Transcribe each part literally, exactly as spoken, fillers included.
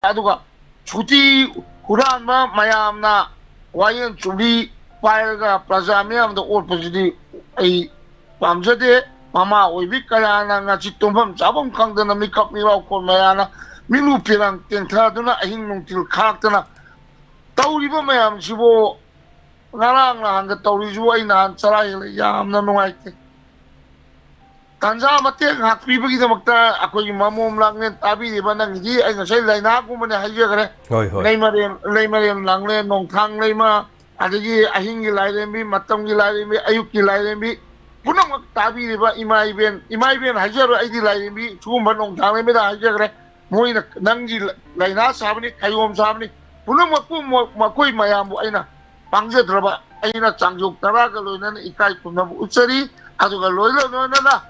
ꯑꯗꯨꯒ ꯁꯨꯇꯤ ꯍꯨꯔꯥꯟꯕ ꯃꯌꯥꯝꯅ ꯋꯥꯌꯦꯜ ꯆꯨꯝꯂꯤ ꯄꯥꯏꯔꯒ ꯄ꯭ꯔꯖꯥ ꯃꯤꯌꯥꯝꯗ ꯑꯣꯠꯄꯁꯤꯗꯤ ꯑꯩ ꯄꯥꯝꯖꯗꯦ꯫ ꯃꯃꯥ ꯑꯣꯏꯕꯤ ꯀꯌꯥꯅ ꯉꯁꯤ ꯇꯨꯝꯐꯝ ꯆꯥꯐꯝ ꯈꯪꯗꯅ ꯃꯤꯀꯞ ꯃꯤꯔꯥꯎꯈꯣꯜ ꯃꯌꯥꯅ ꯃꯤꯠꯂꯨ ꯄꯤꯔꯥꯡ ꯇꯦꯟꯊꯗꯨꯅ ꯑꯍꯤꯡ ꯅꯨꯡꯊꯤꯜ ꯈꯥꯛꯇꯅ ꯇꯧꯔꯤꯕ ꯃꯌꯥꯝꯁꯤꯕꯨ ꯉꯔꯥꯡ ꯅꯍꯥꯟꯒ ꯇꯧꯔꯤꯁꯤꯕꯨ ꯑꯩ ꯅꯍꯥꯟ ꯆꯔꯥ ꯍꯦꯜꯂꯦ, ꯌꯥꯝꯅ ꯅꯨꯡꯉꯥꯏꯇꯦ꯫ ꯇꯥꯟꯖꯥ ꯃꯇꯦꯛ ꯉꯥꯏꯍꯥꯛ ꯄꯤꯕꯒꯤꯗꯃꯛꯇ ꯑꯩꯈꯣꯏꯒꯤ ꯃꯃꯣꯝ ꯂꯥꯡꯂꯦꯟ ꯇꯥꯕꯤꯔꯤꯕ ꯅꯪꯒꯤꯗꯤ ꯑꯩ ꯉꯁꯥꯏ ꯂꯥꯏꯅꯥꯒꯨꯝꯕꯅꯦ ꯍꯥꯏꯖꯈ꯭ꯔꯦ꯫ ꯍꯣꯏ, ꯍꯣꯏ꯫ ꯂꯩꯃꯔꯦꯟ, ꯂꯩꯃꯔꯦꯟ ꯂꯥꯡꯂꯦꯟ, ꯅꯣꯡꯊꯥꯡ ꯂꯩꯃ, ꯑꯗꯒꯤ ꯑꯍꯤꯡꯒꯤ ꯂꯥꯏꯔꯦꯝꯕꯤ, ꯃꯇꯝꯒꯤ ꯂꯥꯏꯔꯦꯝꯕꯤ, ꯑꯌꯨꯛꯀꯤ ꯂꯥꯏꯔꯦꯝꯕꯤ, ꯄꯨꯝꯅꯃꯛ ꯇꯥꯕꯤꯔꯤꯕ ꯏꯃꯥ ꯏꯕꯦꯟ, ꯏꯃꯥ ꯏꯕꯦꯟ ꯍꯥꯏꯖꯔꯣꯏ, ꯑꯩꯗꯤ ꯂꯥꯏꯔꯦꯝꯕꯤ, ꯁꯤꯒꯨꯝꯕ ꯅꯣꯡꯊꯥꯡ ꯂꯩꯃꯗ ꯍꯥꯏꯖꯈ꯭ꯔꯦ꯫ ꯃꯣꯏꯅ ꯅꯪꯒꯤ ꯂꯥꯏꯅꯥ ꯁꯥꯕꯅꯤ, ꯈꯥꯏꯌꯣꯝ ꯁꯥꯕꯅꯤ, ꯄꯨꯝꯅꯃꯛꯄꯨ ꯃ-, ꯃꯈꯣꯏ ꯃꯌꯥꯝꯕꯨ ꯑꯩꯅ ꯄꯥꯡꯖꯗ꯭ꯔꯕ ꯑꯩꯅ ꯆꯥꯡꯖꯣꯛ ꯇꯔꯥꯒ ꯂꯣꯏꯅꯅ ꯏꯀꯥꯏ ꯈꯨꯝꯅꯕ ꯎꯠꯆꯔꯤ꯫ ꯑꯗꯨꯒ ꯂꯣꯏꯅ ꯂꯣꯏꯅꯅ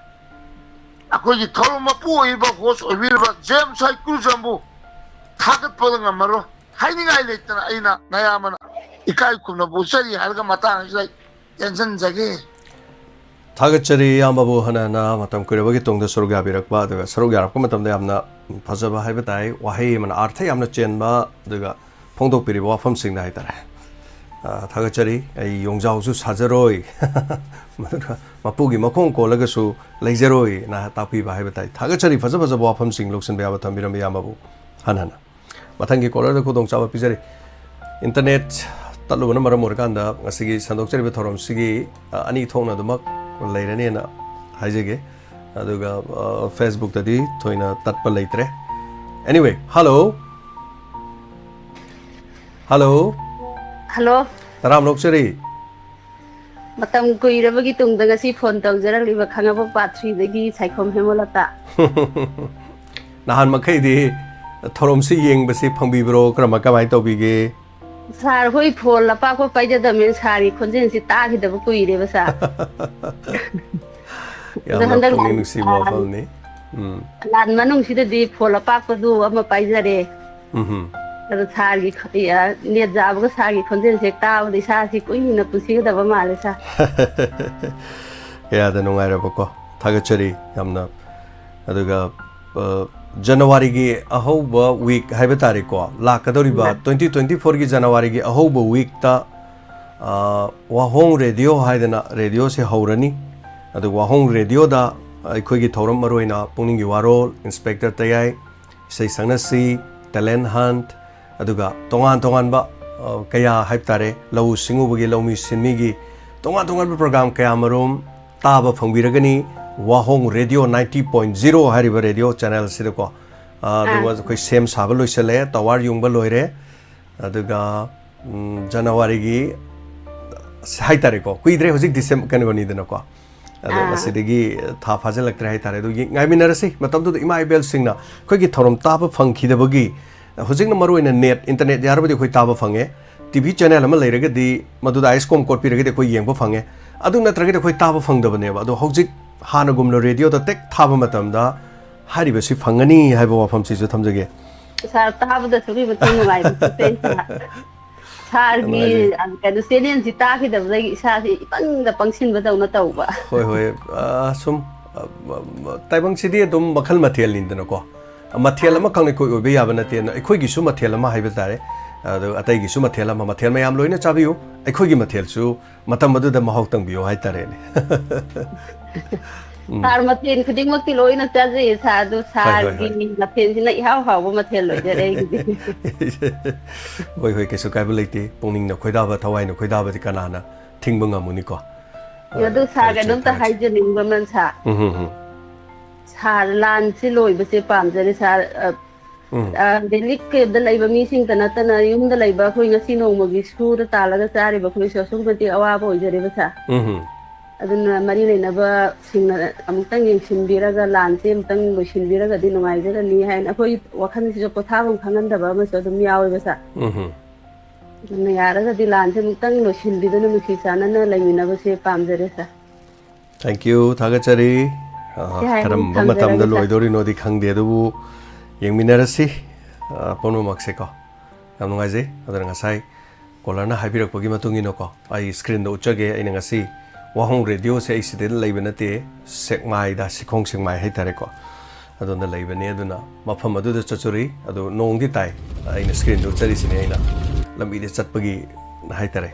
ꯑꯩꯈꯣꯏꯒꯤ ꯊꯧꯔꯝ ꯃꯄꯨ ꯑꯣꯏꯔꯤꯕ host ꯑꯣꯏꯕꯤꯔꯤꯕ ꯖꯦꯝꯁ ꯍꯩꯀ꯭ꯔꯨꯖꯝꯕꯨ ꯊꯥꯒꯠꯄꯗ ꯉꯝꯃꯔꯣꯏ꯫ ꯍꯥꯏꯅꯤꯡꯉꯥꯏ ꯂꯩꯇꯅ ꯑꯩꯅ ꯅꯌꯥꯝꯕꯅ ꯏꯀꯥꯏ ꯈꯨꯝꯅꯕ ꯎꯠꯆꯔꯤ ꯍꯥꯏꯔꯒ ꯃꯇꯥꯡ ꯑꯁꯤꯗ ꯑꯩ ꯇꯦꯟꯁꯤꯟꯖꯒꯦ꯫ ꯊꯥꯒꯠꯆꯔꯤ ꯏꯌꯥꯝꯕꯕꯨ ꯍꯟꯅ ꯍꯟꯅ ꯃꯇꯝ ꯀꯨꯏꯔꯕꯒꯤ ꯇꯨꯡꯗ ꯁꯔꯨꯛ ꯌꯥꯕꯤꯔꯛꯄ, ꯑꯗꯨꯒ ꯁꯔꯨꯛ ꯌꯥꯔꯛꯄ ꯃꯇꯝꯗ ꯌꯥꯝꯅ ꯐꯖꯕ ꯍꯥꯏꯕ ꯇꯥꯏ, ꯋꯥꯍꯩ ꯑꯃꯅ ꯑꯥꯔꯊ ꯌꯥꯝꯅ ꯆꯦꯟꯕ, ꯑꯗꯨꯒ ꯐꯣꯡꯗꯣꯛꯄꯤꯔꯤꯕ ꯋꯥꯐꯝꯁꯤꯡꯗ ꯍꯥꯏꯇꯥꯔꯦ꯫ ꯑ, ꯊꯥꯒꯠꯆꯔꯤ꯫ ꯑꯩ ꯌꯣꯡꯖꯥꯎꯁꯨ ꯁꯥꯖꯔꯣꯏ, ꯃꯗꯨꯒ ꯃꯄꯨꯒꯤ ꯃꯈꯣꯡ ꯀꯣꯜꯂꯒꯁꯨ ꯂꯩꯖꯔꯣꯏꯅ ꯇꯥꯛꯄꯤꯕ ꯍꯥꯏꯕ ꯇꯥꯏ꯫ ꯊꯥꯒꯠꯆꯔꯤ, ꯐꯖ ꯐꯖꯕ ꯋꯥꯐꯝꯁꯤꯡ ꯂꯧꯁꯤꯟꯕ ꯌꯥꯕ ꯊꯝꯕꯤꯔꯝꯕ ꯏꯌꯥꯝꯕꯕꯨ ꯍꯟꯅ ꯍꯟꯅ꯫ ꯃꯊꯪꯒꯤ ꯀꯣꯂꯔꯗ ꯈꯨꯗꯣꯡꯆꯥꯕ ꯄꯤꯖꯔꯤ꯫ ꯏꯟꯇꯔꯅꯦꯠ ꯇꯠꯂꯨꯕꯅ ꯃꯔꯝ ꯑꯣꯏꯔꯀꯥꯟꯗ ꯉꯁꯤꯒꯤ ꯁꯟꯗꯣꯛꯆꯔꯤꯕ ꯊꯧꯔꯝꯁꯤꯒꯤ, ꯑ, ꯑꯅꯤ ꯊꯣꯛꯅ ꯑꯗꯨꯃꯛ ꯂꯩꯔꯅꯦꯅ ꯍꯥꯏꯖꯒꯦ꯫ ꯑꯗꯨꯒ, ꯑ, Facebook-ꯇꯗꯤ ꯊꯣꯏꯅ ꯇꯠꯄ ꯂꯩꯇ꯭ꯔꯦ꯫ Anyway, hello꯫ Hello꯫ Hello꯫ ꯇꯔꯥꯝ ꯑꯣꯛꯆꯔꯤ꯫ ꯃꯇꯝ ꯀꯨꯏꯔꯕꯒꯤ ꯇꯨꯡꯗ ꯉꯁꯤ ꯐꯣꯟ ꯇꯧꯖꯔꯛꯂꯤꯕ ꯈꯥꯉꯕꯣꯛ ꯄꯥꯠ three-ꯗꯒꯤ ꯁꯥꯏꯈꯣꯝ ꯍꯦꯃꯣꯂꯇꯥ꯫ ꯅꯍꯥꯟ ꯃꯈꯩꯗꯤ ꯊꯧꯔꯝꯁꯤ ꯌꯦꯡꯕꯁꯤ ꯐꯪꯕꯤꯕ꯭ꯔꯣ? ꯀꯔꯝꯕ, ꯀꯃꯥꯏꯅ ꯇꯧꯕꯤꯒꯦ? ꯁꯥꯔ ꯍꯣꯏ ꯐꯣꯟ ꯑꯄꯥꯛꯄ ꯄꯥꯏꯖꯗꯕꯅꯤꯅ ꯁꯥꯔꯒꯤ ꯈꯣꯟꯖꯦꯜꯁꯤ ꯇꯥꯈꯤꯗꯕ ꯀꯨꯏꯔꯦꯕ ꯁꯥꯔ꯫ ꯑꯗꯣ ꯌꯥꯝꯅ ꯍꯟꯗꯛ ꯄꯨꯛꯅꯤꯡ ꯅꯨꯡꯁꯤꯕ ꯂꯥꯟ, ꯋꯥꯐꯝꯅꯤ꯫ ꯎꯝ꯫ ꯂꯥꯟ ꯃꯅꯨꯡꯁꯤꯗꯗꯤ ꯐꯣꯟ ꯑꯄꯥꯛꯄꯗꯨ ꯑꯃ ꯄꯥꯏꯖꯔꯦ꯫ ꯎꯝꯍꯨꯝ꯫ ꯑꯗꯣ ꯁꯥꯔꯒꯤ ꯈ-, ꯑ, ꯅꯦꯠ ꯌꯥꯕꯒ ꯁꯥꯔꯒꯤ ꯈꯣꯟꯖꯦꯜꯁꯦ ꯍꯦꯛ ꯇꯥꯕꯗ ꯏꯁꯥꯁꯤ ꯀꯨꯏꯅ ꯄꯨꯟꯁꯤꯒꯗꯕ ꯃꯥꯜꯂꯦ ꯁꯥꯔ꯫ ꯀꯌꯥꯗ ꯅꯨꯡꯉꯥꯏꯔꯕꯀꯣ꯫ ꯊꯥꯒꯠꯆꯔꯤ ꯌꯥꯝꯅ꯫ ꯑꯗꯨꯒ, ꯑ, ꯖꯅꯋꯥꯔꯤꯒꯤ ꯑꯍꯧꯕ ꯋꯤꯛ ꯍꯥꯏꯕ ꯇꯥꯔꯦꯀꯣ, ꯂꯥꯛꯀꯗꯧꯔꯤꯕ ꯎꯝ꯫ Twenty twenty fourꯒꯤ ꯖꯅꯋꯥꯔꯤꯒꯤ ꯑꯍꯧꯕ ꯋꯤꯛꯇ, ꯑ, ꯋꯥꯍꯣꯡ ꯔꯦꯗꯤꯑꯣ ꯍꯥꯏꯗꯅ ꯔꯦꯗꯤꯑꯣꯁꯦ ꯍꯧꯔꯅꯤ꯫ ꯑꯗꯨꯒ ꯋꯥꯍꯣꯡ ꯔꯦꯗꯤꯑꯣꯗ ꯑꯩꯈꯣꯏꯒꯤ ꯊꯧꯔꯝ ꯃꯔꯨꯑꯣꯏꯅ ꯄꯨꯛꯅꯤꯡꯒꯤ ꯋꯥꯔꯣꯜ, ꯏꯟꯁꯄꯦꯛꯇꯔ ꯇꯌꯥꯏ, ꯏꯁꯩ ꯁꯛꯅꯁꯤ, ꯇꯦꯂꯦꯟ ꯍꯟꯠ, ꯑꯗꯨꯒ ꯇꯣꯉꯥꯟ ꯇꯣꯉꯥꯟꯕ, ꯑ, ꯀꯌꯥ ꯍꯥꯏꯕ ꯇꯥꯔꯦ, ꯂꯧꯎ ꯁꯤꯡꯎꯕꯒꯤ, ꯂꯧꯃꯤ ꯁꯤꯟꯃꯤꯒꯤ ꯇꯣꯉꯥꯟ ꯇꯣꯉꯥꯟꯕ ꯄ꯭ꯔꯣꯒ꯭ꯔꯥꯝ ꯀꯌꯥ ꯃꯔꯨꯝ ꯇꯥꯕ ꯐꯪꯕꯤꯔꯒꯅꯤ꯫ ꯋꯥꯍꯣꯡ ꯔꯦꯗꯤꯑꯣ ninety point zero ꯍꯥꯏꯔꯤꯕ ꯔꯦꯗꯤꯑꯣ ꯆꯦꯅꯦꯜꯁꯤꯗꯀꯣ꯫ ꯑ, ꯑꯗꯨꯒ ꯑꯥ꯫ ꯑꯩꯈꯣꯏ ꯁꯦꯝ ꯁꯥꯕ ꯂꯣꯏꯁꯤꯜꯂꯦ, ꯇꯋꯥꯔ ꯌꯨꯡꯕ ꯂꯣꯏꯔꯦ꯫ ꯑꯗꯨꯒ, ꯎꯝ, ꯖꯅꯋꯥꯔꯤꯒꯤ, ꯑꯁ, ꯍꯥꯏꯇꯥꯔꯦꯀꯣ, ꯀꯨꯏꯗ꯭ꯔꯦ, ꯍꯧꯖꯤꯛ ꯗꯤꯁꯦꯝ-, ꯀꯩꯅꯣꯅꯤꯗꯅꯀꯣ꯫ ꯑꯗꯣ ꯑꯥ꯫ ꯃꯁꯤꯗꯒꯤ ꯊꯥ ꯐꯥꯖꯤꯜꯂꯛꯇ꯭ꯔꯦ ꯍꯥꯏꯇꯥꯔꯦ꯫ ꯑꯗꯨ ꯌꯦꯡ-, ꯉꯥꯏꯃꯤꯟꯅꯔꯁꯤ꯫ ꯃꯇꯝꯗꯨꯗ ꯏꯃꯥ ꯏꯕꯦꯜꯁꯤꯡꯅ ꯑꯩꯈꯣꯏꯒꯤ ꯊꯧꯔꯝ ꯇꯥꯕ ꯐꯪꯈꯤꯗꯕꯒꯤ, ꯍꯧꯖꯤꯛꯅ ꯃꯔꯨꯑꯣꯏꯅ ꯅꯦꯠ, ꯏꯟꯇꯔꯅꯦꯠ ꯌꯥꯔꯕꯗꯤ ꯑꯩꯈꯣꯏ ꯇꯥꯕ ꯐꯪꯉꯦ꯫ ꯇꯤ ꯚꯤ ꯆꯦꯅꯦꯜ ꯑꯃ ꯂꯩꯔꯒꯗꯤ, ꯃꯗꯨꯗ ꯑꯥꯏ ꯑꯦꯁ ꯀꯣꯝ ꯀꯣꯠꯄꯤꯔꯒꯗꯤ ꯑꯩꯈꯣꯏ ꯌꯦꯡꯕ ꯐꯪꯉꯦ꯫ ꯑꯗꯨ ꯅꯠꯇ꯭ꯔꯒꯗꯤ ꯑꯩꯈꯣꯏ ꯇꯥꯕ ꯐꯪꯗꯕꯅꯦꯕ꯫ ꯑꯗꯣ ꯍꯧꯖꯤꯛ ꯍꯥꯟꯅꯒꯨꯝꯅ ꯔꯦꯗꯤꯑꯣꯗ ꯇꯦꯛ ꯊꯥꯕ ꯃꯇꯝꯗ ꯍꯥꯏꯔꯤꯕꯁꯤ ꯐꯪꯒꯅꯤ ꯍꯥꯏꯕ ꯋꯥꯐꯝꯁꯤꯁꯨ ꯊꯝꯖꯒꯦ꯫ ꯁꯥꯔ, ꯇꯥꯕꯗꯁꯨ ꯑꯩꯈꯣꯏ ꯃꯇꯦꯡ ꯅꯨꯡꯉꯥꯏꯕ ꯄꯣꯛꯆꯩ, ꯁꯥꯔ꯫ ꯁꯥꯔꯒꯤ, ꯅꯨꯡꯉꯥꯏꯖꯩ꯫ ꯑ, ꯀꯩꯅꯣ, ꯆꯦꯅꯦꯜꯁꯤ ꯇꯥꯈꯤꯗꯕꯗꯒꯤ ꯏꯁꯥꯁꯦ ꯏꯄꯪꯗ ꯄꯪꯁꯤꯟꯕꯗꯧꯅ ꯇꯧꯕ꯫ ꯍꯣꯏ, ꯍꯣꯏ꯫ ꯑ, ꯁꯨꯝ, ꯑ, ꯇꯥꯏꯕꯪꯁꯤꯗꯤ ꯑꯗꯨꯝ ꯃꯈꯜ ꯃꯊꯦꯜꯅꯤꯗꯅꯀꯣ꯫ ꯃꯊꯦꯜ ꯑꯥ꯫ ꯑꯃꯈꯛꯅ ꯑꯩꯈꯣꯏ ꯑꯣꯏꯕ ꯌꯥꯕ ꯅꯠꯇꯦ꯫ ꯑꯩꯈꯣꯏꯒꯤꯁꯨ ꯃꯊꯦꯜ ꯑꯃ ꯍꯥꯏꯕ ꯇꯥꯔꯦ꯫ ꯑꯗꯣ ꯑꯇꯩꯒꯤꯁꯨ ꯃꯊꯦꯜ ꯑꯃ, ꯃꯊꯦꯜ ꯃꯌꯥꯝ ꯂꯣꯏꯅ ꯆꯥꯕꯤꯌꯨ꯫ ꯑꯩꯈꯣꯏꯒꯤ ꯃꯊꯦꯜꯁꯨ ꯃꯇꯝ ꯑꯗꯨꯗ ꯃꯍꯥꯎ ꯇꯪꯕꯤꯌꯣ ꯍꯥꯏꯇꯥꯔꯦꯅꯦ꯫ ꯎꯝ꯫ ꯁꯥꯔ, ꯃꯊꯦꯜ ꯈꯨꯗꯤꯡꯃꯛꯇꯤ ꯂꯣꯏꯅ ꯆꯥꯖꯩꯌꯦ, ꯁꯥꯔ꯫ ꯑꯗꯨ ꯍꯣꯏ, ꯍꯣꯏ, ꯍꯣꯏ꯫ ꯁꯥꯔꯒꯤ ꯃꯊꯦꯜꯁꯤꯅ ꯏꯍꯥꯎ ꯍꯥꯎꯕ ꯃꯊꯦꯜ ꯑꯣꯏꯖꯔꯦ ꯑꯩꯒꯤꯗꯤ꯫ ꯍꯣꯏ, ꯍꯣꯏ, ꯀꯩꯁꯨ ꯀꯥꯏꯕ ꯂꯩꯇꯦ꯫ ꯄꯨꯛꯅꯤꯡꯅ ꯈꯣꯏꯗꯥꯕ, ꯊꯋꯥꯏꯅ ꯈꯣꯏꯗꯥꯕꯗꯤ ꯀꯅꯥꯅ ꯊꯤꯡꯕ ꯉꯝꯃꯨꯅꯤꯀꯣ? ꯑꯗꯨ ꯁꯥꯔ, ꯐꯔꯦꯁꯦ, ꯀꯩꯅꯣꯝꯇ ꯊꯥꯒꯠꯆꯔꯤ꯫ ꯍꯥꯏꯖꯅꯤꯡꯕ ꯑꯃ, ꯁꯥꯔ꯫ ꯎꯝ, ꯎꯝ, ꯎꯝ꯫ ꯁꯥꯔ, ꯂꯥꯟꯁꯤ ꯂꯣꯏꯕꯁꯦ ꯄꯥꯝꯖꯔꯦ, ꯁꯥꯔ꯫ ꯑ, ꯎꯝ꯫ ꯑ, ꯔꯤꯂꯤꯐ ꯀꯦꯝꯞꯇ ꯂꯩꯕ ꯃꯤꯁꯤꯡꯇ ꯅꯠꯇꯅ, ꯌꯨꯝꯗ ꯂꯩꯕ ꯑꯩꯈꯣꯏ ꯉꯁꯤ ꯅꯣꯡꯃꯒꯤ ꯁꯨꯔ ꯇꯥꯜꯂꯒ ꯆꯥꯔꯤꯕ ꯑꯩꯈꯣꯏꯁꯨ ꯑꯁꯨꯛꯀꯤ ꯃꯇꯤꯛ ꯑꯋꯥꯕ ꯑꯣꯏꯖꯔꯦꯕ, ꯁꯥꯔ꯫ ꯎꯝ, ꯎꯝ꯫ ꯑꯗꯨꯅ ꯃꯔꯤ ꯂꯩꯅꯕꯁꯤꯡꯅ ꯑꯃꯨꯛꯇꯪ ꯌꯦꯡꯁꯤꯟꯕꯤꯔꯒ, ꯂꯥꯟꯁꯦ ꯑꯃꯨꯛꯇꯪ ꯂꯣꯏꯁꯤꯟꯕꯤꯔꯒꯗꯤ ꯅꯨꯡꯉꯥꯏꯖꯒꯅꯤ ꯍꯥꯏꯅ, ꯑꯩꯈꯣꯏ ꯋꯥꯈꯜꯁꯤꯁꯨ ꯄꯣꯊꯥꯐꯝ ꯈꯪꯍꯟꯗꯕ ꯑꯃꯁꯨ ꯑꯗꯨꯝ ꯌꯥꯎꯋꯦꯕ, ꯁꯥꯔ꯫ ꯎꯝ, ꯎꯝ꯫ ꯑꯗꯨꯅ ꯌꯥꯔꯒꯗꯤ ꯂꯥꯟꯁꯦ ꯑꯃꯨꯛꯇꯪ ꯂꯣꯏꯁꯤꯟꯕꯤꯗꯨꯅ ꯅꯨꯡꯁꯤ ꯆꯥꯟꯅꯅ ꯂꯩꯃꯤꯟꯅꯕꯁꯦ ꯄꯥꯝꯖꯔꯦ, ꯁꯥꯔ꯫ Thank you, ꯊꯥꯒꯠꯆꯔꯤ꯫ ꯑ, ꯌꯥꯏ, ꯀꯔꯝꯕ ꯃꯇꯝꯗ ꯊꯝꯖꯔꯒꯦ, ꯁꯥꯔ꯫ ꯂꯣꯏꯗꯣꯔꯤꯅꯣꯗꯤ ꯈꯪꯗꯦ, ꯑꯗꯨꯕꯨ ꯌꯦꯡꯃꯤꯟꯅꯔꯁꯤ, ꯑ, ꯄꯨꯝꯅꯃꯛꯁꯦꯀꯣ꯫ ꯌꯥꯝ ꯅꯨꯡꯉꯥꯏꯖꯩ꯫ ꯑꯗꯨꯅ ꯉꯁꯥꯏ ꯀꯣꯂꯔꯅ ꯍꯥꯏꯕꯤꯔꯛꯄꯒꯤ ꯃꯇꯨꯡ ꯏꯟꯅꯀꯣ, ꯑꯩ ꯁ꯭ꯀ꯭ꯔꯤꯟꯗ ꯎꯠꯆꯒꯦ꯫ ꯑꯩꯅ ꯉꯁꯤ ꯋꯥꯍꯣꯡ ꯔꯦꯗꯤꯑꯣꯁꯦ ꯑꯩ ꯁꯤꯗ ꯂꯩꯕ ꯅꯠꯇꯦ, ꯁꯦꯛꯃꯥꯏꯗ, ꯁꯤꯈꯣꯡ ꯁꯦꯛꯃꯥꯏ ꯍꯥꯏꯇꯥꯔꯦꯀꯣ꯫ ꯑꯗꯣꯝꯗ ꯂꯩꯕꯅꯤ꯫ ꯑꯗꯨꯅ ꯃꯐꯝ ꯑꯗꯨꯗ ꯆꯠꯆꯔꯨꯏ꯫ ꯑꯗꯨ ꯅꯣꯡꯗꯤ ꯇꯥꯏ꯫ ꯑꯩꯅ screenꯗꯨ ꯆꯠꯂꯤꯁꯤꯅꯤ, ꯑꯩꯅ ꯂꯝꯕꯤꯗ ꯆꯠꯄꯒꯤ ꯍꯥꯏꯇꯥꯔꯦ,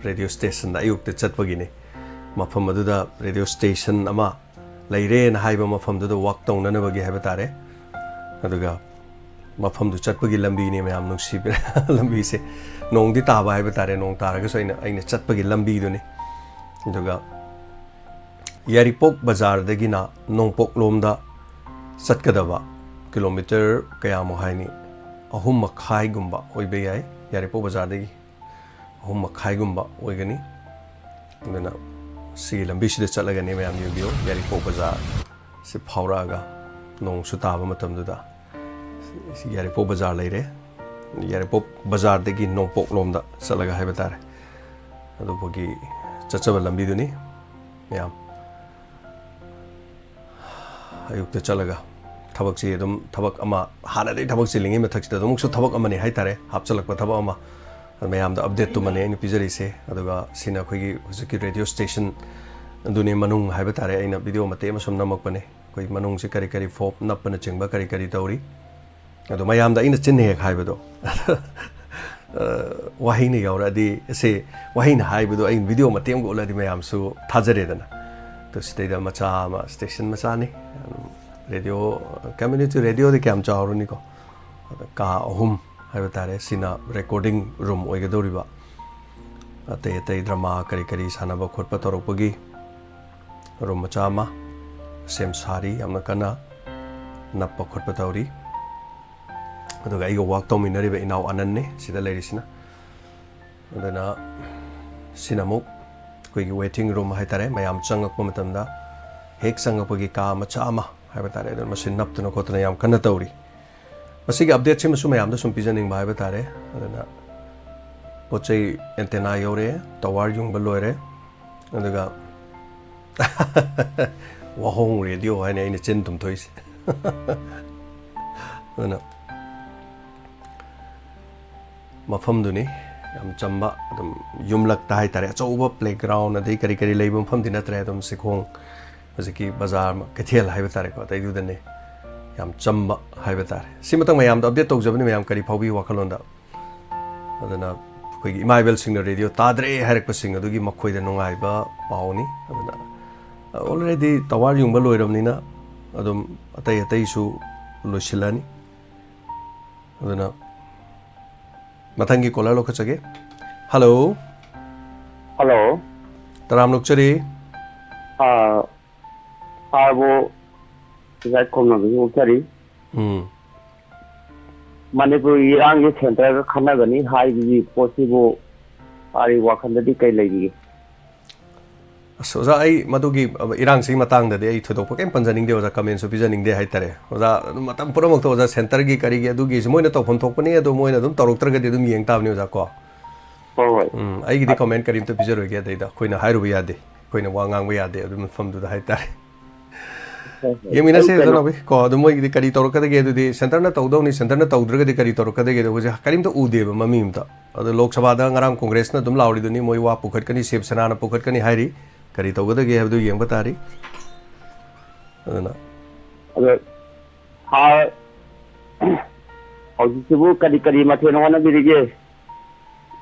radio stationꯗ ꯑꯌꯨꯛꯇ ꯆꯠꯄꯒꯤꯅꯤ꯫ ꯃꯐꯝ ꯑꯗꯨꯗ radio station ꯑꯃ ꯂꯩꯔꯦꯅ ꯍꯥꯏꯕ ꯃꯐꯝꯗꯨꯗ walk ꯇꯧꯅꯅꯕꯒꯤ ꯍꯥꯏꯕ ꯇꯥꯔꯦ꯫ ꯑꯗꯨꯒ ꯃꯐꯝꯗꯨ ꯆꯠꯄꯒꯤ ꯂꯝꯕꯤꯅꯤ, ꯃꯌꯥꯝ ꯅꯨꯡꯁꯤꯕ ꯂꯝꯕꯤꯁꯦ꯫ ꯅꯣꯡꯗꯤ ꯇꯥꯕ ꯍꯥꯏꯕ ꯇꯥꯔꯦ, ꯅꯣꯡ ꯇꯥꯔꯒꯁꯨ ꯑꯩꯅ, ꯑꯩꯅ ꯆꯠꯄꯒꯤ ꯂꯝꯕꯤꯗꯨꯅꯤ꯫ ꯑꯗꯨꯒ ꯌꯥꯏꯔꯤꯄꯣꯛ ꯕꯖꯥꯔꯗꯒꯤꯅ ꯅꯣꯡꯄꯣꯛꯂꯣꯝꯗ ꯆꯠꯀꯗꯕ kilometre ꯀꯌꯥꯃꯨꯛ ꯍꯥꯏꯅꯤ, ꯑꯍꯨꯝ ꯃꯈꯥꯏꯒꯨꯝꯕ ꯑꯣꯏꯕ ꯌꯥꯏ꯫ ꯌꯥꯏꯔꯤꯄꯣꯛ ꯕꯖꯥꯔꯗꯒꯤ ꯑꯍꯨꯝ ꯃꯈꯥꯏꯒꯨꯝꯕ ꯑꯣꯏꯒꯅꯤ꯫ ꯑꯗꯨꯅ ꯁꯤꯒꯤ ꯂꯝꯕꯤꯁꯤꯗ ꯆꯠꯂꯒꯅꯤ, ꯃꯌꯥꯝ ꯌꯦꯡꯕꯤꯌꯨ꯫ ꯌꯥꯏꯔꯤꯄꯣꯛ ꯕꯖꯥꯔ ꯁꯤ ꯐꯥꯎꯔꯛꯑꯒ ꯅꯣꯡꯁꯨ ꯇꯥꯕ ꯃꯇꯝꯗꯨꯗ ꯁꯤ ꯌꯥꯏꯔꯤꯄꯣꯛ ꯕꯖꯥꯔ ꯂꯩꯔꯦ꯫ ꯌꯥꯏꯔꯤꯄꯣꯛ ꯕꯖꯥꯔꯗꯒꯤ ꯅꯣꯡꯄꯣꯛꯂꯣꯝꯗ ꯆꯠꯂꯒ ꯍꯥꯏꯕ ꯇꯥꯔꯦ, ꯑꯗꯨꯐꯥꯎꯒꯤ ꯆꯠꯆꯕ ꯂꯝꯕꯤꯗꯨꯅꯤ꯫ ꯃꯌꯥꯝ ꯑꯌꯨꯛꯇ ꯆꯠꯂꯒ ꯊꯕꯛꯁꯤ ꯑꯗꯨꯝ, ꯊꯕꯛ ꯑꯃ, ꯍꯥꯟꯅꯗꯒꯤ ꯊꯕꯛ ꯆꯤꯜꯂꯤꯉꯩ ꯃꯊꯛꯁꯤꯗ ꯑꯗꯨꯝꯁꯨ ꯊꯕꯛ ꯑꯃꯅꯤ ꯍꯥꯏꯇꯥꯔꯦ, ꯍꯥꯞꯆꯤꯜꯂꯛꯄ ꯊꯕꯛ ꯑꯃ꯫ ꯑꯗꯨ ꯃꯌꯥꯝꯗ updateꯇꯨꯃꯅꯦ ꯑꯩꯅ ꯄꯤꯖꯔꯤꯁꯦ꯫ ꯑꯗꯨꯒ ꯁꯤꯅ ꯑꯩꯈꯣꯏꯒꯤ ꯍꯧꯖꯤꯛꯀꯤ radio station ꯑꯗꯨꯅꯤ, ꯃꯅꯨꯡ ꯍꯥꯏꯕ ꯇꯥꯔꯦ꯫ ꯑꯩꯅ video ꯃꯇꯦꯛ ꯑꯃ ꯁꯨꯝ ꯅꯝꯃꯛꯄꯅꯦ, ꯑꯩꯈꯣꯏ ꯃꯅꯨꯡꯁꯤ ꯀꯔꯤ ꯀꯔꯤ ꯐꯣꯞ ꯅꯞꯄꯅꯆꯤꯡꯕ ꯀꯔꯤ ꯀꯔꯤ ꯇꯧꯔꯤ꯫ ꯑꯗꯣ ꯃꯌꯥꯝꯗ ꯑꯩꯅ ꯆꯤꯟꯅ ꯍꯦꯛ ꯍꯥꯏꯕꯗꯣ, ꯑ, ꯋꯥꯍꯩꯅ ꯌꯥꯎꯔꯛꯑꯗꯤ, ꯁꯦ, ꯋꯥꯍꯩꯅ ꯍꯥꯏꯕꯗꯣ ꯑꯩꯅ video ꯃꯇꯦꯛ ꯑꯃꯒ ꯎꯠꯂꯗꯤ ꯃꯌꯥꯝꯁꯨ ꯊꯥꯖꯔꯦꯗꯅ꯫ ꯑꯗꯣ ꯁꯤꯗꯩꯗ ꯃꯆꯥ ꯑꯃ, station ꯃꯆꯥꯅꯤ꯫ Radio, community radioꯗꯤ ꯀꯌꯥꯝ ꯆꯥꯎꯔꯨꯅꯤꯀꯣ? ꯑꯗ ꯀꯥ ꯑꯍꯨꯝ ꯍꯥꯏꯕ ꯇꯥꯔꯦ꯫ ꯁꯤꯅ recording room ꯑꯣꯏꯒꯗꯧꯔꯤꯕ꯫ ꯑꯇꯩ ꯑꯇꯩ drama ꯀꯔꯤ ꯀꯔꯤ ꯁꯥꯟꯅꯕ ꯈꯣꯠꯄ ꯇꯧꯔꯛꯄꯒꯤ room ꯃꯆꯥ ꯑꯃ ꯁꯦꯝ ꯁꯥꯔꯤ, ꯌꯥꯝꯅ ꯀꯟꯅ ꯅꯞꯄ ꯈꯣꯠꯄ ꯇꯧꯔꯤ꯫ ꯑꯗꯨꯒ ꯑꯩꯒ work ꯇꯧꯃꯤꯟꯅꯔꯤꯕ ꯏꯅꯥꯎ ꯑꯅꯟꯅꯤ ꯁꯤꯗ ꯂꯩꯔꯤꯁꯤꯅ꯫ ꯑꯗꯨꯅ ꯁꯤꯅ ꯑꯃꯨꯛ ꯑꯩꯈꯣꯏꯒꯤ waiting room ꯍꯥꯏꯇꯥꯔꯦ, ꯃꯌꯥꯝ ꯆꯪꯉꯛꯄ ꯃꯇꯝꯗ ꯍꯦꯛ ꯆꯪꯉꯛꯄꯒꯤ ꯀꯥ ꯃꯆꯥ ꯑꯃ ꯍꯥꯏꯕ ꯇꯥꯔꯦ꯫ ꯑꯗꯨꯅ ꯃꯁꯤ ꯅꯞꯇꯅ ꯈꯣꯠꯇꯅ ꯌꯥꯝ ꯀꯟꯅ ꯇꯧꯔꯤ꯫ ꯃꯁꯤꯒꯤ updateꯁꯤꯃꯁꯨ ꯃꯌꯥꯝꯗ ꯁꯨꯝ ꯄꯤꯖꯅꯤꯡꯕ ꯍꯥꯏꯕ ꯇꯥꯔꯦ꯫ ꯑꯗꯨꯅ ꯄꯣꯠ ꯆꯩ, antenna ꯌꯧꯔꯦ, tower ꯌꯨꯡꯕ ꯂꯣꯏꯔꯦ, ꯑꯗꯨꯒ ꯋꯥꯍꯣꯡ radio ꯍꯥꯏꯅ ꯑꯩꯅ ꯆꯤꯟ ꯇꯨꯝꯊꯣꯛꯏꯁꯦ꯫ ꯑꯗꯨꯅ ꯃꯐꯝꯗꯨꯅꯤ ꯌꯥꯝ ꯆꯝꯕ, ꯑꯗꯨꯝ ꯌꯨꯝꯂꯛꯇ ꯍꯥꯏꯇꯥꯔꯦ, ꯑꯆꯧꯕ playground ꯑꯗꯩ ꯀꯔꯤ ꯀꯔꯤ ꯂꯩꯕ ꯃꯐꯝꯗꯤ ꯅꯠꯇ꯭ꯔꯦ꯫ ꯑꯗꯨꯝ ꯆꯤꯡꯈꯣꯡ, ꯍꯧꯖꯤꯛꯀꯤ ꯕꯖꯥꯔ ꯀꯩꯊꯦꯜ ꯍꯥꯏꯕ ꯇꯥꯔꯦꯀꯣ, ꯑꯗꯩꯗꯨꯗꯅꯦ꯫ ꯌꯥꯝ ꯆꯝꯕ ꯍꯥꯏꯕ ꯇꯥꯔꯦ꯫ ꯁꯤꯃꯇꯪ ꯃꯌꯥꯝꯗ update ꯇꯧꯖꯕꯅꯤ, ꯃꯌꯥꯝ ꯀꯔꯤ ꯐꯥꯎꯕꯤ ꯋꯥꯈꯜꯂꯣꯟꯗ? ꯑꯗꯨꯅ ꯑꯩꯈꯣꯏꯒꯤ ꯏꯃꯥ ꯏꯕꯦꯜꯁꯤꯡꯅ ꯔꯦꯗꯤꯑꯣ ꯇꯥꯗ꯭ꯔꯦ ꯍꯥꯏꯔꯛꯄꯁꯤꯡ ꯑꯗꯨꯒꯤ ꯃꯈꯣꯏꯗ ꯅꯨꯡꯉꯥꯏꯕ ꯄꯥꯎꯅꯤ꯫ ꯑꯗꯨꯅ already ꯇꯋꯥꯔ ꯌꯨꯡꯕ ꯂꯣꯏꯔꯕꯅꯤꯅ ꯑꯗꯨꯝ ꯑꯇꯩ ꯑꯇꯩꯁꯨ ꯂꯣꯏꯁꯤꯜꯂꯅꯤ꯫ ꯑꯗꯨꯅ ꯃꯊꯪꯒꯤ ꯀꯣꯂꯔ ꯂꯧꯈꯠꯆꯒꯦ꯫ ꯍꯜꯂꯣ꯫ ꯍꯜꯂꯣ꯫ ꯇꯔꯥꯝꯅ ꯑꯣꯛꯆꯔꯤ꯫ ꯑꯥ, ꯁꯥꯔꯕꯨ ꯉꯁꯥꯏ ꯈꯣꯝꯅꯕꯒꯤ ꯑꯣꯛꯆꯔꯤ꯫ ꯎꯝ꯫ ꯃꯅꯤꯄꯨꯔꯒꯤ ꯏꯔꯥꯡꯒꯤ ꯁꯦꯟꯇꯔꯒ ꯈꯟꯅꯒꯅꯤ ꯍꯥꯏꯕꯒꯤ ꯄꯣꯠꯁꯤꯕꯨ ꯁꯥꯔꯒꯤ ꯋꯥꯈꯜꯗꯗꯤ ꯀꯩ ꯂꯩꯕꯤꯒꯦ? ꯑꯁ, ꯑꯣꯖꯥ, ꯑꯩ ꯃꯗꯨꯒꯤ, ꯑ, ꯏꯔꯥꯡꯁꯤꯒꯤ ꯃꯇꯥꯡꯗꯗꯤ ꯑꯩ ꯊꯣꯏꯗꯣꯛꯄ ꯀꯩꯝ ꯄꯟꯖꯅꯤꯡꯗꯦ, ꯑꯣꯖꯥ, comment ꯁꯨ ꯄꯤꯖꯅꯤꯡꯗꯦ ꯍꯥꯏꯇꯥꯔꯦ꯫ ꯑꯣꯖꯥ, ꯑꯗꯨꯝ ꯃꯇꯝ ꯄꯨꯝꯅꯃꯛꯇ, ꯑꯣꯖꯥ, ꯁꯦꯟꯇꯔꯒꯤ ꯀꯔꯤꯒꯤ ꯑꯗꯨꯒꯤꯁꯨ ꯃꯣꯏꯅ ꯇꯧꯐꯝ ꯊꯣꯛꯄꯅꯤ, ꯑꯗꯣ ꯃꯣꯏꯅ ꯑꯗꯨꯝ ꯇꯧꯔꯛꯇ꯭ꯔꯒꯗꯤ ꯑꯗꯨꯝ ꯌꯦꯡ ꯇꯥꯕꯅꯤ, ꯑꯣꯖꯥ, ꯀꯣ꯫ ꯍꯣꯏ, ꯍꯣꯏ꯫ ꯎꯝ, ꯑꯩꯒꯤꯗꯤ comment ꯀꯔꯤꯝꯇ ꯄꯤꯖꯔꯣꯏꯒꯦ ꯑꯗꯩꯗ꯫ ꯑꯩꯈꯣꯏꯅ ꯍꯥꯏꯔꯨꯕ ꯌꯥꯗꯦ, ꯑꯩꯈꯣꯏꯅ ꯋꯥ ꯉꯥꯡꯕ ꯌꯥꯗꯦ ꯑꯗꯨꯒꯤ ꯃꯐꯝꯗꯨꯗ ꯍꯥꯏꯇꯥꯔꯦ꯫ ꯍꯣꯏ, ꯍꯣꯏ꯫ ꯌꯦꯡꯃꯤꯟꯅꯁꯦ, ꯑꯩ ꯀꯩꯅꯣ ꯑꯣꯖꯥ ꯅꯥꯎꯕꯤ, ꯀꯣ, ꯑꯗꯨ ꯃꯣꯏꯒꯤꯗꯤ ꯀꯔꯤ ꯇꯧꯔꯛꯀꯗꯒꯦ? ꯑꯗꯨꯗꯤ ꯁꯦꯟꯇꯔꯅ ꯇꯧꯗꯧꯅꯤ, ꯁꯦꯟꯇꯔꯅ ꯇꯧꯗ꯭ꯔꯒꯗꯤ ꯀꯔꯤ ꯇꯧꯔꯛꯀꯗꯒꯦ? ꯑꯗꯣ ꯍꯧꯖꯤꯛ ꯀꯔꯤꯝꯇ ꯎꯗꯦꯕ ꯃꯃꯤ ꯑꯝꯇ꯫ ꯑꯗꯣ ꯂꯣꯛ ꯁꯚꯥꯗ ꯉꯔꯥꯡ ꯀꯣꯡꯒ꯭ꯔꯦꯁꯅ ꯑꯗꯨꯝ ꯂꯥꯎꯔꯤꯗꯨꯅꯤ, ꯃꯣꯏ ꯋꯥ ꯄꯨꯈꯠꯀꯅꯤ, ꯁꯤꯕ ꯁꯦꯅꯥꯅ ꯄꯨꯈꯠꯀꯅꯤ ꯍꯥꯏꯔꯤ꯫ ꯀꯔꯤ ꯇꯧꯒꯗꯒꯦ ꯍꯥꯏꯕꯗꯨ ꯌꯦꯡꯕ ꯇꯥꯔꯤ꯫ ꯑꯗꯨꯅ ꯑꯗꯣ ꯁꯥꯔ, ꯍꯧꯖꯤꯛꯁꯤꯕꯨ ꯀꯔꯤ ꯀꯔꯤ ꯃꯊꯦꯜ ꯍꯣꯠꯅꯕꯤꯔꯤꯒꯦ?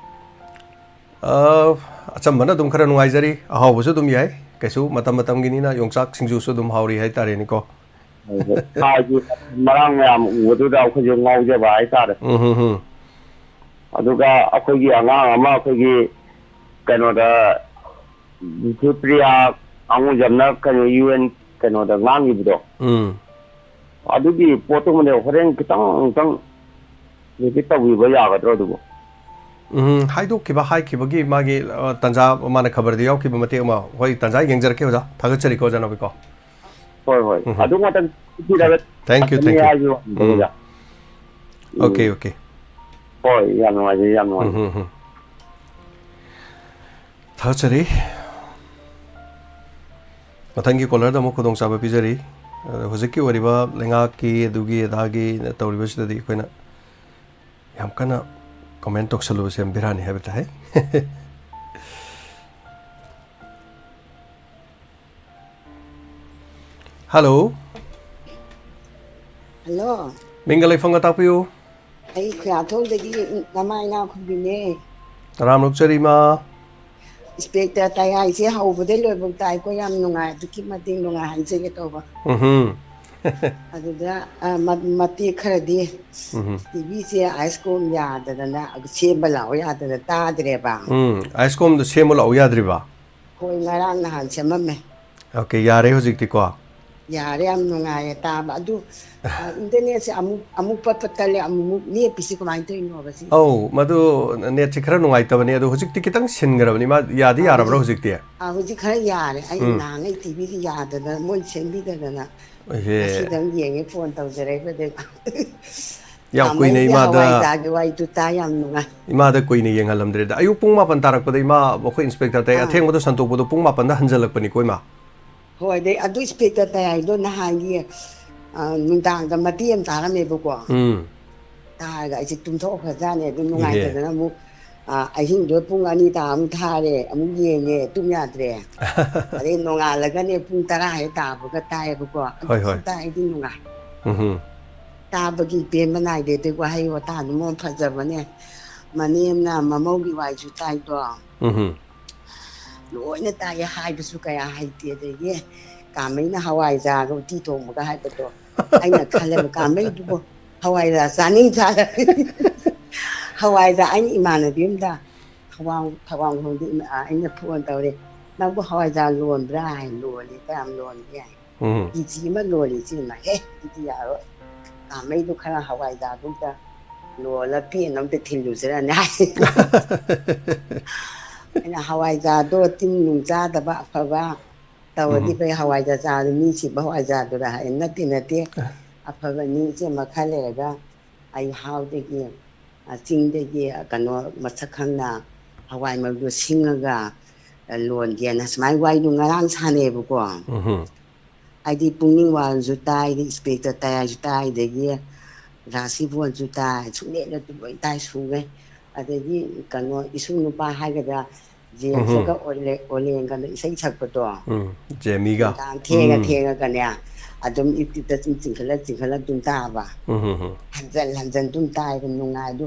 ꯑ, ꯑꯆꯝꯕꯅ ꯑꯗꯨꯝ ꯈꯔ ꯅꯨꯡꯉꯥꯏꯖꯔꯤ, ꯑꯍꯥꯎꯕꯁꯨ ꯑꯗꯨꯝ ꯌꯥꯏ, ꯀꯩꯁꯨ ꯃꯇꯝ ꯃꯇꯝꯒꯤꯅꯤꯅ ꯌꯣꯡꯆꯥꯛ ꯁꯤꯡꯖꯨꯁꯨ ꯑꯗꯨꯝ ꯍꯥꯎꯔꯤ ꯍꯥꯏꯇꯥꯔꯦꯅꯦꯀꯣ꯫ ꯍꯣꯏ, ꯍꯣꯏ꯫ ꯁꯥꯔꯒꯤ ꯃꯔꯥꯡ ꯃꯌꯥꯝ ꯎꯕꯗꯨꯗ ꯑꯩꯈꯣꯏꯁꯨ ꯉꯥꯎꯖꯕ ꯍꯥꯏꯇꯥꯔꯦ꯫ ꯎꯝ, ꯍꯝ, ꯍꯝ꯫ ꯑꯗꯨꯒ ꯑꯩꯈꯣꯏꯒꯤ ꯑꯉꯥꯡ ꯑꯃ ꯑꯩꯈꯣꯏꯒꯤ ꯀꯩꯅꯣꯗ, ꯕꯤꯁꯅꯨꯄ꯭ꯔꯤꯌꯥ ꯀꯥꯡꯕꯨꯖꯝꯅ ꯀꯩꯅꯣ, UN ꯀꯩꯅꯣꯗ ꯉꯥꯡꯈꯤꯕꯗꯣ, ꯎꯝ꯫ ꯑꯗꯨꯒꯤ ꯄꯣꯠꯇꯨꯃꯗꯤ ꯍꯣꯔꯦꯟ ꯈꯤꯇꯪ ꯑꯃꯨꯛꯇꯪ repeat ꯇꯧꯕꯤꯕ ꯌꯥꯒꯗ꯭ꯔꯣ ꯑꯗꯨꯕꯨ? ꯎꯝ, ꯍꯥꯏꯗꯣꯛꯈꯤꯕ, ꯍꯥꯏꯈꯤꯕꯒꯤ ꯃꯥꯒꯤ, ꯑ, ꯇꯟꯖꯥ, ꯃꯥꯅ ꯈꯕꯔꯗ ꯌꯥꯎꯈꯤꯕ ꯃꯇꯦꯛ ꯑꯃ, ꯍꯣꯏ, ꯇꯟꯖꯥ ꯌꯦꯡꯖꯔꯛꯀꯦ, ꯑꯣꯖꯥ꯫ ꯊꯥꯒꯠꯆꯔꯤꯀꯣ, ꯑꯣꯖꯥ ꯅꯥꯎꯕꯤꯀꯣ꯫ ꯍꯣꯏ, ꯍꯣꯏ꯫ ꯎꯝ, ꯎꯝ꯫ ꯑꯗꯨ ꯉꯥꯛꯇꯪ ꯄꯤꯔꯒ Thank you, thank you꯫ ꯍꯥꯏꯕꯒꯤ ꯋꯥꯅꯤꯗ, ꯎꯝ꯫ ꯑꯣꯖꯥ꯫ ꯎꯝ꯫ OK, OK꯫ ꯍꯣꯏ, ꯌꯥꯝ ꯅꯨꯡꯉꯥꯏꯖꯔꯦ, ꯌꯥꯝ ꯎꯝ, ꯅꯨꯡꯉꯥꯏꯖꯔꯦ꯫ ꯎꯝ, ꯎꯝ꯫ ꯊꯥꯒꯠꯆꯔꯤ꯫ ꯃꯊꯪꯒꯤ ꯀꯣꯂꯔꯗ ꯑꯃꯨꯛ ꯈꯨꯗꯣꯡꯆꯥꯕ ꯄꯤꯖꯔꯤ꯫ ꯑꯗꯣ ꯍꯧꯖꯤꯛꯀꯤ ꯑꯣꯏꯔꯤꯕ ꯂꯩꯉꯥꯛꯀꯤ ꯑꯗꯨꯒꯤ ꯑꯗꯥꯒꯤ ꯇꯧꯔꯤꯕꯁꯤꯗꯗꯤ ꯑꯩꯈꯣꯏꯅ ꯌꯥꯝ ꯀꯟꯅ comment ꯇꯧꯁꯜꯂꯨꯕꯁꯦ ꯌꯥꯝ ꯕꯦꯔꯥꯅꯤ ꯍꯥꯏꯕ ꯇꯥꯏ꯫ ꯍꯜꯂꯣ꯫ ꯍꯜꯂꯣ꯫ ꯃꯤꯡꯒ ꯂꯩꯐꯝꯒ ꯇꯥꯛꯄꯤꯌꯨ꯫ ꯑꯩ ꯈꯨꯌꯥꯊꯣꯡꯗꯒꯤ ꯅꯃꯥꯏ ꯏꯅꯥꯎ ꯈꯨꯝꯕꯤꯅꯦ꯫ ꯇꯔꯥꯝ ꯑꯣꯛꯆꯔꯤ ꯏꯃꯥ꯫ ꯏꯟꯁꯄꯦꯛꯇꯔ ꯇꯌꯥꯏꯁꯦ ꯍꯧꯕꯗꯩ ꯂꯣꯏꯕꯧ ꯇꯥꯏꯀꯣ, ꯌꯥꯝ ꯅꯨꯡꯉꯥꯏ, ꯑꯗꯨꯛꯀꯤ ꯃꯇꯤꯛ ꯅꯨꯡꯉꯥꯏ ꯍꯥꯏꯖꯒꯦ ꯇꯧꯕ꯫ ꯎꯝꯍꯨꯝ꯫ ꯑꯗꯨꯗ ꯑ, ꯃ- ꯃꯇꯦꯛ ꯈꯔꯗꯤ ꯇꯤꯚꯤꯁꯦ ꯑꯥꯏꯁ ꯀꯣꯝ ꯌꯥꯗꯗꯅ ꯁꯦꯝꯕ ꯂꯥꯛꯑꯣ ꯌꯥꯗꯅ ꯇꯥꯗ꯭ꯔꯦꯕ꯫ ꯎꯝ ꯑꯥꯏꯁ ꯀꯣꯝꯗꯣ ꯁꯦꯝꯕ ꯂꯥꯛꯑꯣ ꯌꯥꯗ꯭ꯔꯤꯕ? ꯍꯣꯏ, ꯉꯔꯥꯡ ꯅꯍꯥꯟ ꯁꯦꯝꯃꯝꯃꯦ꯫ ꯑꯣꯀꯦ, ꯌꯥꯔꯦ ꯍꯧꯖꯤꯛꯇꯤꯀꯣ꯫ ꯌꯥꯔꯦ, ꯌꯥꯝ ꯅꯨꯡꯉꯥꯏꯌꯦ ꯇꯥꯕ꯫ ꯑꯗꯨ ꯏꯟꯇꯔꯅꯦꯠꯁꯦ ꯑꯃꯨꯛ ꯑꯃꯨꯛ ꯄꯠ ꯄꯠ ꯇꯠꯂꯦ, ꯑꯃꯨꯛ ꯑꯃꯨꯛ ꯂꯦꯞꯄꯤꯁꯦ ꯀꯃꯥꯏꯅ ꯇꯧꯔꯤꯅꯣꯕ ꯁꯤ? ꯑꯧ, ꯃꯗꯨ ꯅꯦꯠꯁꯦ ꯈꯔ ꯅꯨꯡꯉꯥꯏꯇꯕꯅꯤ, ꯑꯗꯣ ꯍꯧꯖꯤꯛꯇꯤ ꯈꯤꯇꯪ ꯁꯤꯟꯈ꯭ꯔꯕꯅꯤ꯫ ꯃꯥ ꯌꯥꯗꯤ ꯑꯥ, ꯌꯥꯔꯕ꯭ꯔꯥ ꯍꯧꯖꯤꯛ ꯍꯧꯖꯤꯛꯇꯤ? ꯑꯥ, ꯍꯧꯖꯤꯛ ꯈꯔ ꯌꯥꯔꯦ꯫ ꯑꯩ ꯎꯝ꯫ ꯅꯍꯥꯟꯉꯩ ꯇꯤꯚꯤꯗꯤ ꯌꯥꯗꯗꯅ ꯃꯣꯏ ꯁꯦꯝꯕꯤꯗꯗꯅ ꯏꯍꯦ꯫ ꯉꯁꯤꯗꯪ ꯌꯦꯡꯉꯦ, ꯐꯣꯟ ꯇꯧꯖꯔꯛꯏꯕꯗꯒꯤ꯫ ꯌꯥꯝ ꯀꯨꯏꯅ ꯀꯥꯃꯩꯒꯤ ꯏꯃꯥꯗ ꯍꯋꯥꯏꯖꯥꯔꯒꯤ ꯋꯥꯔꯤꯗꯨ ꯇꯥ ꯌꯥꯝ ꯅꯨꯡꯉꯥꯏ꯫ ꯏꯃꯥꯗ ꯀꯨꯏꯅ ꯌꯦꯡꯍꯜꯂꯝꯗ꯭ꯔꯦꯗ꯫ ꯑꯌꯨꯛ ꯄꯨꯡ ꯃꯥꯄꯟ ꯇꯥꯔꯛꯄꯗ ꯏꯃꯥ, ꯑꯩꯈꯣꯏ ꯏꯟꯁꯄꯦꯛꯇꯔ ꯇꯌꯥꯏ ꯑꯥ꯫ ꯑꯊꯦꯡꯕꯗꯣ ꯁꯟꯇꯣꯛꯄꯗꯣ ꯄꯨꯡ ꯃꯥꯄꯟꯗ ꯍꯟꯖꯜꯂꯛꯄꯅꯤꯀꯣ ꯏꯃꯥ꯫ ꯍꯣꯏ, ꯑꯗꯩ ꯑꯗꯨ ꯏꯟꯁꯄꯦꯛꯇꯔ ꯇꯌꯥꯏꯗꯣ ꯅꯍꯥꯟꯒꯤ, ꯑ, ꯅꯨꯡꯗꯥꯡꯗ ꯃꯇꯦꯛ ꯑꯃ ꯇꯥꯔꯝꯃꯦꯕꯀꯣ꯫ ꯎꯝ꯫ ꯇꯥꯔꯒ ꯑꯩꯁꯦ ꯇꯨꯝꯊꯣꯛꯈ꯭ꯔꯖꯥꯠꯅꯦ꯫ ꯑꯗꯨ ꯏꯍꯦ꯫ ꯅꯨꯡꯉꯥꯏꯇꯗꯅ ꯑꯃꯨꯛ, ꯑ, ꯑꯍꯤꯡꯗꯣ ꯄꯨꯡ ꯑꯅꯤ ꯇꯥ ꯑꯃꯨꯛ ꯊꯥꯔꯦ, ꯑꯃꯨꯛ ꯌꯦꯡꯉꯦ, ꯇꯨꯝ ꯌꯥꯗ꯭ꯔꯦ꯫ ꯑꯗꯩ ꯅꯣꯡꯉꯥꯜꯂꯒꯅꯦ ꯄꯨꯡ ꯇꯔꯥ ꯍꯦꯛ ꯇꯥꯕꯒ ꯇꯥꯏꯌꯦꯕꯀꯣ꯫ ꯑꯗꯨ ꯍꯣꯏ, ꯍꯣꯏ꯫ ꯈꯛꯇ ꯑꯩꯗꯤ ꯅꯨꯡꯉꯥꯏ꯫ ꯎꯝꯍꯨꯝ꯫ ꯇꯥꯕꯒꯤ ꯄꯦꯟꯕ ꯅꯥꯏꯗꯦ꯫ ꯑꯗꯩ ꯋꯥꯍꯩ ꯋꯥꯇꯥꯗꯨ ꯃꯔꯣꯟ ꯐꯖꯕꯅꯦ꯫ ꯃꯅꯦꯝꯅ ꯃꯃꯧꯒꯤ ꯋꯥꯔꯤꯁꯨ ꯇꯥꯏꯗꯣ꯫ ꯎꯝꯍꯨꯝ꯫ ꯂꯣꯏꯅ ꯇꯥꯏꯌꯦ, ꯍꯥꯏꯕꯁꯨ ꯀꯌꯥ ꯍꯩꯇꯦ꯫ ꯑꯗꯒꯤ ꯀꯥꯃꯩꯅ ꯍꯋꯥꯏꯖꯥꯔꯒ ꯎꯇꯤ ꯊꯣꯡꯕꯒ ꯍꯥꯏꯕꯗꯣ, ꯑꯩꯅ ꯈꯜꯂꯦꯕ, "ꯀꯥꯃꯩꯗꯨꯕꯨ ꯍꯋꯥꯏꯖꯥꯔ ꯆꯥꯅꯤꯡ ꯖꯥꯠꯂ?" ꯍꯋꯥꯏꯖꯥꯔ, ꯑꯩꯅ ꯏꯃꯥꯟꯅꯕꯤ ꯑꯃꯗ, ꯊꯋꯥꯡ ꯊꯋꯥꯡꯈꯣꯡꯗ ꯏꯃꯥ-, ꯑꯩꯅ ꯐꯣꯟ ꯇꯧꯔꯦ, "ꯅꯪꯕꯨ ꯍꯋꯥꯏꯖꯥꯔ ꯂꯣꯟꯕ꯭ꯔꯥ?" ꯍꯥꯏ, "ꯂꯣꯜꯂꯤ, ꯀꯌꯥꯝ ꯂꯣꯟꯒꯦ?" ꯍꯥꯏ꯫ ꯎꯝ꯫ "ꯀꯦꯖꯤ ꯑꯃ ꯂꯣꯜꯂꯤ ꯏꯆꯦꯃ"꯫ "ꯑꯦ, ꯑꯗꯨꯗꯤ ꯌꯥꯔꯣꯏ, ꯀꯥꯃꯩꯗꯣ ꯈꯔ ꯍꯋꯥꯏꯖꯥꯔꯗꯨ ꯑꯝꯇ ꯂꯣꯜꯂ ꯄꯦꯟꯅ ꯑꯝꯇ ꯊꯤꯜꯂꯨꯁꯤꯔꯅꯦ" ꯍꯥꯏ꯫ ꯑꯩꯅ, "ꯍꯋꯥꯏꯖꯥꯔꯗꯣ ꯇꯤꯟ ꯅꯨꯡ ꯆꯥꯗꯕ ꯑꯐꯕ ꯇꯧꯔꯗꯤ ꯎꯝ꯫ ꯐꯩ, ꯍꯋꯥꯏꯖꯥꯔ ꯆꯥꯔꯗꯤ ꯃꯤ ꯁꯤꯕ ꯍꯋꯥꯏꯖꯥꯔꯗꯨꯔ?" ꯍꯥꯏ꯫ "ꯅꯠꯇꯦ, ꯅꯠꯇꯦ, ꯑꯐꯕꯅꯤ ꯏꯆꯦꯃ, ꯈꯔ ꯂꯩꯔꯒ ꯑꯩ ꯍꯥꯎꯗꯒꯤ, ꯑ, ꯆꯤꯡꯗꯒꯤ, ꯑ, ꯀꯩꯅꯣ ꯃꯁꯛ ꯈꯪꯅ ꯍꯋꯥꯏ ꯃꯔꯨꯗꯣ ꯁꯤꯡꯉꯒ, ꯑ, ꯂꯣꯟꯒꯦꯅ" ꯁꯨꯃꯥꯏꯅ ꯋꯥꯔꯤꯗꯣ ꯉꯔꯥꯡ ꯁꯥꯟꯅꯩꯌꯦꯕꯀꯣ꯫ ꯎꯝꯍꯨꯝ꯫ ꯍꯥꯏꯗꯤ ꯄꯨꯛꯅꯤꯡ ꯋꯥꯜꯁꯨ ꯇꯥꯏ, ꯏꯟꯁꯄꯦꯛꯇꯔ ꯇꯌꯥꯏꯁꯨ ꯇꯥꯏ, ꯑꯗꯒꯤ ꯔꯥꯁꯤꯕꯣꯟꯁꯨ ꯇꯥꯏ, ꯁꯨꯡꯂꯦꯞ ꯂꯦꯞꯇ ꯂꯣꯏ ꯇꯥꯏ, ꯁꯨꯒꯩ꯫ ꯑꯗꯒꯤ ꯀꯩꯅꯣ ꯏꯁꯨ ꯅꯨꯄꯥ ꯍꯥꯏꯒꯗ꯭ꯔꯥ, ꯖꯦꯝꯁꯀ ꯎꯝꯍꯨꯝ꯫ ꯑꯣꯂꯦ-, ꯑꯣꯂꯦꯟꯒꯅ ꯏꯁꯩ ꯁꯛꯄꯗꯣ, ꯎꯝ, ꯖꯦꯃꯤꯒ꯫ ꯅꯨꯡꯗꯥꯡ ꯊꯦꯡꯉ ꯎꯝ꯫ ꯊꯦꯡꯉꯒꯅꯦ, ꯑꯗꯨꯝ ꯌꯨꯇ꯭ꯌꯨꯕꯇ ꯁꯨꯝ ꯆꯤꯡꯈꯠꯂ ꯆꯤꯡꯈꯠꯂ ꯑꯗꯨꯝ ꯇꯥꯕ꯫ ꯎꯝ, ꯎꯝ, ꯎꯝ, ꯍꯟꯖꯟ ꯍꯟꯖꯟ ꯑꯗꯨꯝ ꯇꯥꯏꯕ, ꯅꯨꯡꯉꯥꯏ꯫ ꯑꯗꯨ,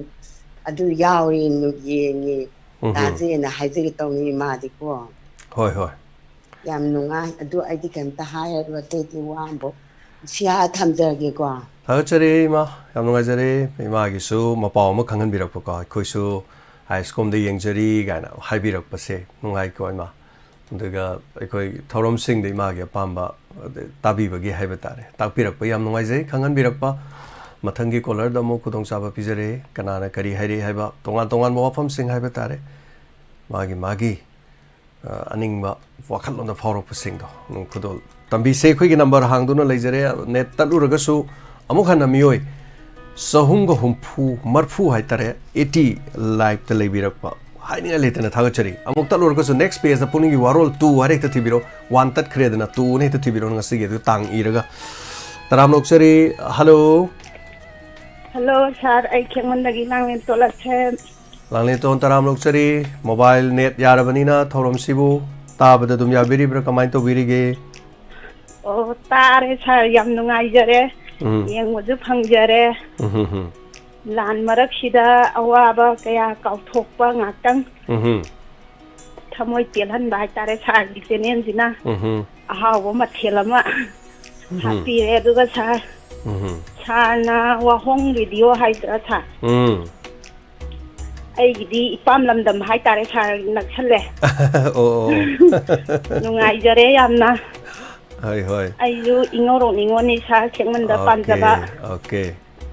ꯑꯗꯨ ꯌꯥꯎꯔꯤ, ꯅꯨ-, ꯌꯦꯡꯉꯤ꯫ ꯎꯝ, ꯎꯝ꯫ ꯇꯥꯖꯦꯅ ꯍꯥꯏꯖꯒꯦ ꯇꯧꯅꯤ ꯃꯥꯗꯤꯀꯣ꯫ ꯍꯣꯏ, ꯍꯣꯏ꯫ ꯌꯥꯝ ꯅꯨꯡꯉꯥꯏ꯫ ꯑꯗꯨ ꯑꯩꯗꯤ ꯀꯩꯝꯇ ꯍꯥꯏꯔꯔꯣꯏ, ꯑꯇꯩꯗꯤ ꯋꯥ ꯑꯃꯐꯥꯎ꯫ ꯁꯤꯌꯥ ꯊꯝꯖꯔꯒꯦꯀꯣ꯫ ꯊꯥꯒꯠꯆꯔꯤ ꯏꯃꯥ, ꯌꯥꯝ ꯅꯨꯡꯉꯥꯏꯖꯔꯦ꯫ ꯏꯃꯥꯒꯤꯁꯨ ꯃꯄꯥꯎ ꯑꯃ ꯈꯪꯍꯟꯕꯤꯔꯛꯄꯀꯣ, ꯑꯩꯈꯣꯏꯁꯨ ꯍꯥꯏ ꯁ꯭ꯀꯨꯜꯗ ꯌꯦꯡꯖꯔꯤ ꯀꯥꯏꯅ ꯍꯥꯏꯕꯤꯔꯛꯄꯁꯦ ꯅꯨꯡꯉꯥꯏꯀꯣ ꯏꯃꯥ꯫ ꯑꯗꯨꯒ ꯑꯩꯈꯣꯏ ꯊꯧꯔꯝꯁꯤꯡꯗ ꯏꯃꯥꯒꯤ ꯑꯄꯥꯝꯕ, ꯑꯗꯩ ꯇꯥꯕꯤꯕꯒꯤ ꯍꯥꯏꯕ ꯇꯥꯔꯦ, ꯇꯥꯛꯄꯤꯔꯛꯄ ꯌꯥꯝ ꯅꯨꯡꯉꯥꯏꯖꯩ, ꯈꯪꯍꯟꯕꯤꯔꯛꯄ꯫ ꯃꯊꯪꯒꯤ ꯀꯣꯂꯔꯗ ꯑꯃꯨꯛ ꯈꯨꯗꯣꯡꯆꯥꯕ ꯄꯤꯖꯔꯦ, ꯀꯅꯥꯅ ꯀꯔꯤ ꯍꯥꯏꯔꯤ ꯍꯥꯏꯕ ꯇꯣꯉꯥꯟ ꯇꯣꯉꯥꯟꯕ ꯋꯥꯐꯝꯁꯤꯡ ꯍꯥꯏꯕ ꯇꯥꯔꯦ, ꯃꯥꯒꯤ ꯃꯥꯒꯤ ꯑ, ꯑꯅꯤꯡꯕ ꯋꯥꯈꯜꯂꯣꯟꯗ ꯐꯥꯎꯔꯛꯄꯁꯤꯡꯗꯣ ꯑꯗꯨꯝ ꯈꯨꯗꯣꯜ ꯇꯝꯕꯤꯁꯦ꯫ ꯑꯩꯈꯣꯏꯒꯤ ꯅꯝꯕꯔ ꯍꯥꯡꯗꯨꯅ ꯂꯩꯖꯔꯦ, ꯅꯦꯠ ꯇꯠꯂꯨꯔꯒꯁꯨ ꯑꯃꯨꯛ ꯍꯟꯅ ꯃꯤꯑꯣꯏ ꯆꯍꯨꯝꯒ ꯍꯨꯝꯐꯨ, ꯃꯔꯐꯨ ꯍꯥꯏꯇꯥꯔꯦ, ꯑꯩꯠꯇꯤ ꯂꯥꯏꯞꯇ ꯂꯩꯕꯤꯔꯛꯄ ꯍꯥꯏꯅꯤꯡꯉꯥꯏ ꯂꯩꯇꯅ ꯊꯥꯒꯠꯆꯔꯤ꯫ ꯑꯃꯨꯛ ꯇꯠꯂꯨꯔꯒꯁꯨ ꯅꯦꯛꯁ ꯄꯦꯖꯇ ꯄꯨꯛꯅꯤꯡꯒꯤ ꯋꯥꯔꯣꯜ ꯇꯨ ꯍꯥꯏꯔ ꯍꯦꯛꯇ ꯊꯤꯕꯤꯔꯣ, ꯋꯥꯟ ꯇꯠꯈ꯭ꯔꯦꯗꯅ ꯇꯨꯅ ꯍꯦꯛꯇ ꯊꯤꯕꯤꯔꯣ, ꯉꯁꯤꯒꯤ ꯑꯗꯨ ꯇꯥꯡ ꯏꯔꯒ꯫ ꯇꯔꯥꯝꯅ ꯑꯣꯛꯆꯔꯤ꯫ ꯍꯜꯂꯣ꯫ ꯍꯜꯂꯣ ꯁꯥꯔ, ꯑꯩ ꯈꯦꯛꯃꯟꯗꯒꯤ ꯂꯥꯡꯂꯦꯟ ꯇꯣꯂꯛꯁꯦ꯫ ꯂꯥꯡꯂꯦꯟꯇꯣꯟ ꯇꯔꯥꯝꯅ ꯑꯣꯛꯆꯔꯤ꯫ ꯃꯣꯕꯥꯏꯜ ꯅꯦꯠ ꯌꯥꯔꯕꯅꯤꯅ ꯊꯧꯔꯝꯁꯤꯕꯨ ꯇꯥꯕꯗ ꯑꯗꯨꯝ ꯌꯥꯕꯤꯔꯤꯕ꯭ꯔꯥ, ꯀꯃꯥꯏꯅ ꯇꯧꯕꯤꯔꯤꯒꯦ? ꯑꯣ, ꯇꯥꯔꯦ ꯁꯥꯔ, ꯌꯥꯝ ꯅꯨꯡꯉꯥꯏꯖꯔꯦ꯫ ꯎꯝ꯫ ꯌꯦꯡꯕꯁꯨ ꯐꯪꯖꯔꯦ꯫ ꯎꯝ, ꯍꯝ, ꯍꯝ꯫ ꯂꯥꯟ ꯃꯔꯛꯁꯤꯗ ꯑꯋꯥꯕ ꯀꯌꯥ ꯀꯥꯎꯊꯣꯛꯄ ꯉꯥꯛꯇꯪ, ꯎꯝ, ꯍꯝ꯫ ꯊꯃꯣꯏ ꯄꯦꯜꯍꯟꯕ ꯍꯥꯏꯇꯥꯔꯦ ꯁꯥꯔꯒꯤ ꯆꯦꯅꯦꯜꯁꯤꯅ꯫ ꯎꯝ, ꯍꯝ꯫ ꯑꯍꯥꯎꯕ ꯃꯊꯦꯜ ꯑꯃ ꯎꯝ, ꯍꯝ꯫ ꯍꯥꯞꯄꯤꯔꯦ꯫ ꯑꯗꯨꯒ ꯁꯥꯔ, ꯎꯝ, ꯍꯝ꯫ ꯁꯥꯔꯅ ꯋꯥꯍꯣꯡ ꯔꯦꯗꯤꯑꯣ ꯍꯥꯏꯗ꯭ꯔꯥ ꯁꯥꯔ? ꯎꯝ꯫ ꯑꯩꯒꯤꯗꯤ ꯏꯄꯥꯝ ꯂꯝꯗꯝ ꯍꯥꯏꯇꯥꯔꯦ ꯁꯥꯔ, ꯅꯛꯁꯜꯂꯦ꯫ ꯑꯣ, ꯑꯣ, ꯑꯣ꯫ ꯅꯨꯡꯉꯥꯏꯖꯔꯦ ꯌꯥꯝꯅ꯫ ꯍꯣꯏ, ꯍꯣꯏ꯫ ꯑꯩꯁꯨ ꯏꯉꯧꯔꯣꯛ ꯅꯤꯉꯣꯟꯅꯤ ꯁꯥꯔ, ꯈꯦꯛꯃꯟꯗ ꯑꯣꯀꯦ, ꯄꯥꯟꯖꯕ꯫ ꯑꯣꯀꯦ꯫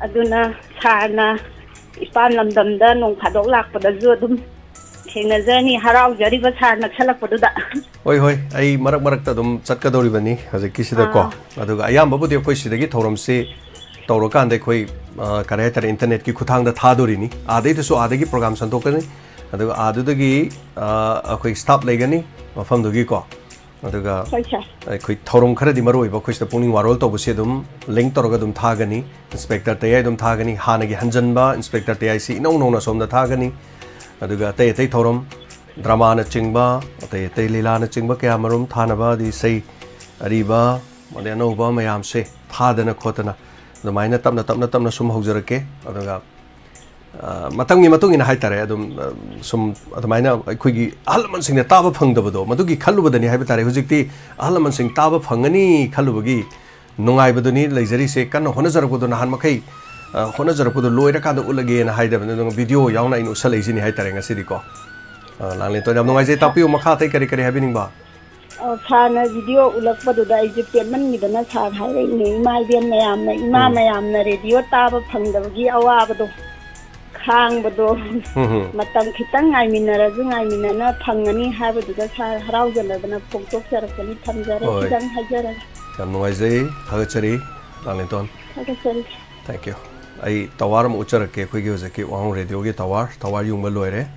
ꯑꯗꯨꯅ ꯁꯥꯔꯅ ꯏꯄꯥꯝ ꯂꯝꯗꯝꯗ ꯅꯣꯡ ꯐꯥꯗꯣꯛ ꯂꯥꯛꯄꯗꯁꯨ ꯑꯗꯨꯝ ꯊꯦꯡꯅꯖꯔꯅꯤ, ꯍꯔꯥꯎꯖꯔꯤꯕ ꯁꯥꯔ ꯅꯛꯁꯜꯂꯛꯄꯗꯨꯗ꯫ ꯍꯣꯏ, ꯍꯣꯏ, ꯑꯩ ꯃꯔꯛ ꯃꯔꯛꯇ ꯑꯗꯨꯝ ꯆꯠꯀꯗꯧꯔꯤꯕꯅꯤ ꯍꯧꯖꯤꯛꯀꯤꯁꯤꯗꯀꯣ꯫ ꯑꯥ꯫ ꯑꯗꯨꯒ ꯑꯌꯥꯝꯕꯕꯨꯗꯤ ꯑꯩꯈꯣꯏ ꯁꯤꯗꯒꯤ ꯊꯧꯔꯝꯁꯤ ꯇꯧꯔꯀꯥꯟꯗ ꯑꯩꯈꯣꯏ, ꯑ, ꯀꯔꯤ ꯍꯥꯏꯇꯥꯔꯦ, ꯏꯟꯇꯔꯅꯦꯠꯀꯤ ꯈꯨꯠꯊꯥꯡꯗ ꯊꯥꯗꯣꯔꯤꯅꯤ꯫ ꯑꯥꯗꯩꯗꯁꯨ ꯑꯥꯗꯒꯤ ꯄ꯭ꯔꯣꯒ꯭ꯔꯥꯝ ꯁꯟꯗꯣꯛꯀꯅꯤ꯫ ꯑꯗꯨꯒ ꯑꯥꯗꯨꯗꯒꯤ, ꯑ, ꯑꯩꯈꯣꯏ ꯁ꯭ꯇꯥꯐ ꯂꯩꯒꯅꯤ ꯃꯐꯝꯗꯨꯒꯤꯀꯣ꯫ ꯑꯗꯨꯒ ꯍꯣꯏ ꯁꯥꯔ꯫ ꯑꯩꯈꯣꯏ ꯊꯧꯔꯝ ꯈꯔꯗꯤ ꯃꯔꯨ ꯑꯣꯏꯕ ꯑꯩꯈꯣꯏ ꯁꯤꯗ ꯄꯨꯛꯅꯤꯡ ꯋꯥꯔꯣꯜ ꯇꯧꯕꯁꯤ ꯑꯗꯨꯝ ꯂꯤꯡ ꯇꯧꯔꯒ ꯑꯗꯨꯝ ꯊꯥꯒꯅꯤ꯫ ꯏꯟꯁꯄꯦꯛꯇꯔ ꯇꯌꯥꯏ ꯑꯗꯨꯝ ꯊꯥꯒꯅꯤ꯫ ꯍꯥꯟꯅꯒꯤ ꯍꯟꯖꯟꯕ ꯏꯟꯁꯄꯦꯛꯇꯔ ꯇꯌꯥꯏꯁꯤ ꯏꯅꯧ ꯅꯧꯅ ꯁꯣꯝꯗ ꯊꯥꯒꯅꯤ꯫ ꯑꯗꯨꯒ ꯑꯇꯩ ꯑꯇꯩ ꯊꯧꯔꯝ, ꯗ꯭ꯔꯃꯥꯅꯆꯤꯡꯕ, ꯑꯇꯩ ꯑꯇꯩ ꯂꯤꯂꯥꯅꯆꯤꯡꯕ ꯀꯌꯥ ꯃꯔꯨꯝ ꯊꯥꯅꯕ, ꯑꯗꯩ ꯏꯁꯩ ꯑꯔꯤꯕ, ꯑꯗꯩ ꯑꯅꯧꯕ ꯃꯌꯥꯝꯁꯦ ꯊꯥꯗꯅ ꯈꯣꯠꯇꯅ ꯑꯗꯨꯃꯥꯏꯅ ꯇꯞꯅ ꯇꯞꯅ ꯇꯞꯅ ꯁꯨꯝ ꯍꯧꯖꯔꯛꯀꯦ꯫ ꯑꯗꯨꯒ ꯑ, ꯃꯇꯝꯒꯤ ꯃꯇꯨꯡ ꯏꯟꯅ ꯍꯥꯏꯇꯥꯔꯦ, ꯑꯗꯨꯝ, ꯑ, ꯁꯨꯝ ꯑꯗꯨꯃꯥꯏꯅ ꯑꯩꯈꯣꯏꯒꯤ ꯑꯍꯜ ꯂꯃꯟꯁꯤꯡꯅ ꯇꯥꯕ ꯐꯪꯗꯕꯗꯣ, ꯃꯗꯨꯒꯤ ꯈꯜꯂꯨꯕꯗꯅꯤ ꯍꯥꯏꯕ ꯇꯥꯔꯦ꯫ ꯍꯧꯖꯤꯛꯇꯤ ꯑꯍꯜ ꯂꯃꯟꯁꯤꯡ ꯇꯥꯕ ꯐꯪꯒꯅꯤ ꯈꯜꯂꯨꯕꯒꯤ ꯅꯨꯡꯉꯥꯏꯕꯗꯨꯅꯤ ꯂꯩꯖꯔꯤꯁꯦ꯫ ꯀꯟꯅ ꯍꯣꯠꯅꯖꯔꯛꯄꯗꯣ, ꯅꯍꯥꯟ ꯃꯈꯩ, ꯑ, ꯍꯣꯠꯅꯖꯔꯛꯄꯗꯣ ꯂꯣꯏꯔꯀꯥꯟꯗ ꯎꯠꯂꯒꯦꯅ ꯍꯥꯏꯗꯕꯅꯤ, ꯑꯗꯨꯒ ꯚꯤꯗꯤꯑꯣ ꯌꯥꯎꯅ ꯑꯩꯅ ꯎꯠꯁꯜꯂꯛꯏꯁꯤꯅꯤ ꯍꯥꯏꯇꯥꯔꯦ ꯉꯁꯤꯗꯤꯀꯣ꯫ ꯑ, ꯂꯥꯡꯂꯦꯟꯇꯣꯟ, ꯌꯥꯝ ꯅꯨꯡꯉꯥꯏꯖꯩ꯫ ꯇꯥꯛꯄꯤꯌꯨ, ꯃꯈꯥ ꯑꯇꯩ ꯀꯔꯤ ꯀꯔꯤ ꯍꯥꯏꯕꯤꯅꯤꯡꯕ? ꯑ, ꯁꯥꯔꯅ ꯚꯤꯗꯤꯑꯣ ꯎꯠꯂꯛꯄꯗꯨꯗ ꯑꯩꯁꯦ ꯄꯦꯟꯃꯟꯈꯤꯗꯅ ꯁꯥꯔ ꯍꯥꯏꯔꯛꯏꯅꯦ꯫ ꯏꯃꯥ ꯏꯕꯦꯟ ꯃꯌꯥꯝꯅ, ꯏꯃꯥ ꯎꯝ꯫ ꯃꯌꯥꯝꯅ ꯔꯦꯗꯤꯑꯣ ꯇꯥꯕ ꯐꯪꯗꯕꯒꯤ ꯑꯋꯥꯕꯗꯣ, ꯈꯥꯡꯕꯗꯣ, ꯎꯝ, ꯎꯝ꯫ ꯃꯇꯝ ꯈꯤꯇꯪ ꯉꯥꯏꯃꯤꯟꯅꯔꯁꯨ ꯉꯥꯏꯃꯤꯟꯅꯅ ꯐꯪꯒꯅꯤ ꯍꯥꯏꯕꯗꯨꯗ ꯁꯥꯔ ꯍꯔꯥꯎꯖꯅꯗꯅ ꯐꯣꯡꯗꯣꯛꯆꯔꯛꯄꯅꯤ꯫ ꯊꯝꯖꯔꯦ꯫ ꯍꯣꯏ꯫ ꯁꯤꯗꯪ ꯍꯥꯏꯖꯔꯒꯦ꯫ ꯌꯥꯝ ꯅꯨꯡꯉꯥꯏꯖꯩ꯫ ꯊꯥꯒꯠꯆꯔꯤ, ꯂꯥꯡꯂꯦꯟꯇꯣꯟ꯫ ꯊꯥꯒꯠꯆꯔꯤ꯫ Thank you꯫ ꯑꯩ ꯇꯋꯥꯔ ꯑꯃ ꯎꯠꯆꯔꯛꯀꯦ, ꯑꯩꯈꯣꯏꯒꯤ ꯍꯧꯖꯤꯛꯀꯤ ꯋꯥꯍꯣꯡ ꯔꯦꯗꯤꯑꯣꯒꯤ ꯇꯋꯥꯔ, ꯇꯋꯥꯔ ꯌꯨꯡꯕ ꯂꯣꯏꯔꯦ꯫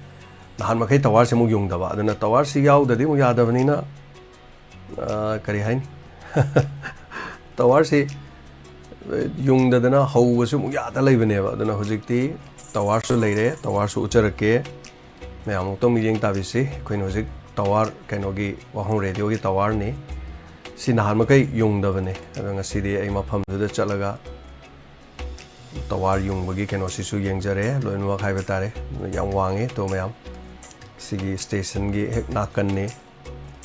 ꯅꯍꯥꯟ ꯃꯈꯩ ꯇꯋꯥꯔꯁꯤ ꯑꯃꯨꯛ ꯌꯨꯡꯗꯕ, ꯑꯗꯨꯅ ꯇꯋꯥꯔꯁꯤ ꯌꯥꯎꯗꯗꯤ ꯑꯃꯨꯛ ꯌꯥꯗꯕꯅꯤꯅ, ꯑ, ꯀꯔꯤ ꯍꯥꯏꯅꯤ? ꯇꯋꯥꯔꯁꯤ, ꯑ, ꯌꯨꯡꯗꯗꯅ ꯍꯧꯕꯁꯨ ꯑꯃꯨꯛ ꯌꯥꯗ ꯂꯩꯕꯅꯦꯕ꯫ ꯑꯗꯨꯅ ꯍꯧꯖꯤꯛꯇꯤ ꯇꯋꯥꯔꯁꯨ ꯂꯩꯔꯦ, ꯇꯋꯥꯔꯁꯨ ꯎꯠꯆꯔꯛꯀꯦ꯫ ꯃꯌꯥꯝ ꯑꯃꯨꯛꯇꯪ ꯃꯤꯠꯌꯦꯡ ꯇꯥꯕꯤꯁꯤ꯫ ꯑꯩꯈꯣꯏꯅ ꯍꯧꯖꯤꯛ ꯇꯋꯥꯔ, ꯀꯩꯅꯣꯒꯤ, ꯋꯥꯍꯣꯡ ꯔꯦꯗꯤꯑꯣꯒꯤ ꯇꯋꯥꯔꯅꯤ꯫ ꯁꯤ ꯅꯍꯥꯟ ꯃꯈꯩ ꯌꯨꯡꯗꯕꯅꯦ, ꯑꯗꯣ ꯉꯁꯤꯗꯤ ꯑꯩ ꯃꯐꯝꯗꯨꯗ ꯆꯠꯂꯒ ꯇꯋꯥꯔ ꯌꯨꯡꯕꯒꯤ ꯀꯩꯅꯣꯁꯤꯁꯨ ꯌꯦꯡꯖꯔꯦ, ꯂꯣꯏꯅꯃꯛ ꯍꯥꯏꯕ ꯇꯥꯔꯦ꯫ ꯌꯥꯝ ꯋꯥꯡꯉꯦ, ꯇꯣ ꯃꯌꯥꯝ꯫ ꯁꯤꯒꯤ ꯁ꯭ꯇꯦꯁꯟꯒꯤ ꯍꯦꯛ ꯅꯥꯀꯟꯅꯤ꯫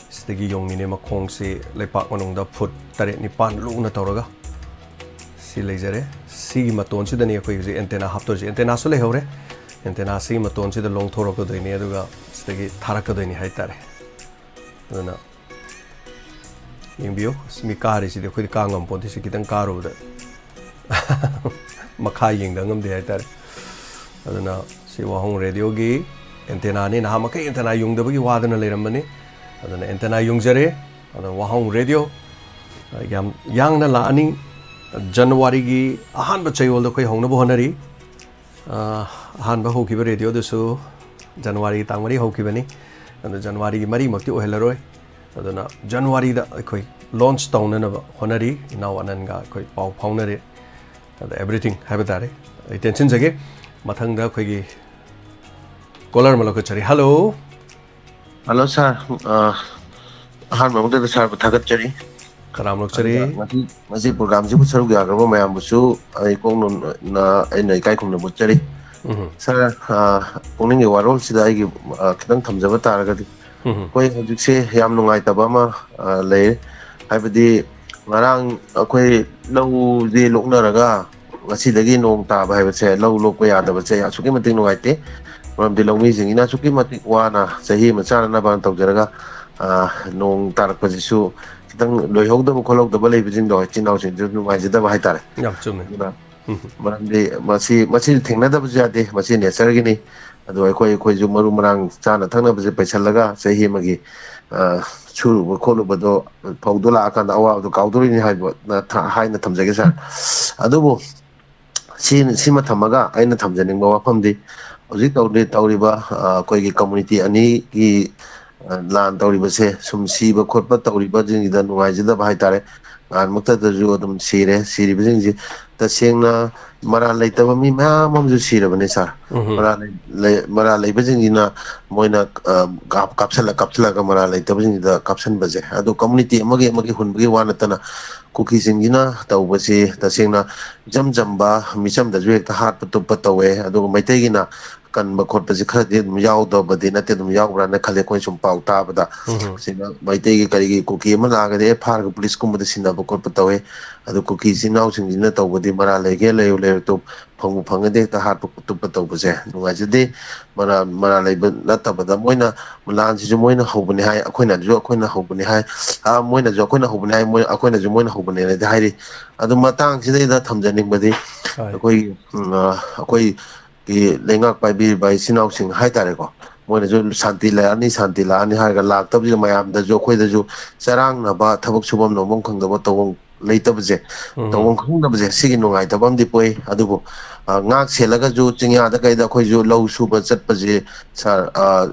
ꯁꯤꯗꯒꯤ ꯌꯨꯡꯉꯤꯅꯦ, ꯃꯈꯣꯡꯁꯤ ꯂꯩꯄꯥꯛ ꯃꯅꯨꯡꯗ ꯐꯨꯠ ꯇꯔꯦꯠ ꯅꯤꯄꯥꯟ ꯂꯨꯅ ꯇꯧꯔꯒ꯫ ꯁꯤ ꯂꯩꯖꯔꯦ꯫ ꯁꯤꯒꯤ ꯃꯇꯣꯟꯁꯤꯗꯅꯤ ꯑꯩꯈꯣꯏ ꯍꯧꯖꯤꯛ ꯑꯦꯟꯇꯦꯅꯥ ꯍꯥꯞꯇꯣꯏꯁꯦ꯫ ꯑꯦꯟꯇꯦꯅꯥꯁꯨ ꯂꯩꯍꯧꯔꯦ꯫ ꯑꯦꯟꯇꯦꯅꯥꯁꯤꯒꯤ ꯃꯇꯣꯟꯁꯤꯗ ꯂꯣꯡꯊꯣꯔꯛꯀꯗꯣꯏꯅꯦ, ꯑꯗꯨꯒ ꯁꯤꯗꯒꯤ ꯊꯥꯔꯛꯀꯗꯣꯏꯅꯤ ꯍꯥꯏꯇꯥꯔꯦ꯫ ꯑꯗꯨꯅ ꯌꯦꯡꯕꯤꯌꯨ꯫ ꯑꯁ, ꯃꯤ ꯀꯥꯔꯤꯁꯤꯗꯤ ꯑꯩꯈꯣꯏꯗꯤ ꯀꯥ ꯉꯝꯄꯣꯟꯇꯦ, ꯁꯤ ꯈꯤꯇꯪ ꯀꯥꯔꯨꯕꯗ ꯃꯈꯥ ꯌꯦꯡꯗ ꯉꯝꯗꯦ ꯍꯥꯏꯇꯥꯔꯦ꯫ ꯑꯗꯨꯅ ꯁꯤ ꯋꯥꯍꯣꯡ ꯔꯦꯗꯤꯑꯣꯒꯤ ꯑꯦꯟꯇꯦꯅꯥꯅꯤ꯫ ꯅꯍꯥꯟ ꯃꯈꯩ ꯑꯦꯟꯇꯦꯅꯥ ꯌꯨꯡꯗꯕꯒꯤ ꯋꯥꯗꯨꯅ ꯂꯩꯔꯝꯕꯅꯤ꯫ ꯑꯗꯨꯅ ꯑꯦꯟꯇꯦꯅꯥ ꯌꯨꯡꯖꯔꯦ꯫ ꯑꯗꯨꯅ ꯋꯥꯍꯣꯡ ꯔꯦꯗꯤꯑꯣ, ꯑ, ꯌꯥꯝ ꯌꯥꯡꯅ ꯂꯥꯛꯑꯅꯤ꯫ ꯖꯅꯋꯥꯔꯤꯒꯤ ꯑꯍꯥꯟꯕ ꯆꯌꯣꯜꯗ ꯑꯩꯈꯣꯏ ꯍꯧꯅꯕ ꯍꯣꯠꯅꯔꯤ꯫ ꯑ, ꯑꯍꯥꯟꯕ ꯍꯧꯈꯤꯕ ꯔꯦꯗꯤꯑꯣꯗꯨꯁꯨ ꯖꯅꯋꯥꯔꯤꯒꯤ ꯇꯥꯡ ꯃꯔꯤ ꯍꯧꯈꯤꯕꯅꯤ꯫ ꯑꯗꯨ ꯖꯅꯋꯥꯔꯤꯒꯤ ꯃꯔꯤꯃꯛꯇꯤ ꯑꯣꯏꯍꯜꯂꯔꯣꯏ꯫ ꯑꯗꯨꯅ ꯖꯅꯋꯥꯔꯤꯗ ꯑꯩꯈꯣꯏ ꯂꯣꯟꯆ ꯇꯧꯅꯅꯕ ꯍꯣꯠꯅꯔꯤ꯫ ꯏꯅꯥꯎ ꯑꯅꯟꯒ ꯑꯩꯈꯣꯏ ꯄꯥꯎ ꯐꯥꯎꯅꯔꯦ꯫ ꯑꯗ everything ꯍꯥꯏꯕ ꯇꯥꯔꯦ꯫ ꯑꯩ ꯇꯦꯟꯁꯤꯟꯖꯒꯦ꯫ ꯃꯊꯪꯗ ꯑꯩꯈꯣꯏꯒꯤ ꯀꯣꯂꯔ ꯑꯃ ꯂꯧꯈꯠꯆꯔꯤ꯫ ꯍꯜꯂꯣ꯫ ꯍꯜꯂꯣ ꯁꯥꯔ꯫ ꯑ, ꯑꯍꯥꯟꯕ ꯃꯛꯇꯗ ꯁꯥꯔꯕꯨ ꯊꯥꯒꯠꯆꯔꯤ꯫ ꯇꯔꯥꯝꯅ ꯑꯣꯛꯆꯔꯤ꯫ ꯑꯗꯨꯒ ꯃꯁꯤ, ꯃꯁꯤ ꯄ꯭ꯔꯣꯒ꯭ꯔꯥꯝꯁꯤꯕꯨ ꯁꯔꯨꯛ ꯌꯥꯈ꯭ꯔꯕ ꯃꯌꯥꯝꯕꯨꯁꯨ ꯑꯩ ꯀꯣꯛꯅ ꯑꯩꯅ ꯏꯀꯥꯏ ꯈꯨꯝꯅꯕ ꯎꯠꯆꯔꯤ꯫ ꯎꯝ꯫ ꯁꯥꯔ, ꯑ, ꯄꯨꯛꯅꯤꯡꯒꯤ ꯋꯥꯔꯣꯜꯁꯤꯗ ꯑꯩꯒꯤ, ꯑ, ꯈꯤꯇꯪ ꯊꯝꯖꯕ ꯇꯥꯔꯒꯗꯤ, ꯎꯝ꯫ ꯑꯩꯈꯣꯏ ꯍꯧꯖꯤꯛꯁꯦ ꯌꯥꯝ ꯅꯨꯡꯉꯥꯏꯇꯕ ꯑꯃ, ꯑ, ꯂꯩꯔꯦ꯫ ꯍꯥꯏꯕꯗꯤ ꯉꯔꯥꯡ ꯑꯩꯈꯣꯏ ꯂꯧꯁꯤ ꯂꯣꯛꯅꯔꯒ ꯉꯁꯤꯗꯒꯤ ꯅꯣꯡ ꯇꯥꯕ ꯍꯥꯏꯕꯁꯦ, ꯂꯧ ꯂꯣꯛꯄ ꯌꯥꯗꯕꯁꯦ ꯑꯁꯨꯛꯀꯤ ꯃꯇꯤꯛ ꯅꯨꯡꯉꯥꯏꯇꯦ꯫ ꯃꯔꯝꯗꯤ ꯂꯧꯃꯤꯁꯤꯡꯁꯤꯅ ꯑꯁꯨꯛꯀꯤ ꯃꯇꯤꯛ ꯋꯥꯅ ꯆꯍꯤ ꯑꯃ ꯆꯥꯅꯅꯕ ꯇꯧꯖꯔꯒ, ꯑ, ꯅꯣꯡ ꯇꯥꯔꯛꯄꯁꯤꯁꯨ ꯈꯤꯇꯪ ꯂꯣꯏꯍꯧꯗꯕ ꯈꯣꯠꯍꯧꯗꯕ ꯂꯩꯕꯁꯤꯡꯗꯣ, ꯏꯆꯤꯟ ꯏꯅꯥꯎꯁꯤꯡꯁꯨ ꯅꯨꯡꯉꯥꯏꯖꯗꯕ ꯍꯥꯏꯇꯥꯔꯦ꯫ ꯌꯥꯝ ꯆꯨꯝꯃꯦ꯫ ꯑꯗꯨꯅ ꯎꯝ꯫ ꯃꯔꯝꯗꯤ ꯃꯁꯤ, ꯃꯁꯤ ꯊꯦꯡꯅꯗꯕꯁꯨ ꯌꯥꯗꯦ, ꯃꯁꯤ ꯅꯦꯆꯔꯒꯤꯅꯤ꯫ ꯑꯗꯣ ꯑꯩꯈꯣꯏ, ꯑꯩꯈꯣꯏꯁꯨ ꯃꯔꯨ ꯃꯔꯥꯡ ꯆꯥꯅ ꯊꯛꯅꯕꯁꯦ ꯄꯩꯁꯜꯂꯒ ꯆꯍꯤ ꯑꯃꯒꯤ, ꯑ, ꯁꯨꯔꯨꯕ ꯈꯣꯠꯂꯨꯕꯗꯣ ꯐꯧꯗꯣ ꯂꯥꯛꯑꯀꯥꯟꯗ ꯑꯋꯥꯕꯗꯣ ꯀꯥꯎꯗꯣꯔꯤꯅꯤ ꯍꯥꯏꯕ ꯅ-, ꯊ-, ꯍꯥꯏꯅ ꯊꯝꯖꯒꯦ ꯁꯥꯔ꯫ ꯑꯗꯨꯕꯨ ꯁꯤ, ꯁꯤꯃ ꯊꯝꯃꯒ ꯑꯩꯅ ꯊꯝꯖꯅꯤꯡꯕ ꯋꯥꯐꯝꯗꯤ ꯍꯧꯖꯤꯛ ꯇꯧꯔꯤ-, ꯇꯧꯔꯤꯕ, ꯑ, ꯑꯩꯈꯣꯏꯒꯤ ꯀꯝꯃꯨꯅꯤꯇꯤ ꯑꯅꯤꯒꯤ, ꯑ, ꯂꯥꯟ ꯇꯧꯔꯤꯕꯁꯦ ꯁꯨꯝ ꯁꯤꯕ ꯈꯣꯠꯄ ꯇꯧꯔꯤꯕꯁꯤꯡꯁꯤꯗ ꯅꯨꯡꯉꯥꯏꯖꯗꯕ ꯍꯥꯏꯇꯥꯔꯦ꯫ ꯅꯍꯥꯟꯃꯛꯇꯗꯁꯨ ꯑꯗꯨꯝ ꯁꯤꯔꯦ꯫ ꯁꯤꯔꯤꯕꯁꯤꯡꯁꯤ ꯇꯁꯦꯡꯅ ꯃꯔꯥꯜ ꯂꯩꯇꯕ ꯃꯤ ꯃꯌꯥꯝ ꯑꯃꯁꯨ ꯁꯤꯔꯕꯅꯤ ꯁꯥꯔ꯫ ꯎꯝ꯫ ꯃꯔꯥꯜ ꯂꯩ-, ꯂꯩ-, ꯃꯔꯥꯜ ꯂꯩꯕꯁꯤꯡꯁꯤꯅ ꯃꯣꯏꯅ, ꯑ, ꯀꯥꯞ-, ꯀꯥꯞꯁꯤꯜꯂ ꯀꯥꯞꯁꯤꯜꯂꯒ ꯃꯔꯥꯜ ꯂꯩꯇꯕꯁꯤꯡꯁꯤꯗ ꯀꯥꯞꯁꯤꯟꯕꯁꯦ꯫ ꯑꯗꯣ ꯀꯝꯃꯨꯅꯤꯇꯤ ꯑꯃꯒꯤ ꯑꯃꯒꯤ ꯍꯨꯟꯕꯒꯤ ꯋꯥ ꯅꯠꯇꯅ ꯀꯨꯀꯤꯁꯤꯡꯁꯤꯅ ꯇꯧꯕꯁꯤ ꯇꯁꯦꯡꯅ ꯏꯆꯝ ꯆꯝꯕ ꯃꯤꯆꯝꯗꯁꯨ ꯍꯦꯛꯇ ꯍꯥꯠꯄ ꯇꯨꯞꯄ ꯇꯧꯋꯦ꯫ ꯑꯗꯨꯒ ꯃꯩꯇꯩꯒꯤꯅ ꯀꯟꯕ ꯈꯣꯠꯄꯁꯤ ꯈꯔꯗꯤ ꯑꯗꯨꯝ ꯌꯥꯎꯗꯕꯗꯤ ꯅꯠꯇꯦ, ꯑꯗꯨꯝ ꯌꯥꯎꯕ꯭ꯔꯥꯅ ꯈꯜꯂꯦ ꯑꯩꯈꯣꯏꯅ ꯁꯨꯝ ꯄꯥꯎ ꯇꯥꯕꯗ꯫ ꯎꯝ꯫ ꯁꯤꯅ ꯃꯩꯇꯩꯒꯤ ꯀꯔꯤꯒꯤ ꯀꯨꯀꯤ ꯑꯃ ꯂꯥꯛꯑꯒꯗꯤ ꯑꯦꯐ ꯑꯥꯏ ꯑꯥꯔꯒ ꯄꯨꯂꯤꯁꯀꯨꯝꯕꯗ ꯁꯤꯟꯅꯕ ꯈꯣꯠꯄ ꯇꯧꯋꯦ꯫ ꯑꯗꯨ ꯀꯨꯀꯤ ꯏꯆꯤꯟ ꯏꯅꯥꯎꯁꯤꯡꯁꯤꯅ ꯇꯧꯕꯗꯤ ꯃꯔꯥꯜ ꯂꯩꯒꯦ ꯂꯩꯔꯨ ꯂꯩꯔꯨ ꯇꯨ ꯐꯪꯕꯨ ꯐꯪꯉꯗꯤ ꯍꯦꯛꯇ ꯍꯥꯠꯄ ꯇꯨꯞꯄ ꯇꯧꯕꯁꯦ ꯅꯨꯡꯉꯥꯏꯖꯗꯦ꯫ ꯃꯔꯥꯜ, ꯃꯔꯥꯜ ꯂꯩꯕ ꯅꯠꯇꯕꯗ ꯃꯣꯏꯅ ꯂꯥꯟꯁꯤꯁꯨ ꯃꯣꯏꯅ ꯍꯧꯕꯅꯤ ꯍꯥꯏ, ꯑꯩꯈꯣꯏꯅꯁꯨ ꯑꯩꯈꯣꯏꯅ ꯍꯧꯕꯅꯤ ꯍꯥꯏ, ꯑꯥ, ꯃꯣꯏꯅꯁꯨ ꯑꯩꯈꯣꯏꯅ ꯍꯧꯕꯅꯤ ꯍꯥꯏ, ꯃꯣꯏ, ꯑꯩꯈꯣꯏꯅꯁꯨ ꯃꯣꯏꯅ ꯍꯧꯕꯅꯦꯅꯗꯤ ꯍꯥꯏꯔꯤ꯫ ꯑꯗꯨ ꯃꯇꯥꯡꯁꯤꯗꯩꯗ ꯊꯝꯖꯅꯤꯡꯕꯗꯤ ꯍꯣꯏ꯫ ꯑꯩꯈꯣꯏꯒꯤ, ꯎꯝ, ꯑ, ꯑꯩꯈꯣꯏꯒꯤ ꯂꯩꯉꯥꯛ ꯄꯥꯏꯕꯤꯔꯤꯕ ꯏꯆꯤꯟ ꯏꯅꯥꯎꯁꯤꯡ ꯍꯥꯏꯇꯥꯔꯦꯀꯣ, ꯃꯣꯏꯅꯁꯨ ꯁꯥꯟꯇꯤ ꯂꯥꯛꯑꯅꯤ, ꯁꯥꯟꯇꯤ ꯂꯥꯛꯑꯅꯤ ꯍꯥꯏꯔꯒ ꯂꯥꯛꯇꯕꯁꯤꯗ ꯃꯌꯥꯝꯗꯁꯨ ꯑꯩꯈꯣꯏꯗꯁꯨ ꯆꯔꯥꯡꯅꯕ, ꯊꯕꯛ ꯁꯨꯐꯝ ꯅꯣꯝꯐꯝ ꯈꯪꯗꯕ, ꯇꯧꯐꯝ ꯂꯩꯇꯕꯁꯦ, ꯎꯝ꯫ ꯇꯧꯐꯝ ꯈꯪꯗꯕꯁꯦ, ꯁꯤꯒꯤ ꯅꯨꯡꯉꯥꯏꯇꯕ ꯑꯃꯗꯤ ꯄꯣꯛꯏ꯫ ꯑꯗꯨꯕꯨ, ꯑ, ꯉꯥꯛ ꯁꯦꯜꯂꯒꯁꯨ ꯆꯤꯡꯌꯥꯗ ꯀꯩꯗ ꯑꯩꯈꯣꯏꯁꯨ ꯂꯧ ꯁꯨꯕ ꯆꯠꯄꯁꯦ, ꯁꯥꯔ, ꯑ,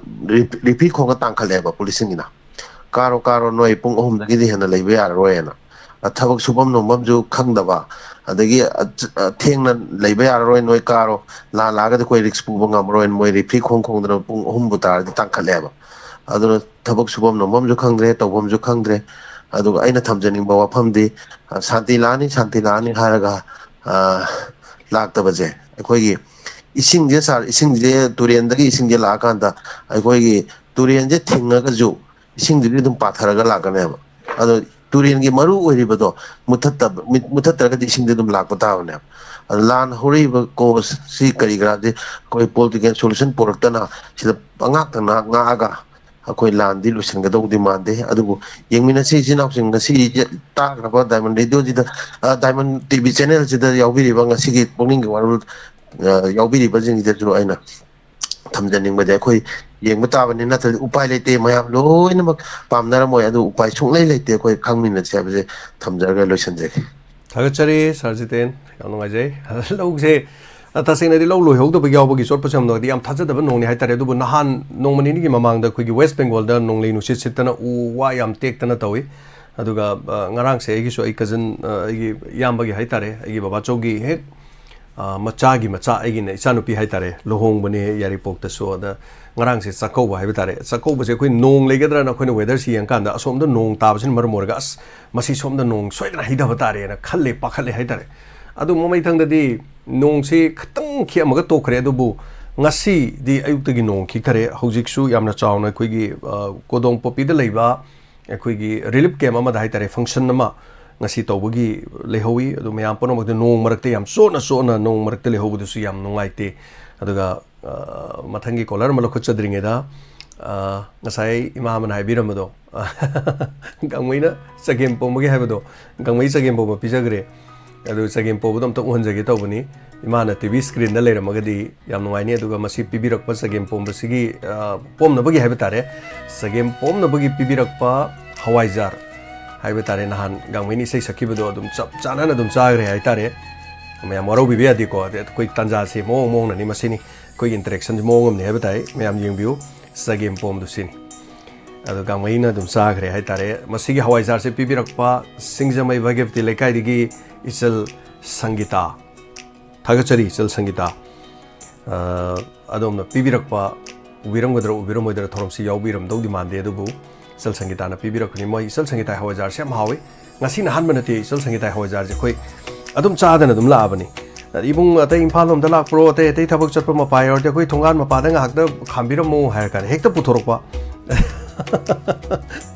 ꯔꯤ-, ꯔꯤꯐ꯭ꯔꯤ ꯈꯣꯡꯉ ꯇꯥꯡꯈꯠꯂꯦꯕ ꯄꯨꯂꯤꯁꯁꯤꯡꯒꯤꯅ꯫ "ꯀꯥꯔꯣ, ꯀꯥꯔꯣ, ꯅꯣꯏ ꯄꯨꯡ ꯑꯍꯨꯝꯗꯒꯤꯗꯤ ꯍꯦꯟꯅ ꯂꯩꯕ ꯌꯥꯔꯔꯣꯏꯅ"꯫ ꯑ, ꯊꯕꯛ ꯁꯨꯐꯝ ꯅꯣꯝꯐꯝꯁꯨ ꯈꯪꯗꯕ, ꯑꯗꯒꯤ, ꯑ, ꯆ-, ꯑ, "ꯊꯦꯡꯅ ꯂꯩꯕ ꯌꯥꯔꯔꯣꯏ, ꯅꯣꯏ ꯀꯥꯔꯣ, ꯂꯥꯟ ꯂꯥꯛꯑꯒꯗꯤ ꯑꯩꯈꯣꯏ ꯔꯤꯛꯁ ꯄꯨꯕ ꯉꯝꯃꯔꯣꯏꯅ" ꯃꯣꯏ ꯔꯤꯐ꯭ꯔꯤ ꯈꯣꯡ ꯈꯣꯡꯗꯅ ꯄꯨꯡ ꯑꯍꯨꯝꯕꯨ ꯇꯥꯔꯗꯤ ꯇꯥꯡꯈꯠꯂꯦꯕ꯫ ꯑꯗꯨꯅ ꯊꯕꯛ ꯁꯨꯐꯝ ꯅꯣꯝꯐꯝꯁꯨ ꯈꯪꯗ꯭ꯔꯦ, ꯇꯧꯐꯝꯁꯨ ꯈꯪꯗ꯭ꯔꯦ꯫ ꯑꯗꯨꯒ ꯑꯩꯅ ꯊꯝꯖꯅꯤꯡꯕ ꯋꯥꯐꯝꯗꯤ, ꯑ, ꯁꯥꯟꯇꯤ ꯂꯥꯛꯑꯅꯤ, ꯁꯥꯟꯇꯤ ꯂꯥꯛꯑꯅꯤ ꯍꯥꯏꯔꯒ, ꯑ, ꯂꯥꯛꯇꯕꯁꯦ, ꯑꯩꯈꯣꯏꯒꯤ ꯏꯁꯤꯡꯁꯦ, ꯁꯥꯔ, ꯏꯁꯤꯡꯁꯦ, ꯇꯨꯔꯦꯟꯗꯒꯤ ꯏꯁꯤꯡꯁꯦ ꯂꯥꯛꯑꯀꯥꯟꯗ ꯑꯩꯈꯣꯏꯒꯤ ꯇꯨꯔꯦꯟꯁꯦ ꯊꯤꯡꯉꯒꯁꯨ ꯏꯁꯤꯡꯗꯨꯗꯤ ꯑꯗꯨꯝ ꯄꯥꯊꯔꯒ ꯂꯥꯛꯀꯅꯦꯕ꯫ ꯑꯗꯣ ꯇꯨꯔꯦꯟꯒꯤ ꯃꯔꯨ ꯑꯣꯏꯔꯤꯕꯗꯣ ꯃꯨꯊꯠꯇꯕ, ꯃꯨꯠ-, ꯃꯨꯊꯠꯇ꯭ꯔꯒꯗꯤ ꯏꯁꯤꯡꯗꯤ ꯑꯗꯨꯝ ꯂꯥꯛꯄ ꯇꯥꯕꯅꯦꯕ꯫ ꯑꯗꯣ ꯂꯥꯟ ꯍꯧꯔꯛꯏꯕ ꯀꯣꯁꯁꯤ ꯀꯔꯤ ꯀꯔꯥꯁꯤ ꯑꯩꯈꯣꯏ ꯄꯣꯂꯤꯇꯤꯀꯦꯜ ꯁꯣꯂꯨꯁꯟ ꯄꯨꯔꯛꯇꯅ ꯁꯤꯗ ꯄꯉꯥꯛꯇ ꯉꯥꯛ-, ꯉꯥꯛꯑꯒ ꯑꯩꯈꯣꯏ ꯂꯥꯟꯗꯤ ꯂꯣꯏꯁꯤꯟꯒꯗꯧꯗꯤ ꯃꯥꯟꯗꯦ꯫ ꯑꯗꯨꯕꯨ ꯌꯦꯡꯃꯤꯟꯅꯁꯤ, ꯏꯆꯤꯟ ꯏꯅꯥꯎꯁꯤꯡ, ꯉꯁꯤ ꯇꯥꯈ꯭ꯔꯕ ꯗꯥꯏꯃꯟ ꯔꯦꯗꯤꯑꯣꯁꯤꯗ, ꯑ, ꯗꯥꯏꯃꯟ ꯇꯤ ꯚꯤ ꯆꯦꯅꯦꯜꯁꯤꯗ ꯌꯥꯎꯕꯤꯔꯤꯕ ꯉꯁꯤꯒꯤ ꯄꯨꯛꯅꯤꯡꯒꯤ ꯋꯥꯔꯣꯜ, ꯑ, ꯌꯥꯎꯕꯤꯔꯤꯕꯁꯤꯡꯁꯤꯗꯁꯨ ꯑꯩꯅ ꯊꯝꯖꯅꯤꯡꯕꯗꯤ, ꯑꯩꯈꯣꯏ ꯌꯦꯡꯕ ꯇꯥꯕꯅꯤ, ꯅꯠꯇ꯭ꯔꯗꯤ ꯎꯄꯥꯏ ꯂꯩꯇꯦ꯫ ꯃꯌꯥꯝ ꯂꯣꯏꯅꯃꯛ ꯄꯥꯝꯅꯔꯝꯃꯣꯏ, ꯑꯗꯨ ꯎꯄꯥꯏ ꯁꯨꯡꯂꯩ ꯂꯩꯇꯦ꯫ ꯑꯩꯈꯣꯏ ꯈꯪꯃꯤꯟꯅꯁꯤ ꯍꯥꯏꯕꯁꯦ ꯊꯝꯖꯔꯒ ꯂꯣꯏꯁꯤꯟꯖꯒꯦ꯫ ꯊꯥꯒꯠꯆꯔꯤ, ꯁꯥꯔ ꯖꯤꯇꯦꯟ, ꯌꯥꯝ ꯅꯨꯡꯉꯥꯏꯖꯩ꯫ ꯂꯧꯁꯦ, ꯑ, ꯇꯁꯦꯡꯅꯗꯤ ꯂꯧ ꯂꯣꯏꯍꯧꯗꯕ ꯌꯥꯎꯕꯒꯤ ꯆꯣꯠꯄꯁꯨ ꯌꯥꯝ ꯅꯨꯡꯉꯥꯏꯇꯦ, ꯌꯥꯝ ꯊꯥꯖꯗꯕ ꯅꯣꯡꯅꯤ ꯍꯥꯏꯇꯥꯔꯦ꯫ ꯑꯗꯨꯕꯨ ꯅꯍꯥꯟ ꯅꯣꯡꯃ ꯅꯤꯅꯤꯒꯤ ꯃꯃꯥꯡꯗ ꯑꯩꯈꯣꯏꯒꯤ ꯋꯦꯁ ꯕꯦꯡꯒꯣꯜꯗ ꯅꯣꯡꯂꯩ ꯅꯨꯡꯁꯤꯠ ꯁꯤꯠꯇꯅ ꯎ ꯋꯥ ꯌꯥꯝ ꯇꯦꯛꯇꯅ ꯇꯧꯏ꯫ ꯑꯗꯨꯒ, ꯑ, ꯉꯔꯥꯡꯁꯦ ꯑꯩꯒꯤꯁꯨ, ꯑꯩ ꯀꯖꯤꯟ, ꯑ, ꯑꯩꯒꯤ ꯏꯌꯥꯝꯕꯒꯤ ꯍꯥꯏꯇꯥꯔꯦ, ꯑꯩꯒꯤ ꯕꯕꯥꯆꯧꯒꯤ ꯍꯦꯛ, ꯑ, ꯃꯆꯥꯒꯤ ꯃꯆꯥ, ꯑꯩꯒꯤꯅ ꯏꯆꯥꯅꯨꯄꯤ ꯍꯥꯏꯇꯥꯔꯦ, ꯂꯨꯍꯣꯡꯕꯅꯦ ꯌꯥꯏꯔꯤꯄꯣꯛꯇꯁꯨ꯫ ꯑꯗ ꯉꯔꯥꯡꯁꯦ ꯆꯥꯛꯀꯧꯕ ꯍꯥꯏꯕ ꯇꯥꯔꯦ꯫ ꯆꯥꯛꯀꯧꯕꯁꯦ ꯑꯩꯈꯣꯏ ꯅꯣꯡ ꯂꯩꯒꯗ꯭ꯔꯅ ꯑꯩꯈꯣꯏꯅ ꯋꯦꯗꯔꯁꯤ ꯌꯦꯡꯀꯥꯟꯗ ꯑꯁꯣꯝꯗ ꯅꯣꯡ ꯇꯥꯕꯁꯤꯅ ꯃꯔꯝ ꯑꯣꯏꯔꯒ, "ꯑꯁ, ꯃꯁꯤ ꯁꯣꯝꯗ ꯅꯣꯡ ꯁꯣꯏꯗꯅ ꯍꯩꯊꯕ ꯇꯥꯔꯦꯅ" ꯈꯜꯂꯦ, ꯄꯥꯈꯠꯂꯦ ꯍꯥꯏꯇꯥꯔꯦ꯫ ꯑꯗꯨ ꯃꯃꯩꯊꯪꯗꯗꯤ ꯅꯣꯡꯁꯤ ꯈꯤꯇꯪ ꯈꯤꯛꯑꯝꯃꯒ ꯇꯣꯛꯈ꯭ꯔꯦ, ꯑꯗꯨꯕꯨ ꯉꯁꯤꯗꯤ ꯑꯌꯨꯛꯇꯒꯤ ꯅꯣꯡ ꯈꯤꯛꯊꯔꯦ꯫ ꯍꯧꯖꯤꯛꯁꯨ ꯌꯥꯝꯅ ꯆꯥꯎꯅ ꯑꯩꯈꯣꯏꯒꯤ, ꯑ, ꯀꯣꯗꯣꯡ ꯄꯣꯄꯤꯗ ꯂꯩꯕ ꯑꯩꯈꯣꯏꯒꯤ ꯔꯤꯂꯤꯐ ꯀꯦꯝꯞ ꯑꯃꯗ ꯍꯥꯏꯇꯥꯔꯦ, ꯐꯪꯁꯟ ꯑꯃ ꯉꯁꯤ ꯇꯧꯕꯒꯤ ꯂꯩꯍꯧꯋꯤ꯫ ꯑꯗꯨ ꯃꯌꯥꯝ ꯄꯨꯝꯅꯃꯛꯇ ꯅꯣꯡ ꯃꯔꯛꯇ ꯌꯥꯝ ꯆꯣꯠꯅ ꯆꯣꯠꯅ ꯅꯣꯡ ꯃꯔꯛꯇ ꯂꯩꯍꯧꯕꯗꯨꯁꯨ ꯌꯥꯝ ꯅꯨꯡꯉꯥꯏꯇꯦ꯫ ꯑꯗꯨꯒ, ꯑ, ꯃꯊꯪꯒꯤ ꯀꯣꯂꯔ ꯑꯃ ꯂꯧꯈꯠꯆꯗ꯭ꯔꯤꯉꯩꯗ, ꯑ, ꯉꯁꯥꯏ ꯏꯃꯥ ꯑꯃꯅ ꯍꯥꯏꯕꯤꯔꯝꯕꯗꯣ, ꯒꯥꯡꯃꯩꯅ ꯆꯒꯦꯝ ꯄꯣꯝꯕꯒꯤ ꯍꯥꯏꯕꯗꯣ, ꯒꯥꯡꯃꯩ ꯆꯒꯦꯝ ꯄꯣꯝꯕ ꯄꯤꯖꯈ꯭ꯔꯦ꯫ ꯑꯗꯨ ꯆꯒꯦꯝ ꯄꯣꯝꯕꯗꯣ ꯑꯝꯇ ꯎꯍꯟꯖꯒꯦ ꯇꯧꯕꯅꯤ꯫ ꯏꯃꯥꯅ ꯇꯤ ꯚꯤ ꯁ꯭ꯀ꯭ꯔꯤꯟꯗ ꯂꯩꯔꯝꯃꯒꯗꯤ ꯌꯥꯝ ꯅꯨꯡꯉꯥꯏꯅꯤ꯫ ꯑꯗꯨꯒ ꯃꯁꯤ ꯄꯤꯕꯤꯔꯛꯄ ꯆꯒꯦꯝ ꯄꯣꯝꯕꯁꯤꯒꯤ, ꯑ, ꯄꯣꯝꯅꯕꯒꯤ ꯍꯥꯏꯕ ꯇꯥꯔꯦ, ꯆꯒꯦꯝ ꯄꯣꯝꯅꯕꯒꯤ ꯄꯤꯕꯤꯔꯛꯄ ꯍꯋꯥꯏꯖꯥꯔ ꯍꯥꯏꯕ ꯇꯥꯔꯦ, ꯅꯍꯥꯟ ꯒꯥꯡꯃꯩꯅ ꯏꯁꯩ ꯁꯛꯈꯤꯕꯗꯣ ꯑꯗꯨꯝ ꯆꯞ ꯆꯥꯅꯅ ꯑꯗꯨꯝ ꯆꯥꯈ꯭ꯔꯦ ꯍꯥꯏ ꯇꯥꯔꯦ꯫ ꯃꯌꯥꯝ ꯋꯥꯔꯧꯕꯤꯕ ꯌꯥꯗꯦꯀꯣ꯫ ꯑꯗꯩ ꯑꯩꯈꯣꯏ ꯇꯥꯟꯖꯥꯁꯦ ꯃꯑꯣꯡ ꯃꯑꯣꯡꯅꯅꯤ, ꯃꯁꯤꯅꯤ ꯑꯩꯈꯣꯏꯒꯤ ꯏꯟꯇꯔꯦꯛꯁꯟꯁꯦ ꯃꯑꯣꯡ ꯑꯃꯅꯤ ꯍꯥꯏꯕ ꯇꯥꯏ꯫ ꯃꯌꯥꯝ ꯌꯦꯡꯕꯤꯌꯨ, ꯆꯒꯦꯝ ꯄꯣꯝꯗꯨ ꯁꯤꯅꯤ꯫ ꯑꯗꯣ ꯒꯥꯡꯃꯩꯅ ꯑꯗꯨꯝ ꯆꯥꯈ꯭ꯔꯦ ꯍꯥꯏ ꯇꯥꯔꯦ꯫ ꯃꯁꯤꯒꯤ ꯍꯋꯥꯏꯖꯥꯔꯁꯦ ꯄꯤꯕꯤꯔꯛꯄ ꯁꯤꯡꯖꯃꯩ ꯚꯥꯒ꯭ꯌꯕꯇꯤ ꯂꯩꯀꯥꯏꯗꯒꯤ ꯏꯆꯜ ꯁꯪꯒꯤꯇꯥ꯫ ꯊꯥꯒꯠꯆꯔꯤ, ꯏꯆꯜ ꯁꯪꯒꯤꯇꯥ꯫ ꯑ, ꯑꯗꯣꯝꯅ ꯄꯤꯕꯤꯔꯛꯄ, ꯎꯕꯤꯔꯝꯒꯗ꯭ꯔꯥ ꯎꯕꯤꯔꯝꯃꯣꯏꯗ꯭ꯔꯥ, ꯊꯧꯔꯝꯁꯤ ꯌꯥꯎꯕꯤꯔꯝꯗꯧꯗꯤ ꯃꯥꯟꯗꯦ, ꯑꯗꯨꯕꯨ ꯏꯆꯜ ꯁꯪꯒꯤꯇꯥꯅ ꯄꯤꯕꯤꯔꯛꯄꯅꯤ꯫ ꯃꯣꯏ ꯏꯆꯜ ꯁꯪꯒꯤꯇꯥ ꯍꯋꯥꯏꯖꯥꯔꯁꯦ ꯌꯥꯝ ꯍꯥꯎꯋꯤ꯫ ꯉꯁꯤꯅ ꯑꯍꯥꯟꯕ ꯅꯠꯇꯦ ꯏꯆꯜ ꯁꯪꯒꯤꯇꯥ ꯍꯋꯥꯏꯖꯥꯔꯁꯦ ꯑꯩꯈꯣꯏ ꯑꯗꯨꯝ ꯆꯥꯗꯅ ꯑꯗꯨꯝ ꯂꯥꯛꯑꯕꯅꯤ꯫ "ꯏꯕꯨꯡ, ꯑꯇꯩ ꯏꯝꯐꯥꯜ ꯂꯣꯝꯗ ꯂꯥꯛꯄ꯭ꯔꯣ, ꯑꯇꯩ ꯑꯇꯩ ꯊꯕꯛ ꯆꯠꯄ ꯃꯄꯥ ꯌꯥꯎꯔꯗꯤ ꯑꯩꯈꯣꯏ ꯊꯣꯡꯒꯥꯟ ꯃꯄꯥꯗ ꯉꯥꯏꯍꯥꯛꯇ ꯈꯥꯝꯕꯤꯔꯝꯃꯣ" ꯍꯥꯏꯔ ꯀꯥꯟꯗ ꯍꯦꯛꯇ ꯄꯨꯊꯣꯔꯛꯄ꯫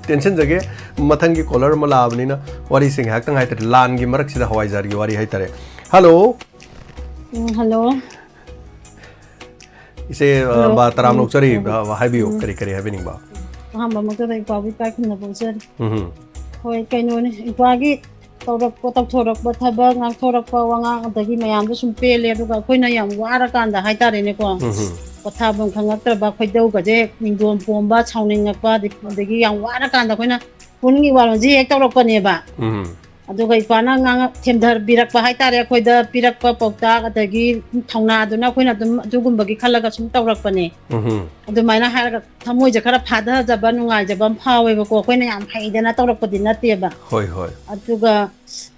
ꯇꯦꯟꯁꯟꯖꯒꯦ, ꯃꯊꯪꯒꯤ ꯀꯣꯂꯔ ꯑꯃ ꯂꯥꯛꯑꯕꯅꯤꯅ ꯋꯥꯔꯤꯁꯦ ꯉꯥꯏꯍꯥꯛꯇꯪ ꯍꯥꯏꯇꯥꯔꯦ, ꯂꯥꯟꯒꯤ ꯃꯔꯛꯁꯤꯗ ꯍꯋꯥꯏꯖꯥꯔꯒꯤ ꯋꯥꯔꯤ ꯍꯥꯏꯇꯥꯔꯦ꯫ ꯍꯜꯂꯣ꯫ ꯎꯝ, ꯍꯜꯂꯣ꯫ ꯏꯆꯦ, ꯑ, ꯍꯜꯂꯣ꯫ ꯕꯥ, ꯇꯔꯥꯝꯅ ꯎꯝ, ꯑꯣꯛꯆꯔꯤ꯫ ꯎꯝ, ꯑ, ꯍꯥꯏꯕꯤꯌꯨ, ꯎꯝ꯫ ꯀꯔꯤ ꯀꯔꯤ ꯍꯥꯏꯕꯤꯅꯤꯡꯕ? ꯑꯍꯥꯟꯕꯃꯛꯇꯗ ꯏꯄꯥꯕꯨ ꯏꯀꯥꯏ ꯈꯨꯝꯅꯕ ꯐꯣꯡꯖꯔꯤ꯫ ꯎꯝ꯫ ꯍꯣꯏ, ꯀꯩꯅꯣꯅꯤ, ꯏꯄꯥꯒꯤ ꯇꯧꯔꯛꯄ, ꯇꯧꯊꯣꯔꯛꯄ ꯊꯕꯛ, ꯉꯥꯡꯊꯣꯔꯛꯄ ꯋꯥꯉꯥꯡ, ꯑꯗꯒꯤ ꯃꯌꯥꯝꯗꯣ ꯁꯨꯝ ꯄꯦꯜꯂꯦ꯫ ꯑꯗꯨꯒ ꯑꯩꯈꯣꯏꯅ ꯌꯥꯝ ꯋꯥꯔꯀꯥꯟꯗ ꯍꯥꯏꯇꯥꯔꯦꯅꯦꯀꯣ, ꯎꯝ꯫ ꯄꯣꯊꯥꯐꯝ ꯈꯪꯉꯛꯇ꯭ꯔꯕ, ꯈꯣꯏꯗꯧꯒꯁꯦ ꯅꯤꯡꯗꯣꯝ ꯄꯣꯝꯕ, ꯁꯥꯎꯅꯤꯡꯉꯛꯄ, ꯑꯗꯒꯤ ꯌꯥꯝ ꯋꯥꯔꯀꯥꯟꯗ ꯑꯩꯈꯣꯏꯅ ꯄꯨꯛꯅꯤꯡꯒꯤ ꯋꯥꯔꯣꯜꯁꯦ ꯍꯦꯛ ꯇꯧꯔꯛꯄꯅꯦꯕ꯫ ꯎꯝ꯫ ꯑꯗꯨꯒ ꯏꯄꯥꯅ ꯉꯥꯡꯉꯛ-, ꯊꯦꯝꯊꯕꯤꯔꯛꯄ ꯍꯥꯏꯇꯥꯔꯦ, ꯑꯩꯈꯣꯏꯗ ꯄꯤꯔꯛꯄ ꯄꯥꯎꯇꯥꯛ, ꯑꯗꯒꯤ ꯊꯧꯅꯥꯗꯨꯅ ꯑꯩꯈꯣꯏꯅ ꯑꯗꯨꯝ ꯑꯗꯨꯒꯨꯝꯕꯒꯤ ꯈꯜꯂꯒ ꯁꯨꯝ ꯇꯧꯔꯛꯄꯅꯦ꯫ ꯎꯝ꯫ ꯑꯗꯨꯃꯥꯏꯅ ꯍꯥꯏꯔꯒ ꯊꯃꯣꯏꯁꯦ ꯈꯔ ꯐꯥꯊꯖꯕ, ꯅꯨꯡꯉꯥꯏꯖꯕ ꯑꯃ ꯐꯥꯎꯋꯦꯕꯀꯣ꯫ ꯑꯩꯈꯣꯏꯅ ꯌꯥꯝ ꯍꯩꯗꯅ ꯇꯧꯔꯛꯄꯗꯤ ꯅꯠꯇꯦꯕ꯫ ꯍꯣꯏ, ꯍꯣꯏ꯫ ꯑꯗꯨꯒ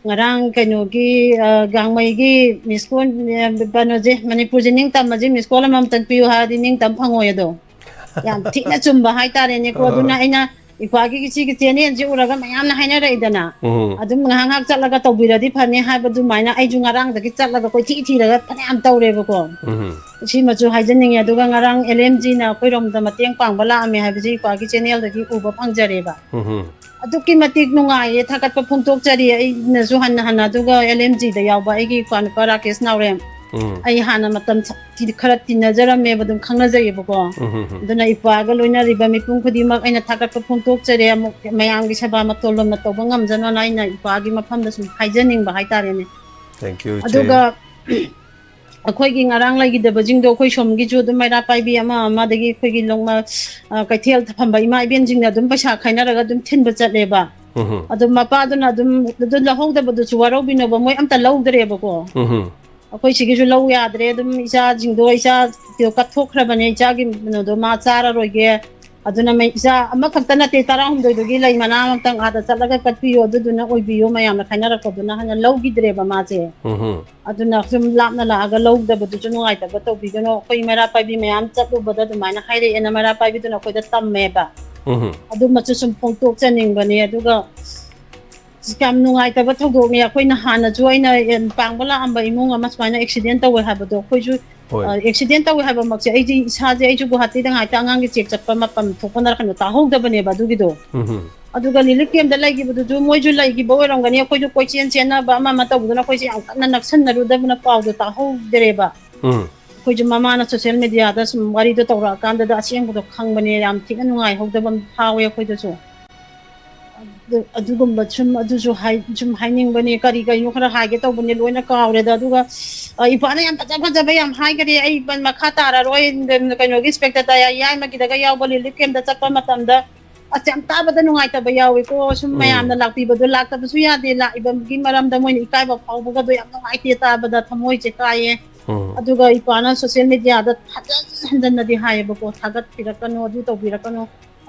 ꯉꯔꯥꯡ ꯀꯩꯅꯣꯒꯤ, ꯑ, ꯒꯥꯡꯃꯩꯒꯤ ꯃꯤꯁ ꯀꯣꯜ, ꯑ, ꯀꯩꯅꯣꯁꯦ, ꯃꯅꯤꯄꯨꯔꯁꯦ ꯅꯤꯡꯇꯝꯕꯁꯦ ꯃꯤꯁ ꯀꯣꯜ ꯑꯃꯃꯝꯇꯪ ꯄꯤꯌꯨ ꯍꯥꯏꯔꯗꯤ ꯅꯤꯡꯇꯝ ꯐꯪꯉꯣꯏ ꯑꯗꯣ꯫ ꯌꯥꯝ ꯊꯤꯅ ꯆꯨꯝꯕ ꯍꯥꯏꯇꯥꯔꯦꯅꯦꯀꯣ꯫ ꯑꯗꯨꯅ ꯑꯩꯅ ꯏꯄꯥꯒꯤ ꯁꯤꯒꯤ ꯆꯦꯅꯦꯜꯁꯦ ꯎꯔꯒ ꯃꯌꯥꯝꯅ ꯍꯥꯏꯅꯔꯛꯏꯗꯅ, ꯎꯝ꯫ ꯑꯗꯨꯝ ꯉꯥꯏꯍꯥꯛ ꯉꯥꯏꯍꯥꯛ ꯆꯠꯂꯒ ꯇꯧꯕꯤꯔꯗꯤ ꯐꯅꯤ ꯍꯥꯏꯕ ꯑꯗꯨꯃꯥꯏꯅ ꯑꯩꯁꯨ ꯉꯔꯥꯡꯗꯒꯤ ꯆꯠꯂꯒ ꯀꯣꯏꯊꯤ ꯊꯤꯔꯒ ꯐꯅꯌꯥꯝ ꯇꯧꯔꯦꯕꯀꯣ꯫ ꯎꯝ꯫ ꯁꯤꯃꯁꯨ ꯍꯥꯏꯖꯅꯤꯡꯉꯦ꯫ ꯑꯗꯨꯒ ꯉꯔꯥꯡ ꯑꯦꯜ ꯑꯦꯝ ꯖꯤꯅ ꯑꯩꯈꯣꯏꯔꯣꯝꯗ ꯃꯇꯦꯡ ꯄꯥꯡꯕ ꯂꯥꯛꯑꯝꯃꯦ ꯍꯥꯏꯕꯁꯤ ꯏꯄꯥꯒꯤ ꯆꯦꯅꯦꯜꯗꯒꯤ ꯎꯕ ꯐꯪꯖꯔꯦꯕ꯫ ꯎꯝ꯫ ꯑꯗꯨꯛꯀꯤ ꯃꯇꯤꯛ ꯅꯨꯡꯉꯥꯏꯌꯦ, ꯊꯥꯒꯠꯄ ꯐꯣꯡꯗꯣꯛꯆꯔꯤ ꯑꯩꯅꯁꯨ ꯍꯟꯅ ꯍꯟꯅ꯫ ꯑꯗꯨꯒ ꯑꯦꯜ ꯑꯦꯝ ꯖꯤꯗ ꯌꯥꯎꯕ ꯑꯩꯒꯤ ꯏꯄ꯭ꯋꯥ ꯅꯨꯄꯥ ꯔꯥꯀꯦꯁ ꯅꯥꯎꯔꯦꯝ, ꯎꯝ꯫ ꯑꯩ ꯍꯥꯟꯅ ꯃꯇꯝ ꯁ-, ꯇꯤ-, ꯈꯔ ꯇꯤꯟꯅꯖꯔꯝꯃꯦꯕ, ꯑꯗꯨꯝ ꯈꯪꯅꯖꯩꯌꯦꯕꯀꯣ꯫ ꯎꯝ, ꯎꯝ, ꯎꯝ꯫ ꯑꯗꯨꯅ ꯏꯄ꯭ꯋꯥꯒ ꯂꯣꯏꯅꯔꯤꯕ ꯃꯤꯄꯨꯝ ꯈꯨꯗꯤꯡꯃꯛ ꯑꯩꯅ ꯊꯥꯒꯠꯄ ꯐꯣꯡꯗꯣꯛꯆꯔꯦ꯫ ꯑꯃꯨꯛ ꯃꯌꯥꯝꯒꯤ ꯁꯦꯕꯥ ꯃꯇꯣꯜ ꯂꯣꯝꯅ ꯇꯧꯕ ꯉꯝꯖꯅꯣꯅ ꯑꯩꯅ ꯏꯄ꯭ꯋꯥꯒꯤ ꯃꯐꯝꯗ ꯁꯨꯝ ꯍꯥꯏꯖꯅꯤꯡꯕ ꯍꯥꯏꯇꯥꯔꯦꯅꯦ꯫ Thank you, ꯏꯆꯦ꯫ ꯑꯗꯨꯒ ꯑꯩꯈꯣꯏꯒꯤ ꯉꯔꯥꯡ ꯂꯩꯈꯤꯗꯕꯁꯤꯡꯗꯣ ꯑꯩꯈꯣꯏ ꯁꯣꯝꯒꯤꯁꯨ ꯑꯗꯨꯝ ꯃꯩꯔꯥ ꯄꯥꯏꯕꯤ ꯑꯃ ꯑꯃ, ꯑꯗꯒꯤ ꯑꯩꯈꯣꯏꯒꯤ ꯂꯣꯡꯃ-, ꯑ, ꯀꯩꯊꯦꯜ ꯐꯝꯕ ꯏꯃꯥ ꯏꯕꯦꯟꯁꯤꯡꯅ ꯑꯗꯨꯝ ꯄꯩꯁꯥ ꯈꯥꯏꯅꯔꯒ ꯑꯗꯨꯝ ꯊꯤꯟꯕ ꯆꯠꯂꯦꯕ꯫ ꯎꯝ꯫ ꯑꯗꯨ ꯃꯄꯥꯗꯨꯅ ꯑꯗꯨꯝ ꯑꯗꯨ ꯂꯧꯍꯧꯗꯕꯗꯨꯁꯨ ꯋꯥꯔꯧꯕꯤꯅꯣꯕ, ꯃꯣꯏ ꯑꯝꯇ ꯂꯧꯗ꯭ꯔꯦꯕꯀꯣ꯫ ꯎꯝ꯫ ꯑꯩꯈꯣꯏ ꯁꯤꯒꯤꯁꯨ ꯂꯧ ꯌꯥꯗ꯭ꯔꯦ꯫ ꯑꯗꯨꯝ ꯏꯆꯥꯁꯤꯡꯗꯣ, ꯏꯆꯥ ꯀꯠꯊꯣꯛꯈ꯭ꯔꯕꯅꯦ, ꯏꯆꯥꯒꯤ ꯀꯩꯅꯣꯗꯣ ꯃꯥ ꯆꯥꯔꯔꯣꯏꯒꯦ꯫ ꯑꯗꯨꯅ ꯃꯩ-, ꯏꯆꯥ ꯑꯃꯈꯛꯇ ꯅꯠꯇꯦ, ꯇꯔꯥꯍꯨꯝꯗꯣꯏꯗꯨꯒꯤ ꯂꯩ ꯃꯅꯥ ꯑꯃꯇꯪ ꯑꯥꯗ ꯆꯠꯂꯒ ꯀꯠꯄꯤꯌꯨ, ꯑꯗꯨꯗꯨꯅ ꯑꯣꯏꯕꯤꯌꯨ, ꯃꯌꯥꯝꯅ ꯈꯥꯏꯅꯔꯛꯄꯗꯨꯅ ꯍꯥꯏꯅ ꯂꯧꯈꯤꯗ꯭ꯔꯦꯕ ꯃꯥꯁꯦ꯫ ꯎꯝ꯫ ꯑꯗꯨꯅ ꯁꯨꯝ ꯂꯥꯞꯅ ꯂꯥꯛꯑꯒ ꯂꯧꯗꯕꯗꯨꯁꯨ ꯅꯨꯡꯉꯥꯏꯇꯕ ꯇꯧꯕꯤꯒꯅꯨ꯫ ꯑꯩꯈꯣꯏ ꯃꯩꯔꯥ ꯄꯥꯏꯕꯤ ꯃꯌꯥꯝ ꯆꯠꯂꯨꯕꯗ ꯑꯗꯨꯃꯥꯏꯅ ꯍꯥꯏꯔꯛꯑꯦꯅ ꯃꯩꯔꯥ ꯄꯥꯏꯕꯤꯗꯨꯅ ꯑꯩꯈꯣꯏꯗ ꯇꯝꯃꯦꯕ꯫ ꯎꯝ꯫ ꯑꯗꯨꯃꯁꯨ ꯁꯨꯝ ꯐꯣꯡꯗꯣꯛꯆꯅꯤꯡꯕꯅꯦ꯫ ꯑꯗꯨꯒ ꯌꯥꯝ ꯅꯨꯡꯉꯥꯏꯇꯕ ꯊꯧꯗꯣꯛꯅꯤ꯫ ꯑꯩꯈꯣꯏꯅ ꯍꯥꯟꯅꯁꯨ ꯑꯩꯅ ꯄꯥꯡꯕ ꯂꯥꯛꯑꯝꯕ ꯏꯃꯨꯡ ꯑꯃ ꯁꯨꯃꯥꯏꯅ ꯑꯦꯛꯁꯤꯗꯦꯟ ꯇꯧꯋꯦ ꯍꯥꯏꯕꯗꯣ, ꯑꯩꯈꯣꯏꯁꯨ, ꯍꯣꯏ꯫ ꯑ, ꯑꯦꯛꯁꯤꯗꯦꯟ ꯇꯧꯋꯦ ꯍꯥꯏꯕꯃꯛꯁꯦ ꯑꯩꯗꯤ ꯏꯁꯥꯁꯦ, ꯑꯩꯁꯨ ꯒꯨꯍꯥꯇꯤꯗ ꯉꯥꯏꯇ ꯑꯉꯥꯡꯒꯤ ꯆꯦꯛ ꯆꯠꯄ ꯃꯇꯝ ꯊꯣꯛꯄꯅ ꯀꯩꯅꯣ ꯇꯥꯍꯧꯗꯕꯅꯦꯕ ꯑꯗꯨꯒꯤꯗꯣ꯫ ꯎꯝ꯫ ꯑꯗꯨꯒ ꯔꯤꯂꯤꯐ ꯀꯦꯝꯞꯇ ꯂꯩꯈꯤꯕꯗꯨꯁꯨ ꯃꯣꯏꯁꯨ ꯂꯩꯈꯤꯕ ꯑꯣꯏꯔꯝꯒꯅꯤ, ꯑꯩꯈꯣꯏꯁꯨ ꯀꯣꯏꯆꯦꯟ ꯆꯦꯟꯅꯕ ꯑꯃ ꯑꯃ ꯇꯧꯕꯗꯨꯅ ꯑꯩꯈꯣꯏꯁꯦ ꯌꯥꯝ ꯀꯟꯅ ꯅꯛꯁꯟꯅꯔꯨꯗꯕꯅ ꯄꯥꯎꯗꯣ ꯇꯥꯍꯧꯗ꯭ꯔꯦꯕ꯫ ꯎꯝ꯫ ꯑꯩꯈꯣꯏꯁꯨ ꯃꯃꯥꯅ ꯁꯣꯁꯤꯌꯦꯜ ꯃꯦꯗꯤꯌꯥꯗ ꯁꯨꯝ ꯋꯥꯔꯤꯗꯣ ꯇꯧꯔꯛꯑꯀꯥꯟꯗꯗ ꯑꯁꯦꯡꯕꯗꯣ ꯈꯪꯕꯅꯦ꯫ ꯌꯥꯝ ꯊꯤꯅ ꯅꯨꯡꯉꯥꯏꯍꯧꯗꯕ ꯑꯃ ꯐꯥꯎꯋꯦ ꯑꯩꯈꯣꯏꯗꯁꯨ꯫ ꯑꯗꯨ-, ꯑꯗꯨꯒꯨꯝꯕ ꯁꯨꯝ, ꯑꯗꯨꯁꯨ ꯍꯥꯏ-, ꯁꯨꯝ ꯍꯥꯏꯅꯤꯡꯕꯅꯦ꯫ ꯀꯔꯤ ꯀꯔꯤꯅꯣ ꯈꯔ ꯍꯥꯏꯒꯦ ꯇꯧꯕꯅꯦ, ꯂꯣꯏꯅ ꯀꯥꯎꯔꯦꯗ꯫ ꯑꯗꯨꯒ, ꯑ, ꯏꯄꯥꯅ ꯌꯥꯝ ꯐꯖ ꯐꯖꯕ ꯌꯥꯝ ꯍꯥꯏꯈꯔꯦ꯫ ꯑꯩ ꯃꯈꯥ ꯇꯥꯔꯔꯣꯏ꯫ ꯀꯩꯅꯣꯒꯤ ꯏꯟꯁꯄꯦꯛꯇꯔ ꯇꯌꯥꯏ ꯌꯥꯏꯃꯒꯤꯗꯒ ꯌꯥꯎꯕ ꯔꯤꯂꯤꯐ ꯀꯦꯝꯞꯇ ꯆꯠꯄ ꯃꯇꯝꯗ ꯑꯁ ꯌꯥꯝ ꯇꯥꯕꯗ ꯅꯨꯡꯉꯥꯏꯇꯕ ꯌꯥꯎꯋꯤꯀꯣ꯫ ꯁꯨꯝ ꯎꯝ꯫ ꯃꯌꯥꯝꯅ ꯂꯥꯛꯄꯤꯕꯗꯣ ꯂꯥꯛꯇꯕꯁꯨ ꯌꯥꯗꯦ꯫ ꯂꯥꯛꯏꯕꯒꯤ ꯃꯔꯝꯗ ꯃꯣꯏꯅ ꯏꯀꯥꯏꯕ ꯐꯥꯎꯕꯒꯗꯣ ꯌꯥꯝ ꯅꯨꯡꯉꯥꯏꯇꯦ ꯇꯥꯕꯗ꯫ ꯊꯃꯣꯏꯁꯦ ꯀꯥꯏꯌꯦ꯫ ꯎꯝ꯫ ꯑꯗꯨꯒ ꯏꯄꯥꯅ ꯁꯣꯁꯤꯌꯦꯜ ꯃꯦꯗꯤꯌꯥꯗ ꯍꯟꯖꯟ ꯍꯟꯖꯟꯅꯗꯤ ꯍꯥꯏꯌꯦꯕꯀꯣ, "ꯊꯥꯒꯠꯄꯤꯔꯛꯀꯅꯨ, ꯑꯗꯨ ꯇꯧꯕꯤꯔꯛꯀꯅꯨ,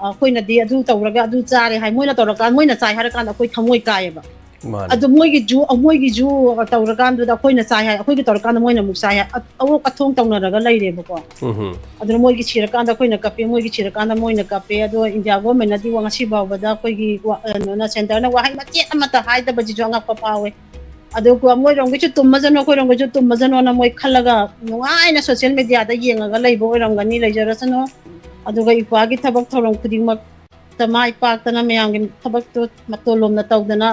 ꯑꯩꯈꯣꯏꯅꯗꯤ ꯑꯗꯨ ꯇꯧꯔꯒ ꯑꯗꯨ ꯆꯥꯔꯦ" ꯍꯥꯏ꯫ ꯃꯣꯏꯅ ꯇꯧꯔꯀꯥꯟꯗ, ꯃꯣꯏꯅ ꯆꯥꯏ ꯍꯥꯏꯔꯀꯥꯟꯗ ꯑꯩꯈꯣꯏ ꯊꯃꯣꯏ ꯀꯥꯏꯌꯦꯕ꯫ ꯃꯥꯅꯦ꯫ ꯑꯗꯨ ꯃꯣꯏꯒꯤꯁꯨ, ꯃꯣꯏꯒꯤꯁꯨ ꯇꯧꯔꯀꯥꯟꯗꯨꯗ ꯑꯩꯈꯣꯏꯅ ꯆꯥꯏ ꯍꯥꯏ, ꯑꯩꯈꯣꯏꯒꯤ ꯇꯧꯔꯀꯥꯟꯗ ꯃꯣꯏꯅ ꯑꯃꯨꯛ ꯆꯥꯏ ꯍꯥꯏ꯫ ꯑ-, ꯑꯋꯣꯛ ꯑꯊꯣꯡ ꯇꯧꯅꯔꯒ ꯂꯩꯔꯦꯕꯀꯣ꯫ ꯎꯝ꯫ ꯑꯗꯨꯅ ꯃꯣꯏꯒꯤ ꯁꯤꯔꯀꯥꯟꯗ ꯑꯩꯈꯣꯏꯅ ꯀꯞꯄꯦ, ꯃꯣꯏꯒꯤ ꯁꯤꯔꯀꯥꯟꯗ ꯃꯣꯏꯅ ꯀꯞꯄꯦ꯫ ꯑꯗꯣ ꯏꯟꯗꯤꯌꯥ ꯒꯣꯔꯃꯦꯟꯅꯗꯤ ꯉꯁꯤ ꯐꯥꯎꯕꯗ ꯑꯩꯈꯣꯏꯒꯤ ꯋꯥ-, ꯀꯩꯅꯣꯅ, ꯁꯦꯟꯇꯔꯅ ꯋꯥꯍꯩ ꯃꯆꯦꯠ ꯑꯃꯠꯇ ꯍꯥꯏꯗꯕꯁꯤꯁꯨ ꯑꯉꯛꯄ ꯐꯥꯎꯋꯦ꯫ ꯑꯗꯨꯒ ꯃꯣꯏꯔꯣꯝꯒꯤꯁꯨ ꯇꯨꯝꯃꯁꯅꯨ, ꯑꯩꯈꯣꯏꯔꯣꯝꯒꯤꯁꯨ ꯇꯨꯝꯃꯁꯅꯨꯅ ꯃꯣꯏ ꯈꯜꯂꯒ ꯅꯨꯡꯉꯥꯏꯅ ꯁꯣꯁꯤꯌꯦꯜ ꯃꯦꯗꯤꯌꯥꯗ ꯌꯦꯡꯉꯒ ꯂꯩꯕ ꯑꯣꯏꯔꯝꯒꯅꯤ, ꯂꯩꯖꯔꯁꯅꯨ꯫ ꯑꯗꯨꯒ ꯏꯄ꯭ꯋꯥꯒꯤ ꯊꯕꯛ ꯊꯧꯔꯝ ꯈꯨꯗꯤꯡꯃꯛꯇ ꯃꯥꯏ ꯄꯥꯛꯇꯅ ꯃꯌꯥꯝꯒꯤ ꯊꯕꯛꯇꯣ ꯃꯇꯣꯟ ꯂꯣꯝꯅ ꯇꯧꯗꯅ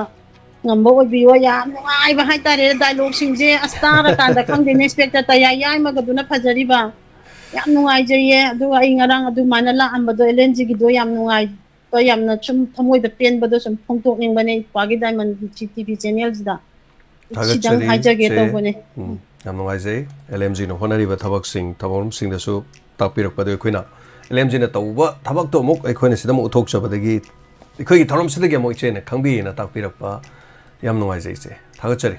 ꯉꯝꯕ ꯑꯣꯏꯕꯤꯌꯣ꯫ ꯌꯥꯝ ꯅꯨꯡꯉꯥꯏꯕ ꯍꯥꯏꯇꯥꯔꯦ ꯗꯥꯏꯂꯣꯛꯁꯤꯡꯁꯦ꯫ ꯑꯁ, ꯇꯥꯔꯀꯥꯟꯗ ꯈꯪꯗꯦꯅꯦ, ꯏꯟꯁꯄꯦꯛꯇꯔ ꯇꯌꯥꯏ ꯌꯥꯏꯃꯒꯗꯨꯅ ꯐꯖꯔꯤꯕ꯫ ꯌꯥꯝ ꯅꯨꯡꯉꯥꯏꯖꯩꯌꯦ꯫ ꯑꯗꯨꯒ ꯑꯩ ꯉꯔꯥꯡ ꯑꯗꯨꯃꯥꯏꯅ ꯂꯥꯛꯑꯝꯕꯗꯣ, ꯑꯦꯜ ꯑꯦꯟ ꯖꯤꯒꯤꯗꯣ ꯌꯥꯝ ꯅꯨꯡꯉꯥꯏꯕ, ꯌꯥꯝꯅ ꯁꯨꯝ ꯊꯃꯣꯏꯗ ꯄꯦꯟꯕꯗꯣ ꯁꯨꯝ ꯐꯣꯡꯗꯣꯛꯅꯤꯡꯕꯅꯦ ꯏꯄ꯭ꯋꯥꯒꯤ ꯗꯥꯏꯃꯟ ꯇꯤ ꯚꯤ ꯆꯦꯅꯦꯜꯁꯤꯗ꯫ ꯁꯤꯗꯪ ꯊꯥꯒꯠꯆꯔꯤ, ꯍꯥꯏꯖꯒꯦ ꯆꯦ꯫ ꯇꯧꯕꯅꯦ꯫ ꯎꯝ, ꯌꯥꯝ ꯅꯨꯡꯉꯥꯏꯖꯩ꯫ ꯑꯦꯜ ꯑꯦꯝ ꯖꯤꯅ ꯍꯣꯠꯅꯔꯤꯕ ꯊꯕꯛꯁꯤꯡ, ꯊꯧꯔꯝꯁꯤꯡꯗꯁꯨ ꯇꯥꯛꯄꯤꯔꯛꯄꯗꯨ ꯑꯩꯈꯣꯏꯅ ꯑꯦꯜ ꯑꯦꯝ ꯖꯤꯅ ꯇꯧꯕ ꯊꯕꯛꯇꯣ ꯑꯃꯨꯛ ꯑꯩꯈꯣꯏꯅ ꯁꯤꯗ ꯑꯃꯨꯛ ꯎꯠꯊꯣꯛꯆꯕꯗꯒꯤ, ꯑꯩꯈꯣꯏꯒꯤ ꯊꯧꯔꯝꯁꯤꯗꯒꯤ ꯑꯃꯨꯛ ꯏꯆꯦꯅ ꯈꯪꯕꯤꯌꯦꯅ ꯇꯥꯛꯄꯤꯔꯛꯄ ꯌꯥꯝ ꯅꯨꯡꯉꯥꯏꯖꯩ, ꯏꯆꯦ꯫ ꯊꯥꯒꯠꯆꯔꯤ꯫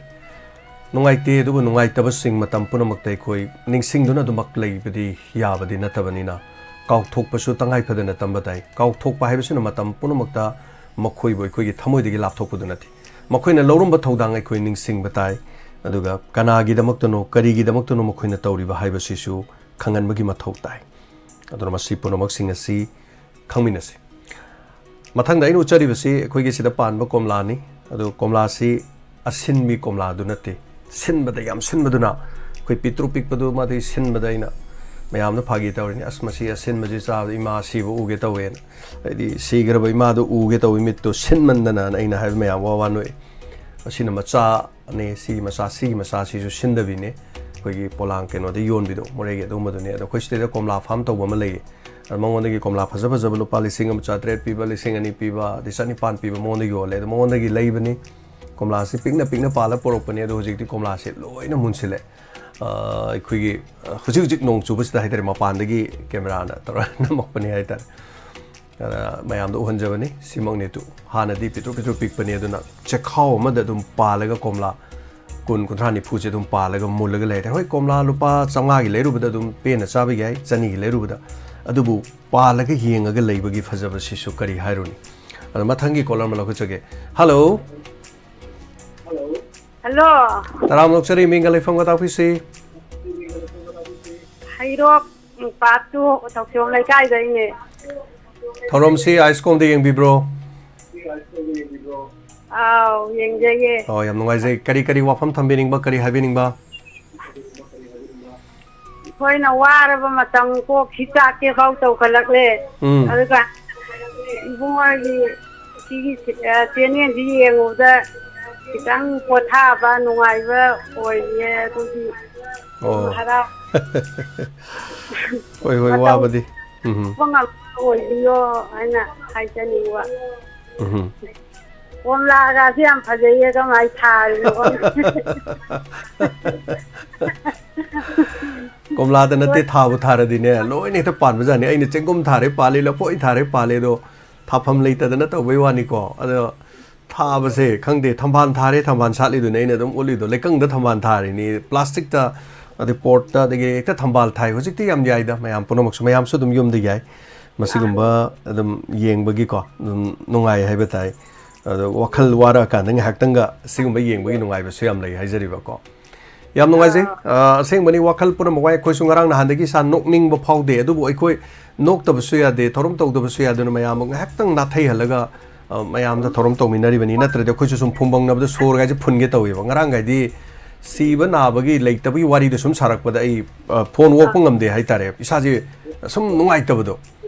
ꯅꯨꯡꯉꯥꯏꯇꯦ, ꯑꯗꯨꯕꯨ ꯅꯨꯡꯉꯥꯏꯇꯕꯁꯤꯡ ꯃꯇꯝ ꯄꯨꯝꯅꯃꯛꯇ ꯑꯩꯈꯣꯏ ꯅꯤꯡꯁꯤꯡꯗꯨꯅ ꯑꯗꯨꯃꯛ ꯂꯩꯕꯗꯤ ꯌꯥꯕꯗꯤ ꯅꯠꯇꯕꯅꯤꯅ, ꯀꯥꯎꯊꯣꯛꯄꯁꯨ ꯇꯉꯥꯏ ꯐꯗꯅ ꯇꯝꯕ ꯇꯥꯏ꯫ ꯀꯥꯎꯊꯣꯛꯄ ꯍꯥꯏꯕꯁꯤꯅ ꯃꯇꯝ ꯄꯨꯝꯅꯃꯛꯇ ꯃꯈꯣꯏꯕꯨ ꯑꯩꯈꯣꯏꯒꯤ ꯊꯃꯣꯏꯗꯒꯤ ꯂꯥꯞꯊꯣꯛꯄꯗꯨ ꯅꯠꯇꯦ꯫ ꯃꯈꯣꯏꯅ ꯂꯧꯔꯝꯕ ꯊꯧꯗꯥꯡ ꯑꯩꯈꯣꯏ ꯅꯤꯡꯁꯤꯡꯕ ꯇꯥꯏ꯫ ꯑꯗꯨꯒ ꯀꯅꯥꯒꯤꯗꯃꯛꯇꯅꯣ, ꯀꯔꯤꯒꯤꯗꯃꯛꯇꯅꯣ ꯃꯈꯣꯏꯅ ꯇꯧꯔꯤꯕ ꯍꯥꯏꯕꯁꯤꯁꯨ ꯈꯪꯍꯟꯕꯒꯤ ꯃꯊꯧ ꯇꯥꯏ꯫ ꯑꯗꯨꯅ ꯃꯁꯤ ꯄꯨꯝꯅꯃꯛꯁꯤꯡ ꯑꯁꯤ ꯈꯪꯃꯤꯟꯅꯁꯤ꯫ ꯃꯊꯪꯗ ꯑꯩꯅ ꯎꯠꯆꯔꯤꯕꯁꯤ ꯑꯩꯈꯣꯏꯒꯤ ꯁꯤꯗ ꯄꯥꯟꯕ ꯀꯣꯝꯂꯥꯅꯤ꯫ ꯑꯗꯨ ꯀꯣꯝꯂꯥꯁꯤ ꯑꯁꯤꯟꯕꯤ ꯀꯣꯝꯂꯥꯗꯨ ꯅꯠꯇꯦ, ꯁꯤꯟꯕꯗ ꯌꯥꯝ ꯁꯤꯟꯕꯗꯨꯅ, ꯑꯩꯈꯣꯏ ꯄꯤꯛꯇ꯭ꯔꯨ ꯄꯤꯛꯄꯗꯨ ꯃꯥꯗꯤ ꯁꯤꯟꯕꯗ ꯑꯩꯅ ꯃꯌꯥꯝꯗ ꯐꯥꯒꯤ ꯇꯧꯔꯤꯅꯤ, "ꯑꯁ, ꯃꯁꯤ ꯑꯁꯤꯟꯕꯁꯤ ꯆꯥꯕꯗ ꯏꯃꯥ ꯁꯤꯕ ꯎꯒꯦ ꯇꯧꯋꯦꯅ, ꯍꯥꯏꯗꯤ ꯁꯤꯈ꯭ꯔꯕ ꯏꯃꯥꯗꯨ ꯎꯒꯦ ꯇꯧꯋꯤ ꯃꯤꯠꯇꯨ ꯁꯤꯟꯃꯟꯗꯅ" ꯑꯩꯅ ꯍꯥꯏꯕ ꯃꯌꯥꯝ ꯋꯥ ꯋꯥ ꯅꯣꯛꯏ꯫ ꯑꯁꯤꯅ ꯃꯆꯥꯅꯦ, ꯁꯤꯒꯤ ꯃꯆꯥ, ꯁꯤꯒꯤ ꯃꯆꯥꯁꯤꯁꯨ ꯁꯤꯟꯗꯕꯤꯅꯦ, ꯑꯩꯈꯣꯏꯒꯤ ꯄꯣꯂꯥꯡ ꯀꯩꯅꯣꯗ ꯌꯣꯟꯕꯤꯗꯣ, ꯃꯣꯔꯦꯒꯤ ꯑꯗꯨꯒꯨꯝꯕꯗꯨꯅꯦ꯫ ꯑꯗꯣ ꯑꯩꯈꯣꯏ ꯁꯤꯗꯩꯗ ꯀꯣꯝꯂꯥ ꯐꯥꯔꯝ ꯇꯧꯕ ꯑꯃ ꯂꯩꯌꯦ꯫ ꯑꯗꯣ ꯃꯉꯣꯟꯗꯒꯤ ꯀꯣꯝꯂꯥ ꯐꯖ ꯐꯖꯕ ꯂꯨꯄꯥ ꯂꯤꯁꯤꯡ ꯑꯃ ꯆꯥꯇ꯭ꯔꯦꯠ ꯄꯤꯕ, ꯂꯤꯁꯤꯡ ꯑꯅꯤ ꯄꯤꯕ, ꯑꯗꯩ ꯆꯅꯤꯄꯥꯟ ꯄꯤꯕ ꯃꯉꯣꯟꯗ ꯌꯣꯜꯂꯦ꯫ ꯑꯗꯣ ꯃꯉꯣꯟꯗꯒꯤ ꯂꯩꯕꯅꯤ꯫ ꯀꯣꯝꯂꯥꯁꯤ ꯄꯤꯛꯅ ꯄꯤꯛꯅ ꯄꯥꯜꯂ ꯄꯣꯔꯛꯄꯅꯦ, ꯑꯗꯣ ꯍꯧꯖꯤꯛꯇꯤ ꯀꯣꯝꯂꯥꯁꯦ ꯂꯣꯏꯅ ꯃꯨꯟꯁꯤꯜꯂꯦ꯫ ꯑ, ꯑꯩꯈꯣꯏꯒꯤ, ꯑ, ꯍꯧꯖꯤꯛ ꯍꯧꯖꯤꯛ ꯅꯣꯡ ꯆꯨꯕꯁꯤꯗ ꯍꯥꯏꯇꯥꯔꯦ, ꯃꯄꯥꯟꯗꯒꯤ ꯀꯦꯃꯦꯔꯥꯅ ꯇꯧꯔ ꯅꯝꯃꯛꯄꯅꯤ ꯍꯥꯏꯇꯥꯔꯦ꯫ ꯑꯗ ꯃꯌꯥꯝꯗ ꯎꯍꯟꯖꯕꯅꯤ꯫ ꯁꯤꯃꯛꯅꯤ ꯇꯨ꯫ ꯍꯥꯟꯅꯗꯤ ꯄꯤꯛꯇ꯭ꯔꯨ ꯄꯤꯛꯇ꯭ꯔꯨ ꯄꯤꯛꯄꯅꯤ, ꯑꯗꯨꯅ ꯆꯦꯈꯥꯎ ꯑꯃꯗ ꯑꯗꯨꯝ ꯄꯥꯜꯂꯒ ꯀꯣꯝꯂꯥ ꯀꯨꯟ, ꯀꯨꯟꯊ꯭ꯔꯥ, ꯅꯤꯐꯨꯁꯦ ꯑꯗꯨꯝ ꯄꯥꯜꯂꯒ ꯃꯨꯜꯂꯒ ꯂꯩꯔꯦ꯫ ꯍꯣꯏ, ꯀꯣꯝꯂꯥ ꯂꯨꯄꯥ ꯆꯥꯝꯃꯉꯥꯒꯤ ꯂꯩꯔꯨꯕꯗ ꯑꯗꯨꯝ ꯄꯦꯟꯅ ꯆꯥꯕ ꯌꯥꯏ, ꯆꯅꯤꯒꯤ ꯂꯩꯔꯨꯕꯗ꯫ ꯑꯗꯨꯕꯨ ꯄꯥꯜꯂꯒ ꯌꯦꯡꯉꯒ ꯂꯩꯕꯒꯤ ꯐꯖꯕꯁꯤꯁꯨ ꯀꯔꯤ ꯍꯥꯏꯔꯨꯅꯤ? ꯑꯗꯣ ꯃꯊꯪꯒꯤ ꯀꯣꯂꯔ ꯑꯃ ꯂꯧꯈꯠꯆꯒꯦ꯫ ꯍꯜꯂꯣ꯫ ꯍꯜꯂꯣ꯫ ꯇꯔꯥꯝꯅ ꯑꯣꯛꯆꯔꯤ, ꯃꯤꯡꯒ ꯂꯩꯐꯝꯒ ꯇꯥꯛꯄꯤꯁꯤ꯫ ꯍꯩꯔꯣꯛ ꯄꯥꯠꯇꯨ ꯊꯧꯁꯤꯔꯣꯝ ꯂꯩꯀꯥꯏꯗꯩꯅꯦ꯫ ꯊꯧꯔꯝꯁꯤ ꯑꯥꯏꯁꯀꯣꯝꯗ ꯌꯦꯡꯕꯤꯕ꯭ꯔꯣ? ꯑꯥꯎ, ꯌꯦꯡꯖꯩꯌꯦ꯫ ꯑꯣ, ꯌꯥꯝ ꯅꯨꯡꯉꯥꯏꯖꯩ꯫ ꯀꯔꯤ ꯀꯔꯤ ꯋꯥꯐꯝ ꯊꯝꯕꯤꯅꯤꯡꯕ, ꯀꯔꯤ ꯍꯥꯏꯕꯤꯅꯤꯡꯕ? ꯑꯩꯈꯣꯏꯅ ꯋꯥꯔꯕ ꯃꯇꯝ, ꯀꯣꯛꯁꯤ ꯆꯥꯛꯀꯦ ꯐꯥꯎ ꯇꯧꯈꯠꯂꯛꯂꯦ꯫ ꯎꯝ꯫ ꯑꯗꯨꯒ ꯏꯕꯨꯡꯉꯣꯒꯤ ꯁꯤꯒꯤ, ꯑ, ꯆꯦꯅꯦꯜꯁꯤ ꯌꯦꯡꯉꯨꯕꯗ ꯈꯤꯇꯪ ꯄꯣꯊꯥꯕ ꯅꯨꯡꯉꯥꯏꯕ ꯑꯣꯏꯌꯦ꯫ ꯑꯗꯨꯒꯤ ꯑꯣ꯫ ꯍꯔꯥꯎ- ꯍꯣꯏ, ꯍꯣꯏ, ꯃꯇꯝ ꯋꯥꯕꯗꯤ꯫ ꯎꯝ꯫ ꯆꯨꯞꯄ ꯉꯝꯕ ꯑꯣꯏꯕꯤꯌꯣ ꯍꯥꯏꯅ ꯍꯥꯏꯖꯅꯤꯡꯕ꯫ ꯎꯝ꯫ ꯀꯣꯝꯂꯥꯒꯁꯤ ꯌꯥꯝ ꯐꯖꯩꯌꯦ, ꯀꯃꯥꯏ ꯊꯥꯔꯤꯅꯣ ꯈꯪꯗꯦ꯫ ꯀꯣꯝꯂꯥꯗ ꯅꯠꯇꯦ, ꯊꯥꯕꯨ ꯊꯥꯔꯗꯤꯅꯦ, ꯂꯣꯏꯅ ꯍꯦꯛꯇ ꯄꯥꯟꯕꯖꯥꯠꯅꯤ꯫ ꯑꯩꯅ ꯆꯦꯡꯒꯨꯝ ꯊꯥꯔꯦ ꯄꯥꯜꯂꯤ, ꯂꯐꯣꯏ ꯊꯥꯔꯦ ꯄꯥꯜꯂꯤ, ꯑꯗꯣ ꯊꯥꯐꯝ ꯂꯩꯇꯗꯅ ꯇꯧꯕꯩ ꯋꯥꯅꯤꯀꯣ꯫ ꯑꯗꯣ ꯊꯥꯕꯁꯦ ꯈꯪꯗꯦ, ꯊꯝꯕꯥꯜ ꯊꯥꯔꯦ, ꯊꯝꯕꯥꯜ ꯁꯥꯠꯂꯤꯗꯨꯅꯦ ꯑꯩꯅ ꯑꯗꯨꯝ ꯎꯠꯂꯤꯗꯣ꯫ ꯂꯩꯀꯪꯗ ꯊꯝꯕꯥꯜ ꯊꯥꯔꯤꯅꯤ, ꯄ꯭ꯂꯥꯁꯇꯤꯛꯇ, ꯑꯗꯩ ꯄꯣꯠꯇ, ꯑꯗꯒꯤ ꯍꯦꯛꯇ ꯊꯝꯕꯥꯜ ꯊꯥꯏ꯫ ꯍꯧꯖꯤꯛꯇꯤ ꯌꯥꯝ ꯌꯥꯏꯗ, ꯃꯌꯥꯝ ꯄꯨꯝꯅꯃꯛꯁꯨ, ꯃꯌꯥꯝꯁꯨ ꯑꯗꯨꯝ ꯌꯨꯝꯗ ꯌꯥꯏ꯫ ꯃꯁꯤꯒꯨꯝꯕ ꯑꯗꯨꯝ ꯌꯦꯡꯕꯒꯤꯀꯣ ꯑꯗꯨꯝ ꯅꯨꯡꯉꯥꯏ ꯍꯥꯏꯕ ꯇꯥꯏ꯫ ꯑꯗꯣ ꯋꯥꯈꯜ ꯋꯥꯔꯛꯑꯀꯥꯟꯗ ꯉꯥꯏꯍꯥꯛꯇꯪꯒ ꯁꯤꯒꯨꯝꯕ ꯌꯦꯡꯕꯒꯤ ꯅꯨꯡꯉꯥꯏꯕꯁꯨ ꯌꯥꯝ ꯂꯩ ꯍꯥꯏꯖꯔꯤꯕꯀꯣ꯫ ꯌꯥꯝ ꯅꯨꯡꯉꯥꯏꯖꯩ꯫ ꯑꯥ꯫ ꯑ, ꯑꯁꯦꯡꯕꯅꯤ, ꯋꯥꯈꯜ ꯄꯨꯝꯅꯃꯛ ꯋꯥꯏ꯫ ꯑꯩꯈꯣꯏꯁꯨ ꯉꯔꯥꯡ ꯅꯍꯥꯟꯗꯒꯤ ꯏꯁꯥ ꯅꯣꯛꯅꯤꯡꯕ ꯐꯥꯎꯗꯦ, ꯑꯗꯨꯕꯨ ꯑꯩꯈꯣꯏ ꯅꯣꯛꯇꯕꯁꯨ ꯌꯥꯗꯦ, ꯊꯧꯔꯝ ꯇꯧꯗꯕꯁꯨ ꯌꯥꯗꯦ, ꯑꯗꯨꯅ ꯃꯌꯥꯝ ꯉꯥꯏꯍꯥꯛꯇꯪ ꯅꯥꯊꯩꯍꯜꯂꯒ, ꯑ, ꯃꯌꯥꯝꯗ ꯊꯧꯔꯝ ꯇꯧꯃꯤꯟꯅꯔꯤꯕꯅꯤ꯫ ꯅꯠꯇ꯭ꯔꯗꯤ ꯑꯩꯈꯣꯏꯁꯨ ꯁꯨꯝ ꯐꯨꯝꯕꯪꯅꯕꯗ ꯁꯣꯔꯒꯥꯏꯁꯦ ꯐꯨꯟꯒꯦ ꯇꯧꯋꯦꯕ꯫ ꯉꯔꯥꯡꯒꯥꯏꯗꯤ ꯁꯤꯕ ꯅꯥꯕꯒꯤ ꯂꯩꯇꯕꯒꯤ ꯋꯥꯔꯤꯗꯣ ꯁꯨꯝ ꯁꯥꯔꯛꯄꯗ ꯑꯩ, ꯑ, ꯐꯣꯟ ꯑꯣꯛꯄ ꯉꯝꯗꯦ ꯍꯥꯏꯇꯥꯔꯦ꯫ ꯏꯁꯥꯁꯦ ꯁꯨꯝ ꯅꯨꯡꯉꯥꯏꯇꯕꯗꯣ,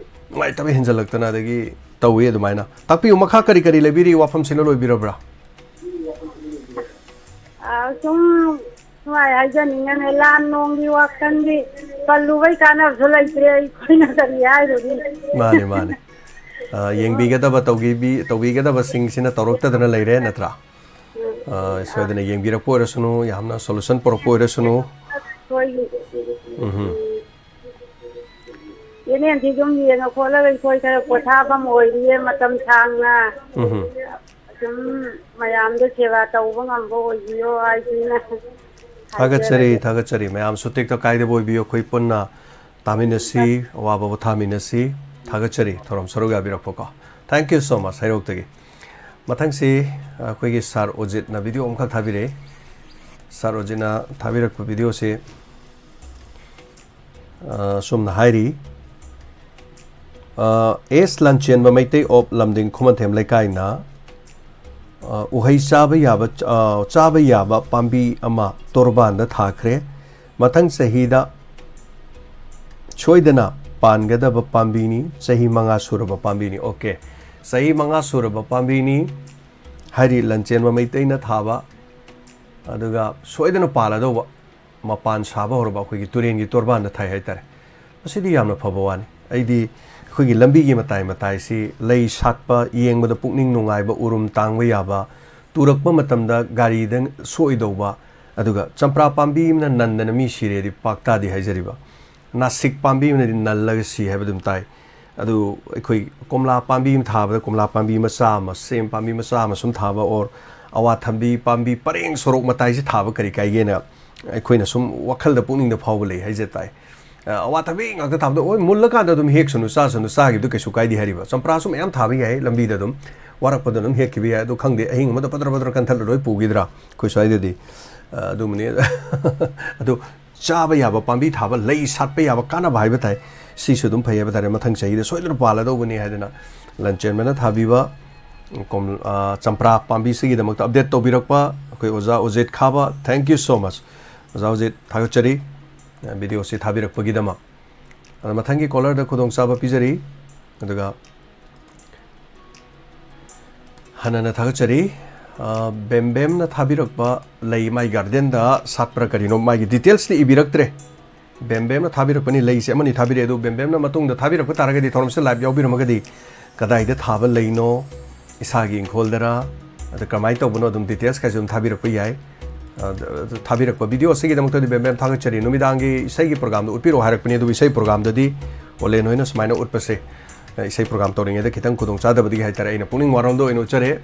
ꯅꯨꯡꯉꯥꯏꯇꯕ ꯍꯦꯟꯖꯜꯂꯛꯇꯅ꯫ ꯑꯗꯒꯤ ꯇꯧꯋꯤ ꯑꯗꯨꯃꯥꯏꯅ꯫ ꯇꯥꯛꯄꯤꯌꯨ, ꯃꯈꯥ ꯀꯔꯤ ꯀꯔꯤ ꯂꯩꯕꯤꯔꯤ? ꯋꯥꯐꯝꯁꯤꯅ ꯂꯣꯏꯕꯤꯔꯕ꯭ꯔꯥ? ꯑ, ꯁꯨꯝ ꯅꯨꯡꯉꯥꯏ ꯍꯥꯏꯖꯅꯤꯡꯉꯦꯅꯦ꯫ ꯂꯥꯟ ꯅꯣꯡꯒꯤ ꯋꯥꯈꯜꯗꯤ ꯄꯜꯂꯨꯕꯩ ꯀꯥꯟꯅꯕꯁꯨ ꯂꯩꯇ꯭ꯔꯦ꯫ ꯑꯩꯈꯣꯏꯅ ꯀꯔꯤ ꯍꯥꯏꯔꯨꯅꯤ? ꯃꯥꯅꯦ, ꯃꯥꯅꯦ꯫ ꯑ, ꯌꯦꯡꯕꯤꯒꯗꯕ, ꯇꯧꯕꯤꯕꯤ-, ꯇꯧꯕꯤꯒꯗꯕꯁꯤꯡꯁꯤꯅ ꯇꯧꯔꯛꯇꯗꯅ ꯂꯩꯔꯦ, ꯅꯠꯇ꯭ꯔꯥ? ꯑ, ꯁꯣꯏꯗꯅ ꯌꯦꯡꯕꯤꯔꯛꯄ ꯑꯣꯏꯔꯁꯅꯨ, ꯌꯥꯝꯅ solution ꯄꯨꯔꯛꯄ ꯑꯣꯏꯔꯁꯅꯨ꯫ ꯍꯣꯏ꯫ ꯎꯝꯍꯨꯝ꯫ ꯆꯦꯅꯦꯜꯁꯤ ꯑꯗꯨꯝ ꯌꯦꯡꯉ ꯈꯣꯠꯂꯒ ꯑꯩꯈꯣꯏ ꯈꯔ ꯄꯣꯊꯥꯐꯝ ꯑꯣꯏꯔꯤꯌꯦ ꯃꯇꯝ ꯁꯥꯡꯅ꯫ ꯎꯝꯍꯨꯝ꯫ ꯁꯨꯝ ꯃꯌꯥꯝꯗ ꯁꯦꯕꯥ ꯇꯧꯕ ꯉꯝꯕ ꯑꯣꯏꯕꯤꯌꯣ ꯍꯥꯏꯗꯅ ꯊꯥꯒꯠꯆꯔꯤ, ꯍꯥꯏꯖꯔꯒꯦ꯫ ꯊꯥꯒꯠꯆꯔꯤ꯫ ꯃꯌꯥꯝꯁꯨ ꯇꯦꯛꯇ ꯀꯥꯏꯗꯕ ꯑꯣꯏꯕꯤꯌꯨ꯫ ꯑꯩꯈꯣꯏ ꯄꯨꯟꯅ ꯇꯥꯃꯤꯟꯅꯁꯤ, ꯑꯋꯥꯕ ꯄꯣꯊꯥꯃꯤꯟꯅꯁꯤ꯫ ꯊꯥꯒꯠꯆꯔꯤ ꯊꯧꯔꯝ ꯁꯔꯨꯛ ꯌꯥꯕꯤꯔꯛꯄꯀꯣ꯫ Thank you so much, ꯍꯩꯔꯣꯛꯇꯒꯤ꯫ ꯃꯊꯪꯁꯤ ꯑꯩꯈꯣꯏꯒꯤ ꯁꯥꯔ ꯑꯣꯖꯤꯠꯅ ꯚꯤꯗꯤꯑꯣ ꯑꯃꯈꯛ ꯊꯥꯕꯤꯔꯛꯏ꯫ ꯁꯥꯔ ꯑꯣꯖꯤꯠꯅ ꯊꯥꯕꯤꯔꯛꯄ ꯚꯤꯗꯤꯑꯣꯁꯤ, ꯑ, ꯁꯨꯝꯅ ꯍꯥꯏꯔꯤ, ꯑ, ꯑꯦꯁ ꯂꯥꯟꯆꯦꯟꯕ ꯃꯩꯇꯩ ꯑꯣꯞ ꯂꯝꯗꯤꯡ ꯈꯨꯃꯟꯊꯦꯝ ꯂꯩꯀꯥꯏꯅ, ꯑ, ꯎꯍꯩ ꯆꯥꯕ ꯌꯥꯕ, ꯑ, ꯆꯥꯕ ꯌꯥꯕ ꯄꯥꯝꯕꯤ ꯑꯃ ꯇꯣꯔꯕꯥꯟꯗ ꯊꯥꯈ꯭ꯔꯦ꯫ ꯃꯊꯪ ꯆꯍꯤꯗ ꯁꯣꯏꯗꯅ ꯄꯥꯟꯒꯗꯕ ꯄꯥꯝꯕꯤꯅꯤ, ꯆꯍꯤ ꯃꯉꯥ ꯁꯨꯔꯕ ꯄꯥꯝꯕꯤꯅꯤ꯫ ꯑꯣꯀꯦ, ꯆꯍꯤ ꯃꯉꯥ ꯁꯨꯔꯕ ꯄꯥꯝꯕꯤꯅꯤ ꯍꯥꯏꯔꯤ ꯂꯟꯆꯦꯟꯕ ꯃꯩꯇꯩꯅ ꯊꯥꯕ, ꯑꯗꯨꯒ ꯁꯣꯏꯗꯅ ꯄꯥꯜꯂꯗꯧꯕ, ꯃꯄꯥꯟ ꯁꯥꯕ ꯍꯧꯔꯕ ꯑꯩꯈꯣꯏꯒꯤ ꯇꯨꯔꯦꯟꯒꯤ ꯇꯣꯔꯕꯥꯟꯗ ꯊꯥꯏ ꯍꯥꯏꯇꯥꯔꯦ꯫ ꯃꯁꯤꯗꯤ ꯌꯥꯝꯅ ꯐꯕ ꯋꯥꯅꯤ꯫ ꯑꯩꯗꯤ ꯑꯩꯈꯣꯏꯒꯤ ꯂꯝꯕꯤꯒꯤ ꯃꯇꯥꯏ ꯃꯇꯥꯏꯁꯤ ꯂꯩ ꯁꯥꯠꯄ, ꯌꯦꯡꯕꯗ ꯄꯨꯛꯅꯤꯡ ꯅꯨꯡꯉꯥꯏꯕ, ꯎꯔꯨꯝ ꯇꯥꯡꯕ ꯌꯥꯕ, ꯇꯨꯔꯛꯄ ꯃꯇꯝꯗ ꯒꯥꯔꯤꯗ ꯁꯣꯛꯏꯗꯧꯕ, ꯑꯗꯨꯒ ꯆꯝꯄ꯭ꯔꯥ ꯄꯥꯝꯕꯤ ꯑꯃꯅ ꯅꯟꯗꯅ ꯃꯤ ꯁꯤꯔꯦꯗꯤ ꯄꯥꯛ ꯇꯥꯗꯦ ꯍꯥꯏꯖꯔꯤꯕ꯫ ꯅꯥꯁꯤꯛ ꯄꯥꯝꯕꯤ ꯑꯃꯅꯗꯤ ꯅꯜꯂꯒ ꯁꯤ ꯍꯥꯏꯕ ꯑꯗꯨꯝ ꯇꯥꯏ꯫ ꯑꯗꯨ ꯑꯩꯈꯣꯏ ꯀꯣꯝꯂꯥ ꯄꯥꯝꯕꯤ ꯑꯃ ꯊꯥꯕꯗ, ꯀꯣꯝꯂꯥ ꯄꯥꯝꯕꯤ ꯃꯆꯥ ꯑꯃ, ꯁꯦꯝ ꯄꯥꯝꯕꯤ ꯃꯆꯥ ꯑꯃ ꯁꯨꯝ ꯊꯥꯕ, or ꯑꯋꯥꯊꯕꯤ ꯄꯥꯝꯕꯤ ꯄꯔꯦꯡ ꯁꯣꯔꯣꯛ ꯃꯇꯥꯏꯁꯤ ꯊꯥꯕ ꯀꯔꯤ ꯀꯥꯏꯒꯦꯅ ꯑꯩꯈꯣꯏꯅ ꯁꯨꯝ ꯋꯥꯈꯜꯗ, ꯄꯨꯛꯅꯤꯡꯗ ꯐꯥꯎꯕ ꯂꯩ ꯍꯥꯏꯖ ꯇꯥꯏ꯫ ꯑ, ꯑꯋꯥꯊꯕꯤ ꯉꯥꯛꯇ ꯊꯥꯕꯗ, ꯍꯣꯏ, ꯃꯨꯜꯂꯀꯥꯟꯗ ꯑꯗꯨꯝ ꯍꯦꯛꯁꯅꯨ, ꯆꯥꯁꯅꯨ, ꯆꯥꯈꯤꯕꯗꯨ ꯀꯩꯁꯨ ꯀꯥꯏꯗꯦ ꯍꯥꯏꯔꯤꯕ꯫ ꯆꯝꯄ꯭ꯔꯥꯁꯨ ꯃꯌꯥꯝ ꯊꯥꯕ ꯌꯥꯏ ꯂꯝꯕꯤꯗ ꯑꯗꯨꯝ, ꯋꯥꯔꯛꯄꯗ ꯑꯗꯨꯝ ꯍꯦꯛꯈꯤꯕ ꯌꯥꯏ꯫ ꯑꯗꯨ ꯈꯪꯗꯦ, ꯑꯍꯤꯡ ꯑꯃꯗ ꯄꯗ꯭ꯔ ꯄꯗ꯭ꯔ ꯀꯟꯊꯠꯂ ꯂꯣꯏ ꯄꯨꯈꯤꯗ꯭ꯔꯥ ꯑꯩꯈꯣꯏ ꯁ꯭ꯋꯥꯏꯗꯗꯤ? ꯑ, ꯑꯗꯨꯝꯕꯅꯤ꯫ ꯑꯗꯨ ꯆꯥꯕ ꯌꯥꯕ ꯄꯥꯝꯕꯤ ꯊꯥꯕ, ꯂꯩ ꯁꯥꯠꯄ ꯌꯥꯕ ꯀꯥꯟꯅꯕ ꯍꯥꯏꯕ ꯇꯥꯏ, ꯁꯤꯁꯨ ꯑꯗꯨꯝ ꯐꯩ ꯍꯥꯏꯕ ꯇꯥꯔꯦ꯫ ꯃꯊꯪ ꯆꯍꯤꯗ ꯁꯣꯏꯗꯅ ꯄꯥꯜꯂꯗꯧꯕꯅꯤ ꯍꯥꯏꯗꯅ ꯂꯟꯆꯦꯟꯕꯅ ꯊꯥꯕꯤꯕ ꯀꯣꯝ-, ꯑ, ꯆꯝꯄ꯭ꯔꯥ ꯄꯥꯝꯕꯤꯁꯤꯒꯤꯗꯃꯛꯇ update ꯇꯧꯕꯤꯔꯛꯄ ꯑꯩꯈꯣꯏ ꯑꯣꯖꯥ ꯑꯣꯖꯤꯠ ꯈꯥꯕ, thank you so much꯫ ꯑꯣꯖꯥ ꯑꯣꯖꯤꯠ, ꯊꯥꯒꯠꯆꯔꯤ, ꯑ, video ꯁꯤ ꯊꯥꯕꯤꯔꯛꯄꯒꯤꯗꯃꯛ꯫ ꯑꯗꯣ ꯃꯊꯪꯒꯤ caller ꯗ ꯈꯨꯗꯣꯡꯆꯥꯕ ꯄꯤꯖꯔꯤ꯫ ꯑꯗꯨꯒ ꯍꯟꯅꯅ ꯊꯥꯒꯠꯆꯔꯤ꯫ ꯑ, ꯕꯦꯝꯕꯦꯝꯅ ꯊꯥꯕꯤꯔꯛꯄ ꯂꯩ ꯃꯥꯏ garden ꯗ ꯁꯥꯠꯄ꯭ꯔꯥ ꯀꯔꯤꯅꯣ, ꯃꯥꯒꯤ details ꯇꯤ ꯏꯕꯤꯔꯛꯇ꯭ꯔꯦ꯫ ꯕꯦꯝꯕꯦꯝꯅ ꯊꯥꯕꯤꯔꯛꯄꯅꯤ, ꯂꯩꯁꯦ ꯑꯃꯅꯤ ꯊꯥꯕꯤꯔꯛꯑꯦ, ꯑꯗꯨ ꯕꯦꯝꯕꯦꯝꯅ ꯃꯇꯨꯡꯗ ꯊꯥꯕꯤꯔꯛꯄ ꯇꯥꯔꯒꯗꯤ ꯊꯧꯔꯝꯁꯤꯗ live ꯌꯥꯎꯕꯤꯔꯝꯃꯒꯗꯤ ꯀꯗꯥꯏꯗ ꯊꯥꯕ ꯂꯩꯅꯣ, ꯏꯁꯥꯒꯤ ꯏꯪꯈꯣꯜꯗꯔ, ꯑꯗ ꯀꯃꯥꯏꯅ ꯇꯧꯕꯅꯣ, ꯑꯗꯨꯝ details ꯀꯥꯏꯁꯨ ꯑꯗꯨꯝ ꯊꯥꯕꯤꯔꯛꯄ ꯌꯥꯏ꯫ ꯑꯗ, ꯑꯗꯨ ꯊꯥꯕꯤꯔꯛꯄ video ꯑꯁꯤꯒꯤꯗꯃꯛꯇꯗꯤ ꯕꯦꯝꯕꯦꯝ ꯊꯥꯒꯠꯆꯔꯤ꯫ ꯅꯨꯃꯤꯗꯥꯡꯒꯤ ꯏꯁꯩꯒꯤ program ꯗ ꯎꯠꯄꯤꯔꯛꯑꯣ ꯍꯥꯏꯔꯛꯄꯅꯤ, ꯑꯗꯨꯕꯨ ꯏꯁꯩ program ꯗꯗꯤ ꯑꯣꯂꯦꯟ ꯍꯣꯏꯅ ꯁꯨꯃꯥꯏꯅ ꯎꯠꯄꯁꯦ, ꯏꯁꯩ program ꯇꯧꯔꯤꯉꯩꯗ ꯈꯤꯇꯪ ꯈꯨꯗꯣꯡ ꯆꯥꯗꯕꯗꯒꯤ ꯍꯥꯏꯇꯥꯔꯦ, ꯑꯩꯅ ꯄꯨꯛꯅꯤꯡ ꯋꯥꯔꯣꯝꯗ ꯑꯣꯏꯅ ꯎꯠꯆꯔꯦ꯫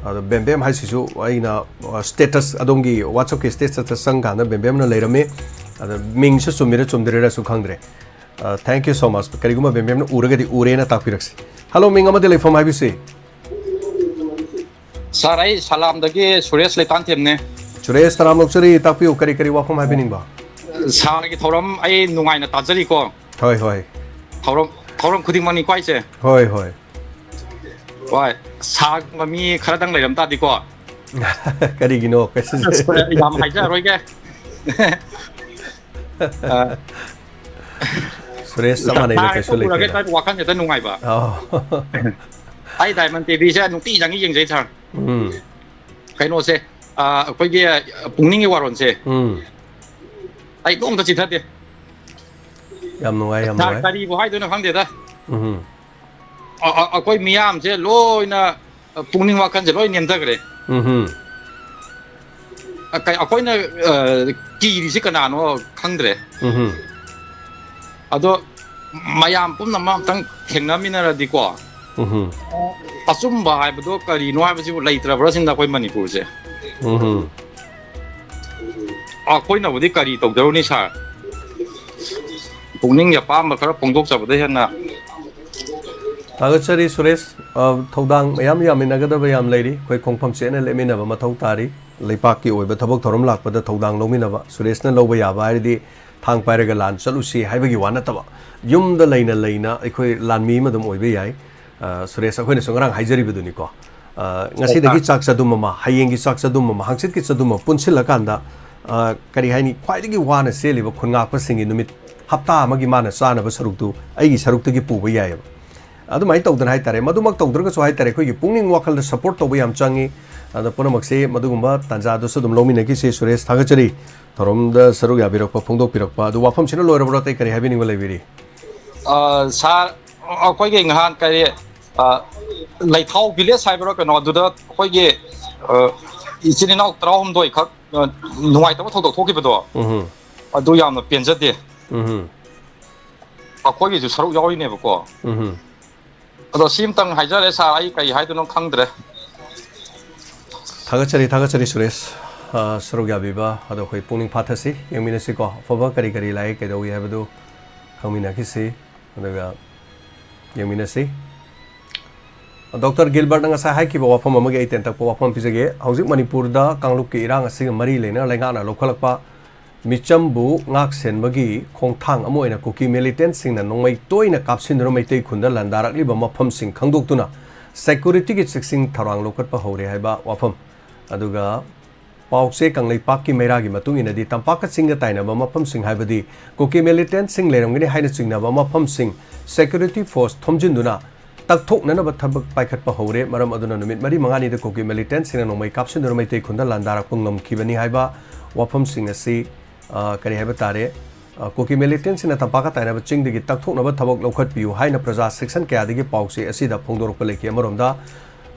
ꯑꯗꯣ ꯕꯦꯝꯕꯦꯝ ꯍꯥꯏꯁꯤꯁꯨ ꯑꯩꯅ, ꯑ, status, ꯑꯗꯣꯝꯒꯤ WhatsApp ꯀꯤ status ꯇ ꯆꯪꯀꯥꯟꯗ ꯕꯦꯝꯕꯦꯝꯅ ꯂꯩꯔꯝꯃꯤ꯫ ꯑꯗ ꯃꯤꯡꯁꯨ ꯆꯨꯝꯃꯤꯔ ꯆꯨꯝꯗ꯭ꯔꯤꯔꯁꯨ ꯈꯪꯗ꯭ꯔꯦ꯫ ꯑ, thank you so much꯫ ꯀꯔꯤꯒꯨꯝꯕ ꯕꯦꯝꯕꯦꯝꯅ ꯎꯔꯒꯗꯤ ꯎꯔꯦꯅ ꯇꯥꯛꯄꯤꯔꯛꯁꯤ꯫ Hello, ꯃꯤꯡ ꯑꯃꯗꯤ ꯂꯩꯐꯝ ꯍꯥꯏꯕꯤꯁꯤ꯫ Sir, ꯑꯩ ꯁꯂꯥꯝꯗꯒꯤ ꯁꯨꯔꯦꯁ ꯂꯩꯇꯥꯟꯊꯦꯝꯅꯦ꯫ ꯁꯨꯔꯦꯁ, ꯁꯂꯥꯝ ꯂꯧꯖꯔꯤ꯫ ꯇꯥꯛꯄꯤꯌꯨ, ꯀꯔꯤ ꯀꯔꯤ ꯋꯥꯐꯝ ꯍꯥꯏꯕꯤꯅꯤꯡꯕ? Sir ꯒꯤ ꯊꯧꯔꯝ ꯑꯩ ꯅꯨꯡꯉꯥꯏꯅ ꯇꯥꯖꯔꯤꯀꯣ꯫ ꯍꯣꯏ, ꯍꯣꯏ꯫ ꯊꯧꯔꯝ, ꯊꯧꯔꯝ ꯈꯨꯗꯤꯡꯃꯛꯅꯤꯀꯣ ꯑꯩꯁꯦ꯫ ꯍꯣꯏ, ꯍꯣꯏ꯫ ꯍꯣꯏ, ꯁꯥꯒꯨꯝꯕ ꯃꯤ ꯈꯔꯗꯪ ꯂꯩꯔꯝ ꯇꯥꯗꯤꯀꯣ꯫ ꯀꯔꯤꯒꯤꯅꯣ? ꯀꯩꯁꯨ ꯑꯁ, ꯌꯥꯝ ꯍꯥꯏꯖꯔꯣꯏꯒꯦ꯫ ꯑ, ꯁꯨꯔꯦꯁ, ꯆꯞ ꯃꯥꯟꯅꯩꯗ, ꯁꯥ ꯀꯩꯁꯨ ꯍꯦꯛꯇ ꯎꯔꯒ ꯂꯩꯇꯦꯗ꯫ ꯍꯦꯛꯇ ꯋꯥꯈꯜ ꯍꯦꯛꯇ ꯅꯨꯡꯉꯥꯏꯕ꯫ ꯑꯧ꯫ ꯑꯩ Diamond T V ꯁꯦ ꯅꯨꯡꯇꯤ ꯆꯪꯉꯤ ꯌꯦꯡꯖꯩ, sir꯫ ꯎꯝ꯫ ꯀꯩꯅꯣꯁꯦ, ꯑ, ꯑꯩꯈꯣꯏꯒꯤ ꯄꯨꯛꯅꯤꯡꯒꯤ ꯋꯥꯔꯣꯜꯁꯦ꯫ ꯎꯝ꯫ ꯑꯩ ꯅꯣꯡꯃꯇ ꯆꯤꯊꯗꯦ꯫ ꯌꯥꯝ ꯅꯨꯡꯉꯥꯏ, ꯌꯥꯝ ꯁꯥꯔ, ꯅꯨꯡꯉꯥꯏ꯫ ꯀꯔꯤꯕꯨ ꯍꯥꯏꯗꯣꯏꯅꯣ ꯈꯪꯗꯦꯗ꯫ ꯎꯝ꯫ ꯑ-, ꯑ-, ꯑꯩꯈꯣꯏ ꯃꯤꯌꯥꯝꯁꯦ ꯂꯣꯏꯅ, ꯑ, ꯄꯨꯛꯅꯤꯡ ꯋꯥꯈꯜꯁꯦ ꯂꯣꯏ ꯅꯦꯝꯊꯈ꯭ꯔꯦ꯫ ꯎꯝ꯫ ꯑ, ꯀꯩ-, ꯑꯩꯈꯣꯏꯅ, ꯑ, ꯀꯤꯔꯤꯁꯤ ꯀꯅꯥꯅꯣ ꯈꯪꯗ꯭ꯔꯦ꯫ ꯎꯝ꯫ ꯑꯗꯣ ꯃꯌꯥꯝ ꯄꯨꯝꯅꯃꯛ ꯑꯝꯇꯪ ꯊꯦꯡꯅꯃꯤꯟꯅꯔꯗꯤꯀꯣ, ꯎꯝ꯫ ꯑꯆꯨꯝꯕ ꯍꯥꯏꯕꯗꯣ ꯀꯔꯤꯅꯣ ꯍꯥꯏꯕꯁꯤꯕꯨ ꯂꯩꯇ꯭ꯔꯕ꯭ꯔꯥ ꯁꯤꯅꯤꯗ ꯑꯩꯈꯣꯏ ꯃꯅꯤꯄꯨꯔꯁꯦ꯫ ꯎꯝ꯫ ꯑꯩꯈꯣꯏꯅꯕꯨꯗꯤ ꯀꯔꯤ ꯇꯧꯖꯔꯨꯅꯤ, ꯁꯥꯔ? ꯄꯨꯛꯅꯤꯡꯒꯤ ꯑꯄꯥꯝꯕ ꯈꯔ ꯐꯣꯡꯗꯣꯛꯆꯕꯗ ꯍꯦꯟꯅ꯫ ꯊꯥꯒꯠꯆꯔꯤ, ꯁꯨꯔꯦꯁ꯫ ꯑ, ꯊꯧꯗꯥꯡ ꯃꯌꯥꯝ ꯌꯥꯃꯤꯟꯅꯒꯗꯕ ꯌꯥꯝ ꯂꯩꯔꯤ꯫ ꯑꯩꯈꯣꯏ ꯈꯣꯡꯐꯝ ꯆꯦꯠꯅ ꯂꯦꯞꯃꯤꯟꯅꯕ ꯃꯊꯧ ꯇꯥꯔꯤ꯫ ꯂꯩꯄꯥꯛꯀꯤ ꯑꯣꯏꯕ ꯊꯕꯛ ꯊꯧꯔꯝ ꯂꯥꯛꯄꯗ ꯊꯧꯗꯥꯡ ꯂꯧꯃꯤꯟꯅꯕ, ꯁꯨꯔꯦꯁꯅ ꯂꯧꯕ ꯌꯥꯕ ꯍꯥꯏꯔꯗꯤ ꯊꯥꯡ ꯄꯥꯏꯔꯒ ꯂꯥꯟ ꯆꯠꯂꯨꯁꯤ ꯍꯥꯏꯕꯒꯤ ꯋꯥ ꯅꯠꯇꯕ, ꯌꯨꯝꯗ ꯂꯩꯅ ꯂꯩꯅ ꯑꯩꯈꯣꯏ ꯂꯥꯟꯃꯤ ꯑꯃ ꯑꯗꯨꯝ ꯑꯣꯏꯕ ꯌꯥꯏ꯫ ꯑ, ꯁꯨꯔꯦꯁ, ꯑꯩꯈꯣꯏꯅꯁꯨ ꯉꯔꯥꯡ ꯍꯥꯏꯖꯔꯤꯕꯗꯨꯅꯤꯀꯣ꯫ ꯑ, ꯉꯁꯤꯗꯒꯤ ꯆꯥꯛ ꯆꯗꯨꯝ ꯑꯃ, ꯍꯌꯦꯡꯒꯤ ꯆꯥꯛ ꯆꯗꯨꯝ ꯑꯃ, ꯍꯪꯆꯤꯠꯀꯤ ꯆꯗꯨꯝ ꯑꯃ ꯄꯨꯟꯁꯤꯜꯂꯀꯥꯟꯗ, ꯑ, ꯀꯔꯤ ꯍꯥꯏꯅꯤ, ꯈ꯭ꯋꯥꯏꯗꯒꯤ ꯋꯥꯅ ꯆꯦꯜꯂꯤꯕ ꯈꯨꯟ ꯉꯥꯛꯄꯁꯤꯡꯒꯤ ꯅꯨꯃꯤꯠ ꯍꯞꯇꯥ ꯑꯃꯒꯤ ꯃꯥꯅ ꯆꯥꯅꯕ ꯁꯔꯨꯛꯇꯨ ꯑꯩꯒꯤ ꯁꯔꯨꯛꯇꯒꯤ ꯄꯨꯕ ꯌꯥꯏꯑꯕ꯫ ꯑꯗꯨꯃꯥꯏꯅ ꯇꯧꯗꯅ ꯍꯥꯏꯇꯥꯔꯦ, ꯃꯗꯨꯃꯛ ꯇꯧꯗ꯭ꯔꯒꯁꯨ ꯍꯥꯏꯇꯥꯔꯦ, ꯑꯩꯈꯣꯏꯒꯤ ꯄꯨꯛꯅꯤꯡ ꯋꯥꯈꯜꯗ ꯁꯄꯣꯔꯠ ꯇꯧꯕ ꯌꯥꯝ ꯆꯪꯉꯤ꯫ ꯑꯗ ꯄꯨꯝꯅꯃꯛꯁꯦ ꯃꯗꯨꯒꯨꯝꯕ ꯇꯥꯟꯖꯥꯗꯨꯁꯨ ꯑꯗꯨꯝ ꯂꯧꯃꯤꯟꯅꯈꯤꯁꯤ꯫ ꯁꯨꯔꯦꯁ, ꯊꯥꯒꯠꯆꯔꯤ ꯊꯧꯔꯝꯗ ꯁꯔꯨꯛ ꯌꯥꯕꯤꯔꯛꯄ, ꯐꯣꯡꯗꯣꯛꯄꯤꯔꯛꯄ꯫ ꯑꯗꯨ ꯋꯥꯐꯝꯁꯤꯅ ꯂꯣꯏꯔꯕ꯭ꯔꯣ? ꯑꯇꯩ ꯀꯔꯤ ꯍꯥꯏꯕꯤꯅꯤꯡꯕ ꯂꯩꯕꯤꯔꯤ? ꯑ, ꯁꯥꯔ, ꯑꯩꯈꯣꯏꯒꯤ ꯅꯍꯥꯟ ꯀꯔꯤ, ꯑ, ꯂꯩꯊꯥꯎ ꯚꯤꯂꯦꯖ ꯍꯥꯏꯕ꯭ꯔꯥ ꯀꯩꯅꯣ, ꯑꯗꯨꯗ ꯑꯩꯈꯣꯏꯒꯤ, ꯑ, ꯏꯆꯤꯟ ꯏꯅꯥꯎ ꯇꯔꯥꯍꯨꯝꯗꯣꯏ ꯈꯛ, ꯑ, ꯅꯨꯡꯉꯥꯏꯇꯕ ꯊꯧꯗꯣꯛ ꯊꯣꯛꯈꯤꯕꯗꯣ, ꯎꯝ꯫ ꯑꯗꯨ ꯌꯥꯝꯅ ꯄꯦꯟꯖꯗꯦ꯫ ꯎꯝ꯫ ꯑꯩꯈꯣꯏꯒꯤꯁꯨ ꯁꯔꯨꯛ ꯌꯥꯎꯔꯤꯅꯦꯕꯀꯣ꯫ ꯎꯝ꯫ ꯑꯗꯣ ꯁꯤꯝꯇꯪ ꯍꯥꯏꯖꯔꯦ ꯁꯥꯔ, ꯑꯩ ꯀꯔꯤ ꯍꯥꯏꯗꯣꯏꯅꯣ ꯈꯪꯗ꯭ꯔꯦ꯫ ꯊꯥꯒꯠꯆꯔꯤ, ꯊꯥꯒꯠꯆꯔꯤ ꯁꯨꯔꯦꯁ꯫ ꯑ, ꯁꯔꯨꯛ ꯌꯥꯕꯤꯕ ꯑꯗꯣ ꯑꯩꯈꯣꯏ ꯄꯨꯛꯅꯤꯡ ꯐꯥꯊꯁꯤ, ꯌꯦꯡꯃꯤꯟꯅꯁꯤꯀꯣ꯫ ꯑꯐꯕ ꯀꯔꯤ ꯀꯔꯤ ꯂꯥꯛꯏ, ꯀꯩꯗꯧꯏ ꯍꯥꯏꯕꯗꯨ ꯈꯪꯃꯤꯟꯅꯈꯤꯁꯤ, ꯑꯗꯨꯒ ꯌꯦꯡꯃꯤꯟꯅꯁꯤ꯫ ꯗꯣꯛꯇꯔ ꯒꯤꯜꯕꯔꯠꯅ ꯉꯁꯥꯏ ꯍꯥꯏꯈꯤꯕ ꯋꯥꯐꯝ ꯑꯃꯒꯤ ꯑꯩ ꯇꯦꯟꯇꯛꯄ ꯋꯥꯐꯝ ꯄꯤꯖꯒꯦ꯫ ꯍꯧꯖꯤꯛ ꯃꯅꯤꯄꯨꯔꯗ ꯀꯥꯡꯂꯨꯞꯀꯤ ꯏꯔꯥꯡ ꯑꯁꯤꯒ ꯃꯔꯤ ꯂꯩꯅꯅ ꯂꯩꯉꯥꯛꯅ ꯂꯧꯈꯠꯂꯛꯄ ꯃꯤꯆꯝꯕꯨ ꯉꯥꯛ ꯁꯦꯟꯕꯒꯤ ꯈꯣꯡꯊꯥꯡ ꯑꯃ ꯑꯣꯏꯅ ꯀꯨꯀꯤ ꯃꯤꯂꯤꯇꯦꯟꯠꯁꯤꯡꯅ ꯅꯣꯡꯃꯩ ꯇꯣꯏꯅ ꯀꯥꯞꯁꯤꯟꯗꯨꯅ ꯃꯩꯇꯩ ꯈꯨꯟꯗ ꯂꯥꯟꯗꯥꯔꯛꯂꯤꯕ ꯃꯐꯝꯁꯤꯡ ꯈꯪꯗꯣꯛꯇꯨꯅ ꯁꯦꯀ꯭ꯌꯨꯔꯤꯇꯤꯒꯤ ꯆꯦꯛꯁꯤꯟ ꯊꯧꯔꯥꯡ ꯂꯧꯈꯠꯄ ꯍꯧꯔꯦ ꯍꯥꯏꯕ ꯋꯥꯐꯝ꯫ ꯑꯗꯨꯒ ꯄꯥꯎ ꯆꯦ ꯀꯪꯂꯩꯄꯥꯛꯀꯤ ꯃꯩꯔꯥꯒꯤ ꯃꯇꯨꯡ ꯏꯟꯅꯗꯤ ꯇꯝꯄꯥꯛꯀ ꯆꯤꯡꯒ ꯇꯥꯏꯅꯕ ꯃꯐꯝꯁꯤꯡ, ꯍꯥꯏꯕꯗꯤ ꯀꯨꯀꯤ ꯃꯤꯂꯤꯇꯦꯟꯠꯁꯤꯡ ꯂꯩꯔꯝꯒꯅꯤ ꯍꯥꯏꯅ ꯆꯤꯡꯅꯕ ꯃꯐꯝꯁꯤꯡ ꯁꯦꯀ꯭ꯌꯨꯔꯤꯇꯤ ꯐꯣꯔꯁ ꯊꯣꯝꯖꯤꯟꯗꯨꯅ ꯇꯛꯊꯣꯛꯅꯅꯕ ꯊꯕꯛ ꯄꯥꯏꯈꯠꯄ ꯍꯧꯔꯦ꯫ ꯃꯔꯝ ꯑꯗꯨꯅ ꯅꯨꯃꯤꯠ ꯃꯔꯤ ꯃꯉꯥꯅꯤꯗ ꯀꯨꯀꯤ ꯃꯤꯂꯤꯇꯦꯟꯠꯁꯤꯡꯅ ꯅꯣꯡꯃꯩ ꯀꯥꯞꯁꯤꯟꯗꯨꯅ ꯃꯩꯇꯩ ꯈꯨꯟꯗ ꯂꯥꯟꯗꯥꯔꯛꯄ ꯉꯝꯈꯤꯕꯅꯤ ꯍꯥꯏꯕ ꯋꯥꯐꯝꯁꯤꯡ ꯑꯁꯤ, ꯑ, ꯀꯔꯤ ꯍꯥꯏꯕ ꯇꯥꯔꯦ, ꯑ, ꯀꯨꯀꯤ ꯃꯤꯂꯤꯇꯦꯟꯠꯁꯤꯡꯅ ꯇꯝꯄꯥꯛꯀ ꯇꯥꯏꯅꯕ ꯆꯤꯡꯗꯒꯤ ꯇꯛꯊꯣꯛꯅꯕ ꯊꯕꯛ ꯂꯧꯈꯠꯄꯤꯌꯨ ꯍꯥꯏꯅ ꯄ꯭ꯔꯖꯥ ꯁꯦꯛꯁꯟ ꯀꯌꯥꯗꯒꯤ ꯄꯥꯎꯆꯦ ꯑꯁꯤꯗ ꯐꯣꯡꯗꯣꯔꯛꯄ ꯂꯩꯈꯤ꯫ ꯑꯃꯔꯣꯝꯗ,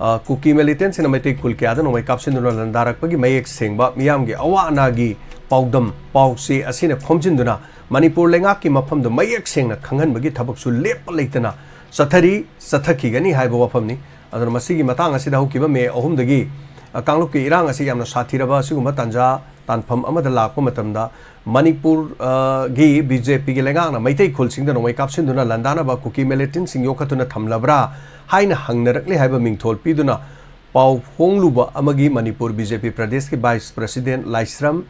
ꯑ, ꯀꯨꯀꯤ ꯃꯤꯂꯤꯇꯦꯟꯠꯁꯤꯡꯅ ꯃꯩꯇꯩ ꯈꯨꯜ ꯀꯌꯥꯗ ꯅꯣꯡꯃꯩ ꯀꯥꯞꯁꯤꯟꯗꯨꯅ ꯂꯥꯟꯗꯥꯔꯛꯄꯒꯤ ꯃꯌꯦꯛ ꯁꯦꯡꯕ ꯃꯤꯌꯥꯝꯒꯤ ꯑꯋꯥ ꯑꯅꯥꯒꯤ ꯄꯥꯎꯗꯝ ꯄꯥꯎꯆꯦ ꯑꯁꯤꯅ ꯈꯣꯝꯖꯤꯟꯗꯨꯅ ꯃꯅꯤꯄꯨꯔ ꯂꯩꯉꯥꯛꯀꯤ ꯃꯐꯝꯗ ꯃꯌꯦꯛ ꯁꯦꯡꯅ ꯈꯪꯍꯟꯕꯒꯤ ꯊꯕꯛꯁꯨ ꯂꯦꯞꯄ ꯂꯩꯇꯅ ꯆꯠꯊꯔꯤ, ꯆꯠꯊꯈꯤꯒꯅꯤ ꯍꯥꯏꯕ ꯋꯥꯐꯝꯅꯤ꯫ ꯑꯗꯨꯅ ꯃꯁꯤꯒꯤ ꯃꯇꯥꯡ ꯑꯁꯤꯗ ꯍꯧꯈꯤꯕ ꯃꯦ ꯑꯍꯨꯝꯗꯒꯤ, ꯑ, ꯀꯥꯡꯂꯨꯞꯀꯤ ꯏꯔꯥꯡ ꯑꯁꯤ ꯌꯥꯝꯅ ꯁꯥꯊꯤꯔꯕ ꯑꯁꯤꯒꯨꯝꯕ ꯇꯥꯟꯖꯥ ꯇꯥꯟꯐꯝ ꯑꯃꯗ ꯂꯥꯛꯄ ꯃꯇꯝꯗ ꯃꯅꯤꯄꯨꯔ, ꯑ, ꯒꯤ ꯕꯤ ꯖꯦ ꯄꯤꯒꯤ ꯂꯩꯉꯥꯛꯅ ꯃꯩꯇꯩ ꯈꯨꯜꯁꯤꯡꯗ ꯅꯣꯡꯃꯩ ꯀꯥꯞꯁꯤꯟꯗꯨꯅ ꯂꯥꯟꯗꯥꯅꯕ ꯀꯨꯀꯤ ꯃꯤꯂꯤꯇꯦꯟꯠꯁꯤꯡ ꯌꯣꯛꯈꯠꯇꯨꯅ ꯊꯝꯂꯕ꯭ꯔꯥ ꯍꯥꯏꯅ ꯍꯪꯅꯔꯛꯂꯦ ꯍꯥꯏꯕ ꯃꯤꯡꯊꯣꯜ ꯄꯤꯗꯨꯅ ꯄꯥꯎ ꯐꯣꯡꯂꯨꯕ ꯑꯃꯒꯤ ꯃꯅꯤꯄꯨꯔ ꯕꯤ ꯖꯦ ꯄꯤ ꯄ꯭ꯔꯗꯦꯁꯀꯤ ꯚꯥꯏꯁ ꯄ꯭ꯔꯁꯤꯗꯦꯟꯠ ꯂꯥꯏꯁ꯭ꯔꯝ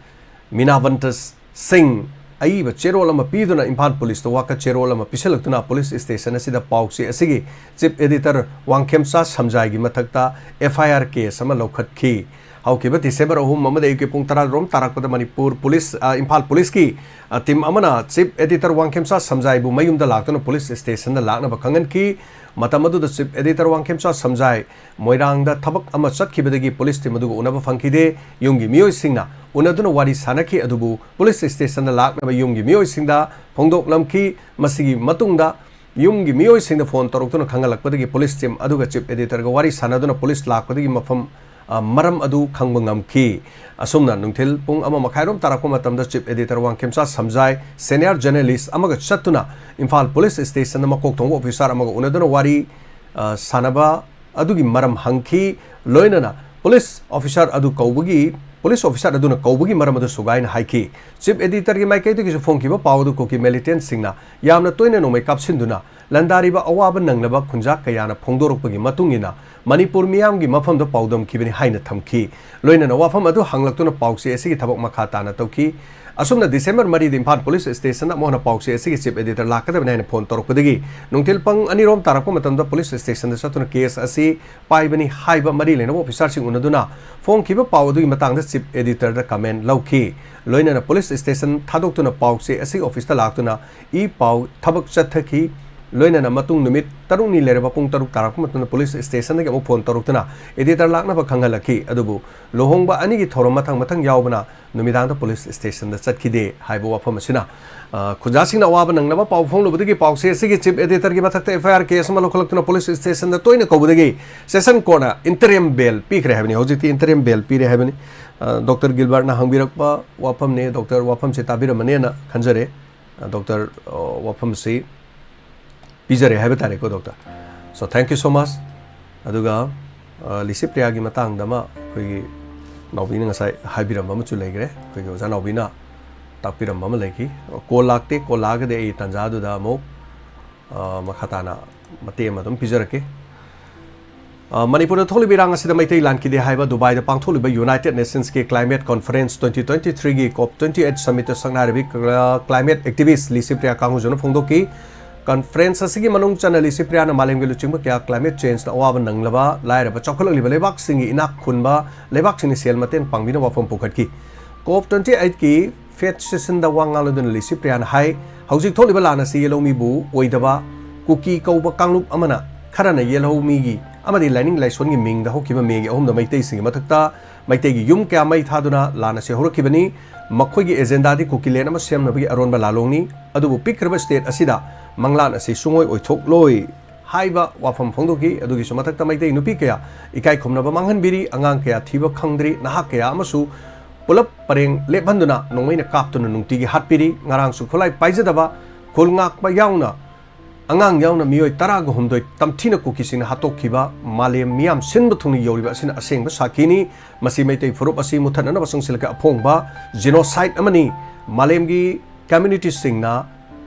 ꯃꯤꯅꯥꯕꯟꯇ ꯁꯤꯡ ꯑꯏꯕ ꯆꯦꯔꯣꯜ ꯑꯃ ꯄꯤꯗꯨꯅ ꯏꯝꯐꯥꯜ ꯄꯨꯂꯤꯁꯇ ꯋꯥꯀꯠ ꯆꯦꯔꯣꯜ ꯑꯃ ꯄꯤꯁꯤꯜꯂꯛꯇꯨꯅ ꯄꯨꯂꯤꯁ ꯁ꯭ꯇꯦꯁꯟ ꯑꯁꯤꯗ ꯄꯥꯎꯆꯦ ꯑꯁꯤꯒꯤ ꯆꯤꯐ ꯑꯦꯗꯤꯇꯔ ꯋꯥꯡꯈꯦꯝꯆꯥ ꯁꯝꯖꯥꯏꯒꯤ ꯃꯊꯛꯇ ꯑꯦꯐ ꯑꯥꯏ ꯑꯥꯔ ꯀꯦꯁ ꯑꯃ ꯂꯧꯈꯠꯈꯤ꯫ ꯍꯧꯈꯤꯕ ꯗꯤꯁꯦꯝꯕꯔ ꯑꯍꯨꯝ ꯑꯃꯗꯤ ꯑꯌꯨꯛꯀꯤ ꯄꯨꯡ ꯇꯔꯥ ꯔꯣꯝ ꯇꯥꯔꯛꯄꯗ ꯃꯅꯤꯄꯨꯔ ꯄꯨꯂꯤꯁ, ꯑ, ꯏꯝꯐꯥꯜ ꯄꯨꯂꯤꯁꯀꯤ, ꯑ, ꯇꯤꯝ ꯑꯃꯅ ꯆꯤꯐ ꯑꯦꯗꯤꯇꯔ ꯋꯥꯡꯈꯦꯝꯆꯥ ꯁꯝꯖꯥꯏꯕꯨ ꯃꯌꯨꯝꯗ ꯂꯥꯛꯇꯨꯅ ꯄꯨꯂꯤꯁ ꯁ꯭ꯇꯦꯁꯟꯗ ꯂꯥꯛꯅꯕ ꯈꯪꯍꯟꯈꯤ꯫ ꯃꯇꯝ ꯑꯗꯨꯗ ꯆꯤꯐ ꯑꯦꯗꯤꯇꯔ ꯋꯥꯡꯈꯦꯝꯆꯥ ꯁꯝꯖꯥꯏ ꯃꯣꯏꯔꯥꯡꯗ ꯊꯕꯛ ꯑꯃ ꯆꯠꯈꯤꯕꯗꯒꯤ ꯄꯨꯂꯤꯁ ꯇꯤꯝ ꯑꯗꯨꯒ ꯎꯅꯕ ꯐꯪꯈꯤꯗꯦ꯫ ꯌꯨꯝꯒꯤ ꯃꯤꯑꯣꯏꯁꯤꯡꯅ ꯎꯅꯗꯨꯅ ꯋꯥꯔꯤ ꯁꯥꯅꯈꯤ, ꯑꯗꯨꯕꯨ ꯄꯨꯂꯤꯁ ꯁ꯭ꯇꯦꯁꯟꯗ ꯂꯥꯛꯅꯕ ꯌꯨꯝꯒꯤ ꯃꯤꯑꯣꯏꯁꯤꯡꯗ ꯐꯣꯡꯗꯣꯛꯂꯝꯈꯤ꯫ ꯃꯁꯤꯒꯤ ꯃꯇꯨꯡꯗ ꯌꯨꯝꯒꯤ ꯃꯤꯑꯣꯏꯁꯤꯡꯗ ꯐꯣꯟ ꯇꯧꯔꯛꯇꯨꯅ ꯈꯪꯍꯜꯂꯛꯄꯗꯒꯤ ꯄꯨꯂꯤꯁ ꯇꯤꯝ ꯑꯗꯨꯒ ꯆꯤꯐ ꯑꯦꯗꯤꯇꯔꯒ ꯋꯥꯔꯤ ꯁꯥꯅꯗꯨꯅ ꯄꯨꯂꯤꯁ ꯂꯥꯛꯄꯗꯒꯤ ꯃꯐꯝ, ꯑ, ꯃꯔꯝ ꯑꯗꯨ ꯈꯪꯕ ꯉꯝꯈꯤ꯫ ꯑꯁꯨꯝꯅ ꯅꯨꯡꯊꯤꯜ ꯄꯨꯡ ꯑꯃ ꯃꯈꯥꯏꯔꯣꯝ ꯇꯥꯔꯛꯄ ꯃꯇꯝꯗ chief editor Wangkhemcha Samjai senior journalist ꯑꯃꯒ ꯆꯠꯇꯨꯅ ꯏꯝꯐꯥꯜ ꯄꯨꯂꯤꯁ ꯁ꯭ꯇꯦꯁꯟꯗ ꯃꯀꯣꯛ ꯊꯣꯡꯕ ꯑꯣꯐꯤꯁꯥꯔ ꯑꯃꯒ ꯎꯅꯗꯨꯅ ꯋꯥꯔꯤ, ꯑ, ꯁꯥꯅꯕ ꯑꯗꯨꯒꯤ ꯃꯔꯝ ꯍꯪꯈꯤ꯫ ꯂꯣꯏꯅꯅ ꯄꯨꯂꯤꯁ ꯑꯣꯐꯤꯁꯥꯔ ꯑꯗꯨ ꯀꯧꯕꯒꯤ, ꯄꯨꯂꯤꯁ ꯑꯣꯐꯤꯁꯥꯔ ꯑꯗꯨꯅ ꯀꯧꯕꯒꯤ ꯃꯔꯝ ꯑꯗꯨ ꯁꯨꯒꯥꯏꯅ ꯍꯥꯏꯈꯤ꯫ ꯆꯤꯐ ꯑꯦꯗꯤꯇꯔꯒꯤ ꯃꯥꯏꯀꯩꯗꯒꯤꯁꯨ ꯐꯣꯡꯈꯤꯕ ꯄꯥꯎ ꯑꯗꯨ ꯀꯨꯀꯤ ꯃꯤꯂꯤꯇꯦꯟꯠꯁꯤꯡꯅ ꯌꯥꯝꯅ ꯇꯣꯏꯅ ꯅꯣꯡꯃꯩ ꯀꯥꯞꯁꯤꯟꯗꯨꯅ ꯂꯥꯟꯗꯥꯔꯤꯕ ꯑꯋꯥꯕ ꯅꯪꯂꯕ ꯈꯨꯟꯖꯥ ꯀꯌꯥꯅ ꯐꯣꯡꯗꯣꯔꯛꯄꯒꯤ ꯃꯇꯨꯡ ꯏꯟꯅ ꯃꯅꯤꯄꯨꯔ ꯃꯤꯌꯥꯝꯒꯤ ꯃꯐꯝꯗ ꯄꯥꯎꯗꯝꯈꯤꯕꯅꯤ ꯍꯥꯏꯅ ꯊꯝꯈꯤ꯫ ꯂꯣꯏꯅꯅ ꯋꯥꯐꯝ ꯑꯗꯨ ꯍꯪꯂꯛꯇꯨꯅ ꯄꯥꯎꯆꯦ ꯑꯁꯤꯒꯤ ꯊꯕꯛ ꯃꯈꯥ ꯇꯥꯅ ꯇꯧꯈꯤ꯫ ꯑꯁꯨꯝꯅ ꯗꯤꯁꯦꯝꯕꯔ ꯃꯔꯤꯗ ꯏꯝꯐꯥꯜ ꯄꯨꯂꯤꯁ ꯁ꯭ꯇꯦꯁꯟꯗ ꯑꯃꯨꯛ ꯍꯟꯅ ꯄꯥꯎꯆꯦ ꯑꯁꯤꯒꯤ ꯆꯤꯐ ꯑꯦꯗꯤꯇꯔ ꯂꯥꯛꯀꯗꯕꯅꯤ ꯍꯥꯏꯅ ꯐꯣꯟ ꯇꯧꯔꯛꯄꯗꯒꯤ ꯅꯨꯡꯊꯤꯜ ꯄꯨꯡ ꯑꯅꯤꯔꯣꯝ ꯇꯥꯔꯛꯄ ꯃꯇꯝꯗ ꯄꯨꯂꯤꯁ ꯁ꯭ꯇꯦꯁꯟꯗ ꯆꯠꯇꯨꯅ ꯀꯦꯁ ꯑꯁꯤ ꯄꯥꯏꯕꯅꯤ ꯍꯥꯏꯕ ꯃꯔꯤ ꯂꯩꯅꯕ ꯑꯣꯐꯤꯁꯥꯔꯁꯤꯡ ꯎꯅꯗꯨꯅ ꯐꯣꯡꯈꯤꯕ ꯄꯥꯎ ꯑꯗꯨꯒꯤ ꯃꯇꯥꯡꯗ ꯆꯤꯐ ꯑꯦꯗꯤꯇꯔꯗ ꯀꯃꯦꯟ ꯂꯧꯈꯤ꯫ ꯂꯣꯏꯅꯅ ꯄꯨꯂꯤꯁ ꯁ꯭ꯇꯦꯁꯟ ꯊꯥꯗꯣꯛꯇꯨꯅ ꯄꯥꯎꯆꯦ ꯑꯁꯤꯒꯤ ꯑꯣꯐꯤꯁꯇ ꯂꯥꯛꯇꯨꯅ ꯏ ꯄꯥꯎ ꯊꯕꯛ ꯆꯠꯊꯈꯤ꯫ ꯂꯣꯏꯅꯅ ꯃꯇꯨꯡ ꯅꯨꯃꯤꯠ ꯇꯔꯨꯛꯅꯤ ꯂꯩꯔꯕ ꯄꯨꯡ ꯇꯔꯨꯛ ꯇꯥꯔꯛꯄ ꯃꯇꯝꯗ ꯄꯨꯂꯤꯁ ꯁ꯭ꯇꯦꯁꯟꯗꯒꯤ ꯑꯃꯨꯛ ꯐꯣꯟ ꯇꯧꯔꯛꯇꯨꯅ ꯑꯦꯗꯤꯇꯔ ꯂꯥꯛꯅꯕ ꯈꯪꯍꯜꯂꯛꯈꯤ꯫ ꯑꯗꯨꯕꯨ ꯂꯨꯍꯣꯡꯕ ꯑꯅꯤꯒꯤ ꯊꯧꯔꯝ ꯃꯊꯪ ꯃꯊꯪ ꯌꯥꯎꯕꯅ ꯅꯨꯃꯤꯗꯥꯡꯗ ꯄꯨꯂꯤꯁ ꯁ꯭ꯇꯦꯁꯟꯗ ꯆꯠꯈꯤꯗꯦ ꯍꯥꯏꯕ ꯋꯥꯐꯝ ꯑꯁꯤꯅ, ꯑ, ꯈꯨꯟꯖꯥꯁꯤꯡꯅ ꯑꯋꯥꯕ ꯅꯪꯅꯕ ꯄꯥꯎ ꯐꯣꯡꯂꯨꯕꯗꯒꯤ ꯄꯥꯎꯆꯦ ꯑꯁꯤꯒꯤ ꯆꯤꯐ ꯑꯦꯗꯤꯇꯔꯒꯤ ꯃꯊꯛꯇ ꯑꯦꯐ ꯑꯥꯏ ꯑꯥꯔ ꯀꯦꯁ ꯑꯃ ꯂꯧꯈꯠꯂꯛꯇꯨꯅ ꯄꯨꯂꯤꯁ ꯁ꯭ꯇꯦꯁꯟꯗ ꯇꯣꯏꯅ ꯀꯧꯕꯗꯒꯤ ꯁꯦꯁꯟ ꯀꯣꯔꯠꯅ ꯏꯟꯇꯔꯤꯝ ꯕꯦꯜ ꯄꯤꯈ꯭ꯔꯦ ꯍꯥꯏꯕꯅꯤ꯫ ꯍꯧꯖꯤꯛꯇꯤ ꯏꯟꯇꯔꯤꯝ ꯕꯦꯜ ꯄꯤꯔꯦ ꯍꯥꯏꯕꯅꯤ꯫ ꯑ, ꯗꯣꯛꯇꯔ ꯒꯤꯜꯕꯔꯠꯅ ꯍꯪꯕꯤꯔꯛꯄ ꯋꯥꯐꯝꯅꯤ꯫ ꯗꯣꯛꯇꯔ ꯋꯥꯐꯝꯁꯦ ꯇꯥꯕꯤꯔꯝꯃꯅꯦꯅ ꯈꯟꯖꯔꯦ꯫ ꯑ, ꯗꯣꯛꯇꯔ, ꯑ, ꯋꯥꯐꯝꯁꯤ ꯄꯤꯖꯔꯦ ꯍꯥꯏꯕ ꯇꯥꯔꯦꯀꯣ, doctor. So, thank you so much꯫ ꯑꯗꯨꯒ, ꯑ, ꯂꯤꯁꯤꯄ꯭ꯔꯤꯌꯥꯒꯤ ꯃꯇꯥꯡꯗ ꯑꯃ ꯑꯩꯈꯣꯏꯒꯤ ꯅꯥꯎꯕꯤꯅ ꯉꯁꯥꯏ ꯍꯥꯏꯕꯤꯔꯝꯕ ꯑꯃꯁꯨ ꯂꯩꯈ꯭ꯔꯦ꯫ ꯑꯩꯈꯣꯏꯒꯤ ꯑꯣꯖꯥ ꯅꯥꯎꯕꯤꯅ ꯇꯥꯛꯄꯤꯔꯝꯕ ꯑꯃ ꯂꯩꯈꯤ꯫ ꯀꯣꯜ ꯂꯥꯛꯇꯦ, ꯀꯣꯜ ꯂꯥꯛꯑꯒꯗꯤ ꯑꯩ ꯇꯥꯟꯖꯥꯗꯨꯗ ꯑꯃꯨꯛ, ꯑ, ꯃꯈꯥ ꯇꯥꯅ ꯃꯇꯦꯛ ꯑꯃ ꯑꯗꯨꯝ ꯄꯤꯖꯔꯛꯀꯦ꯫ ꯑ, ꯃꯅꯤꯄꯨꯔꯗ ꯊꯣꯛꯂꯤꯕ ꯏꯔꯥꯡ ꯑꯁꯤꯗ ꯃꯩꯇꯩ ꯂꯥꯟꯈꯤꯗꯦ ꯍꯥꯏꯕ ꯗꯨꯕꯥꯏꯗ ꯄꯥꯡꯊꯣꯛꯂꯤꯕ United Nations ꯀꯤ Climate Conference twenty twenty-three ꯒꯤ COP twenty-eight summit ꯇ ꯁꯛꯅꯥꯏꯔꯕꯤ, ꯑ, climate activist ꯂꯤꯁꯤꯄ꯭ꯔꯤꯌꯥ ꯀꯥꯡꯍꯨꯖꯅ ꯐꯣꯡꯗꯣꯛꯈꯤ꯫ Conference ꯑꯁꯤꯒꯤ ꯃꯅꯨꯡ ꯆꯟꯅ ꯂꯤꯁꯤꯄ꯭ꯔꯤꯌꯥꯅ ꯃꯥꯂꯦꯝꯒꯤ ꯂꯨꯆꯤꯡꯕ ꯀꯌꯥ climate change ꯅ ꯑꯋꯥꯕ ꯅꯪꯂꯕ, ꯂꯥꯏꯔꯕ, ꯆꯥꯎꯈꯠꯂꯛꯂꯤꯕ ꯂꯩꯕꯥꯛꯁꯤꯡꯒꯤ ꯏꯅꯥꯛ ꯈꯨꯟꯕ ꯂꯩꯕꯥꯛꯁꯤꯡꯅ ꯁꯦꯜ ꯃꯇꯦꯡ ꯄꯥꯡꯕꯤꯅꯕ ꯋꯥꯐꯝ ꯄꯨꯈꯠꯈꯤ꯫ COP twenty-eight ꯀꯤ ꯐꯦꯠ ꯁꯦꯁꯟꯗ ꯋꯥ ꯉꯥꯡꯂꯗꯨꯅ ꯂꯤꯁꯤꯄ꯭ꯔꯤꯌꯥꯅ ꯍꯥꯏ, ꯍꯧꯖꯤꯛ ꯊꯣꯛꯂꯤꯕ ꯂꯥꯟ ꯑꯁꯤ ꯌꯦꯜꯍꯧꯃꯤꯕꯨ ꯑꯣꯏꯗꯕ ꯀꯨꯀꯤ ꯀꯧꯕ ꯀꯥꯡꯂꯨꯞ ꯑꯃꯅ ꯈꯔꯅ ꯌꯦꯜꯍꯧꯃꯤꯒꯤ ꯑꯃꯗꯤ ꯂꯥꯏꯅꯤꯡ ꯂꯥꯏꯁꯣꯟꯒꯤ ꯃꯤꯡꯗ ꯍꯧꯈꯤꯕ ꯃꯦꯒꯤ ꯑꯍꯨꯝꯗ ꯃꯩꯇꯩꯁꯤꯡꯒꯤ ꯃꯊꯛꯇ ꯃꯩꯇꯩꯒꯤ ꯌꯨꯝ ꯀꯌꯥ ꯃꯩ ꯊꯥꯗꯨꯅ ꯂꯥꯟ ꯑꯁꯤ ꯍꯧꯔꯛꯈꯤꯕꯅꯤ꯫ ꯃꯈꯣꯏꯒꯤ agenda ꯗꯤ ꯀꯨꯀꯤꯂꯦꯟ ꯑꯃ ꯁꯦꯝꯅꯕꯒꯤ ꯑꯔꯣꯟꯕ ꯂꯥꯂꯣꯡꯅꯤ꯫ ꯑꯗꯨꯕꯨ ꯄꯤꯛꯈ꯭ꯔꯕ state ꯑꯁꯤꯗ ꯃꯪꯂꯥꯟ ꯑꯁꯤ ꯁꯨꯡꯑꯣꯏ ꯑꯣꯏꯊꯣꯛꯂꯣꯏ ꯍꯥꯏꯕ ꯋꯥꯐꯝ ꯐꯣꯡꯗꯣꯛꯈꯤ꯫ ꯑꯗꯨꯒꯤꯁꯨ ꯃꯊꯛꯇ ꯃꯩꯇꯩ ꯅꯨꯄꯤ ꯀꯌꯥ ꯏꯀꯥꯏ ꯈꯨꯝꯅꯕ ꯃꯥꯡꯍꯟꯕꯤꯔꯤ, ꯑꯉꯥꯡ ꯀꯌꯥ ꯊꯤꯕ ꯈꯪꯗ꯭ꯔꯤ, ꯅꯍꯥ ꯀꯌꯥ ꯑꯃꯁꯨ ꯄꯨꯂꯞ ꯄꯔꯦꯡ ꯂꯦꯞꯍꯟꯗꯨꯅ ꯅꯣꯡꯃꯩꯅ ꯀꯥꯞꯇꯨꯅ ꯅꯨꯡꯇꯤꯒꯤ ꯍꯥꯠꯄꯤꯔꯤ꯫ ꯉꯔꯥꯡꯁꯨ ꯈꯨꯠꯂꯥꯏ ꯄꯥꯏꯖꯗꯕ ꯈꯨꯜ ꯉꯥꯛꯄ ꯌꯥꯎꯅ ꯑꯉꯥꯡ ꯌꯥꯎꯅ ꯃꯤꯑꯣꯏ ꯇꯔꯥꯒ ꯍꯨꯝꯗꯣꯏ ꯇꯝꯊꯤꯅ ꯀꯨꯀꯤꯁꯤꯡꯅ ꯍꯥꯠꯇꯣꯛꯈꯤꯕ ꯃꯥꯂꯦꯝ ꯃꯤꯌꯥꯝ ꯁꯤꯟꯕ ꯊꯨꯡꯅ ꯌꯧꯔꯤꯕ ꯑꯁꯤꯅ ꯑꯁꯦꯡꯕ ꯁꯥꯈꯤꯅꯤ꯫ ꯃꯁꯤ ꯃꯩꯇꯩ ꯐꯨꯔꯨꯞ ꯑꯁꯤ ꯃꯨꯠꯊꯠꯅꯅꯕ ꯆꯪꯁꯤꯜꯂꯛꯄ ꯑꯐꯣꯡꯕ genocide ꯑꯃꯅꯤ꯫ ꯃꯥꯂꯦꯝꯒꯤ community ꯁꯤꯡꯅ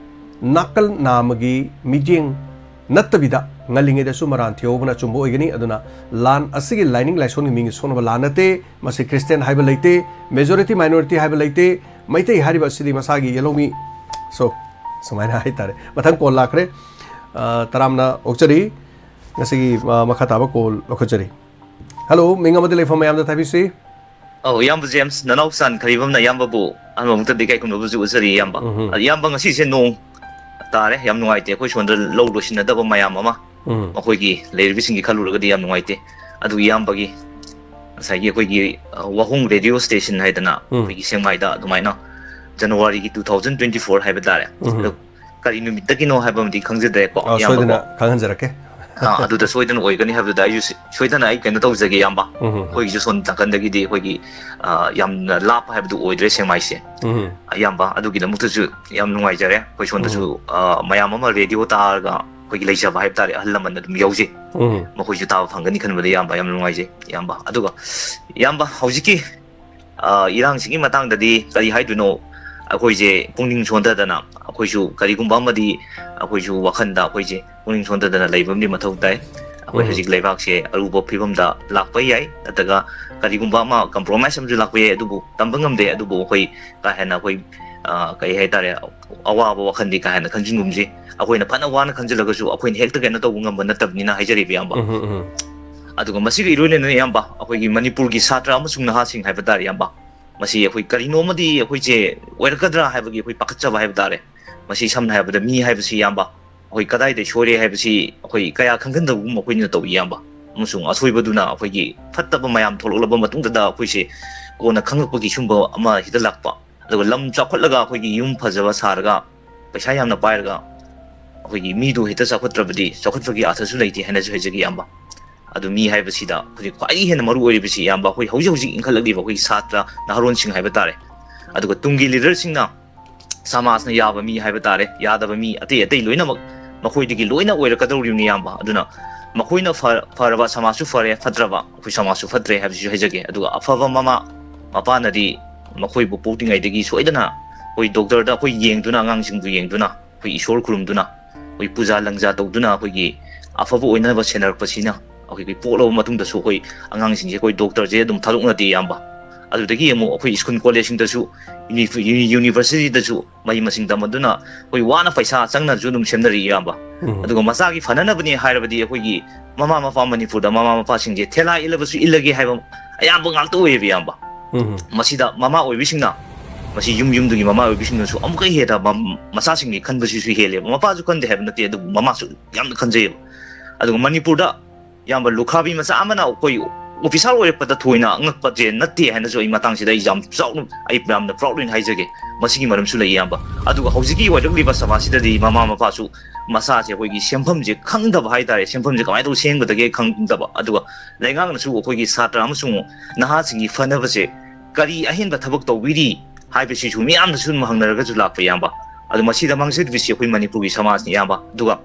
ꯅꯥꯀꯜ ꯅꯥꯝꯃꯒꯤ ꯃꯤꯠꯌꯦꯡ ꯅꯠꯇꯕꯤꯗ ꯉꯜꯂꯤꯉꯩꯗꯁꯨ ꯃꯔꯥꯟ ꯊꯤꯍꯧꯕꯅ ꯑꯆꯨꯝꯕ ꯑꯣꯏꯒꯅꯤ꯫ ꯑꯗꯨꯅ ꯂꯥꯟ ꯑꯁꯤꯒꯤ ꯂꯥꯏꯅꯤꯡ ꯂꯥꯏꯁꯣꯟꯒꯤ ꯃꯤꯡꯒꯤ ꯁꯣꯛꯅꯕ ꯂꯥꯟ ꯅꯠꯇꯦ꯫ ꯃꯁꯤ Christian ꯍꯥꯏꯕ ꯂꯩꯇꯦ, majority minority ꯍꯥꯏꯕ ꯂꯩꯇꯦ꯫ ꯃꯩꯇꯩ ꯍꯥꯏꯔꯤꯕ ꯑꯁꯤꯗꯤ ꯃꯁꯥꯒꯤ ꯌꯦꯜꯍꯧꯃꯤ꯫ So, ꯁꯨꯃꯥꯏꯅ ꯍꯥꯏꯇꯥꯔꯦ꯫ ꯃꯊꯪ call ꯂꯥꯛꯈ꯭ꯔꯦ꯫ ꯑ, ꯇꯔꯥꯝꯅ ꯑꯣꯛꯆꯔꯤ꯫ ꯉꯁꯤꯒꯤ, ꯑ, ꯃꯈꯥ ꯇꯥꯕ call ꯂꯧꯈꯠꯆꯔꯤ꯫ Hello, ꯃꯤꯡ ꯑꯃꯗꯤ ꯂꯩꯐꯝ ꯃꯌꯥꯝꯗ ꯊꯥꯕꯤꯁꯤ꯫ ꯑꯧ, ꯏꯌꯥꯝꯕ ꯖꯦꯝꯁ, ꯅꯅꯥꯎ ꯆꯥꯟꯈ꯭ꯔꯤꯕꯝꯅ ꯏꯌꯥꯝꯕꯕꯨ ꯑꯍꯥꯟꯕ ꯃꯛꯇꯗ ꯏꯀꯥꯏ ꯈꯨꯝꯅꯕꯁꯨ ꯎꯠꯆꯔꯤ, ꯏꯌꯥꯝꯕ꯫ ꯎꯝꯍꯨꯝ꯫ ꯑ, ꯏꯌꯥꯝꯕ, ꯉꯁꯤꯁꯦ ꯅꯣꯡ ꯇꯥꯔꯦ, ꯌꯥꯝ ꯅꯨꯡꯉꯥꯏꯇꯦ꯫ ꯑꯩꯈꯣꯏ ꯁꯣꯝꯗ ꯂꯧ ꯂꯣꯏꯁꯤꯟꯅꯗꯕ ꯃꯌꯥꯝ ꯑꯃ, ꯎꯝ꯫ ꯃꯈꯣꯏꯒꯤ ꯂꯩꯔꯤꯕꯁꯤꯡꯒꯤ ꯈꯜꯂꯨꯔꯒꯗꯤ ꯌꯥꯝ ꯅꯨꯡꯉꯥꯏꯇꯦ꯫ ꯑꯗꯨ ꯏꯌꯥꯝꯕꯒꯤ ꯉꯁꯥꯏꯒꯤ ꯑꯩꯈꯣꯏꯒꯤ, ꯑ, ꯋꯥꯍꯣꯡ ꯔꯦꯗꯤꯑꯣ ꯁ꯭ꯇꯦꯁꯟ ꯍꯥꯏꯗꯅ ꯎꯝ꯫ ꯑꯩꯈꯣꯏꯒꯤ ꯁꯦꯛꯃꯥꯏꯗ ꯑꯗꯨꯃꯥꯏꯅ ꯖꯅꯋꯥꯔꯤꯒꯤ two thousand twenty-four ꯍꯥꯏꯕ ꯇꯥꯔꯦ꯫ ꯎꯝ꯫ ꯑꯗꯨ ꯀꯔꯤ ꯅꯨꯃꯤꯠꯇꯒꯤꯅꯣ ꯍꯥꯏꯕ ꯑꯃꯗꯤ ꯈꯪꯖꯗ꯭ꯔꯦꯀꯣ, ꯑ, ꯏꯌꯥꯝꯕꯀꯣ꯫ ꯁꯣꯏꯗꯅ ꯈꯪꯍꯟꯖꯔꯛꯀꯦ꯫ ꯑ, ꯑꯗꯨꯗ ꯁꯣꯏꯗꯅ ꯑꯣꯏꯒꯅꯤ ꯍꯥꯏꯕꯗꯨꯗ ꯑꯩꯁꯨ ꯁꯤ-, ꯁꯣꯏꯗꯅ ꯑꯩ ꯀꯩꯅꯣ ꯇꯧꯖꯒꯦ, ꯏꯌꯥꯝꯕ꯫ ꯎꯝ꯫ ꯑꯩꯈꯣꯏꯒꯤꯁꯨ ꯁꯣꯝ ꯅꯥꯀꯟꯗꯒꯤꯗꯤ ꯑꯩꯈꯣꯏꯒꯤ, ꯑ, ꯌꯥꯝꯅ ꯂꯥꯞꯄ ꯍꯥꯏꯕꯗꯨ ꯑꯣꯏꯗ꯭ꯔꯦ ꯁꯦꯛꯃꯥꯏꯁꯦ꯫ ꯎꯝ꯫ ꯏꯌꯥꯝꯕ, ꯑꯗꯨꯒꯤꯗꯃꯛꯇꯁꯨ ꯌꯥꯝ ꯅꯨꯡꯉꯥꯏꯖꯔꯦ꯫ ꯑꯩꯈꯣꯏ ꯁꯣꯝꯗꯁꯨ, ꯎꯝ꯫ ꯑ, ꯃꯌꯥꯝ ꯑꯃ ꯔꯦꯗꯤꯑꯣ ꯇꯥꯔꯒ ꯑꯩꯈꯣꯏꯒꯤ ꯂꯩꯖꯕ ꯍꯥꯏꯕ ꯇꯥꯔꯦ, ꯑꯍꯜ ꯂꯃꯟ ꯑꯗꯨꯝ ꯌꯥꯎꯖꯩ꯫ ꯎꯝ꯫ ꯃꯈꯣꯏꯁꯨ ꯇꯥꯕ ꯐꯪꯒꯅꯤ ꯈꯟꯕꯗ, ꯏꯌꯥꯝꯕ, ꯌꯥꯝ ꯅꯨꯡꯉꯥꯏꯖꯩ, ꯏꯌꯥꯝꯕ꯫ ꯑꯗꯨꯒ, ꯏꯌꯥꯝꯕ, ꯍꯧꯖꯤꯛꯀꯤ, ꯑ, ꯏꯔꯥꯡꯁꯤꯒꯤ ꯃꯇꯥꯡꯗꯗꯤ ꯀꯔꯤ ꯍꯥꯏꯗꯣꯏꯅꯣ? ꯑꯩꯈꯣꯏꯁꯦ ꯄꯨꯛꯅꯤꯡ ꯁꯣꯟꯊꯗꯅ, ꯑꯩꯈꯣꯏꯁꯨ ꯀꯔꯤꯒꯨꯝꯕ ꯑꯃꯗꯤ ꯑꯩꯈꯣꯏꯁꯨ ꯋꯥꯈꯜꯗ ꯑꯩꯈꯣꯏꯁꯦ ꯄꯨꯛꯅꯤꯡ ꯁꯣꯟꯊꯗꯅ ꯂꯩꯕ ꯑꯃꯗꯤ ꯃꯊꯧ ꯇꯥꯏ꯫ ꯑꯩꯈꯣꯏ ꯎꯝ꯫ ꯍꯧꯖꯤꯛ ꯂꯩꯕꯥꯛꯁꯦ ꯑꯔꯨꯕ ꯐꯤꯕꯝꯗ ꯂꯥꯛꯄ ꯌꯥꯏ, ꯅꯠꯇ꯭ꯔꯒ ꯀꯔꯤꯒꯨꯝꯕ ꯑꯃ compromise ꯑꯃꯁꯨ ꯂꯥꯛꯄ ꯌꯥꯏ, ꯑꯗꯨꯕꯨ ꯇꯝꯕ ꯉꯝꯗꯦ꯫ ꯑꯗꯨꯕꯨ ꯑꯩꯈꯣꯏ ꯀꯥ ꯍꯦꯟꯅ ꯑꯩꯈꯣꯏ, ꯑ, ꯀꯩ ꯍꯥꯏꯇꯥꯔꯦ, ꯑꯋꯥꯕ ꯋꯥꯈꯜꯗꯤ ꯀꯥ ꯍꯦꯟꯅ ꯈꯟꯖꯤꯟꯒꯨꯝꯁꯤ꯫ ꯑꯩꯈꯣꯏꯅ ꯐꯅ ꯋꯥꯅ ꯈꯟꯖꯤꯜꯂꯒꯁꯨ ꯑꯩꯈꯣꯏꯅ ꯍꯦꯛꯇ ꯀꯩꯅꯣ ꯇꯧꯕ ꯉꯝꯕ ꯅꯠꯇꯕꯅꯤꯅ ꯍꯥꯏꯖꯔꯤꯕ, ꯏꯌꯥꯝꯕ꯫ ꯎꯝ, ꯎꯝ, ꯎꯝ꯫ ꯑꯗꯨꯒ ꯃꯁꯤꯒ ꯏꯔꯣꯏꯅꯅ, ꯏꯌꯥꯝꯕ, ꯑꯩꯈꯣꯏꯒꯤ ꯃꯅꯤꯄꯨꯔꯒꯤ ꯁꯥꯇ꯭ꯔ ꯑꯃꯁꯨꯡ ꯅꯍꯥꯁꯤꯡ ꯍꯥꯏꯕ ꯇꯥꯔꯦ, ꯏꯌꯥꯝꯕ, ꯃꯁꯤ ꯑꯩꯈꯣꯏ ꯀꯔꯤꯅꯣꯃꯗꯤ ꯑꯩꯈꯣꯏꯁꯦ ꯑꯣꯏꯔꯛꯀꯗ꯭ꯔꯥ ꯍꯥꯏꯕꯒꯤ ꯑꯩꯈꯣꯏ ꯄꯥꯈꯠꯆꯕ ꯍꯥꯏꯕ ꯇꯥꯔꯦ꯫ ꯃꯁꯤ ꯁꯝꯅ ꯍꯥꯏꯔꯕꯗ ꯃꯤ ꯍꯥꯏꯕꯁꯤ, ꯏꯌꯥꯝꯕ, ꯑꯩꯈꯣꯏ ꯀꯗꯥꯏꯗ ꯁꯣꯏꯔꯦ ꯍꯥꯏꯕꯁꯤ ꯑꯩꯈꯣꯏ ꯀꯌꯥ ꯈꯪꯒꯟꯗꯕꯒꯨꯝ ꯑꯩꯈꯣꯏꯅ ꯇꯧꯏ, ꯏꯌꯥꯝꯕ꯫ ꯑꯃꯁꯨꯡ ꯑꯁꯣꯏꯕꯗꯨꯅ ꯑꯩꯈꯣꯏꯒꯤ ꯐꯠꯇꯕ ꯃꯌꯥꯝ ꯊꯣꯛꯂꯛꯂꯕ ꯃꯇꯨꯡꯗꯗ ꯑꯩꯈꯣꯏꯁꯦ ꯀꯣꯟꯅ ꯈꯪꯉꯛꯄꯒꯤ ꯁꯨꯝꯕ ꯑꯃ ꯍꯦꯛꯇ ꯂꯥꯛꯄ꯫ ꯑꯗꯨꯒ ꯂꯝ ꯆꯥꯎꯈꯠꯂꯒ ꯑꯩꯈꯣꯏꯒꯤ ꯌꯨꯝ ꯐꯖꯕ ꯁꯥꯔꯒ ꯄꯩꯁꯥ ꯌꯥꯝꯅ ꯄꯥꯏꯔꯒ ꯑꯩꯈꯣꯏꯒꯤ ꯃꯤꯗꯨ ꯍꯦꯛꯇ ꯆꯥꯎꯈꯠꯇ꯭ꯔꯕꯗꯤ ꯆꯥꯎꯈꯠꯄꯒꯤ ꯑꯥꯊꯁꯨ ꯂꯩꯇꯦ ꯍꯥꯏꯅꯁꯨ ꯍꯥꯏꯖꯒꯦ, ꯏꯌꯥꯝꯕ꯫ ꯑꯗꯨ ꯃꯤ ꯍꯥꯏꯕꯁꯤꯗ ꯍꯧꯖꯤꯛ ꯈ꯭ꯋꯥꯏꯗꯒꯤ ꯍꯦꯟꯅ ꯃꯔꯨ ꯑꯣꯏꯔꯤꯕꯁꯤ, ꯏꯌꯥꯝꯕ, ꯑꯩꯈꯣꯏ ꯍꯧꯖꯤꯛ ꯍꯧꯖꯤꯛ ꯏꯟꯈꯠꯂꯛꯂꯤꯕ ꯑꯩꯈꯣꯏꯒꯤ ꯁꯥꯇ꯭ꯔ ꯅꯍꯥꯔꯣꯟꯁꯤꯡ ꯍꯥꯏꯕ ꯇꯥꯔꯦ꯫ ꯑꯗꯨꯒ ꯇꯨꯡꯒꯤ ꯂꯤꯗꯔꯁꯤꯡꯅ ꯁꯃꯥꯖꯅ ꯌꯥꯕ ꯃꯤ ꯍꯥꯏꯕ ꯇꯥꯔꯦ, ꯌꯥꯗꯕ ꯃꯤ ꯑꯇꯩ ꯑꯇꯩ ꯂꯣꯏꯅꯃꯛ ꯃꯈꯣꯏꯗꯒꯤ ꯂꯣꯏꯅ ꯑꯣꯏꯔꯛꯀꯗꯧꯔꯤꯕꯅꯤ, ꯏꯌꯥꯝꯕ꯫ ꯑꯗꯨꯅ ꯃꯈꯣꯏꯅ ꯐ-, ꯐꯔꯕ ꯁꯃꯥꯖꯁꯨ ꯐꯔꯦ, ꯐꯠꯇ꯭ꯔꯕ ꯑꯩꯈꯣꯏ ꯁꯃꯥꯖꯁꯨ ꯐꯠꯇ꯭ꯔꯦ ꯍꯥꯏꯕꯁꯤꯁꯨ ꯍꯥꯏꯖꯒꯦ꯫ ꯑꯗꯨꯒ ꯑꯐꯕ ꯃꯃꯥ ꯃꯄꯥꯅꯗꯤ ꯃꯈꯣꯏꯕꯨ ꯄꯣꯛꯇ꯭ꯔꯤꯉꯩꯗꯒꯤ ꯁꯣꯏꯗꯅ ꯑꯩꯈꯣꯏ ꯗꯣꯛꯇꯔꯗ ꯑꯩꯈꯣꯏ ꯌꯦꯡꯗꯨꯅ, ꯑꯉꯥꯡꯁꯤꯡꯕꯨ ꯌꯦꯡꯗꯨꯅ, ꯑꯩꯈꯣꯏ ꯏꯁꯣꯔ ꯈꯨꯔꯨꯝꯗꯨꯅ, ꯑꯩꯈꯣꯏ ꯄꯨꯖꯥ ꯂꯪꯖꯥ ꯇꯧꯗꯨꯅ ꯑꯩꯈꯣꯏꯒꯤ ꯑꯐꯕ ꯑꯣꯏꯅꯕ ꯁꯦꯟꯅꯔꯛꯄꯁꯤꯅ ꯑꯩꯈꯣꯏꯒꯤ ꯄꯣꯛꯂꯕ ꯃꯇꯨꯡꯗꯁꯨ ꯑꯩꯈꯣꯏ ꯑꯉꯥꯡꯁꯤꯡꯁꯦ ꯑꯩꯈꯣꯏ ꯗꯣꯛꯇꯔꯁꯦ ꯑꯗꯨꯝ ꯊꯥꯗꯣꯛꯅꯗꯦ, ꯏꯌꯥꯝꯕ꯫ ꯑꯗꯨꯗꯒꯤ ꯑꯃꯨꯛ ꯑꯩꯈꯣꯏ ꯁ꯭ꯀꯨꯜ ꯀꯣꯂꯦꯖꯁꯤꯡꯗꯁꯨ, ꯌꯨꯅꯤ-, ꯌꯨꯅꯤ-, ꯌꯨꯅꯤꯚꯔꯁꯤꯇꯤꯗꯁꯨ ꯃꯍꯩ ꯃꯁꯤꯡ ꯇꯝꯕꯗꯨꯅ ꯑꯩꯈꯣꯏ ꯋꯥꯅ ꯄꯩꯁꯥ ꯆꯪꯅꯁꯨ ꯑꯗꯨꯝ ꯁꯦꯝꯅꯔꯤ, ꯏꯌꯥꯝꯕ꯫ ꯎꯝ꯫ ꯑꯗꯨꯒ ꯃꯆꯥꯒꯤ ꯐꯅꯅꯕꯅꯤ ꯍꯥꯏꯔꯕꯗꯤ ꯑꯩꯈꯣꯏꯒꯤ ꯃꯃꯥ ꯃꯄꯥ, ꯃꯅꯤꯄꯨꯔꯗ ꯃꯃꯥ ꯃꯄꯥꯁꯤꯡꯁꯦ ꯊꯦꯂꯥ ꯏꯜꯂꯕꯁꯨ ꯏꯜꯂꯒꯦ ꯍꯥꯏꯕ ꯑꯌꯥꯝꯕ ꯉꯥꯛꯇ ꯑꯣꯏꯌꯦꯕ, ꯏꯌꯥꯝꯕ꯫ ꯎꯝ꯫ ꯃꯁꯤꯗ ꯃꯃꯥ ꯑꯣꯏꯕꯤꯁꯤꯡꯅ, ꯃꯁꯤ ꯌꯨꯝ ꯌꯨꯝꯗꯨꯒꯤ ꯃꯃꯥ ꯑꯣꯏꯕꯤꯁꯤꯡꯅꯁꯨ ꯑꯃꯨꯛꯀ ꯍꯦꯟꯅ ꯃ-, ꯃꯆꯥꯁꯤꯡꯒꯤ ꯈꯟꯕꯁꯤꯁꯨ ꯍꯦꯜꯂꯦꯕ꯫ ꯃꯄꯥꯁꯨ ꯈꯟꯗꯦ ꯍꯥꯏꯕ ꯅꯠꯇꯦ, ꯑꯗꯨꯕꯨ ꯃꯃꯥꯁꯨ ꯌꯥꯝꯅ ꯈꯟꯖꯩꯌꯦꯕ꯫ ꯑꯗꯨꯒ ꯃꯅꯤꯄꯨꯔꯗ ꯏꯌꯥꯝꯕ, ꯂꯨꯈ꯭ꯔꯥꯕꯤ ꯃꯆꯥ ꯑꯃꯅ ꯑꯩꯈꯣꯏ ꯑꯣꯐꯤꯁꯥꯔ ꯑꯣꯏꯔꯛꯄꯗ ꯊꯣꯏꯅ ꯑꯉꯛꯄꯁꯦ ꯅꯠꯇꯦ ꯍꯥꯏꯅꯁꯨ ꯑꯩ ꯃꯇꯥꯡꯁꯤꯗ ꯑꯩ ꯌꯥꯝ ꯆꯥꯎꯅ, ꯑꯩ ꯌꯥꯝꯅ proud ꯑꯣꯏꯅ ꯍꯥꯏꯖꯒꯦ꯫ ꯃꯁꯤꯒꯤ ꯃꯔꯝꯁꯨ ꯂꯩ, ꯏꯌꯥꯝꯕ꯫ ꯑꯗꯨꯒ ꯍꯧꯖꯤꯛꯀꯤ ꯑꯣꯏꯔꯛꯂꯤꯕ ꯁꯃꯥꯖꯁꯤꯗꯗꯤ ꯃꯃꯥ ꯃꯄꯥꯁꯨ ꯃꯆꯥꯁꯦ ꯑꯩꯈꯣꯏꯒꯤ ꯁꯦꯟꯐꯝꯁꯦ ꯈꯪꯗꯕ ꯍꯥꯏꯇꯥꯔꯦ, ꯁꯦꯟꯐꯝꯁꯦ ꯀꯃꯥꯏꯅ ꯇꯧ ꯁꯦꯝꯒꯗꯒꯦ ꯈꯪꯗꯕ, ꯑꯗꯨꯒ ꯂꯩꯉꯥꯛꯅꯁꯨ ꯑꯩꯈꯣꯏꯒꯤ ꯁꯥꯇ꯭ꯔ ꯑꯃꯁꯨꯡ ꯅꯍꯥꯁꯤꯡꯒꯤ ꯐꯅꯕꯁꯦ ꯀꯔꯤ ꯑꯍꯦꯟꯕ ꯊꯕꯛ ꯇꯧꯕꯤꯔꯤ ꯍꯥꯏꯕꯁꯤꯁꯨ ꯃꯤꯌꯥꯝꯅꯁꯨ ꯑꯗꯨꯝ ꯍꯪꯅꯔꯒꯁꯨ ꯂꯥꯛꯄ, ꯏꯌꯥꯝꯕ꯫ ꯑꯗꯨ ꯃꯁꯤꯗ ꯃꯥꯡꯖꯔꯤꯕꯁꯤ ꯑꯩꯈꯣꯏ ꯃꯅꯤꯄꯨꯔꯒꯤ ꯁꯃꯥꯖꯅꯤ, ꯏꯌꯥꯝꯕ꯫ ꯑꯗꯨꯒ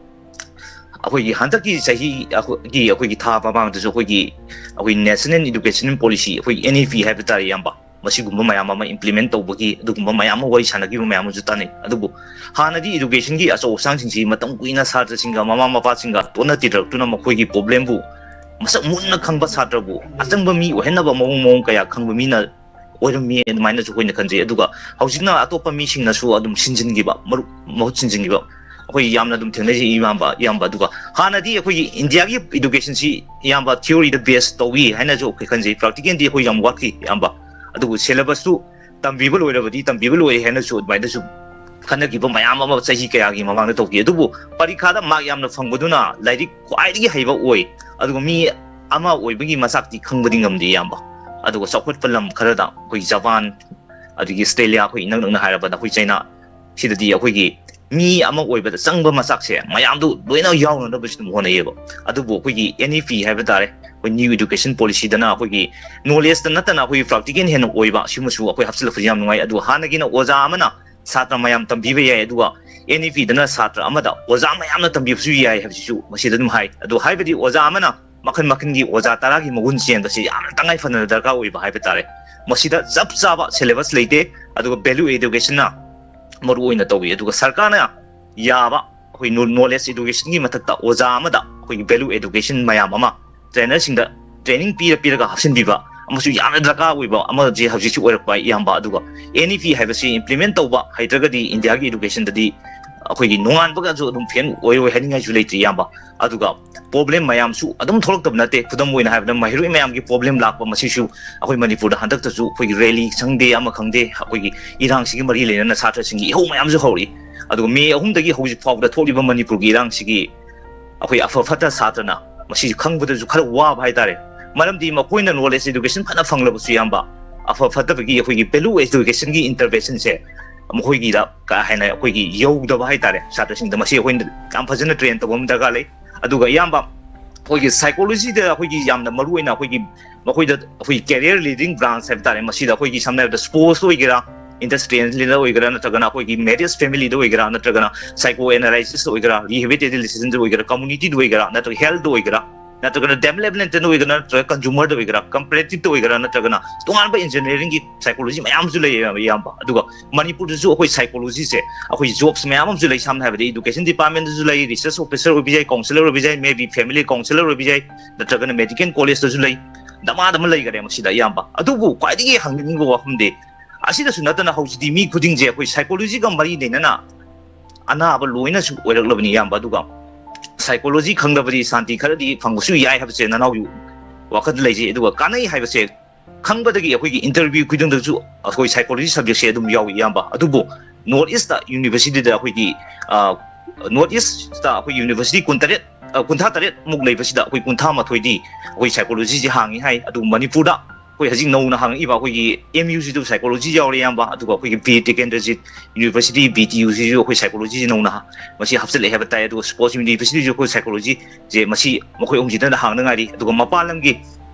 ꯑꯩꯈꯣꯏꯒꯤ ꯍꯟꯗꯛꯀꯤ ꯆꯍꯤ ꯑꯩꯈꯣꯏꯒꯤ, ꯑꯩꯈꯣꯏꯒꯤ ꯊꯥ ꯃꯃꯥꯡꯗꯁꯨ ꯑꯩꯈꯣꯏꯒꯤ, ꯑꯩꯈꯣꯏ National Education Policy, ꯑꯩꯈꯣꯏꯒꯤ N E P ꯍꯥꯏꯕ ꯇꯥꯔꯦ, ꯏꯌꯥꯝꯕ, ꯃꯁꯤꯒꯨꯝꯕ ꯃꯌꯥꯝ ꯑꯃ implement ꯇꯧꯕꯒꯤ ꯑꯗꯨꯒꯨꯝꯕ ꯃꯌꯥꯝ ꯑꯃ ꯋꯥꯔꯤ ꯁꯥꯟꯅꯈꯤꯕ ꯃꯌꯥꯝ ꯑꯃꯁꯨ ꯇꯥꯟꯅꯩ꯫ ꯑꯗꯨꯕꯨ ꯍꯥꯟꯅꯗꯤ educationꯒꯤ ꯑꯆꯧ ꯑꯁꯥꯡꯁꯤꯡꯁꯤ ꯃꯇꯝ ꯀꯨꯏꯅ ꯁꯥꯇ꯭ꯔꯁꯤꯡꯒ ꯃꯃꯥ ꯃꯄꯥꯁꯤꯡꯒ ꯇꯣꯠꯅ ꯇꯤꯟꯅꯔꯛꯇꯨꯅ ꯃꯈꯣꯏꯒꯤ problemꯕꯨ ꯃꯁꯛ ꯃꯨꯟꯅ ꯈꯪꯕ ꯁꯥꯇ꯭ꯔꯕꯨ ꯑꯆꯪꯕ ꯃꯤ ꯑꯣꯏꯍꯟꯅꯕ ꯃꯑꯣꯡ ꯃꯑꯣꯡ ꯀꯌꯥ ꯈꯪꯕ ꯃꯤꯅ ꯑꯣꯏꯔꯝꯃꯤ ꯑꯗꯨꯃꯥꯏꯅꯁꯨ ꯑꯩꯈꯣꯏꯅ ꯈꯟꯖꯩ꯫ ꯑꯗꯨꯒ ꯍꯧꯖꯤꯛꯅ ꯑꯇꯣꯞꯄ ꯃꯤꯁꯤꯡꯅꯁꯨ ꯑꯗꯨꯝ ꯁꯤꯟꯖꯤꯟꯈꯤꯕ, ꯃꯔꯨꯞ ꯃꯍꯨꯠ ꯁꯤꯟꯖꯤꯟꯈꯤꯕ ꯑꯩꯈꯣꯏ ꯌꯥꯝꯅ ꯑꯗꯨꯝ ꯊꯦꯡꯅꯖꯩ ꯏꯌꯥꯝꯕ꯫ ꯏꯌꯥꯝꯕ, ꯑꯗꯨꯒ ꯍꯥꯟꯅꯗꯤ ꯑꯩꯈꯣꯏꯒꯤ ꯏꯟꯗꯤꯌꯥꯒꯤ educationꯁꯤ ꯏꯌꯥꯝꯕ theoryꯗ base ꯇꯧꯏ ꯍꯥꯏꯅꯁꯨ ꯑꯩꯈꯣꯏ ꯈꯟꯖꯩ꯫ Practicalꯗꯤ ꯑꯩꯈꯣꯏ ꯌꯥꯝ ꯋꯥꯠꯈꯤ ꯏꯌꯥꯝꯕ꯫ ꯑꯗꯨꯕꯨ syllabusꯇꯨ ꯇꯝꯕꯤꯕ ꯂꯣꯏꯔꯕꯗꯤ ꯇꯝꯕꯤꯕ ꯂꯣꯏꯔꯦ ꯍꯥꯏꯅꯁꯨ ꯑꯗꯨꯃꯥꯏꯅꯁꯨ ꯈꯟꯅꯈꯤꯕ ꯃꯌꯥꯝ ꯑꯃ ꯆꯍꯤ ꯀꯌꯥꯒꯤ ꯃꯃꯥꯡꯗ ꯇꯧꯈꯤ꯫ ꯑꯗꯨꯕꯨ ꯄꯔꯤꯈꯥꯗ mark ꯌꯥꯝꯅ ꯐꯪꯕꯗꯨꯅ ꯂꯥꯏꯔꯤꯛ ꯈ꯭ꯋꯥꯏꯗꯒꯤ ꯍꯩꯕ ꯑꯣꯏ꯫ ꯑꯗꯨꯒ ꯃꯤ ꯑꯃ ꯑꯣꯏꯕꯒꯤ ꯃꯆꯥꯛꯇꯤ ꯈꯪꯕꯗꯤ ꯉꯝꯗꯦ ꯏꯌꯥꯝꯕ꯫ ꯑꯗꯨꯒ ꯆꯥꯎꯈꯠꯄ ꯂꯝ ꯈꯔꯗ ꯑꯩꯈꯣꯏ ꯖꯄꯥꯟ, ꯑꯗꯒꯤ ꯑꯁꯇ꯭ꯔꯦꯂꯤꯌꯥ, ꯑꯩꯈꯣꯏ ꯏꯅꯛ ꯅꯛꯅ ꯍꯥꯏꯔꯕꯗ ꯑꯩꯈꯣꯏ ꯆꯩꯅꯥ, ꯁꯤꯗꯗꯤ ꯑꯩꯈꯣꯏꯒꯤ ꯃꯤ ꯑꯃ ꯑꯣꯏꯕꯗ ꯆꯪꯕ ꯃꯆꯥꯛꯁꯦ ꯃꯌꯥꯝꯗꯨ ꯂꯣꯏꯅ ꯌꯥꯎꯅꯅꯕꯁꯨ ꯑꯗꯨꯝ ꯍꯣꯠꯅꯩꯌꯦꯕ꯫ ꯑꯗꯨꯕꯨ ꯑꯩꯈꯣꯏꯒꯤ NEP ꯍꯥꯏꯕ ꯇꯥꯔꯦ, ꯑꯩꯈꯣꯏ new education policyꯗꯅ ꯑꯩꯈꯣꯏꯒꯤ knowledgeꯇ ꯅꯠꯇꯅ ꯑꯩꯈꯣꯏꯒꯤ practical ꯍꯦꯟꯅ ꯑꯣꯏꯕ ꯁꯤꯃꯁꯨ ꯑꯩꯈꯣꯏ ꯍꯥꯞꯆꯤꯜꯂꯛꯄꯁꯤ ꯌꯥꯝ ꯅꯨꯡꯉꯥꯏ꯫ ꯑꯗꯨꯒ ꯍꯥꯟꯅꯒꯤꯅ ꯑꯣꯖꯥ ꯑꯃꯅ ꯁꯥꯇ꯭ꯔ ꯃꯌꯥꯝ ꯇꯝꯕꯤꯕ ꯌꯥꯏ, ꯑꯗꯨꯒ NEPꯗꯅ ꯁꯥꯇ꯭ꯔ ꯑꯃꯗ ꯑꯣꯖꯥ ꯃꯌꯥꯝꯅ ꯇꯝꯕꯤꯕꯁꯨ ꯌꯥꯏ ꯍꯥꯏꯕꯁꯤꯁꯨ ꯃꯁꯤꯗ ꯑꯗꯨꯝ ꯍꯥꯏ꯫ ꯑꯗꯨ ꯍꯥꯏꯕꯗꯤ ꯑꯣꯖꯥ ꯑꯃꯅ ꯃꯈꯜ ꯃꯈꯜꯒꯤ ꯑꯣꯖꯥ ꯇꯔꯥꯒꯤ ꯃꯒꯨꯟ ꯆꯦꯟꯕꯁꯤ ꯌꯥꯝꯅ ꯇꯉꯥꯏ ꯐꯗꯅ ꯗꯔꯀꯥꯔ ꯑꯣꯏꯕ ꯍꯥꯏꯕ ꯇꯥꯔꯦ꯫ ꯃꯁꯤꯗ ꯆꯞ ꯆꯥꯕ syllabus ꯂꯩꯇꯦ, ꯑꯗꯨꯒ value educationꯅ ꯃꯔꯨ ꯑꯣꯏꯅ ꯇꯧꯏ꯫ ꯑꯗꯨꯒ ꯁꯔꯀꯥꯔꯅ ꯌꯥꯕ ꯑꯩꯈꯣꯏ knowledge educationꯒꯤ ꯃꯊꯛꯇ ꯑꯣꯖꯥ ꯑꯃꯗ ꯑꯩꯈꯣꯏꯒꯤ value education ꯃꯌꯥꯝ ꯑꯃ trainerꯁꯤꯡꯗ training ꯄꯤꯔ ꯄꯤꯔꯒ ꯍꯥꯞꯆꯤꯟꯕꯤꯕ ꯑꯃꯁꯨ ꯌꯥꯝꯅ ꯗꯔꯀꯥꯔ ꯑꯣꯏꯕ ꯑꯃꯁꯦ ꯍꯧꯖꯤꯛꯁꯨ ꯑꯣꯏꯔꯛꯄ ꯏꯌꯥꯝꯕ꯫ ꯑꯗꯨꯒ NEP ꯍꯥꯏꯕꯁꯤ implement ꯇꯧꯕ ꯍꯩꯇ꯭ꯔꯒꯗꯤ ꯏꯟꯗꯤꯌꯥꯒꯤ educationꯗꯗꯤ ꯑꯩꯈꯣꯏꯒꯤ ꯅꯣꯡꯉꯥꯟꯕꯒꯁꯨ ꯑꯗꯨꯝ fail ꯑꯣꯏꯔꯣꯏ ꯍꯥꯏꯅꯤꯡꯉꯥꯏꯁꯨ ꯂꯩꯇ꯭ꯔꯤ ꯏꯌꯥꯝꯕ꯫ ꯑꯗꯨꯒ problem ꯃꯌꯥꯝꯁꯨ ꯑꯗꯨꯝ ꯊꯣꯛꯂꯛꯇꯕ ꯅꯠꯇꯦ꯫ ꯈꯨꯗꯝ ꯑꯣꯏꯅ ꯍꯥꯏꯔꯕꯗ ꯃꯍꯩꯔꯣꯏ ꯃꯌꯥꯝꯒꯤ problem ꯂꯥꯛꯄ, ꯃꯁꯤꯁꯨ ꯑꯩꯈꯣꯏ ꯃꯅꯤꯄꯨꯔꯗ ꯍꯟꯗꯛꯇꯁꯨ ꯑꯩꯈꯣꯏꯒꯤ rally ꯈꯪꯗꯦ ꯑꯃ ꯈꯪꯗꯦ ꯑꯩꯈꯣꯏꯒꯤ ꯏꯔꯥꯡꯁꯤꯒꯤ ꯃꯔꯤ ꯂꯩꯅꯅ ꯁꯥꯇ꯭ꯔꯁꯤꯡꯒꯤ ꯏꯍꯧ ꯃꯌꯥꯝꯁꯨ ꯍꯧꯔꯛꯏ꯫ ꯑꯗꯨꯒ ꯃꯦ ꯑꯍꯨꯝꯗꯒꯤ ꯍꯧꯖꯤꯛ ꯐꯥꯎꯕꯗ ꯊꯣꯛꯂꯤꯕ ꯃꯅꯤꯄꯨꯔꯒꯤ ꯏꯔꯥꯡꯁꯤꯒꯤ ꯑꯩꯈꯣꯏ ꯑꯐ ꯐꯠꯇ ꯁꯥꯇ꯭ꯔꯅ ꯃꯁꯤ ꯈꯪꯕꯗꯁꯨ ꯈꯔ ꯋꯥꯕ ꯍꯥꯏꯇꯥꯔꯦ꯫ ꯃꯔꯝꯗꯤ ꯃꯈꯣꯏꯅ knowledge education ꯐꯅ ꯐꯪꯂꯕꯁꯨ ꯏꯌꯥꯝꯕ, ꯑꯐ ꯐꯠꯇꯕꯒꯤ ꯑꯩꯈꯣꯏꯒꯤ value educationꯒꯤ interventionꯁꯦ ꯃꯈꯣꯏꯒꯤꯗ ꯀꯥ ꯍꯦꯟꯅ ꯑꯩꯈꯣꯏꯒꯤ ꯌꯧꯗꯕ ꯍꯥꯏꯇꯥꯔꯦ꯫ ꯁꯥꯇ꯭ꯔꯁꯤꯡꯗ ꯃꯁꯤ ꯑꯩꯈꯣꯏꯅ ꯌꯥꯝ ꯐꯖꯅ train ꯇꯧꯕ ꯑꯃ ꯗꯔꯀꯥꯔ ꯂꯩ꯫ ꯑꯗꯨꯒ ꯏꯌꯥꯝꯕ, ꯑꯩꯈꯣꯏꯒꯤ psychologyꯗ ꯑꯩꯈꯣꯏꯒꯤ ꯌꯥꯝꯅ ꯃꯔꯨ ꯑꯣꯏꯅ ꯑꯩꯈꯣꯏꯒꯤ ꯃꯈꯣꯏꯗ ꯑꯩꯈꯣꯏꯒꯤ career leading branch ꯍꯥꯏꯕ ꯇꯥꯔꯦ꯫ ꯃꯁꯤꯗ ꯑꯩꯈꯣꯏꯒꯤ ꯁꯝꯅ ꯍꯥꯏꯔꯕꯗ sportsꯇ ꯑꯣꯏꯒꯦꯔꯥ, industrialꯗ ꯑꯣꯏꯒꯦꯔꯥ, ꯅꯠꯇ꯭ꯔꯒꯅ ꯑꯩꯈꯣꯏꯒꯤ marriage familyꯗ ꯑꯣꯏꯒꯦꯔꯥ, ꯅꯠꯇ꯭ꯔꯒꯅ psychoanalysisꯇ ꯑꯣꯏꯒꯦꯔꯥ, rehabilitative decisionꯗ ꯑꯣꯏꯒꯦꯔꯥ, communityꯗ ꯑꯣꯏꯒꯦꯔꯥ, ꯅꯠꯇ꯭ꯔꯒ healthꯇ ꯑꯣꯏꯒꯦꯔꯥ, ꯅꯠꯇ꯭ꯔꯒꯅ ꯗꯦꯕꯂꯞꯃꯦꯟꯇ ꯑꯣꯏꯒꯦꯔꯥ, ꯅꯠꯇ꯭ꯔꯒ ꯀꯟꯖꯨꯃꯔꯗ ꯑꯣꯏꯒꯦꯔꯥ, ꯀꯝꯄꯦꯔꯦꯇꯤꯞꯇ ꯑꯣꯏꯒꯦꯔꯥ, ꯅꯠꯇ꯭ꯔꯒꯅ ꯇꯣꯉꯥꯟꯕ ꯏꯟꯖꯤꯅꯤꯌꯥꯔꯤꯡꯒꯤ ꯁꯥꯏꯀꯣꯂꯣꯖꯤ ꯃꯌꯥꯝꯁꯨ ꯂꯩꯌꯦ, ꯏꯌꯥꯝꯕ꯫ ꯑꯗꯨꯒ ꯃꯅꯤꯄꯨꯔꯗꯁꯨ ꯑꯩꯈꯣꯏ ꯁꯥꯏꯀꯣꯂꯣꯖꯤꯁꯦ ꯑꯩꯈꯣꯏ ꯖꯣꯕꯁ ꯃꯌꯥꯝ ꯑꯃꯁꯨ ꯂꯩ꯫ ꯁꯝꯅ ꯍꯥꯏꯔꯕꯗ ꯏꯗꯨꯀꯦꯁꯟ ꯗꯤꯄꯥꯔꯠꯃꯦꯟꯇꯁꯨ ꯂꯩ, ꯔꯤꯁꯔꯁ ꯑꯣꯐꯤꯁꯔ ꯑꯣꯏꯕ ꯌꯥꯏ, ꯀꯥꯎꯟꯁꯤꯂꯔ ꯑꯣꯏꯕ ꯌꯥꯏ, ꯃꯦ ꯕꯤ ꯐꯦꯃꯤꯂꯤ ꯀꯥꯎꯟꯁꯤꯂꯔ ꯑꯣꯏꯕ ꯌꯥꯏ, ꯅꯠꯇ꯭ꯔꯒꯅ ꯃꯦꯗꯤꯀꯦꯜ ꯀꯣꯂꯦꯖꯇꯁꯨ ꯂꯩ꯫ ꯗꯃꯥꯗ ꯑꯃ ꯂꯩꯈꯔꯦ ꯃꯁꯤꯗ, ꯏꯌꯥꯝꯕ꯫ ꯑꯗꯨꯕꯨ ꯈ꯭ꯋꯥꯏꯗꯒꯤ ꯍꯪꯅꯤꯡꯕ ꯋꯥꯐꯝꯗꯤ, ꯑꯁꯤꯗꯁꯨ ꯅꯠꯇꯅ ꯍꯧꯖꯤꯛꯇꯤ ꯃꯤ ꯈꯨꯗꯤꯡꯁꯦ ꯑꯩꯈꯣꯏ ꯁꯥꯏꯀꯣꯂꯣꯖꯤꯒ ꯃꯔꯤ ꯂꯩꯅꯅ ꯑꯅꯥꯕ ꯂꯣꯏꯅꯁꯨ ꯑꯣꯏꯔꯛꯂꯕꯅꯤ, ꯏꯌꯥꯝꯕ꯫ ꯑꯗꯨꯒ ꯁꯥꯏꯀꯣꯂꯣꯖꯤ ꯈꯪꯗꯕꯗꯤ ꯁꯥꯟꯇꯤ ꯈꯔꯗꯤ ꯐꯪꯕꯁꯨ ꯌꯥꯏ ꯍꯥꯏꯕꯁꯦ ꯅꯅꯥꯎꯒꯤ ꯋꯥꯈꯜꯗ ꯂꯩꯖꯩ꯫ ꯑꯗꯨꯒ ꯀꯥꯟꯅꯩ ꯍꯥꯏꯕꯁꯦ ꯈꯪꯕꯗꯒꯤ ꯑꯩꯈꯣꯏꯒꯤ ꯏꯟꯇꯔꯚ꯭ꯌꯨ ꯈꯨꯗꯤꯡꯗꯁꯨ ꯑꯩꯈꯣꯏ ꯁꯥꯏꯀꯣꯂꯣꯖꯤ ꯁꯕꯖꯦꯛꯁꯦ ꯑꯗꯨꯝ ꯌꯥꯎꯏ, ꯏꯌꯥꯝꯕ꯫ ꯑꯗꯨꯕꯨ ꯅꯣꯔꯠ ꯏꯁꯇ ꯌꯨꯅꯤꯚꯔꯁꯤꯇꯤꯗ ꯑꯩꯈꯣꯏꯒꯤ, ꯑ, ꯅꯣꯔꯠ ꯏꯁꯇ ꯑꯩꯈꯣꯏ ꯌꯨꯅꯤꯚꯔꯁꯤꯇꯤ ꯀꯨꯟꯇꯔꯦꯠ, ꯑ, ꯀꯨꯟꯊ꯭ꯔꯥ ꯇꯔꯦꯠ ꯃꯨꯛ ꯂꯩꯕꯁꯤꯗ ꯑꯩꯈꯣꯏ ꯀꯨꯟꯊ꯭ꯔꯥ ꯃꯥꯊꯣꯏꯗꯤ ꯑꯩꯈꯣꯏ ꯁꯥꯏꯀꯣꯂꯣꯖꯤꯁꯦ ꯍꯥꯡꯉꯤ ꯍꯥꯏ꯫ ꯑꯗꯨꯕꯨ ꯃꯅꯤꯄꯨꯔꯗ ꯑꯩꯈꯣꯏ ꯍꯧꯖꯤꯛ ꯅꯧꯅ ꯍꯥꯡꯉꯛꯏꯕ ꯑꯩꯈꯣꯏꯒꯤ ꯑꯦꯝ ꯌꯨꯁꯤꯗ ꯁꯥꯏꯀꯣꯂꯣꯖꯤ ꯌꯥꯎꯔꯦ, ꯏꯌꯥꯝꯕ꯫ ꯑꯗꯨꯒ ꯑꯩꯈꯣꯏꯒꯤ B Tikendrajit university, B T ꯌꯨꯁꯤꯁꯨ ꯑꯩꯈꯣꯏ ꯁꯥꯏꯀꯣꯂꯣꯖꯤꯁꯦ ꯅꯧꯅ ꯍꯥ-, ꯃꯁꯤ ꯍꯥꯞꯆꯤꯜꯂꯛꯑꯦ ꯍꯥꯏꯕ ꯇꯥꯏ꯫ ꯑꯗꯨꯒ ꯁ꯭ꯄꯣꯔꯠꯁ ꯌꯨꯅꯤꯚꯔꯁꯤꯇꯤꯁꯨ ꯑꯩꯈꯣꯏ ꯁꯥꯏꯀꯣꯂꯣꯖꯤꯁꯦ ꯃꯁꯤ ꯃꯈꯣꯏ ꯑꯍꯨꯝꯁꯤꯗꯅ ꯍꯥꯡꯗ ꯉꯥꯏꯔꯤ꯫ ꯑꯗꯨꯒ ꯃꯄꯥꯟ ꯂꯝꯒꯤ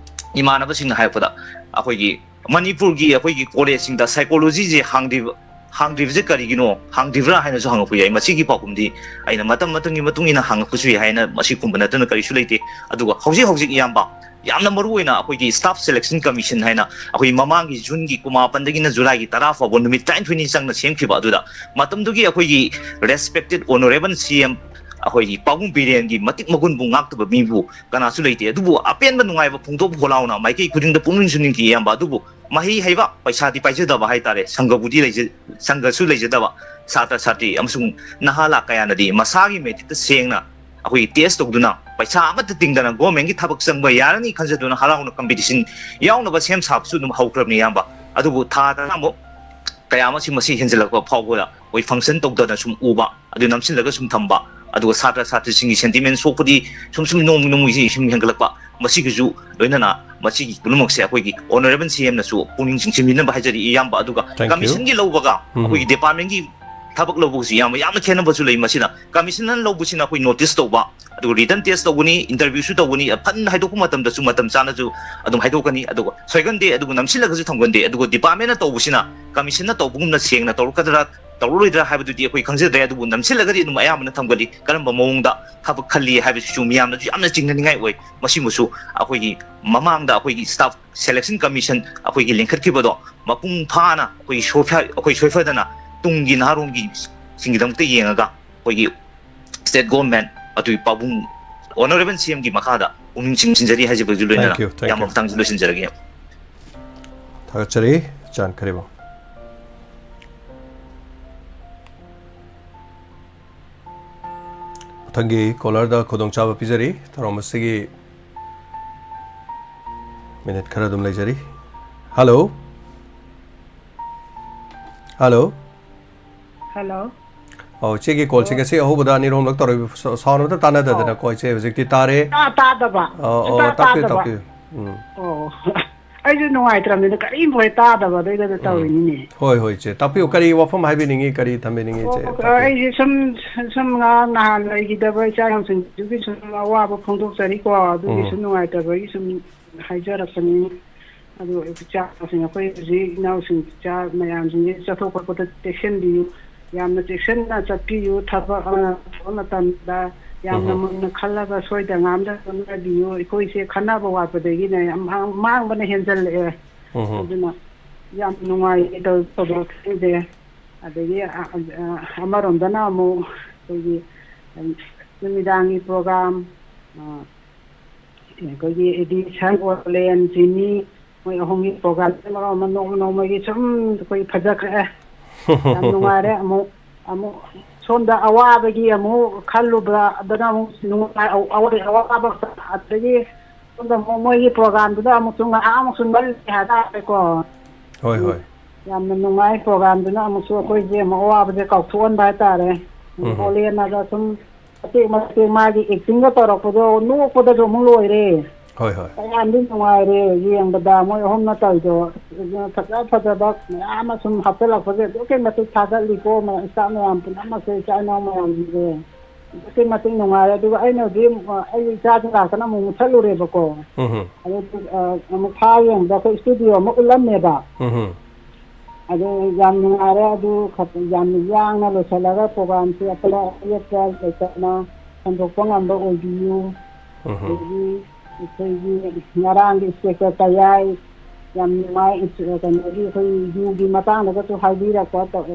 ꯏꯃꯥꯟꯅꯕꯁꯤꯡꯅ ꯍꯥꯏꯔꯛꯄꯗ ꯑꯩꯈꯣꯏꯒꯤ ꯃꯅꯤꯄꯨꯔꯒꯤ ꯑꯩꯈꯣꯏꯒꯤ ꯀꯣꯂꯦꯖꯁꯤꯡꯗ ꯁꯥꯏꯀꯣꯂꯣꯖꯤꯁꯦ ꯍꯥꯡꯗ꯭ꯔꯤꯕ, ꯍꯥꯡꯗ꯭ꯔꯤꯕꯁꯦ ꯀꯔꯤꯒꯤꯅꯣ, ꯍꯥꯡꯗ꯭ꯔꯤꯕ꯭ꯔꯥ ꯍꯥꯏꯅꯁꯨ ꯍꯪꯉꯛꯄ ꯌꯥꯏ꯫ ꯃꯁꯤꯒꯤ ꯄꯥꯎꯈꯨꯝꯗꯤ ꯑꯩꯅ ꯃꯇꯝ ꯃꯇꯝꯒꯤ ꯃꯇꯨꯡ ꯏꯟꯅ ꯍꯪꯉꯛꯄꯁꯨ ꯌꯥꯏ ꯍꯥꯏꯅ ꯃꯁꯤ ꯈꯨꯝꯕ ꯅꯠꯇꯅ ꯀꯔꯤꯁꯨ ꯂꯩꯇꯦ꯫ ꯑꯗꯨꯒ ꯍꯧꯖꯤꯛ ꯍꯧꯖꯤꯛ, ꯏꯌꯥꯝꯕ, ꯌꯥꯝꯅ ꯃꯔꯨ ꯑꯣꯏꯅ ꯑꯩꯈꯣꯏꯒꯤ ꯁ꯭ꯇꯥꯐ ꯁꯦꯂꯦꯛꯁꯟ ꯀꯃꯤꯁꯟ ꯍꯥꯏꯅ ꯑꯩꯈꯣꯏ ꯃꯃꯥꯡꯒꯤ ꯖꯨꯟꯒꯤ ꯀꯨꯟꯃꯥꯄꯟꯗꯒꯤꯅ ꯖꯨꯂꯥꯏꯒꯤ ꯇꯔꯥ ꯐꯥꯎꯕ ꯅꯨꯃꯤꯠ ꯇꯔꯥꯅꯤꯊꯣꯏꯅꯤ ꯆꯪꯅ ꯁꯦꯝꯈꯤꯕ ꯑꯗꯨꯗ ꯃꯇꯝꯗꯨꯒꯤ ꯑꯩꯈꯣꯏꯒꯤ ꯔꯦꯁꯄꯦꯛꯇꯦꯠ ꯑꯣꯅꯔꯦꯕꯜ ꯁꯤ ꯑꯦꯝ ꯑꯩꯈꯣꯏꯒꯤ ꯄꯥꯕꯨꯡ ꯕꯤꯔꯦꯟꯒꯤ ꯃꯇꯤꯛ ꯃꯒꯨꯟꯕꯨ ꯉꯥꯛꯇꯕ ꯃꯤꯕꯨ ꯀꯅꯥꯁꯨ ꯂꯩꯇꯦ꯫ ꯑꯗꯨꯕꯨ ꯑꯄꯦꯟꯕ ꯅꯨꯡꯉꯥꯏꯕ ꯐꯣꯡꯗꯣꯛꯄ ꯈꯣꯠꯂꯥꯎꯅ ꯃꯥꯏꯀꯩ ꯈꯨꯗꯤꯡꯗ ꯄꯨꯛꯅꯤꯡꯁꯨ ꯅꯤꯡꯈꯤ, ꯏꯌꯥꯝꯕ꯫ ꯑꯗꯨꯕꯨ ꯃꯍꯩ ꯍꯩꯕ, ꯄꯩꯁꯥꯗꯤ ꯄꯥꯏꯖꯗꯕ ꯍꯥꯏꯇꯥꯔꯦ, ꯁꯪꯒꯕꯨꯗꯤ ꯂꯩꯖ-, ꯁꯪꯒꯁꯨ ꯂꯩꯖꯗꯕ ꯁꯥꯇ꯭ꯔ ꯁꯥꯇ꯭ꯔꯤ ꯑꯃꯁꯨꯡ ꯅꯍꯥ ꯂꯥꯛ ꯀꯌꯥꯅꯗꯤ ꯃꯁꯥꯒꯤ ꯃꯦꯔꯤꯠꯇ ꯁꯦꯡꯅ ꯑꯩꯈꯣꯏꯒꯤ ꯇꯦꯁ ꯇꯧꯗꯨꯅ ꯄꯩꯁꯥ ꯑꯃꯠꯇ ꯇꯤꯡꯗꯅ ꯒꯣꯔꯃꯦꯟꯒꯤ ꯊꯕꯛ ꯆꯪꯕ ꯌꯥꯔꯅꯤ ꯈꯟꯖꯗꯨꯅ ꯍꯔꯥꯎꯅ ꯀꯝꯄꯤꯇꯤꯁꯟ ꯌꯥꯎꯅꯕ ꯁꯦꯝ ꯁꯥꯕꯁꯨ ꯑꯗꯨꯝ ꯍꯧꯈ꯭ꯔꯕꯅꯤ, ꯏꯌꯥꯝꯕ꯫ ꯑꯗꯨꯕꯨ ꯊꯥ ꯇꯔꯥꯃꯨꯛ ꯀꯌꯥ ꯑꯃꯁꯤ ꯃꯁꯤ ꯍꯦꯟꯖꯜꯂꯛꯄ ꯐꯥꯎꯕꯗ ꯑꯩꯈꯣꯏ ꯐꯪꯁꯟ ꯇꯧꯗꯅ ꯁꯨꯝ ꯎꯕ, ꯑꯗꯨ ꯅꯝꯁꯤꯜꯂꯒ ꯁꯨꯝ ꯊꯝꯕ, ꯑꯗꯨꯒ ꯁꯥꯇ꯭ꯔ ꯁꯥꯇ꯭ꯔꯤꯁꯤꯡꯒꯤ ꯁꯦꯟꯇꯤꯃꯦꯟ ꯁꯣꯛꯄꯗꯤ ꯁꯨꯝ ꯁꯨꯝ ꯅꯣꯡꯃ ꯅꯣꯡꯃꯒꯤ ꯁꯨꯝ ꯍꯦꯟꯒꯠꯂꯛꯄ, ꯃꯁꯤꯒꯤꯁꯨ ꯂꯣꯏꯅꯅ ꯃꯁꯤꯒꯤ ꯄꯨꯝꯅꯃꯛꯁꯦ ꯑꯩꯈꯣꯏꯒꯤ ꯑꯣꯅꯔꯦꯕꯜ ꯁꯤ ꯑꯦꯝꯅꯁꯨ ꯄꯨꯛꯅꯤꯡ ꯆꯤꯡꯁꯤꯟꯕꯤꯅꯕ ꯍꯥꯏꯖꯔꯤ, ꯏꯌꯥꯝꯕ꯫ ꯑꯗꯨꯒ Thank you. ꯀꯃꯤꯁꯟꯒꯤ ꯂꯧꯕꯒ ꯎꯝ. ꯑꯩꯈꯣꯏꯒꯤ ꯗꯤꯄꯥꯔꯠꯃꯦꯟꯒꯤ ꯊꯕꯛ ꯂꯧꯕꯒꯁꯨ ꯌꯥꯝꯕ, ꯌꯥꯝꯅ ꯈꯦꯠꯅꯕꯁꯨ ꯂꯩ꯫ ꯃꯁꯤꯅ ꯀꯃꯤꯁꯟꯅ ꯂꯧꯕꯁꯤꯅ ꯑꯩꯈꯣꯏ ꯅꯣꯇꯤꯁ ꯇꯧꯕ, ꯑꯗꯨꯒ ꯔꯤꯇꯟ ꯇꯦꯁ ꯇꯧꯒꯅꯤ, ꯏꯟꯇꯔꯚ꯭ꯌꯨꯁꯨ ꯇꯧꯒꯅꯤ, ꯐꯟ ꯍꯥꯏꯗꯣꯛꯄ ꯃꯇꯝꯗꯁꯨ ꯃꯇꯝ ꯆꯥꯅꯁꯨ ꯑꯗꯨꯝ ꯍꯥꯏꯗꯣꯛꯀꯅꯤ, ꯑꯗꯨꯒ ꯁꯣꯏꯒꯟꯗꯦ, ꯑꯗꯨꯒ ꯅꯝꯁꯤꯜꯂꯒꯁꯨ ꯊꯝꯒꯟꯗꯦ꯫ ꯑꯗꯨꯒ ꯗꯤꯄꯥꯔꯠꯃꯦꯟꯅ ꯇꯧꯕꯁꯤꯅ ꯀꯃꯤꯁꯟꯅ ꯇꯧꯕꯒꯨꯝꯅ ꯁꯦꯡꯅ ꯇꯧꯔꯛꯀꯗ꯭ꯔꯥ, ꯇꯧꯔꯔꯣꯏꯗ꯭ꯔꯥ ꯍꯥꯏꯕꯗꯨꯗꯤ ꯑꯩꯈꯣꯏ ꯈꯪꯖꯗ꯭ꯔꯦ, ꯑꯗꯨꯕꯨ ꯅꯝꯁꯤꯜꯂꯒꯗꯤ ꯑꯗꯨꯝ ꯑꯌꯥꯝꯕꯅ ꯊꯝꯒꯜꯂꯤ꯫ ꯀꯔꯝꯕ ꯃꯑꯣꯡꯗ ꯊꯕꯛ ꯈꯜꯂꯤ ꯍꯥꯏꯕꯁꯤꯁꯨ ꯃꯤꯌꯥꯝꯅꯁꯨ ꯌꯥꯝꯅ ꯆꯤꯡꯅꯅꯤꯡꯉꯥꯏ ꯑꯣꯏ꯫ ꯃꯁꯤꯃꯁꯨ ꯑꯩꯈꯣꯏꯒꯤ ꯃꯃꯥꯡꯗ ꯑꯩꯈꯣꯏꯒꯤ staff selection commission ꯑꯩꯈꯣꯏꯒꯤ ꯂꯤꯡꯈꯠꯈꯤꯕꯗꯣ ꯃꯄꯨꯡ ꯐꯥꯅ ꯑꯩꯈꯣꯏꯒꯤ ꯁꯣꯏꯐ-, ꯑꯩꯈꯣꯏ ꯁꯣꯏꯐꯗꯅ ꯇꯨꯡꯒꯤ ꯅꯍꯥꯔꯣꯟꯒꯤꯁꯤꯡꯒꯤꯗꯃꯛꯇ ꯌꯦꯡꯉꯒ ꯑꯩꯈꯣꯏꯒꯤ state government ꯑꯗꯨꯒꯤ ꯄꯥꯕꯨꯡ honourable C M ꯒꯤ ꯃꯈꯥꯗ ꯄꯨꯛꯅꯤꯡ ꯆꯤꯡꯁꯤꯟꯖꯔꯤ ꯍꯥꯏꯖꯕꯒꯤ ꯂꯣꯏꯅꯅ Thank you, thank ꯌꯥꯝꯕ you. ꯃꯇꯥꯡꯁꯤꯗ ꯂꯣꯏꯁꯤꯟꯖꯔꯒꯦ꯫ ꯊꯥꯒꯠꯆꯔꯤ, ꯆꯥꯟꯈ꯭ꯔꯤꯕ꯫ ꯃꯊꯪꯒꯤ caller ꯗ ꯈꯨꯗꯣꯡꯆꯥꯕ ꯄꯤꯖꯔꯤ꯫ ꯊꯧꯔꯝ ꯑꯁꯤꯒꯤ minute ꯈꯔ ꯑꯗꯨꯝ ꯂꯩꯖꯔꯤ꯫ Hello? Hello? Hello? ꯑꯧ, ꯏꯆꯦꯒꯤ call ꯁꯤ Hello? ꯉꯁꯤ ꯑꯍꯧꯕꯗ ꯑꯅꯤꯔꯣꯝꯂꯛ ꯇꯧꯔꯛꯏꯕ, ꯁ-, sound ꯑꯃꯇ ꯇꯥꯟꯅꯗꯗꯅꯀꯣ, ꯑꯧ꯫ ꯏꯆꯦ ꯍꯧꯖꯤꯛꯇꯤ ꯇꯥꯔꯦ꯫ ꯇꯥ-, ꯇꯥꯗꯕ? ꯑꯧ, ꯑꯧ, ꯁꯨꯡꯇꯥ ꯇꯥꯛꯄꯤꯌꯨ, ꯇꯥꯗꯕ? ꯇꯥꯛꯄꯤꯌꯨ꯫ ꯎꯝ꯫ ꯑꯣ꯫ ꯑꯩꯁꯨ ꯅꯨꯡꯉꯥꯏꯇ꯭ꯔꯕꯅꯤꯅ ꯀꯔꯤꯝ ꯍꯦꯛ ꯇꯥꯗꯕ ꯑꯗꯨꯏꯗꯨꯗ ꯎꯝ꯫ ꯇꯧꯔꯤꯅꯤꯅꯦ꯫ ꯍꯣꯏ, ꯍꯣꯏ, ꯏꯆꯦ꯫ ꯇꯥꯛꯄꯤꯌꯨ, ꯑꯣ꯫ ꯀꯔꯤ ꯋꯥꯐꯝ ꯍꯥꯏꯕꯤꯅꯤꯡꯉꯤ, ꯀꯔꯤ ꯊꯝꯕꯤꯅꯤꯡꯉꯤ, ꯏꯆꯦ? ꯑꯣ, ꯇꯥꯛꯄꯤꯌꯨ꯫ ꯑꯩꯁꯦ ꯁꯨꯝ, ꯁꯨꯝ ꯉꯔꯥꯡ ꯅꯍꯥꯟ ꯂꯩꯈꯤꯗꯕ ꯏꯆꯥ ꯏꯅꯥꯎꯁꯤꯡꯗꯨꯒꯤ ꯁꯨꯝ ꯑꯋꯥꯕ ꯐꯣꯡꯗꯣꯛꯆꯔꯤꯀꯣ꯫ ꯑꯗꯨꯒꯤ ꯎꯝ꯫ ꯁꯨꯝ ꯅꯨꯡꯉꯥꯏꯇꯕꯒꯤ ꯁꯨꯝ ꯍꯥꯏꯖꯔꯛꯄꯅꯤ꯫ ꯑꯗꯨ ꯏꯆꯥꯁꯤꯡ, ꯑꯩꯈꯣꯏ ꯍꯧꯖꯤꯛ ꯏꯅꯥꯎꯁꯤꯡ, ꯏꯆꯥ ꯃꯌꯥꯝꯁꯤꯡꯁꯦ ꯆꯠꯊꯣꯛ ꯈꯣꯠꯄꯗ ꯆꯦꯛꯁꯤꯟꯕꯤꯌꯨ, ꯌꯥꯝꯅ ꯆꯦꯛꯁꯤꯟꯅ ꯆꯠꯄꯤꯌꯨ꯫ ꯊꯕꯛ ꯑꯃ ꯇꯧꯕ ꯃꯇꯝꯗ ꯌꯥꯝꯅ ꯎꯝ꯫ ꯃꯨꯟꯅ ꯈꯜꯂꯒ ꯁꯣꯏꯗ ꯉꯥꯝꯗ ꯍꯣꯠꯅꯕꯤꯌꯨ꯫ ꯑꯩꯈꯣꯏꯁꯦ ꯈꯟꯅꯕ ꯋꯥꯠꯄꯗꯒꯤꯅꯦ ꯌꯥꯝ ꯃꯥꯡ-, ꯃꯥꯡꯕꯅ ꯍꯦꯟꯖꯜꯂꯛꯑꯦ꯫ ꯎꯝ꯫ ꯑꯗꯨꯅ ꯌꯥꯝ ꯅꯨꯡꯉꯥꯏꯌꯦ ꯇꯧ-, ꯊꯧꯗꯣꯛꯁꯤꯡꯁꯦ꯫ ꯑꯗꯒꯤ, ꯑ, ꯑ, ꯑꯃꯔꯣꯝꯗꯅ ꯑꯃꯨꯛ ꯑꯩꯈꯣꯏꯒꯤ, ꯎꯝ, ꯅꯨꯃꯤꯗꯥꯡꯒꯤ program, ꯑ, ꯑꯩꯈꯣꯏꯒꯤ ꯑꯦꯗꯤꯁꯟ, ꯑꯣꯂꯦꯟ, ꯖꯤꯃꯤ, ꯃꯣꯏ ꯑꯍꯨꯝꯒꯤ program ꯁꯦ ꯃꯔꯣꯜ ꯑꯃ ꯅꯣꯡꯃ ꯅꯣꯡꯃꯒꯤ ꯁꯨꯝ ꯑꯩꯈꯣꯏ ꯐꯖꯈ꯭ꯔꯦ꯫ ꯌꯥꯝ ꯅꯨꯡꯉꯥꯏꯔꯦ꯫ ꯑꯃꯨꯛ, ꯑꯃꯨꯛ ꯁꯣꯝꯗ ꯑꯋꯥꯕꯒꯤ ꯑꯃꯨꯛ ꯈꯜꯂꯨꯕ, ꯑꯗꯨꯅ ꯑꯃꯨꯛ ꯅꯨꯡꯉꯥꯏ-, ꯑꯋꯥ-, ꯑꯋꯥꯕ, ꯑꯗꯒꯤ ꯁꯣꯝꯗ ꯑꯃꯨꯛ ꯃꯣꯏꯒꯤ program ꯗꯨꯗ ꯑꯃꯨꯛꯁꯨ ꯉꯥꯏꯍꯥꯛ ꯑꯃꯨꯛꯁꯨ ꯃꯜꯂꯦ ꯍꯥꯏꯇꯥꯔꯦꯀꯣ꯫ ꯍꯣꯏ, ꯎꯝ꯫ ꯍꯣꯏ꯫ ꯌꯥꯝꯅ ꯅꯨꯡꯉꯥꯏ꯫ Program ꯗꯨꯅ ꯑꯃꯨꯛꯁꯨ ꯑꯩꯈꯣꯏꯁꯦ ꯑꯃꯨꯛ ꯑꯋꯥꯕꯁꯦ ꯀꯥꯎꯊꯣꯛꯍꯟꯕ ꯍꯥꯏꯇꯥꯔꯦ꯫ ꯎꯝ꯫ ꯑꯣꯂꯦꯟ ꯑꯗ ꯁꯨꯝ ꯃꯇꯦꯛ ꯃꯇꯦꯛ ꯃꯥꯒꯤ acting ꯒ ꯇꯧꯔꯛꯄꯗꯣ ꯅꯣꯛꯄꯗꯁꯨ ꯑꯃꯨꯛ ꯂꯣꯏꯔꯦ꯫ ꯍꯣꯏ, ꯍꯣꯏ꯫ ꯀꯌꯥꯝꯗꯤ ꯅꯨꯡꯉꯥꯏꯔꯦ ꯌꯦꯡꯕꯗ, ꯃꯣꯏ ꯑꯍꯨꯝꯅ ꯇꯧꯔꯤꯗꯣ꯫ ꯐꯖ ꯐꯖꯕ ꯃꯌꯥꯝ ꯑꯃ ꯁꯨꯝ ꯍꯥꯞꯆꯤꯜꯂꯛꯄꯁꯦ ꯑꯗꯨꯛꯀꯤ ꯃꯇꯤꯛ ꯊꯥꯒꯠꯂꯤꯀꯣ, ꯃ-, staff ꯃꯌꯥꯝ ꯄꯨꯝꯅꯃꯛꯁꯦ, ꯏꯆꯥ ꯏꯅꯥꯎ ꯃꯌꯥꯝꯁꯤꯡꯁꯦ꯫ ꯑꯗꯨꯛꯀꯤ ꯃꯇꯤꯛ ꯅꯨꯡꯉꯥꯏꯔꯦ꯫ ꯑꯗꯨꯒ ꯑꯩꯅ ꯍꯧꯖꯤꯛ, ꯑ, ꯑꯩ ꯏꯆꯥꯁꯤꯡ ꯂꯥꯛꯇꯅ ꯑꯃꯨꯛ ꯃꯨꯠꯊꯠꯂꯨꯔꯦꯕꯀꯣ꯫ ꯎꯝ ꯍꯨꯝ꯫ ꯑꯗꯨ, ꯑ, ꯑꯃꯨꯛ ꯐꯥ ꯌꯦꯡꯕꯗ ꯑꯩꯈꯣꯏ studio ꯑꯃ ꯎꯠꯂꯝꯃꯦꯕ꯫ ꯎꯝ ꯍꯨꯝ꯫ ꯑꯗꯨ ꯌꯥꯝ ꯅꯨꯡꯉꯥꯏꯔꯦ꯫ ꯑꯗꯨ ꯈꯛ-, ꯌꯥꯝ ꯌꯥꯡꯅ ꯂꯣꯏꯁꯤꯜꯂꯒ ꯄ꯭ꯔꯣꯒ꯭ꯔꯥꯝꯁꯦ ꯑꯀꯥꯏ ꯑꯌꯦꯠꯄ ꯂꯩꯇꯅ ꯁꯟꯗꯣꯛꯄ ꯉꯝꯕ ꯑꯣꯏꯕꯤꯌꯨ꯫ ꯎꯝ꯫ ꯑꯗꯒꯤ ꯑꯩꯈꯣꯏꯒꯤ ꯉꯔꯥꯡꯒꯤ ꯏꯟꯁꯄꯦꯛꯇꯔ ꯇꯌꯥꯏ ꯌꯥꯝ ꯅꯨꯡꯉꯥꯏ꯫ ꯏꯟꯁ-, ꯀꯩꯅꯣꯒꯤ ꯑꯩꯈꯣꯏ ꯌꯨꯒꯤ ꯃꯇꯥꯡꯗꯒꯁꯨ ꯍꯥꯏꯕꯤꯔꯛꯄ, ꯇꯧ-,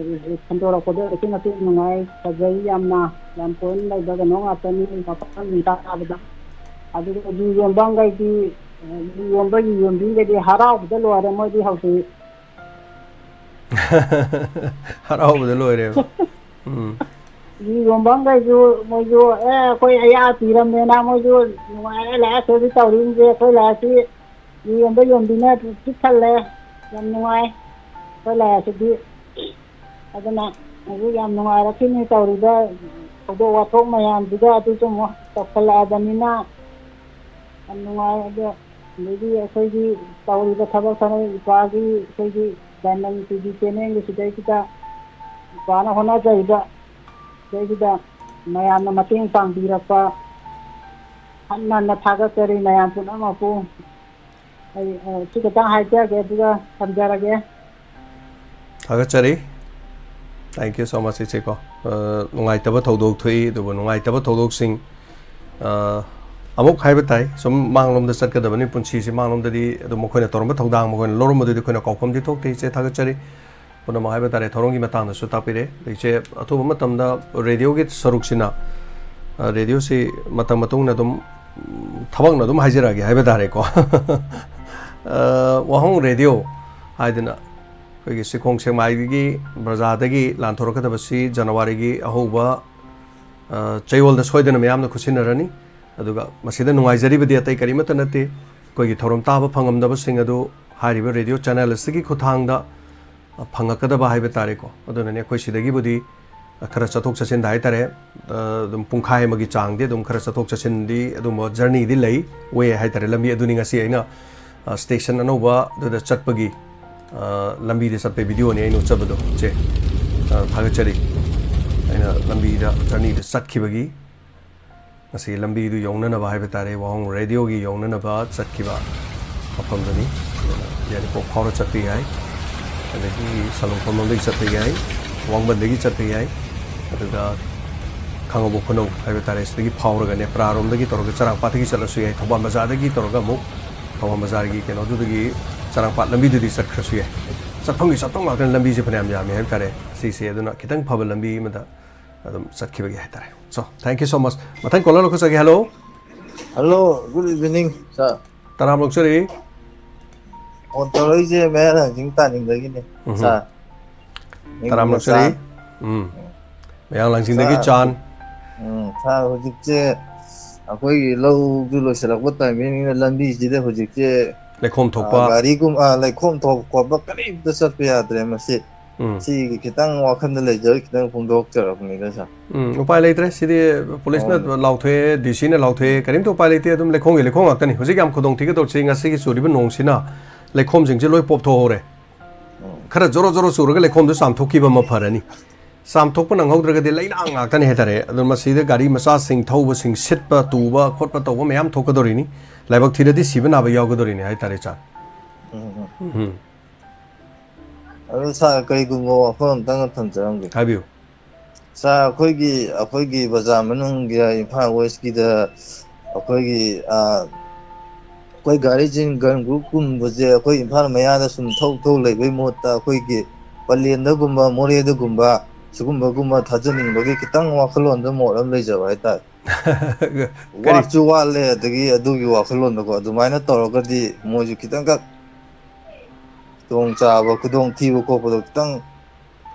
ꯁꯟꯗꯣꯔꯛꯄꯗꯣ ꯑꯗꯨꯛꯀꯤ ꯃꯇꯤꯛ ꯅꯨꯡꯉꯥꯏ, ꯐꯖꯩ ꯌꯥꯝꯅ꯫ ꯌꯥꯝ ꯄꯣꯏꯟ ꯂꯩꯕ ꯀꯩꯅꯣ ꯉꯥꯛꯇꯅꯤ ꯃꯐꯝꯁꯤꯡ ꯇꯥꯕꯗ꯫ ꯑꯗꯨꯒ ꯌꯨ ꯌꯣꯟꯐꯝꯈꯩꯗꯤ, ꯌꯨ ꯌꯣꯟꯕ, ꯌꯨ ꯌꯣꯟꯕꯤꯈꯩꯗꯤ ꯍꯔꯥꯎꯕꯗ ꯂꯣꯏꯔꯦ ꯃꯣꯏꯗꯤ ꯍꯧꯖꯤꯛ꯫ ꯍꯔꯥꯎꯕꯗ ꯂꯣꯏꯔꯦꯕ꯫ ꯎꯝ꯫ ꯌꯨ ꯌꯣꯟꯐꯝꯈꯩꯁꯨ ꯃꯣꯏꯁꯨ, "ꯑꯦ, ꯑꯩꯈꯣꯏ ꯑꯌꯥ ꯄꯤꯔꯝꯃꯦꯅ" ꯃꯣꯏꯁꯨ ꯅꯨꯡꯉꯥꯏꯔꯦ꯫ ꯂꯥꯏꯔꯤꯛ ꯂꯥꯏꯁꯨ ꯇꯧꯔꯤꯁꯦ, ꯑꯩꯈꯣꯏ ꯂꯥꯏꯔꯤꯛꯁꯤ ꯌꯨ ꯌꯣꯟꯕ ꯌꯣꯟꯕꯤꯅ ꯄꯤꯛ ꯊꯜꯂꯦ꯫ ꯌꯥꯝ ꯅꯨꯡꯉꯥꯏ ꯑꯩꯈꯣꯏ ꯂꯥꯏꯔꯤꯛꯁꯤꯗꯤ꯫ ꯑꯗꯨꯅ ꯍꯧꯖꯤꯛ ꯌꯥꯝ ꯅꯨꯡꯉꯥꯏꯔꯛꯈꯤꯅꯤ ꯇꯧꯔꯤꯕ ꯊꯧꯗꯣꯛ ꯋꯥꯊꯣꯛ ꯃꯌꯥꯝꯁꯤꯒ꯫ ꯑꯗꯨꯁꯨ ꯑꯃꯨꯛ ꯇꯧꯁꯜꯂꯛꯑꯕꯅꯤꯅ ꯌꯥꯝ ꯅꯨꯡꯉꯥꯏ꯫ ꯑꯗꯣ ꯑꯗꯩꯗꯤ ꯑꯩꯈꯣꯏꯒꯤ ꯇꯧꯔꯤꯕ ꯊꯕꯛ ꯊꯕꯛ ꯏꯄꯥꯒꯤ ꯑꯩꯈꯣꯏꯒꯤ ꯗꯥꯏꯃꯟ ꯇꯤ ꯚꯤ ꯆꯦꯅꯦꯜꯒꯤ ꯁꯤꯗꯩꯁꯤꯗ ꯏꯄꯥꯅ ꯍꯣꯠꯅꯖꯔꯤꯕ ꯁꯤꯗꯩꯁꯤꯗ ꯃꯌꯥꯝꯅ ꯃꯇꯦꯡ ꯄꯥꯡꯕꯤꯔꯛꯄ ꯍꯟꯅ ꯍꯟꯅ ꯊꯥꯒꯠꯆꯔꯤ ꯃꯌꯥꯝ ꯄꯨꯝꯅꯃꯛꯄꯨ꯫ ꯑꯩ, ꯑ, ꯁꯤ ꯈꯛꯇꯪ ꯍꯥꯏꯖꯒꯦ, ꯑꯗꯨꯒ ꯊꯝꯖꯔꯒꯦ꯫ ꯊꯥꯒꯠꯆꯔꯤ꯫ Thank you so much, ꯏꯆꯦꯀꯣ꯫ ꯑ, ꯅꯨꯡꯉꯥꯏꯇꯕ ꯊꯧꯗꯣꯛ ꯊꯣꯛꯏ, ꯑꯗꯨꯕꯨ ꯅꯨꯡꯉꯥꯏꯇꯕ ꯊꯧꯗꯣꯛꯁꯤꯡ, ꯑ, ꯑꯃꯨꯛ ꯍꯥꯏꯕ ꯇꯥꯏ, ꯁꯨꯝ ꯃꯥꯡꯂꯣꯝꯗ ꯆꯠꯀꯗꯕꯅꯤ ꯄꯨꯟꯁꯤꯁꯤ꯫ ꯃꯥꯡꯂꯣꯝꯗꯗꯤ ꯑꯗꯨꯝ ꯃꯈꯣꯏꯅ ꯇꯧꯔꯝꯕ ꯊꯧꯗꯥꯡ ꯃꯈꯣꯏꯅ ꯂꯧꯔꯝꯕꯗꯨꯗꯤ ꯑꯩꯈꯣꯏꯅ ꯀꯥꯎꯐꯝꯗꯤ ꯊꯣꯛꯇꯦ꯫ ꯏꯆꯦ, ꯊꯥꯒꯠꯆꯔꯤ꯫ ꯄꯨꯝꯅꯃꯛ ꯍꯥꯏꯕ ꯇꯥꯔꯦ, ꯊꯧꯔꯝꯒꯤ ꯃꯇꯥꯡꯗꯁꯨ ꯇꯥꯛꯄꯤꯔꯦ꯫ ꯏꯆꯦ, ꯑꯊꯨꯕ ꯃꯇꯝꯗ ꯔꯦꯗꯤꯑꯣꯒꯤ ꯁꯔꯨꯛꯁꯤꯅ, ꯑ, ꯔꯦꯗꯤꯑꯣꯁꯤ ꯃꯇꯝ ꯃꯇꯨꯡ ꯏꯟꯅ ꯑꯗꯨꯝ, ꯎꯝ, ꯊꯕꯛꯅ ꯑꯗꯨꯝ ꯍꯥꯏꯖꯔꯛꯑꯒꯦ ꯍꯥꯏꯕ ꯇꯥꯔꯦꯀꯣ꯫ ꯑ, ꯋꯥꯍꯣꯡ ꯔꯦꯗꯤꯑꯣ ꯍꯥꯏꯗꯅ ꯑꯩꯈꯣꯏꯒꯤ ꯁꯤꯈꯣꯡ ꯁꯦꯛꯃꯥꯏꯗꯒꯤ ꯕ꯭ꯔꯖꯥꯗꯒꯤ ꯂꯥꯟꯊꯣꯔꯛꯀꯗꯕꯁꯤ ꯖꯅꯋꯥꯔꯤꯒꯤ ꯑꯍꯧꯕ, ꯑ, ꯆꯌꯣꯜꯗ ꯁꯣꯏꯗꯅ ꯃꯌꯥꯝꯅ ꯈꯨꯠꯁꯤꯟꯅꯔꯅꯤ꯫ ꯑꯗꯨꯒ ꯃꯁꯤꯗ ꯅꯨꯡꯉꯥꯏꯖꯔꯤꯕꯗꯤ ꯑꯇꯩ ꯀꯔꯤꯃꯠꯇ ꯅꯠꯇꯦ, ꯑꯩꯈꯣꯏꯒꯤ ꯊꯧꯔꯝ ꯇꯥꯕ ꯐꯪꯉꯝꯗꯕꯁꯤꯡ ꯑꯗꯨ ꯍꯥꯏꯔꯤꯕ ꯔꯦꯗꯤꯑꯣ ꯆꯦꯅꯦꯜ ꯑꯁꯤꯒꯤ ꯈꯨꯠꯊꯥꯡꯗ ꯐꯪꯉꯛꯀꯗꯕ ꯍꯥꯏꯕ ꯇꯥꯔꯦꯀꯣ꯫ ꯑꯗꯨꯅꯅꯦ ꯑꯩꯈꯣꯏ ꯁꯤꯗꯒꯤꯕꯨꯗꯤ ꯈꯔ ꯆꯠꯊꯣꯛ ꯆꯠꯁꯤꯟꯗ ꯍꯥꯏ ꯇꯥꯔꯦ, ꯑꯗꯨꯝ ꯄꯨꯡꯈꯥꯏ ꯑꯃꯒꯤ ꯆꯥꯡꯗꯤ ꯑꯗꯨꯝ ꯈꯔ ꯆꯠꯊꯣꯛ ꯆꯠꯁꯤꯟꯗꯤ ꯑꯗꯨꯝꯕ ꯖꯔꯅꯤꯗꯤ ꯂꯩ, ꯋꯦ ꯍꯥꯏ ꯇꯥꯔꯦ, ꯂꯝꯕꯤ꯫ ꯑꯗꯨꯅꯤ ꯉꯁꯤ ꯑꯩꯅ, ꯑ, ꯁ꯭ꯇꯦꯁꯟ ꯑꯅꯧꯕ ꯑꯗꯨꯗ ꯆꯠꯄꯒꯤ, ꯑ, ꯂꯝꯕꯤꯗ ꯆꯠꯄꯒꯤ ꯚꯤꯗꯤꯑꯣꯅꯤ ꯑꯩꯅ ꯎꯠꯆꯕꯗꯣ, ꯏꯆꯦ꯫ ꯑ, ꯊꯥꯒꯠꯆꯔꯤ꯫ ꯑꯩꯅ ꯂꯝꯕꯤꯗ ꯖꯔꯅꯤꯗ ꯆꯠꯈꯤꯕꯒꯤ ꯉꯁꯤ ꯂꯝꯕꯤꯗꯨ ꯌꯧꯅꯅꯕ ꯍꯥꯏꯕ ꯇꯥꯔꯦ, ꯋꯥꯍꯣꯡ ꯔꯦꯗꯤꯑꯣꯒꯤ ꯌꯧꯅꯅꯕ ꯆꯠꯈꯤꯕ ꯃꯐꯝꯗꯨꯅꯤ꯫ ꯑꯗꯨꯅ ꯌꯥꯏꯔꯤꯄꯣꯛ ꯐꯥꯎꯔ ꯆꯠꯄ ꯌꯥꯏ꯫ ꯑꯗꯒꯤ ꯁꯂꯨꯡꯐꯝ ꯂꯣꯝꯗꯒꯤ ꯆꯠꯄ ꯌꯥꯏ, ꯋꯥꯡꯕꯟꯗꯒꯤ ꯆꯠꯄ ꯌꯥꯏ, ꯑꯗꯨꯒ ꯈꯥꯉꯕꯣꯛ ꯈꯨꯅꯧ ꯍꯥꯏꯕ ꯇꯥꯔꯦ, ꯁꯤꯗꯒꯤ ꯐꯥꯎꯔꯒ ꯅꯦꯄ꯭ꯔꯥꯔꯣꯝꯗꯒꯤ ꯇꯧꯔꯒ ꯆꯔꯥꯡꯄꯥꯠꯇꯒꯤ ꯆꯠꯂꯁꯨ ꯌꯥꯏ, ꯊꯧꯕꯥꯜ ꯕꯖꯥꯔꯗꯒꯤ ꯇꯧꯔꯒ ꯑꯃꯨꯛ ꯊꯧꯕꯥꯜ ꯕꯖꯥꯔꯒꯤ ꯀꯩꯅꯣꯗꯨꯗꯒꯤ ꯆꯔꯥꯡꯄꯥꯠ ꯂꯝꯕꯤꯗꯨꯗꯤ ꯆꯠꯈ꯭ꯔꯁꯨ ꯌꯥꯏ꯫ ꯆꯠꯐꯝꯒꯤ ꯆꯠꯐꯝ ꯉꯥꯛꯇꯅꯤ, ꯂꯝꯕꯤꯁꯦ ꯐꯅꯌꯥꯝ ꯌꯥꯝꯃꯤ ꯍꯥꯏꯕ ꯇꯥꯔꯦ ꯁꯤꯁꯦ꯫ ꯑꯗꯨꯅ ꯈꯤꯇꯪ ꯐꯕ ꯂꯝꯕꯤ ꯑꯃꯗ ꯑꯗꯨꯝ ꯆꯠꯈꯤꯕꯒꯤ ꯍꯥꯏ ꯇꯥꯔꯦ꯫ So, thank you so much꯫ ꯃꯊꯪ caller ꯂꯧꯈꯠꯆꯒꯦ꯫ Hello꯫ Hello, good evening, sir꯫ ꯇꯔꯥꯝ ꯂꯧꯆꯔꯤ꯫ ꯐꯣꯟ ꯇꯧꯔꯛꯏꯁꯦ ꯃꯌꯥꯡ ꯂꯥꯡꯖꯤꯡ ꯇꯥꯅꯤꯡꯗꯒꯤꯅꯤ, ꯎꯝꯍꯨꯝ꯫ Sir꯫ ꯇꯔꯥꯝ ꯂꯧꯆꯔꯤ꯫ ꯎꯝ꯫ ꯃꯌꯥꯡ ꯂꯥꯡꯖꯤꯡꯗꯒꯤ ꯁꯥꯔ, ꯆꯥꯟ꯫ ꯎꯝ, ꯁꯥꯔ, ꯍꯧꯖꯤꯛꯁꯦ ꯑꯩꯈꯣꯏꯒꯤ ꯂꯧꯁꯨ ꯂꯣꯏꯁꯤꯜꯂꯛꯄ timing ꯅꯤꯅ ꯂꯝꯕꯤꯁꯤꯗ ꯍꯧꯖꯤꯛꯁꯦ, ꯂꯩꯈꯣꯝ ꯊꯣꯛꯄ꯫ ꯑ, ꯒꯥꯔꯤꯒꯨꯝ-, ꯑ, ꯂꯩꯈꯣꯝ ꯊꯣꯛꯄ ꯈꯣꯠꯄ ꯀꯔꯤꯝꯇ ꯆꯠꯄ ꯌꯥꯗ꯭ꯔꯦ ꯃꯁꯤ꯫ ꯎꯝ꯫ ꯁꯤꯒꯤ ꯈꯤꯇꯪ ꯋꯥꯈꯜꯗ ꯂꯩꯖꯔ ꯈꯤꯇꯪ ꯐꯣꯡꯗꯣꯛꯆꯔꯛꯄꯅꯤꯗ, ꯁꯥꯔ꯫ ꯎꯝ, ꯎꯄꯥꯏ ꯂꯩꯇ꯭ꯔꯦ꯫ ꯁꯤꯗꯤ ꯄꯨꯂꯤꯁꯅ ꯑꯣ꯫ ꯂꯥꯎꯊꯣꯛꯑꯦ, ꯗꯤ ꯁꯤꯅ ꯂꯥꯎꯊꯣꯛꯑꯦ, ꯀꯔꯤꯝꯇ ꯎꯄꯥꯏ ꯂꯩꯇꯦ꯫ ꯑꯗꯨꯝ ꯂꯩꯈꯣꯝꯒꯤ ꯂꯩꯈꯣꯝ ꯉꯥꯛꯇꯅꯤ꯫ ꯍꯧꯖꯤꯛ ꯌꯥꯝ ꯈꯨꯗꯣꯡ ꯊꯤꯒꯗꯧꯔꯤꯁꯤ ꯉꯁꯤꯒꯤ ꯆꯨꯔꯤꯕ ꯅꯣꯡꯁꯤꯅ ꯂꯩꯈꯣꯝꯁꯤꯡꯁꯦ ꯂꯣꯏ ꯄꯣꯞꯊꯣꯛꯍꯧꯔꯦ꯫ ꯎꯝ꯫ ꯈꯔ ꯖꯣꯔꯣ ꯖꯣꯔꯣ ꯆꯨꯔꯒ ꯂꯩꯈꯣꯝꯗꯣ ꯆꯥꯝꯊꯣꯛꯈꯤꯕ ꯑꯃ ꯐꯔꯅꯤ꯫ ꯆꯥꯝꯊꯣꯛꯄ ꯅꯪꯍꯧꯗ꯭ꯔꯒꯗꯤ ꯂꯩꯅꯥꯡ ꯉꯥꯛꯇꯅꯤ ꯍꯥꯏꯇꯥꯔꯦ꯫ ꯑꯗꯣ ꯃꯁꯤꯗ ꯒꯥꯔꯤ ꯃꯆꯥꯁꯤꯡ ꯊꯧꯕꯁꯤꯡ ꯁꯤꯠꯄ ꯇꯨꯕ ꯈꯣꯠꯄ ꯇꯧꯕ ꯃꯌꯥꯝ ꯊꯣꯛꯀꯗꯧꯔꯤꯅꯤ꯫ ꯂꯥꯏꯕꯛ ꯊꯤꯔꯗꯤ ꯁꯤꯕ ꯅꯥꯕ ꯌꯥꯎꯒꯗꯧꯔꯤꯅꯤ ꯍꯥꯏꯇꯥꯔꯦ, ꯁꯥꯔ꯫ ꯎꯝ, ꯎꯝ꯫ ꯎꯝ꯫ ꯑꯗꯨ ꯁꯥꯔ, ꯀꯔꯤꯒꯨꯝꯕ ꯋꯥꯐꯝ ꯑꯝꯇꯪꯒ ꯊꯝꯖꯔꯝꯒꯦ꯫ ꯍꯥꯏꯕꯤꯌꯨ꯫ ꯁꯥꯔ, ꯑꯩꯈꯣꯏꯒꯤ, ꯑꯩꯈꯣꯏꯒꯤ ꯕꯖꯥꯔ ꯃꯅꯨꯡꯒꯤ ꯏꯝꯐꯥꯜ West ꯀꯤꯗ ꯑꯩꯈꯣꯏꯒꯤ, ꯑ, ꯑꯩꯈꯣꯏ ꯒꯥꯔꯤꯁꯤꯡ ꯒꯟ ꯒ꯭ꯔꯨꯞ ꯀꯨꯝꯕꯁꯦ ꯑꯩꯈꯣꯏ ꯏꯝꯐꯥꯜ ꯃꯌꯥꯗ ꯁꯨꯝ ꯊꯧ ꯊꯧ ꯂꯩꯕꯩ ꯃꯍꯨꯠꯇ ꯑꯩꯈꯣꯏꯒꯤ ꯄꯂꯦꯟꯗꯒꯨꯝꯕ, ꯃꯣꯔꯦꯗꯒꯨꯝꯕ, ꯁꯤꯒꯨꯝꯕꯒꯨꯝꯕ ꯊꯥꯖꯅꯤꯡꯕꯒꯤ ꯈꯤꯇꯪ ꯋꯥꯈꯜꯂꯣꯟꯗ ꯃꯣꯠ ꯑꯃ ꯂꯩꯖꯕ ꯍꯥꯏꯇꯥꯔꯦ꯫ ꯀꯔꯤ? ꯋꯥꯠꯁꯨ ꯋꯥꯠꯂꯦ, ꯑꯗꯒꯤ ꯑꯗꯨꯒꯤ ꯋꯥꯈꯜꯂꯣꯟꯗꯀꯣ, ꯑꯗꯨꯃꯥꯏꯅ ꯇꯧꯔꯒꯗꯤ ꯃꯣꯏꯁꯨ ꯈꯤꯇꯪꯈꯛ ꯈꯨꯗꯣꯡꯆꯥꯕ, ꯈꯨꯗꯣꯡꯊꯤꯕ ꯈꯣꯠꯄꯗꯣ ꯈꯤꯇꯪ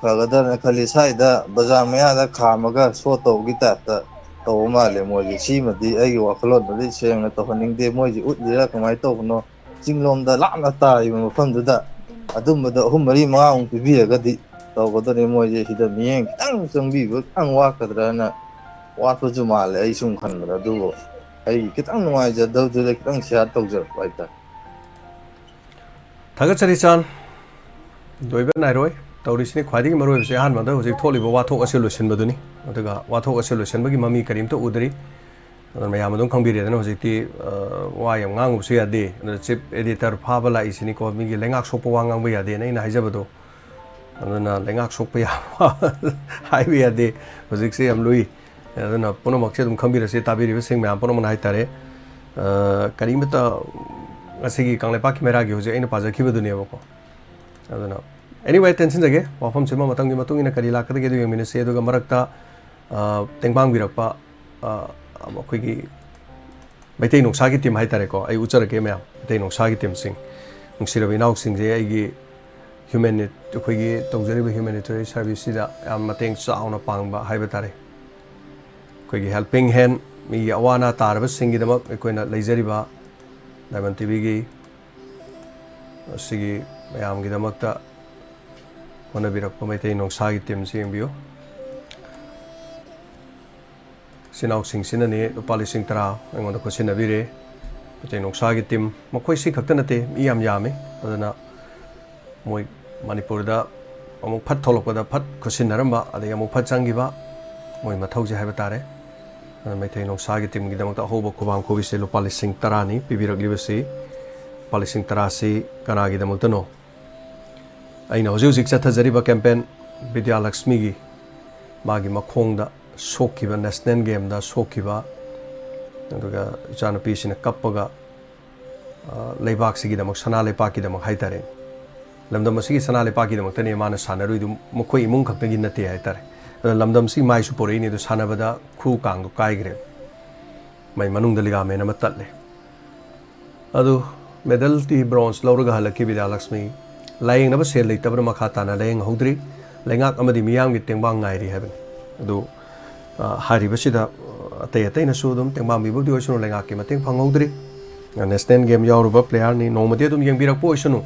ꯐꯒꯗ꯭ꯔꯅ ꯈꯜꯂꯤ꯫ ꯁ꯭ꯋꯥꯏꯗ ꯕꯖꯥꯔ ꯃꯌꯥꯗ ꯈꯥꯝꯃꯒ ꯁꯣ ꯇꯧꯕꯒꯤ ꯇꯥꯏꯞꯇ ꯇꯧꯕ ꯃꯥꯜꯂꯦ ꯃꯣꯏꯁꯦ꯫ ꯁꯤꯃꯗꯤ ꯑꯩꯒꯤ ꯋꯥꯈꯜꯂꯣꯟꯗꯗꯤ ꯁꯦꯡꯅ ꯇꯧꯍꯟꯅꯤꯡꯗꯦ꯫ ꯃꯣꯏꯁꯦ ꯎꯠꯂꯤꯔꯥ ꯀꯃꯥꯏꯅ ꯇꯧꯕꯅꯣ? ꯆꯤꯡꯂꯣꯝꯗ ꯂꯥꯞꯅ ꯇꯥꯔꯤꯕ ꯃꯐꯝꯗꯨꯗ ꯑꯗꯨꯝꯕꯗ ꯑꯍꯨꯝ ꯃꯔꯤ ꯃꯉꯥꯃꯨꯛ ꯄꯤꯕꯤꯔꯒꯗꯤ ꯇꯧꯒꯗꯧꯅꯤ꯫ ꯃꯣꯏꯁꯦ ꯁꯤꯗ ꯃꯤꯠꯌꯦꯡ ꯈꯤꯇꯪ ꯆꯪꯕꯤꯕ ꯈꯤꯇꯪ ꯋꯥꯠꯀꯗ꯭ꯔꯅ, ꯋꯥꯠꯄꯁꯨ ꯃꯥꯜꯂꯦ ꯑꯩ ꯁꯨꯝ ꯈꯟꯕꯗ꯫ ꯑꯗꯨꯕꯨ ꯑꯩꯒꯤ ꯈꯤꯇꯪ ꯅꯨꯡꯉꯥꯏꯖꯗꯕꯗꯨꯗ ꯈꯤꯇꯪ share ꯇꯧꯖꯔꯛꯄ ꯍꯥꯏꯇꯥꯔꯦ꯫ ꯊꯥꯒꯠꯆꯔꯤ, ꯆꯥꯟ꯫ ꯂꯣꯏꯕ ꯅꯥꯏꯔꯣꯏ꯫ ꯇꯧꯔꯤꯁꯤꯅꯤ ꯈ꯭ꯋꯥꯏꯗꯒꯤ ꯃꯔꯨꯑꯣꯏꯕꯁꯦ ꯑꯍꯥꯟꯕꯗ ꯍꯧꯖꯤꯛ ꯊꯣꯛꯂꯤꯕ ꯋꯥꯊꯣꯛ ꯑꯁꯤ ꯂꯣꯏꯁꯤꯟꯕꯗꯨꯅꯤ꯫ ꯑꯗꯨꯒ ꯋꯥꯊꯣꯛ ꯑꯁꯤ ꯂꯣꯏꯁꯤꯟꯕꯒꯤ ꯃꯃꯤ ꯀꯔꯤꯝꯇ ꯎꯗ꯭ꯔꯤ꯫ ꯑꯗꯨꯅ ꯃꯌꯥꯝ ꯑꯗꯨꯝ ꯈꯪꯕꯤꯔꯦꯗꯅ ꯍꯧꯖꯤꯛꯇꯤ, ꯑ, ꯋꯥ ꯌꯥꯝ ꯉꯥꯡꯉꯨꯕꯁꯨ ꯌꯥꯗꯦ꯫ ꯑꯗꯨꯅ chief editor ꯐꯥꯕ ꯂꯥꯛꯏꯁꯤꯅꯤꯀꯣ, ꯃꯤꯒꯤ ꯂꯩꯉꯥꯛ ꯁꯣꯛꯄ ꯋꯥ ꯉꯥꯡꯕ ꯌꯥꯗꯦꯅ ꯑꯩꯅ ꯍꯥꯏꯖꯕꯗꯣ꯫ ꯑꯗꯨꯅ ꯂꯩꯉꯥꯛ ꯁꯣꯛꯄ ꯌꯥꯕ ꯍꯥꯏꯕ ꯌꯥꯗꯦ꯫ ꯍꯧꯖꯤꯛꯁꯦ ꯌꯥꯝ ꯂꯨꯏ꯫ ꯑꯗꯨꯅ ꯄꯨꯝꯅꯃꯛꯁꯦ ꯑꯗꯨꯝ ꯈꯪꯕꯤꯔꯁꯤ, ꯇꯥꯕꯤꯔꯤꯕꯁꯤꯡ ꯃꯌꯥꯝ ꯄꯨꯝꯅꯃꯛꯅ ꯍꯥꯏꯇꯥꯔꯦ꯫ ꯑ, ꯀꯔꯤꯃꯇ ꯉꯁꯤꯒꯤ ꯀꯪꯂꯩꯄꯥꯛꯀꯤ ꯃꯩꯔꯥꯒꯤ ꯍꯧꯖꯤꯛ ꯑꯩꯅ ꯄꯥꯖꯈꯤꯕꯗꯨꯅꯦꯕꯀꯣ꯫ ꯑꯗꯨꯅ anyway, ꯇꯦꯟꯁꯤꯟꯖꯒꯦ꯫ ꯋꯥꯐꯝꯁꯤꯃ ꯃꯇꯝꯒꯤ ꯃꯇꯨꯡ ꯏꯟꯅ ꯀꯔꯤ ꯂꯥꯛꯀꯗꯒꯦ ꯑꯗꯨ ꯌꯦꯡꯃꯤꯟꯅꯁꯤ꯫ ꯑꯗꯨꯒ ꯃꯔꯛꯇ, ꯑ, ꯇꯦꯡꯕꯥꯡꯕꯤꯔꯛꯄ, ꯑ, ꯑꯩꯈꯣꯏꯒꯤ ꯃꯩꯇꯩ ꯅꯣꯡꯁꯥꯒꯤ team ꯍꯥꯏꯇꯥꯔꯦꯀꯣ, ꯑꯩ ꯎꯠꯆꯔꯛꯀꯦ ꯃꯌꯥꯝ꯫ ꯃꯩꯇꯩ ꯅꯣꯡꯁꯥꯒꯤ teamꯁꯤꯡ, ꯅꯨꯡꯁꯤꯔꯕ ꯏꯅꯥꯎꯁꯤꯡꯁꯦ, ꯑꯩꯒꯤ ꯍ꯭ꯌꯨꯃꯦꯅꯤ-, ꯑꯩꯈꯣꯏꯒꯤ ꯇꯧꯖꯔꯤꯕ humanitarian serviceꯁꯤꯗ ꯌꯥꯝ ꯃꯇꯦꯡ ꯆꯥꯎꯅ ꯄꯥꯡꯕ ꯍꯥꯏꯕ ꯇꯥꯔꯦ꯫ ꯑꯩꯈꯣꯏꯒꯤ helping hand, ꯃꯤꯒꯤ ꯑꯋꯥ ꯑꯅꯥ ꯇꯥꯔꯕꯁꯤꯡꯒꯤꯗꯃꯛ ꯑꯩꯈꯣꯏꯅ ꯂꯩꯖꯔꯤꯕ Diamond TVꯒꯤ ꯑꯁꯤꯒꯤ ꯃꯌꯥꯝꯒꯤꯗꯃꯛꯇ ꯍꯣꯠꯅꯕꯤꯔꯛꯄ ꯃꯩꯇꯩ ꯅꯣꯡꯁꯥꯒꯤ teamꯁꯤ ꯌꯦꯡꯕꯤꯌꯨ꯫ ꯏꯆꯤꯟ ꯏꯅꯥꯎꯁꯤꯡꯁꯤꯅꯅꯤ ꯂꯨꯄꯥ ꯂꯤꯁꯤꯡ ꯇꯔꯥ ꯑꯩꯉꯣꯟꯗ ꯈꯨꯠꯁꯤꯟꯅꯕꯤꯔꯦ꯫ ꯃꯩꯇꯩ ꯅꯣꯡꯁꯥꯒꯤ team, ꯃꯈꯣꯏꯁꯤ ꯈꯛꯇ ꯅꯠꯇꯦ, ꯃꯤ ꯌꯥꯝ ꯌꯥꯝꯃꯤ꯫ ꯑꯗꯨꯅ ꯃꯣꯏ ꯃꯅꯤꯄꯨꯔꯗ ꯑꯃꯨꯛ ꯐꯠ ꯊꯣꯛꯂꯛꯄꯗ ꯐꯠ ꯈꯨꯠꯁꯤꯟꯅꯔꯝꯕ, ꯑꯗꯒꯤ ꯑꯃꯨꯛ ꯐꯠ ꯆꯪꯈꯤꯕ, ꯃꯣꯏ ꯃꯊꯧꯁꯦ ꯍꯥꯏꯕ ꯇꯥꯔꯦ꯫ ꯑꯗꯨꯅ ꯃꯩꯇꯩ ꯅꯣꯡꯁꯥꯒꯤ teamꯒꯤꯗꯃꯛꯇ ꯑꯍꯧꯕ ꯈꯨꯕꯥꯡ ꯈꯨꯕꯤꯁꯦ ꯂꯨꯄꯥ ꯂꯤꯁꯤꯡ ꯇꯔꯥꯅꯤ ꯄꯤꯕꯤꯔꯛꯂꯤꯕꯁꯤ꯫ ꯂꯨꯄꯥ ꯂꯤꯁꯤꯡ ꯇꯔꯥꯁꯤ ꯀꯅꯥꯒꯤꯗꯃꯛꯇꯅꯣ? ꯑꯩꯅ ꯍꯧꯖꯤꯛ ꯍꯧꯖꯤꯛ ꯆꯠꯊꯖꯔꯤꯕ campaign ꯕꯤꯗ꯭ꯌꯥꯂꯛꯁꯃꯤꯒꯤ, ꯃꯥꯒꯤ ꯃꯈꯣꯡꯗ ꯁꯣꯛꯈꯤꯕ, national gameꯗ ꯁꯣꯛꯈꯤꯕ, ꯑꯗꯨꯒ ꯏꯆꯥꯅꯨꯄꯤꯁꯤꯅ ꯀꯞꯄꯒ, ꯑ, ꯂꯩꯕꯥꯛꯁꯤꯒꯤꯗꯃꯛ, ꯁꯅꯥ ꯂꯩꯄꯥꯛꯀꯤꯗꯃꯛ ꯍꯥꯏꯇꯥꯔꯦ, ꯂꯝꯗꯝ ꯑꯁꯤꯒꯤ ꯁꯅꯥ ꯂꯩꯄꯥꯛꯀꯤꯗꯃꯛꯇꯅꯦ ꯃꯥꯅ ꯁꯥꯟꯅꯔꯨꯏꯗꯨ, ꯃꯈꯣꯏ ꯏꯃꯨꯡ ꯈꯛꯇꯒꯤ ꯅꯠꯇꯦ ꯍꯥꯏꯇꯥꯔꯦ꯫ ꯑꯗ ꯂꯝꯗꯝꯁꯤ ꯃꯥꯏꯁꯨ ꯄꯣꯔꯛꯏꯅꯤ, ꯑꯗꯨ ꯁꯥꯟꯅꯕꯗ ꯈꯨ ꯀꯥꯡꯗꯣ ꯀꯥꯏꯈ꯭ꯔꯦ, ꯃꯥꯏ ꯃꯅꯨꯡꯗ ligament ꯑꯃ ꯇꯠꯂꯦ꯫ ꯑꯗꯨ medalꯇꯤ bronze ꯂꯧꯔꯒ ꯍꯜꯂꯛꯈꯤ ꯕꯤꯗ꯭ꯌꯥꯂꯛꯁꯃꯤ꯫ ꯂꯥꯌꯦꯡꯅꯕ ꯁꯦꯜ ꯂꯩꯇꯕꯅ ꯃꯈꯥ ꯇꯥꯅ ꯂꯥꯌꯦꯡꯍꯧꯗ꯭ꯔꯤ꯫ ꯂꯩꯉꯥꯛ ꯑꯃꯗꯤ ꯃꯤꯌꯥꯝꯒꯤ ꯇꯦꯡꯕꯥꯡ ꯉꯥꯏꯔꯤ ꯍꯥꯏꯕꯅꯤ꯫ ꯑꯗꯨ, ꯑ, ꯍꯥꯏꯔꯤꯕꯁꯤꯗ, ꯑ, ꯑꯇꯩ ꯑꯇꯩꯅꯁꯨ ꯑꯗꯨꯝ ꯇꯦꯡꯕꯥꯡꯕꯤꯕꯕꯨꯗꯤ ꯑꯣꯏꯁꯅꯨ, ꯂꯩꯉꯥꯛꯀꯤ ꯃꯇꯦꯡ ꯐꯪꯍꯧꯗ꯭ꯔꯤ꯫ ꯑ, national game ꯌꯥꯎꯔꯨꯕ playerꯅꯤ, ꯅꯣꯡꯃꯗꯤ ꯑꯗꯨꯝ ꯌꯦꯡꯕꯤꯔꯛꯄ ꯑꯣꯏꯁꯅꯨ꯫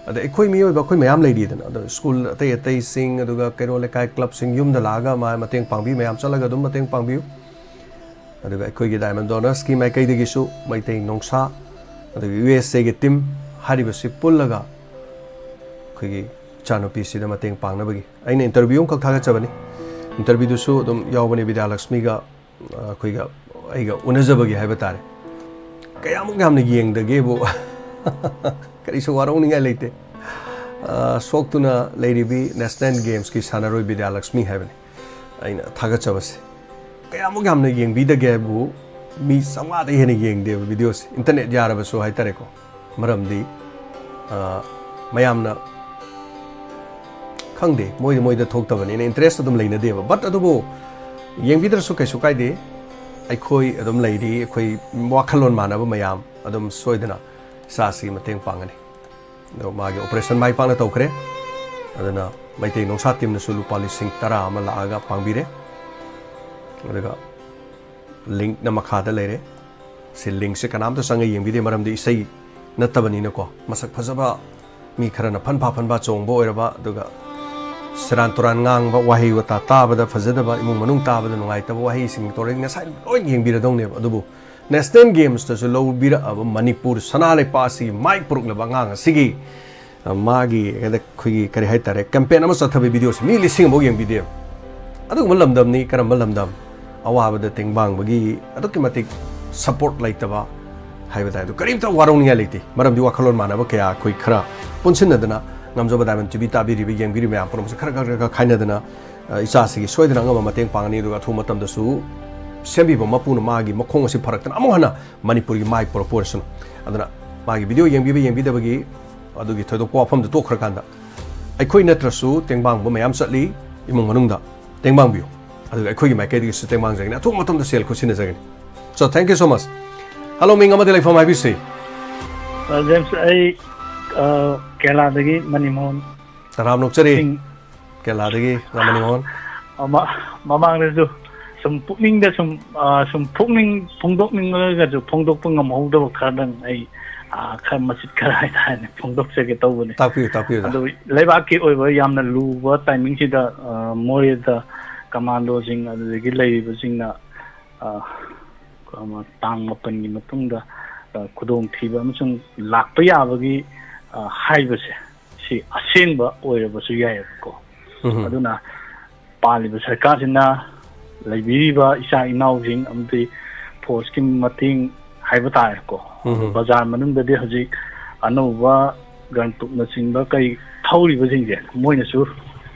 ꯑꯗ ꯑꯩꯈꯣꯏ ꯃꯤꯑꯣꯏꯕ ꯑꯩꯈꯣꯏ ꯃꯌꯥꯝ ꯂꯩꯔꯤꯗꯅ, ꯑꯗꯣ school ꯑꯇꯩ ꯑꯇꯩꯁꯤꯡ, ꯑꯗꯨꯒ ꯀꯩꯔꯣꯜ ꯂꯩꯀꯥꯏ clubꯁꯤꯡ, ꯌꯨꯝꯗ ꯂꯥꯛꯑꯒ ꯃꯥ ꯃꯇꯦꯡ ꯄꯥꯡꯕꯤ, ꯃꯌꯥꯝ ꯆꯠꯂꯒ ꯑꯗꯨꯝ ꯃꯇꯦꯡ ꯄꯥꯡꯕꯤꯌꯨ꯫ ꯑꯗꯨꯒ ꯑꯩꯈꯣꯏꯒꯤ Diamond Donorsꯀꯤ ꯃꯥꯏꯀꯩꯗꯒꯤꯁꯨ ꯃꯩꯇꯩ ꯅꯣꯡꯁꯥ, ꯑꯗꯨꯒ USAꯒꯤ team ꯍꯥꯏꯔꯤꯕꯁꯤ ꯄꯨꯜꯂꯒ ꯑꯩꯈꯣꯏꯒꯤ ꯏꯆꯥꯅꯨꯄꯤꯁꯤꯗ ꯃꯇꯦꯡ ꯄꯥꯡꯅꯕꯒꯤ ꯑꯩꯅ interview ꯑꯃꯈꯛ ꯊꯥꯒꯠꯆꯕꯅꯤ꯫ Interviewꯗꯨꯁꯨ ꯑꯗꯨꯝ ꯌꯥꯎꯕꯅꯤ ꯕꯤꯗ꯭ꯌꯥꯂꯛꯁꯃꯤꯒ ꯑꯩꯈꯣꯏꯒ ꯑꯩꯒ ꯎꯅꯖꯕꯒꯤ ꯍꯥꯏꯕ ꯇꯥꯔꯦ꯫ ꯀꯌꯥꯃꯨꯛ ꯌꯥꯝꯅ ꯌꯦꯡꯗꯒꯦꯕꯨ ꯀꯔꯤꯁꯨ ꯋꯥꯔꯧꯅꯤꯡꯉꯥꯏ ꯂꯩꯇꯦ꯫ ꯑ, ꯁꯣꯛꯇꯨꯅ ꯂꯩꯔꯤꯕꯤ ꯅꯦꯁꯅꯦꯜ ꯒꯦꯝꯁꯀꯤ ꯁꯥꯟꯅꯔꯣꯏ ꯕꯤꯗ꯭ꯌꯥꯂꯛꯁꯃꯤ ꯍꯥꯏꯕꯅꯤ ꯑꯩꯅ ꯊꯥꯒꯠꯆꯕꯁꯦ꯫ ꯀꯌꯥꯃꯨꯛ ꯌꯥꯝꯅ ꯌꯦꯡꯕꯤꯗꯒꯦ ꯍꯥꯏꯕꯨ ꯃꯤ ꯆꯥꯝꯃꯉꯥꯗ ꯍꯦꯟꯅ ꯌꯦꯡꯗꯦꯕ ꯚꯤꯗꯤꯑꯣꯁꯦ, ꯏꯟꯇꯔꯅꯦꯠ ꯌꯥꯔꯕꯁꯨ ꯍꯥꯏꯇꯥꯔꯦꯀꯣ꯫ ꯃꯔꯝꯗꯤ, ꯑ, ꯃꯌꯥꯝꯅ ꯈꯪꯗꯦ, ꯃꯣꯏꯗ ꯃꯣꯏꯗ ꯊꯣꯛꯇꯕꯅꯤꯅ ꯏꯟꯇꯔꯦꯁ ꯑꯗꯨꯝ ꯂꯩꯅꯗꯦꯕ꯫ ꯕꯠ ꯑꯗꯨꯕꯨ ꯌꯦꯡꯕꯤꯗ꯭ꯔꯁꯨ ꯀꯩꯁꯨ ꯀꯥꯏꯗꯦ꯫ ꯑꯩꯈꯣꯏ ꯑꯗꯨꯝ ꯂꯩꯔꯤ, ꯑꯩꯈꯣꯏ ꯋꯥꯈꯜꯂꯣꯟ ꯃꯥꯟꯅꯕ ꯃꯌꯥꯝ ꯑꯗꯨꯝ ꯁꯣꯏꯗꯅ ꯏꯆꯥꯁꯤꯒꯤ ꯃꯇꯦꯡ ꯄꯥꯡꯒꯅꯤ꯫ ꯑꯗꯣ ꯃꯥꯒꯤ ꯑꯣꯄꯔꯦꯁꯟ ꯃꯥꯏ ꯄꯥꯛꯅ ꯇꯧꯈ꯭ꯔꯦ꯫ ꯑꯗꯨꯅ ꯃꯩꯇꯩ ꯅꯣꯡꯁꯥ ꯇꯤꯝꯅꯁꯨ ꯂꯨꯄꯥ ꯂꯤꯁꯤꯡ ꯇꯔꯥ ꯑꯃ ꯂꯥꯛꯑꯒ ꯄꯥꯡꯕꯤꯔꯦ꯫ ꯑꯗꯨꯒ ꯂꯤꯡꯛꯅ ꯃꯈꯥꯗ ꯂꯩꯔꯦ꯫ ꯁꯤ ꯂꯤꯡꯛꯁꯦ ꯀꯅꯥꯝꯇ ꯆꯪꯉ ꯌꯦꯡꯕꯤꯗꯦ, ꯃꯔꯝꯗꯤ ꯏꯁꯩ ꯅꯠꯇꯕꯅꯤꯅꯀꯣ꯫ ꯃꯁꯛ ꯐꯖꯕ ꯃꯤ ꯈꯔꯅ ꯐꯟꯐꯥ ꯐꯟꯐꯥ ꯆꯣꯡꯕ ꯑꯣꯏꯔꯕ, ꯑꯗꯨꯒ ꯁꯦꯔꯥꯟ ꯇꯨꯔꯥꯟ ꯉꯥꯡꯕ, ꯋꯥꯍꯩ ꯋꯥꯇꯥ ꯇꯥꯕꯗ ꯐꯖꯗꯕ, ꯏꯃꯨꯡ ꯃꯅꯨꯡ ꯇꯥꯕꯗ ꯅꯨꯡꯉꯥꯏꯇꯕ ꯋꯥꯍꯩꯁꯤꯡ ꯇꯧꯔꯗꯤ ꯉꯁꯥꯏ ꯂꯣꯏ ꯌꯦꯡꯕꯤꯔꯗꯧꯅꯦꯕ꯫ ꯑꯗꯨꯕꯨ ꯅꯦꯁꯅꯦꯜ ꯒꯦꯝꯁꯇꯁꯨ ꯂꯧꯕꯤꯔꯛꯑꯕ ꯃꯅꯤꯄꯨꯔ ꯁꯅꯥ ꯂꯩꯄꯥꯛ ꯑꯁꯤꯒꯤ ꯃꯥꯏ ꯄꯨꯔꯛꯂꯕ ꯑꯉꯥꯡ ꯑꯁꯤꯒꯤ, ꯑ, ꯃꯥꯒꯤ ꯍꯦꯛꯇ ꯑꯩꯈꯣꯏꯒꯤ ꯀꯔꯤ ꯍꯥꯏꯇꯥꯔꯦ, ꯀꯦꯝꯄꯦꯟ ꯑꯃ ꯆꯠꯊꯕꯒꯤ ꯚꯤꯗꯤꯑꯣꯁꯦ ꯃꯤ ꯂꯤꯁꯤꯡ ꯑꯃꯐꯥꯎ ꯌꯦꯡꯕꯤꯗꯦꯕ꯫ ꯑꯗꯨꯒꯨꯝꯕ ꯂꯝꯗꯝꯅꯤ꯫ ꯀꯔꯝꯕ ꯂꯝꯗꯝ? ꯑꯋꯥꯕꯗ ꯇꯦꯡꯕꯥꯡꯕꯒꯤ ꯑꯗꯨꯛꯀꯤ ꯃꯇꯤꯛ ꯁꯄꯣꯔꯠ ꯂꯩꯇꯕ ꯍꯥꯏꯕ ꯇꯥꯏ꯫ ꯑꯗꯨ ꯀꯔꯤꯝꯇ ꯋꯥꯔꯧꯅꯤꯡꯉꯥꯏ ꯂꯩꯇꯦ, ꯃꯔꯝꯗꯤ ꯋꯥꯈꯜꯂꯣꯟ ꯃꯥꯟꯅꯕ ꯀꯌꯥ ꯑꯩꯈꯣꯏ ꯈꯔ ꯄꯨꯟꯁꯤꯟꯅꯗꯅ ꯉꯝꯖꯕ ꯗꯥꯏꯃꯟ ꯇꯤ ꯚꯤ ꯇꯥꯕꯤꯔꯤꯕ, ꯌꯦꯡꯕꯤꯔꯤꯕ ꯃꯌꯥꯝ ꯄꯨꯝꯅꯃꯛꯁꯦ ꯈꯔ ꯈꯔ ꯈꯔ ꯈꯥꯏꯅꯗꯅ, ꯑ, ꯏꯆꯥꯁꯤꯒꯤ ꯁꯣꯏꯗꯅ ꯑꯉꯝꯕ ꯃꯇꯦꯡ ꯄꯥꯡꯒꯅꯤ꯫ ꯑꯗꯨꯒ ꯑꯊꯨꯕ ꯃꯇꯝꯗꯁꯨ ꯁꯦꯝꯕꯤꯕ ꯃꯄꯨꯅ ꯃꯥꯒꯤ ꯃꯈꯣꯡ ꯑꯁꯤ ꯐꯔꯛꯇꯅ ꯑꯃꯨꯛ ꯍꯟꯅ ꯃꯅꯤꯄꯨꯔꯒꯤ ꯃꯥꯏ ꯄꯨꯔꯛꯄ ꯑꯣꯏꯔꯁꯅꯨ꯫ ꯑꯗꯨꯅ ꯃꯥꯒꯤ ꯚꯤꯗꯤꯑꯣ ꯌꯦꯡꯕꯤꯕ ꯌꯦꯡꯕꯤꯗꯕꯒꯤ ꯑꯗꯨꯒꯤ ꯊꯣꯏꯗꯣꯛꯄ ꯋꯥꯐꯝꯗꯨ ꯇꯣꯛꯈ꯭ꯔꯀꯥꯟꯗ, ꯑꯩꯈꯣꯏ ꯅꯠꯇ꯭ꯔꯁꯨ ꯇꯦꯡꯕꯥꯡꯕ ꯃꯌꯥꯝ ꯆꯠꯂꯤ ꯏꯃꯨꯡ ꯃꯅꯨꯡꯗ, ꯇꯦꯡꯕꯥꯡꯕꯤꯌꯨ꯫ ꯑꯗꯨꯒ ꯑꯩꯈꯣꯏꯒꯤ ꯃꯥꯏꯀꯩꯗꯒꯤꯁꯨ ꯇꯦꯡꯕꯥꯡꯖꯒꯅꯤ, ꯑꯊꯨꯕ ꯃꯇꯝꯗ ꯁꯦꯜ ꯈꯨꯠꯁꯤꯟꯅꯖꯒꯅꯤ꯫ So, thank you so much. Hello, ꯃꯤꯡ ꯑꯃꯗꯤ ꯂꯩꯐꯝ ꯍꯥꯏꯕꯤꯁꯤ꯫ ꯑ, ꯖꯦꯝꯁ, ꯑꯩ, ꯑ, ꯀꯦꯔꯂꯥꯗꯒꯤ ꯃꯅꯤꯃꯣꯍꯟ ꯇꯔꯥꯝ ꯅꯣꯛꯆꯔꯤ꯫ ꯁꯤꯡ꯫ ꯀꯦꯔꯂꯥꯗꯒꯤ ꯔꯥꯃꯅꯤꯃꯣꯍꯟ꯫ ꯃꯃꯥ-, ꯃꯃꯥꯡꯗꯁꯨ ꯁꯨꯝ ꯄꯨꯛꯅꯤꯡꯗ ꯁꯨꯝ, ꯑ, ꯁꯨꯝ ꯐꯣꯡꯅꯤꯡ-, ꯐꯣꯡꯗꯣꯛꯅꯤꯡꯉꯒꯁꯨ ꯐꯣꯡꯗꯣꯛꯄ ꯉꯝꯍꯧꯗꯕ ꯈꯔꯗꯪ ꯑꯩ, ꯑ, ꯈꯔ ꯃꯆꯤꯠ ꯈꯔ ꯍꯥꯏꯇꯥꯔꯦꯅꯦ, ꯐꯣꯡꯗꯣꯛꯆꯒꯦ ꯇꯧꯕꯅꯦ꯫ ꯇꯥꯛꯄꯤꯌꯨ, ꯇꯥꯛꯄꯤꯌꯨ, ꯑꯣꯖꯥ꯫ ꯑꯗꯨ ꯂꯩꯕꯥꯛꯀꯤ ꯑꯣꯏꯕ ꯌꯥꯝꯅ ꯂꯨꯕ ꯇꯥꯏꯃꯤꯡꯁꯤꯗ, ꯑ, ꯃꯣꯔꯦꯗ ꯀꯃꯥꯟꯗꯣꯁꯤꯡ ꯑꯗꯨꯗꯒꯤ ꯂꯩꯔꯤꯕꯁꯤꯡꯅ, ꯑ, ꯇꯥꯡ ꯃꯥꯄꯟꯒꯤ ꯃꯇꯨꯡꯗ, ꯑ, ꯈꯨꯗꯣꯡꯊꯤꯕ ꯑꯃꯁꯨꯡ ꯂꯥꯛꯄ ꯌꯥꯕꯒꯤ, ꯑ, ꯍꯥꯏꯕꯁꯦ, ꯁꯤ ꯑꯁꯦꯡꯕ ꯑꯣꯏꯔꯕꯁꯨ ꯌꯥꯏꯑꯕꯀꯣ꯫ ꯎꯝ꯫ ꯑꯗꯨꯅ ꯄꯥꯜꯂꯤꯕ ꯁꯔꯀꯥꯔꯁꯤꯅ ꯂꯩꯕꯤꯔꯤꯕ ꯏꯆꯥ ꯏꯅꯥꯎꯁꯤꯡ ꯑꯃꯗꯤ ꯐꯣꯔꯁꯀꯤ ꯃꯇꯦꯡ ꯍꯥꯏꯕ ꯇꯥꯔꯦꯀꯣ꯫ ꯎꯝ꯫ ꯕꯖꯥꯔ ꯃꯅꯨꯡꯗꯗꯤ ꯍꯧꯖꯤꯛ ꯑꯅꯧꯕ ꯒꯟꯇꯨꯞꯅꯆꯤꯡꯕ ꯀꯩ ꯊꯧꯔꯤꯕꯁꯤꯡꯁꯦ ꯃꯣꯏꯅꯁꯨ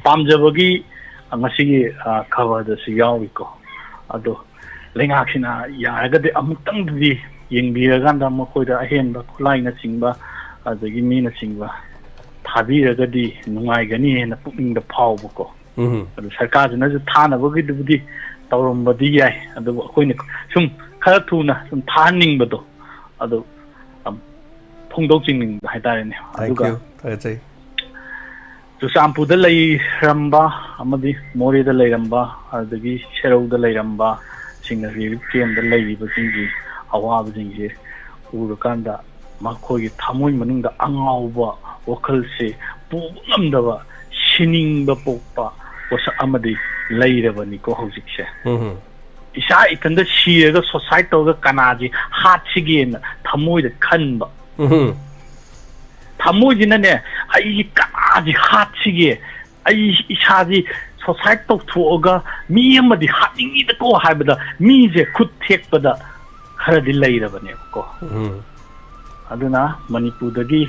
ꯄꯥꯝꯖꯕꯒꯤ ꯉꯁꯤꯒꯤ, ꯑ, ꯈꯕꯔꯗꯁꯨ ꯌꯥꯎꯔꯤꯀꯣ꯫ ꯑꯗꯣ ꯂꯩꯉꯥꯛꯁꯤꯅ ꯌꯥꯔꯒꯗꯤ ꯑꯃꯨꯛꯇꯪꯗꯗꯤ ꯌꯦꯡꯕꯤꯔꯀꯥꯟꯗ ꯃꯈꯣꯏꯗ ꯑꯍꯦꯟꯕ ꯈꯨꯠꯂꯥꯏꯅꯆꯤꯡꯕ ꯑꯗꯒꯤ ꯃꯤꯅꯆꯤꯡꯕ ꯊꯥꯕꯤꯔꯒꯗꯤ ꯅꯨꯡꯉꯥꯏꯒꯅꯤ ꯍꯥꯏꯅ ꯄꯨꯛꯅꯤꯡꯗ ꯐꯥꯎꯕꯀꯣ꯫ ꯎꯝ꯫ ꯑꯗꯨ ꯁꯔꯀꯥꯔꯁꯤꯅꯁꯨ ꯊꯥꯅꯕꯒꯤꯗꯨꯕꯨꯗꯤ ꯇꯧꯔꯝꯕꯗꯤ ꯌꯥꯏ, ꯑꯗꯨꯕꯨ ꯑꯩꯈꯣꯏꯅ ꯁꯨꯝ ꯈꯔ ꯊꯨꯅ ꯁꯨꯝ ꯊꯥꯍꯟꯅꯤꯡꯕꯗꯣ ꯑꯗꯨ, ꯑꯝ, ꯐꯣꯡꯗꯣꯛꯆꯅꯤꯡꯕ ꯍꯥꯏꯇꯥꯔꯦꯅꯦ꯫ Thank ꯑꯗꯨꯒ you. ꯊꯥꯒꯠꯆꯩ꯫ ꯆꯨꯔꯆꯥꯟꯄꯨꯔꯗ ꯂꯩꯔꯝꯕ ꯑꯃꯗꯤ ꯃꯣꯔꯦꯗ ꯂꯩꯔꯝꯕ ꯑꯗꯒꯤ ꯁꯦꯔꯧꯗ ꯂꯩꯔꯝꯕꯁꯤꯡꯅ ꯔꯤꯂꯤꯐ ꯀꯦꯝꯗ ꯂꯩꯔꯤꯕꯁꯤꯡꯒꯤ ꯑꯋꯥꯕꯁꯤꯡꯁꯦ ꯎꯔꯀꯥꯟꯗ ꯃꯈꯣꯏꯒꯤ ꯊꯃꯣꯏ ꯃꯅꯨꯡꯗ ꯑꯉꯥꯎꯕ ꯋꯥꯈꯜꯁꯦ ꯄꯨꯕ ꯉꯝꯗꯕ, ꯁꯤꯅꯤꯡꯕ ꯄꯣꯛꯄ ꯄꯣꯠꯁꯛ ꯑꯃꯗꯤ ꯂꯩꯔꯕꯅꯤꯀꯣ ꯍꯧꯖꯤꯛꯁꯦ꯫ ꯎꯝ꯫ ꯏꯁꯥ ꯏꯊꯟꯇ ꯁꯤꯔꯒ suicide ꯇꯧꯔꯒ ꯀꯅꯥꯁꯤ ꯍꯥꯠꯁꯤꯒꯦꯅ ꯊꯃꯣꯏꯗ ꯈꯟꯕ꯫ ꯎꯝ꯫ ꯊꯃꯣꯏꯁꯤꯅꯅꯦ, "ꯑꯩ ꯀꯅꯥꯁꯤ ꯍꯥꯠꯁꯤꯒꯦ? ꯑꯩ ꯏꯁꯥꯁꯤ suicide ꯇꯧꯊꯣꯛꯑꯒ ꯃꯤ ꯑꯃꯗꯤ ꯍꯥꯠꯅꯤꯡꯉꯤꯗꯀꯣ" ꯍꯥꯏꯕꯗ ꯃꯤꯁꯦ ꯈꯨꯠ ꯊꯦꯛꯄꯗ ꯈꯔꯗꯤ ꯂꯩꯔꯕꯅꯦꯕꯀꯣ꯫ ꯎꯝ꯫ ꯑꯗꯨꯅ ꯃꯅꯤꯄꯨꯔꯗꯒꯤ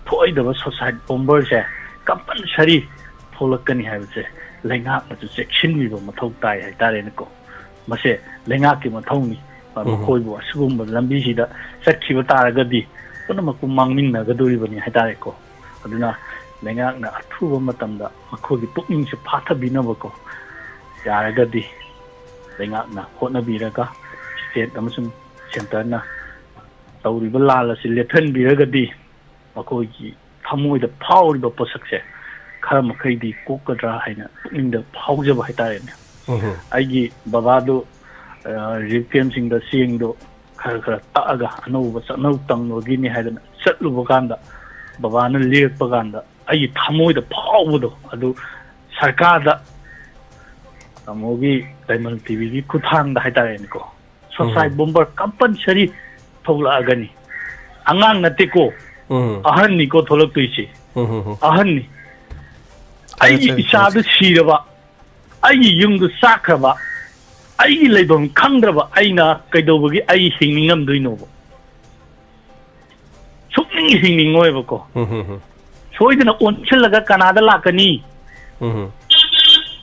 ꯊꯣꯛꯑꯣꯏꯗꯕ suicide bomberꯁꯦ compulsory ꯊꯣꯛꯂꯛꯀꯅꯤ ꯍꯥꯏꯕꯁꯦ ꯂꯩꯉꯥꯛꯅꯁꯨ ꯆꯦꯛꯁꯤꯟꯕꯤꯕ ꯃꯊꯧ ꯇꯥꯏ ꯍꯥꯏꯇꯥꯔꯦꯅꯦꯀꯣ꯫ ꯃꯁꯦ ꯂꯩꯉꯥꯛꯀꯤ ꯃꯊꯧꯅꯤ꯫ ꯎꯝ꯫ ꯃꯈꯣꯏꯕꯨ ꯑꯁꯤꯒꯨꯝꯕ ꯂꯝꯕꯤꯁꯤꯗ ꯆꯠꯈꯤꯕ ꯇꯥꯔꯒꯗꯤ ꯄꯨꯝꯅꯃꯛꯄꯨ ꯃꯥꯡꯃꯤꯟꯅꯒꯗꯧꯔꯤꯕꯅꯤ ꯍꯥꯏꯇꯥꯔꯦꯀꯣ꯫ ꯑꯗꯨꯅ ꯂꯩꯉꯥꯛꯅ ꯑꯊꯨꯕ ꯃꯇꯝꯗ ꯃꯈꯣꯏꯒꯤ ꯄꯨꯛꯅꯤꯡꯁꯨ ꯐꯥꯊꯕꯤꯅꯕꯀꯣ ꯌꯥꯔꯒꯗꯤ ꯂꯩꯉꯥꯛꯅ ꯍꯣꯠꯅꯕꯤꯔꯒ state ꯑꯃꯁꯨꯡ centreꯅ ꯇꯧꯔꯤꯕ ꯂꯥꯜ ꯑꯁꯤ ꯂꯦꯞꯍꯟꯕꯤꯔꯒꯗꯤ ꯃꯈꯣꯏꯒꯤ ꯊꯃꯣꯏꯗ ꯐꯥꯎꯔꯤꯕ ꯄꯣꯠꯁꯛꯁꯦ ꯈꯔ ꯃꯈꯩꯗꯤ ꯀꯣꯛꯀꯗ꯭ꯔꯥ ꯍꯥꯏꯅ ꯄꯨꯛꯅꯤꯡꯗ ꯐꯥꯎꯖꯕ ꯍꯥꯏꯇꯥꯔꯦꯅꯦ꯫ ꯎꯝ꯫ ꯑꯩꯒꯤ ꯕꯕꯥꯗꯨ, ꯑ, ꯔꯤꯂꯤꯐ ꯀꯦꯝꯁꯤꯡꯗ ꯆꯦꯡꯗꯣ ꯈꯔ ꯈꯔ ꯇꯛꯑꯒ ꯑꯅꯧꯕ ꯆꯠꯅꯧ ꯇꯝꯕꯒꯤꯅꯤ ꯍꯥꯏꯗꯅ ꯆꯠꯂꯨꯕ ꯀꯥꯟꯗ, ꯕꯕꯥꯅ ꯂꯤꯔꯛꯄ ꯀꯥꯟꯗ ꯑꯩꯒꯤ ꯊꯃꯣꯏꯗ ꯐꯥꯎꯕꯗꯣ ꯑꯗꯨ ꯁꯔꯀꯥꯔꯗ, ꯇꯥꯃꯣꯒꯤ ꯗꯥꯏꯃꯟ ꯇꯤꯚꯤꯒꯤ ꯈꯨꯠꯊꯥꯡꯗ ꯍꯥꯏꯇꯥꯔꯦꯅꯦꯀꯣ, suicide ꯎꯝ꯫ bomber compulsory ꯊꯣꯛꯂꯛꯑꯒꯅꯤ꯫ ꯑꯉꯥꯡ ꯅꯠꯇꯦꯀꯣ, ꯎꯝ꯫ ꯑꯍꯟꯅꯤꯀꯣ ꯊꯣꯛꯂꯛꯇꯣꯏꯁꯦ꯫ ꯎꯝ, ꯎꯝ, ꯎꯝ꯫ ꯑꯍꯟꯅꯤ꯫ ꯊꯥꯒꯠꯆꯔꯤ, ꯑꯩꯒꯤ ꯏꯆꯥꯗꯨ ꯊꯥꯒꯠꯆꯔꯤ꯫ ꯁꯤꯔꯕ, ꯑꯩꯒꯤ ꯌꯨꯝꯗꯨ ꯆꯥꯛꯈ꯭ꯔꯕ, ꯑꯩꯒꯤ ꯂꯩꯐꯝ ꯈꯪꯗ꯭ꯔꯕ ꯑꯩꯅ ꯀꯩꯗꯧꯕꯒꯤ ꯑꯩ ꯍꯤꯡꯅꯤꯡꯉꯝꯗꯣꯏꯅꯣꯕ? ꯁꯨꯛꯅꯤꯡ ꯍꯤꯡꯅꯤꯡꯉꯣꯏꯕꯀꯣ꯫ ꯎꯝ, ꯎꯝ, ꯎꯝ꯫ ꯁꯣꯏꯗꯅ ꯑꯣꯟꯁꯤꯜꯂꯒ ꯀꯅꯥꯗ ꯂꯥꯛꯀꯅꯤ? ꯎꯝ, ꯎꯝ꯫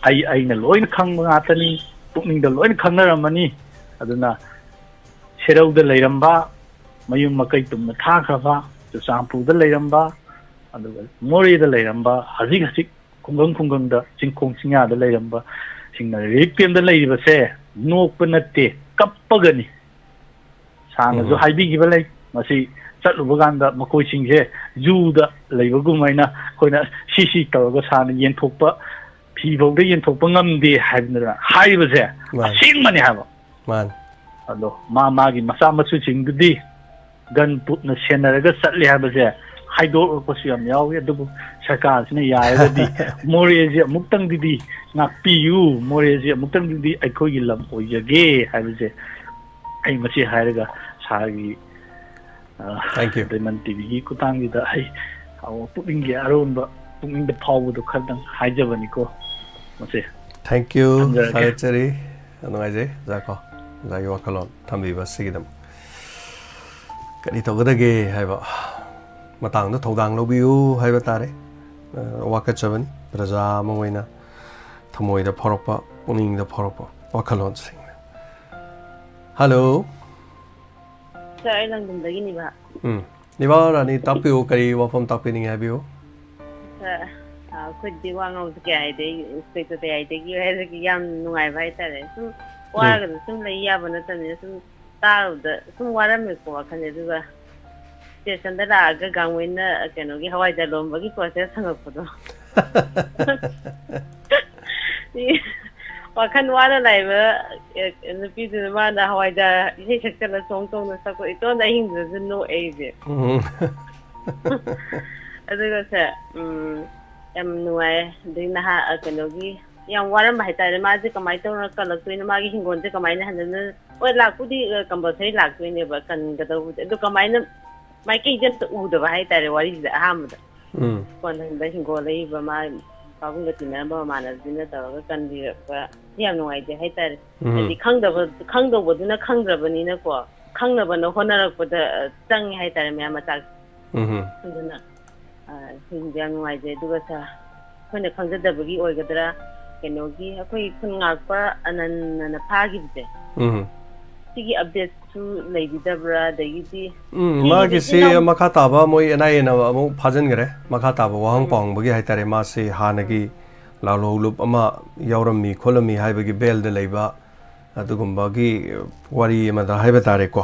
ꯑꯩ, ꯑꯩꯅ ꯂꯣꯏꯅ ꯈꯪꯕ ꯉꯥꯛꯇꯅꯤ, ꯄꯨꯛꯅꯤꯡꯗ ꯂꯣꯏꯅ ꯈꯪꯅꯔꯝꯃꯅꯤ꯫ ꯑꯗꯨꯅ ꯁꯦꯔꯧꯗ ꯂꯩꯔꯝꯕ, ꯃꯌꯨꯝ ꯃꯀꯩ ꯇꯨꯝꯅ ꯊꯥꯈ꯭ꯔꯕ, ꯆꯨꯔꯆꯥꯟꯄꯨꯔꯗ ꯂꯩꯔꯝꯕ, ꯑꯗꯨꯒ ꯃꯣꯔꯦꯗ ꯂꯩꯔꯝꯕ, ꯍꯧꯖꯤꯛ ꯍꯧꯖꯤꯛ ꯈꯨꯡꯒꯪ ꯈꯨꯡꯒꯪꯗ, ꯆꯤꯡꯈꯣꯡ ꯆꯤꯡꯌꯥꯗ ꯂꯩꯔꯝꯕ ꯁꯤꯡꯅ ꯔꯤꯂꯤꯐ ꯀꯦꯝꯗ ꯂꯩꯔꯤꯕꯁꯦ ꯅꯣꯛꯄ ꯅꯠꯇꯦ, ꯀꯞꯄꯒꯅꯤ꯫ ꯁꯥꯔꯅꯁꯨ ꯎꯝ꯫ ꯍꯥꯏꯕꯤꯈꯤꯕ ꯂꯩ, ꯃꯁꯤ ꯆꯠꯂꯨꯕ ꯀꯥꯟꯗ ꯃꯈꯣꯏꯁꯤꯡꯁꯦ ꯖꯨꯗ ꯂꯩꯕꯒꯨꯝ ꯍꯥꯏꯅ ꯑꯩꯈꯣꯏꯅ ꯁꯤ ꯁꯤ ꯇꯧꯔꯒ ꯁꯥꯔꯅ ꯌꯦꯟꯊꯣꯛꯄ, ꯐꯤ ꯐꯥꯎꯗ ꯌꯦꯟꯊꯣꯛꯄ ꯉꯝꯗꯦ ꯍꯥꯏꯗꯅ ꯍꯥꯏꯔꯤꯕꯁꯦ ꯃꯥꯅꯤ꯫ ꯑꯁꯦꯡꯕꯅꯦ ꯍꯥꯏꯕ꯫ ꯃꯥꯅꯤ꯫ ꯑꯗꯣ ꯃꯥ ꯃꯥꯒꯤ ꯃꯆꯥ ꯃꯁꯨꯁꯤꯡꯗꯨꯗꯤ ꯒꯟ ꯄꯨꯠꯅ ꯁꯦꯟꯅꯔꯒ ꯆꯠꯂꯦ ꯍꯥꯏꯕꯁꯦ ꯍꯥꯏꯗꯣꯔꯛꯄꯁꯨ ꯌꯥꯝ ꯌꯥꯎꯏ꯫ ꯑꯗꯨꯕꯨ ꯁꯔꯀꯥꯔꯁꯤꯅ ꯌꯥꯔꯒꯗꯤ ꯃꯣꯔꯦꯁꯦ ꯑꯃꯨꯛꯇꯪꯗꯨꯗꯤ ꯉꯥꯛꯄꯤꯌꯨ, ꯃꯣꯔꯦꯁꯦ ꯑꯃꯨꯛꯇꯪꯗꯨꯗꯤ ꯑꯩꯈꯣꯏꯒꯤ ꯂꯝ ꯑꯣꯏꯖꯒꯦ ꯍꯥꯏꯕꯁꯦ ꯑꯩ ꯃꯁꯤ ꯍꯥꯏꯔꯒ ꯁꯥꯔꯒꯤ, ꯑ, Thank you꯫ ꯗꯥꯏꯃꯟ ꯇꯤꯚꯤꯒꯤ ꯈꯨꯠꯊꯥꯡꯁꯤꯗ ꯑꯩ, ꯑ, ꯄꯨꯛꯅꯤꯡꯒꯤ ꯑꯔꯣꯟꯕ, ꯄꯨꯛꯅꯤꯡꯗ ꯐꯥꯎꯕꯗꯣ ꯈꯔꯗꯪ ꯍꯥꯏꯖꯕꯅꯤꯀꯣ꯫ ꯃꯁꯦ꯫ Thank you꯫ ꯊꯝꯖꯔꯒꯦ꯫ ꯊꯥꯒꯠꯆꯔꯤ꯫ ꯌꯥꯝ ꯅꯨꯡꯉꯥꯏꯖꯩ, ꯑꯣꯖꯥ ꯀꯣ꯫ ꯑꯣꯖꯥꯒꯤ ꯋꯥꯈꯜꯂꯣꯟ ꯊꯝꯕꯤꯕ ꯑꯁꯤꯒꯤꯗꯃꯛ꯫ ꯀꯔꯤ ꯇꯧꯒꯗꯒꯦ ꯍꯥꯏꯕ ꯃꯇꯥꯡꯗ ꯊꯧꯗꯥꯡ ꯂꯧꯕꯤꯌꯨ ꯍꯥꯏꯕ ꯇꯥꯔꯦ꯫ ꯑ, ꯋꯥꯀꯠꯆꯕꯅꯤ꯫ ꯄ꯭ꯔꯖꯥ ꯑꯃ ꯑꯣꯏꯅ ꯊꯃꯣꯏꯗ ꯐꯥꯎꯔꯛꯄ, ꯄꯨꯛꯅꯤꯡꯗ ꯐꯥꯎꯔꯛꯄ ꯋꯥꯈꯜꯂꯣꯟꯁꯤꯡ꯫ ꯍꯜꯂꯣ꯫ ꯁꯥꯔ, ꯑꯩ ꯂꯪꯗꯨꯝꯗꯒꯤꯅꯤꯕ꯫ ꯎꯝ꯫ ꯅꯤꯕꯥ ꯔꯥꯅꯤ, ꯇꯥꯛꯄꯤꯌꯨ, ꯀꯔꯤ ꯋꯥꯐꯝ ꯇꯥꯛꯄꯤꯅꯤꯡꯉꯦ ꯍꯥꯏꯕꯤꯌꯨ꯫ ꯁꯥꯔ, ꯑ, ꯑꯩꯈꯣꯏꯗꯤ ꯋꯥ ꯉꯥꯡꯕꯁꯦ ꯀꯌꯥ ꯍꯩꯇꯦ, ꯏꯟꯁꯄꯦꯛꯇꯔ ꯀꯌꯥ ꯍꯩꯇꯦ ꯍꯥꯏꯔꯒ ꯌꯥꯝ ꯅꯨꯡꯉꯥꯏꯕ ꯍꯥꯏꯇꯥꯔꯦ꯫ ꯁꯨꯝ ꯎꯝ꯫ ꯋꯥꯔꯒꯁꯨ ꯁꯨꯝ ꯂꯩ ꯌꯥꯕ ꯅꯠꯇꯕꯅꯤꯅ ꯁꯨꯝ ꯇꯥꯔꯨꯕꯗ ꯁꯨꯝ ꯋꯥꯔꯝꯃꯦꯀꯣ ꯋꯥꯈꯜꯁꯦ꯫ ꯑꯗꯨꯒ ꯁ꯭ꯇꯦꯁꯟꯗ ꯂꯥꯛꯑꯒ ꯒꯥꯡꯃꯩꯅ ꯀꯩꯅꯣꯒꯤ ꯍꯋꯥꯏꯖꯥꯔ ꯂꯣꯟꯕꯒꯤ ꯄ꯭ꯔꯣꯁꯦꯁ ꯍꯪꯉꯛꯄꯗꯣ꯫ ꯋꯥꯈꯜ ꯋꯥꯅ ꯂꯥꯛꯏꯕ, ꯑꯦ, ꯅꯨꯄꯤꯗꯨꯅ ꯃꯥꯅ ꯍꯋꯥꯏꯖꯥꯔ ꯏꯁꯩ ꯁꯛꯆꯜꯂ ꯆꯣꯡ ꯆꯣꯡꯅ ꯁꯛꯄ, ꯏꯇꯣꯟꯗ ꯑꯍꯤꯡꯗꯨꯗꯁꯨ ꯅꯣꯛꯑꯦ ꯑꯩꯁꯦ꯫ ꯎꯝ꯫ ꯑꯗꯨꯒ ꯁꯦ, ꯎꯝ, ꯌꯥꯝ ꯅꯨꯡꯉꯥꯏ꯫ ꯑꯗꯩ ꯅꯍꯥ, ꯑ, ꯀꯩꯅꯣꯒꯤ, ꯌꯥꯝ ꯋꯥꯔꯝꯕ ꯍꯥꯏꯇꯥꯔꯦ꯫ ꯃꯥꯁꯦ ꯀꯃꯥꯏꯅ ꯇꯧꯔ ꯀꯜꯂꯛꯇꯣꯏꯅꯣ? ꯃꯥꯒꯤ ꯍꯤꯡꯒꯣꯜꯁꯦ ꯀꯃꯥꯏꯅ ꯍꯟꯖꯟꯅ-, ꯍꯣꯏ, ꯂꯥꯛꯄꯨꯗꯤ, ꯑ, ꯀꯝꯄꯜꯁꯔꯤ ꯂꯥꯛꯇꯣꯏꯅꯦꯕ, ꯀꯟꯒꯗꯧꯕꯗꯤ꯫ ꯑꯗꯣ ꯀꯃꯥꯏꯅ, ꯃꯥꯏꯀꯩꯁꯦ ꯑꯝꯇ ꯎꯗꯕ ꯍꯥꯏꯇꯥꯔꯦ ꯋꯥꯔꯤꯁꯤꯗ ꯑꯍꯥꯟꯕꯗ꯫ ꯎꯝ꯫ ꯀꯣꯟꯊꯪꯗ ꯍꯤꯡꯒꯣꯜ ꯂꯩꯔꯤꯕ ꯃꯥ ꯄꯥꯕꯨꯡꯒ ꯇꯤꯟꯅꯔꯝꯕ ꯃꯃꯥꯟꯅꯕꯗꯨꯅ ꯇꯧꯔꯒ ꯀꯟꯕꯤꯔꯛꯄ꯫ ꯌꯥꯝ ꯅꯨꯡꯉꯥꯏꯖꯩ ꯍꯥꯏꯇꯥꯔꯦ꯫ ꯎꯝ꯫ ꯍꯥꯏꯗꯤ ꯈꯪꯗꯕ, ꯈꯪꯗꯧꯕꯗꯨꯅ ꯈꯪꯗ꯭ꯔꯕꯅꯤꯅꯀꯣ, ꯈꯪꯅꯕꯅ ꯍꯣꯠꯅꯔꯛꯄꯗ, ꯑ, ꯆꯪꯉꯦ ꯍꯥꯏꯇꯥꯔꯦ ꯃꯌꯥꯝ ꯃꯆꯥꯛ꯫ ꯎꯝ꯫ ꯑꯗꯨꯅ, ꯑ, ꯁꯤꯒꯨꯝꯕꯁꯦ ꯌꯥꯝ ꯅꯨꯡꯉꯥꯏꯖꯩ꯫ ꯑꯗꯨꯒ ꯁꯥꯔ, ꯑꯩꯈꯣꯏꯅ ꯈꯪꯖꯗꯕꯒꯤ ꯑꯣꯏꯒꯗ꯭ꯔꯥ, ꯀꯩꯅꯣꯒꯤ ꯑꯩꯈꯣꯏ ꯈꯨꯟ ꯉꯥꯛꯄ ꯑꯅꯟꯅꯅ ꯐꯥꯈꯤꯕꯁꯦ, ꯎꯝ꯫ ꯁꯤꯒꯤ updateꯁꯨ ꯂꯩꯕꯤꯗꯕ꯭ꯔꯥ? ꯑꯗꯒꯤꯗꯤ ꯎꯝ, ꯁꯤꯒꯤꯗꯤ ꯃꯥꯒꯤꯁꯤ ꯏꯅꯥꯎ- ꯃꯈꯥ ꯇꯥꯕ ꯃꯣꯏ NIAꯅ ꯑꯃꯨꯛ ꯐꯥꯖꯤꯟꯈ꯭ꯔꯦ꯫ ꯃꯈꯥ ꯇꯥꯕ ꯋꯥꯍꯪ ꯎꯝ꯫ ꯄꯥꯎꯍꯪꯕꯒꯤ ꯍꯥꯏꯇꯥꯔꯦ, ꯃꯥꯁꯤ ꯍꯥꯟꯅꯒꯤ ꯎꯝ꯫ ꯂꯥꯜꯍꯧꯂꯨꯞ ꯑꯃ ꯌꯥꯎꯔꯝꯃꯤ ꯈꯣꯠꯂꯝꯃꯤ ꯍꯥꯏꯕꯒꯤ bailꯗ ꯂꯩꯕ ꯑꯗꯨꯒꯨꯝꯕꯒꯤ ꯋꯥꯔꯤ ꯑꯃꯗ ꯍꯥꯏꯕ ꯇꯥꯔꯦꯀꯣ꯫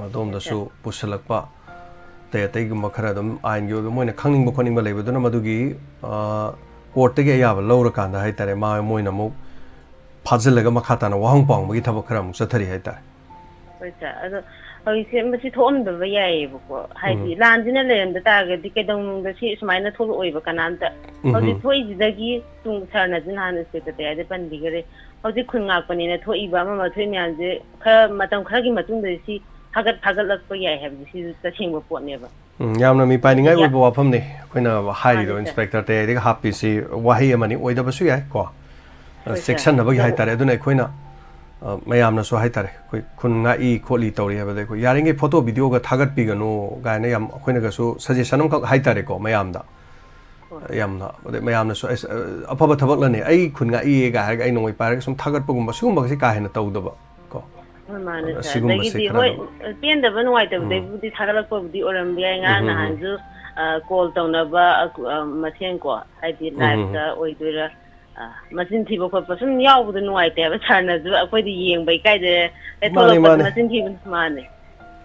ꯑꯗꯣꯝꯗꯁꯨ ꯑꯆꯥ꯫ ꯄꯨꯁꯤꯜꯂꯛꯄ ꯑꯇꯩ ꯑꯇꯩꯒꯨꯝꯕ ꯈꯔ ꯑꯗꯨꯝ ꯑꯥꯏꯟꯒꯤ ꯑꯣꯏꯕ ꯃꯣꯏꯅ ꯈꯪꯅꯤꯡꯕ ꯈꯣꯠꯅꯤꯡꯕ ꯂꯩꯕꯗꯨꯅ ꯃꯗꯨꯒꯤ, ꯑ, courtꯇꯒꯤ ꯑꯌꯥꯕ ꯂꯧꯔꯀꯥꯟꯗ ꯍꯥꯏꯇꯥꯔꯦ, ꯃꯥ, ꯃꯣꯏꯅ ꯑꯃꯨꯛ ꯐꯥꯖꯤꯜꯂꯒ ꯃꯈꯥ ꯇꯥꯅ ꯋꯥꯍꯪ ꯄꯥꯎꯍꯪꯕꯒꯤ ꯊꯕꯛ ꯈꯔ ꯑꯃꯨꯛ ꯆꯠꯊꯔꯤ ꯍꯥꯏꯇꯥꯔꯦ꯫ ꯍꯣꯏ ꯁꯥꯔ, ꯑꯗꯣ ꯍꯧꯖꯤꯛꯁꯦ ꯃꯁꯤ ꯊꯣꯛꯑꯝꯗꯕ ꯌꯥꯏꯌꯦꯕꯀꯣ, ꯍꯥꯏꯗꯤ ꯎꯝ꯫ ꯂꯥꯟꯁꯤꯅ ꯂꯩꯔꯝꯗ ꯇꯥꯔꯒꯗꯤ ꯀꯩꯗꯧꯅꯨꯡꯗ ꯁꯤ ꯁꯨꯃꯥꯏꯅ ꯊꯣꯛꯂꯛꯑꯣꯏꯕ ꯀꯅꯥꯝꯇ꯫ ꯎꯝ꯫ ꯍꯧꯖꯤꯛ ꯊꯣꯛꯏꯁꯤꯗꯒꯤ ꯇꯨꯡ ꯁꯥꯔꯅꯁꯨ ꯅꯍꯥꯟ ꯁꯦꯀ꯭ꯔꯦꯇꯔꯤꯗ ꯄꯟꯕꯤꯈꯔꯦ꯫ ꯍꯧꯖꯤꯛ ꯈꯨꯟ ꯉꯥꯛꯄꯅꯦꯅ ꯊꯣꯛꯏꯕ ꯑꯃ ꯑꯃ ꯊꯣꯛꯏ ꯃꯌꯥꯝꯁꯦ ꯈꯔ ꯃꯇꯝ ꯈꯔꯒꯤ ꯃꯇꯨꯡꯗꯗꯤ ꯁꯤ ꯊꯥꯒꯠ ꯊꯥꯒꯠꯂꯛꯄ ꯌꯥꯏ ꯍꯥꯏꯕꯁꯦ ꯁꯤꯁꯨ ꯇꯁꯦꯡꯕ ꯄꯣꯠꯅꯦꯕ꯫ ꯎꯝ, ꯌꯥꯝꯅ ꯃꯤꯄꯥꯏꯅꯤꯡꯉꯥꯏ ꯌꯥ- ꯑꯣꯏꯕ ꯋꯥꯐꯝꯅꯤ ꯑꯩꯈꯣꯏꯅ ꯍꯥꯏꯔꯤꯗꯣ꯫ ꯃꯥꯅꯤ, ꯁꯥꯔ꯫ ꯏꯟꯁꯄꯦꯛꯇꯔ ꯇꯌꯥꯏꯗꯒꯤ ꯍꯥꯞꯄꯤꯁꯤ ꯋꯥꯍꯩ ꯑꯃꯅꯤ, ꯑꯣꯏꯗꯕꯁꯨ ꯌꯥꯏ ꯀꯣ꯫ ꯍꯣꯏ, ꯁꯥꯔ꯫ ꯆꯦꯛꯁꯤꯟꯅꯕꯒꯤ ꯑꯗꯣ ꯍꯥꯏꯇꯥꯔꯦ꯫ ꯑꯗꯨꯅ ꯑꯩꯈꯣꯏꯅ, ꯑ, ꯃꯌꯥꯝꯅꯁꯨ ꯍꯥꯏꯇꯥꯔꯦ, ꯑꯩꯈꯣꯏ ꯈꯨꯟ ꯉꯥꯛꯏ ꯈꯣꯠꯂꯤ ꯇꯧꯔꯤ ꯍꯥꯏꯕꯗ ꯑꯩꯈꯣꯏ ꯌꯥꯔꯤꯉꯩ photo videoꯒ ꯊꯥꯒꯠꯄꯤꯒꯅꯨ ꯀꯥꯏꯅ ꯌꯥꯝ ꯑꯩꯈꯣꯏꯅꯒꯁꯨ suggestion ꯑꯃꯈꯛ ꯍꯥꯏꯇꯥꯔꯦꯀꯣ ꯃꯌꯥꯝꯗ꯫ ꯍꯣꯏ꯫ ꯌꯥꯝꯅ, ꯑꯗꯩ ꯃꯌꯥꯝꯅꯁꯨ, "ꯑꯁ, ꯑ, ꯑꯐꯕ ꯊꯕꯛꯂꯅꯦ, ꯑꯩ ꯈꯨꯟ ꯉꯥꯛꯏꯌꯦ" ꯀꯥꯏ ꯍꯥꯏꯔꯒ ꯑꯩ ꯅꯣꯡꯃꯩ ꯄꯥꯏꯔꯒ ꯁꯨꯝ ꯊꯥꯒꯠꯄꯒꯨꯝꯕ ꯁꯤꯒꯨꯝꯕꯁꯦ ꯀꯥ ꯍꯦꯟꯅ ꯇꯧꯗꯕ ꯀꯣ꯫ ꯍꯣꯏ, ꯃꯥꯅꯦ, ꯑꯗꯣ ꯁꯥꯔ꯫ ꯁꯤꯒꯨꯝꯕꯁꯦ ꯑꯗꯒꯤꯗꯤ, ꯈꯔ ꯍꯣꯏ, ꯑꯗꯨꯝ ꯄꯦꯟꯗꯕ, ꯎꯝ꯫ ꯅꯨꯡꯉꯥꯏꯇꯕꯗꯩꯕꯨꯗꯤ ꯊꯥꯒꯠꯂꯛꯄꯕꯨꯗꯤ ꯑꯣꯏꯔꯝꯕ ꯌꯥꯏ꯫ ꯎꯝ, ꯉꯔꯥꯡ ꯎꯝ, ꯎꯝ꯫ ꯅꯍꯥꯟꯁꯨ, ꯑ, call ꯇꯧꯅꯕ, ꯑ, ꯀꯨ-, ꯑ, ꯃꯁꯦꯟ ꯀꯣ, ꯍꯥꯏꯗꯤ ꯎꯝ, ꯎꯝ, ꯎꯝ꯫ Liveꯇ ꯑꯣꯏꯗꯣꯏꯔꯥ, ꯑ, ꯃꯆꯤꯟ ꯊꯤꯕ ꯈꯣꯠꯄ ꯁꯨꯝ ꯌꯥꯎꯕꯗꯣ ꯅꯨꯡꯉꯥꯏꯇꯦ ꯍꯥꯏꯕ꯫ ꯁꯥꯔꯅꯁꯨ ꯑꯩꯈꯣꯏꯗ ꯌꯦꯡꯕ ꯏꯀꯥꯏꯖꯔꯦ꯫ ꯍꯦꯛ ꯃꯥꯅꯦ, ꯊꯣꯛꯂꯛꯄꯗ ꯃꯥꯅꯦ꯫ ꯃꯆꯤꯟ ꯊꯤꯕ, ꯃꯥꯅꯦ꯫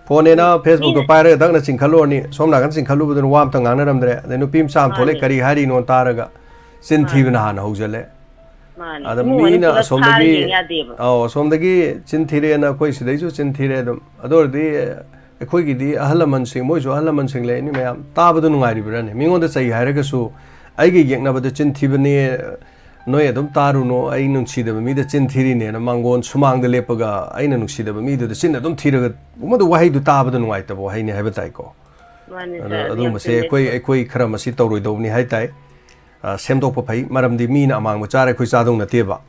ꯐꯣꯟꯅꯦꯅ ꯎꯝ, Facebookꯇꯣ ꯃꯤꯅ ꯄꯥꯏꯔꯒ ꯗꯛꯅ ꯆꯤꯡꯈꯠꯂꯨꯔꯅꯤ, ꯁꯣꯝ ꯅꯥꯀꯟ ꯆꯤꯡꯈꯠꯂꯨꯕꯗꯨꯅ ꯋꯥ ꯑꯝꯇ ꯉꯥꯡꯅꯔꯝꯗ꯭ꯔꯦ, ꯑꯗꯩ ꯅꯨꯄꯤ ꯃꯆꯥ ꯑꯃ ꯊꯣꯛꯂꯛꯑꯦ, ꯃꯥꯅꯦ꯫ ꯀꯔꯤ ꯍꯥꯏꯔꯤꯅꯣ ꯇꯥꯔꯒ ꯆꯤꯟ ꯃꯥꯅꯦ꯫ ꯊꯤꯕꯅ ꯍꯥꯟꯅ ꯍꯧꯖꯜꯂꯦ꯫ ꯃꯥꯅꯦ꯫ ꯑꯗ ꯏꯃꯨꯡ ꯃꯅꯨꯡ ꯃꯤꯅ ꯄꯨꯂꯞ ꯐꯥꯔ ꯑꯁꯣꯝꯗꯒꯤ, ꯌꯦꯡ ꯌꯥꯗꯦꯕ꯫ ꯑꯧ, ꯑꯁꯣꯝꯗꯒꯤ ꯆꯤꯟ ꯊꯤꯔꯦꯅ ꯑꯩꯈꯣꯏ ꯁꯤꯗꯩꯁꯨ ꯆꯤꯟ ꯊꯤꯔꯦ ꯑꯗꯨꯝ꯫ ꯑꯗꯨ ꯑꯣꯏꯔꯗꯤ ꯑꯩꯈꯣꯏꯒꯤꯗꯤ ꯑꯍꯜ ꯂꯃꯟꯁꯤꯡ, ꯃꯣꯏꯁꯨ ꯑꯍꯜ ꯂꯃꯟꯁꯤꯡ ꯂꯩꯔꯅꯤ ꯃꯌꯥꯝ, ꯇꯥꯕꯗꯣ ꯅꯨꯡꯉꯥꯏꯔꯤꯕ꯭ꯔꯥꯅꯦ? ꯃꯤꯉꯣꯟꯗ ꯆꯩ ꯍꯥꯏꯔꯒꯁꯨ ꯑꯩꯒ ꯌꯦꯛꯅꯕꯗ ꯆꯤꯟ ꯊꯤꯕꯅꯦ, ꯅꯣꯏ ꯑꯗꯨꯝ ꯇꯥꯔꯨꯅꯨ, ꯑꯩ ꯅꯨꯡꯁꯤꯗꯕ ꯃꯤꯗ ꯆꯤꯟ ꯊꯤꯔꯤꯅꯦꯅ ꯃꯥꯡꯒꯣꯟ ꯁꯨꯃꯥꯡꯗ ꯂꯦꯞꯄꯒ ꯑꯩꯅ ꯅꯨꯡꯁꯤꯗꯕ ꯃꯤꯗꯨꯗ ꯆꯤꯟ ꯑꯗꯨꯝ ꯊꯤꯔꯒ ꯃꯗꯨ ꯋꯥꯍꯩꯗꯨ ꯇꯥꯕꯗ ꯅꯨꯡꯉꯥꯏꯇꯕ ꯋꯥꯍꯩꯅꯤ ꯍꯥꯏꯕ ꯇꯥꯏꯀꯣ꯫ ꯃꯥꯅꯦ ꯑꯗꯣ ꯁꯥꯔ, ꯑꯗꯨ ꯌꯥꯝ ꯑꯗꯨꯒꯨꯝꯕꯁꯦ ꯆꯨꯝꯃꯦ꯫ ꯑꯩꯈꯣꯏ, ꯑꯩꯈꯣꯏ ꯈꯔ ꯃꯁꯤ ꯇꯧꯔꯣꯏꯗꯧꯕꯅꯤ ꯍꯥꯏ ꯇꯥꯏ꯫ ꯑ, ꯁꯦꯝꯗꯣꯛꯄ ꯐꯩ, ꯃꯔꯝꯗꯤ ꯃꯤꯅ ꯑꯃꯥꯡꯕ ꯆꯥꯔ ꯑꯩꯈꯣꯏ ꯆꯥꯗꯧ ꯅꯠꯇꯦꯕ꯫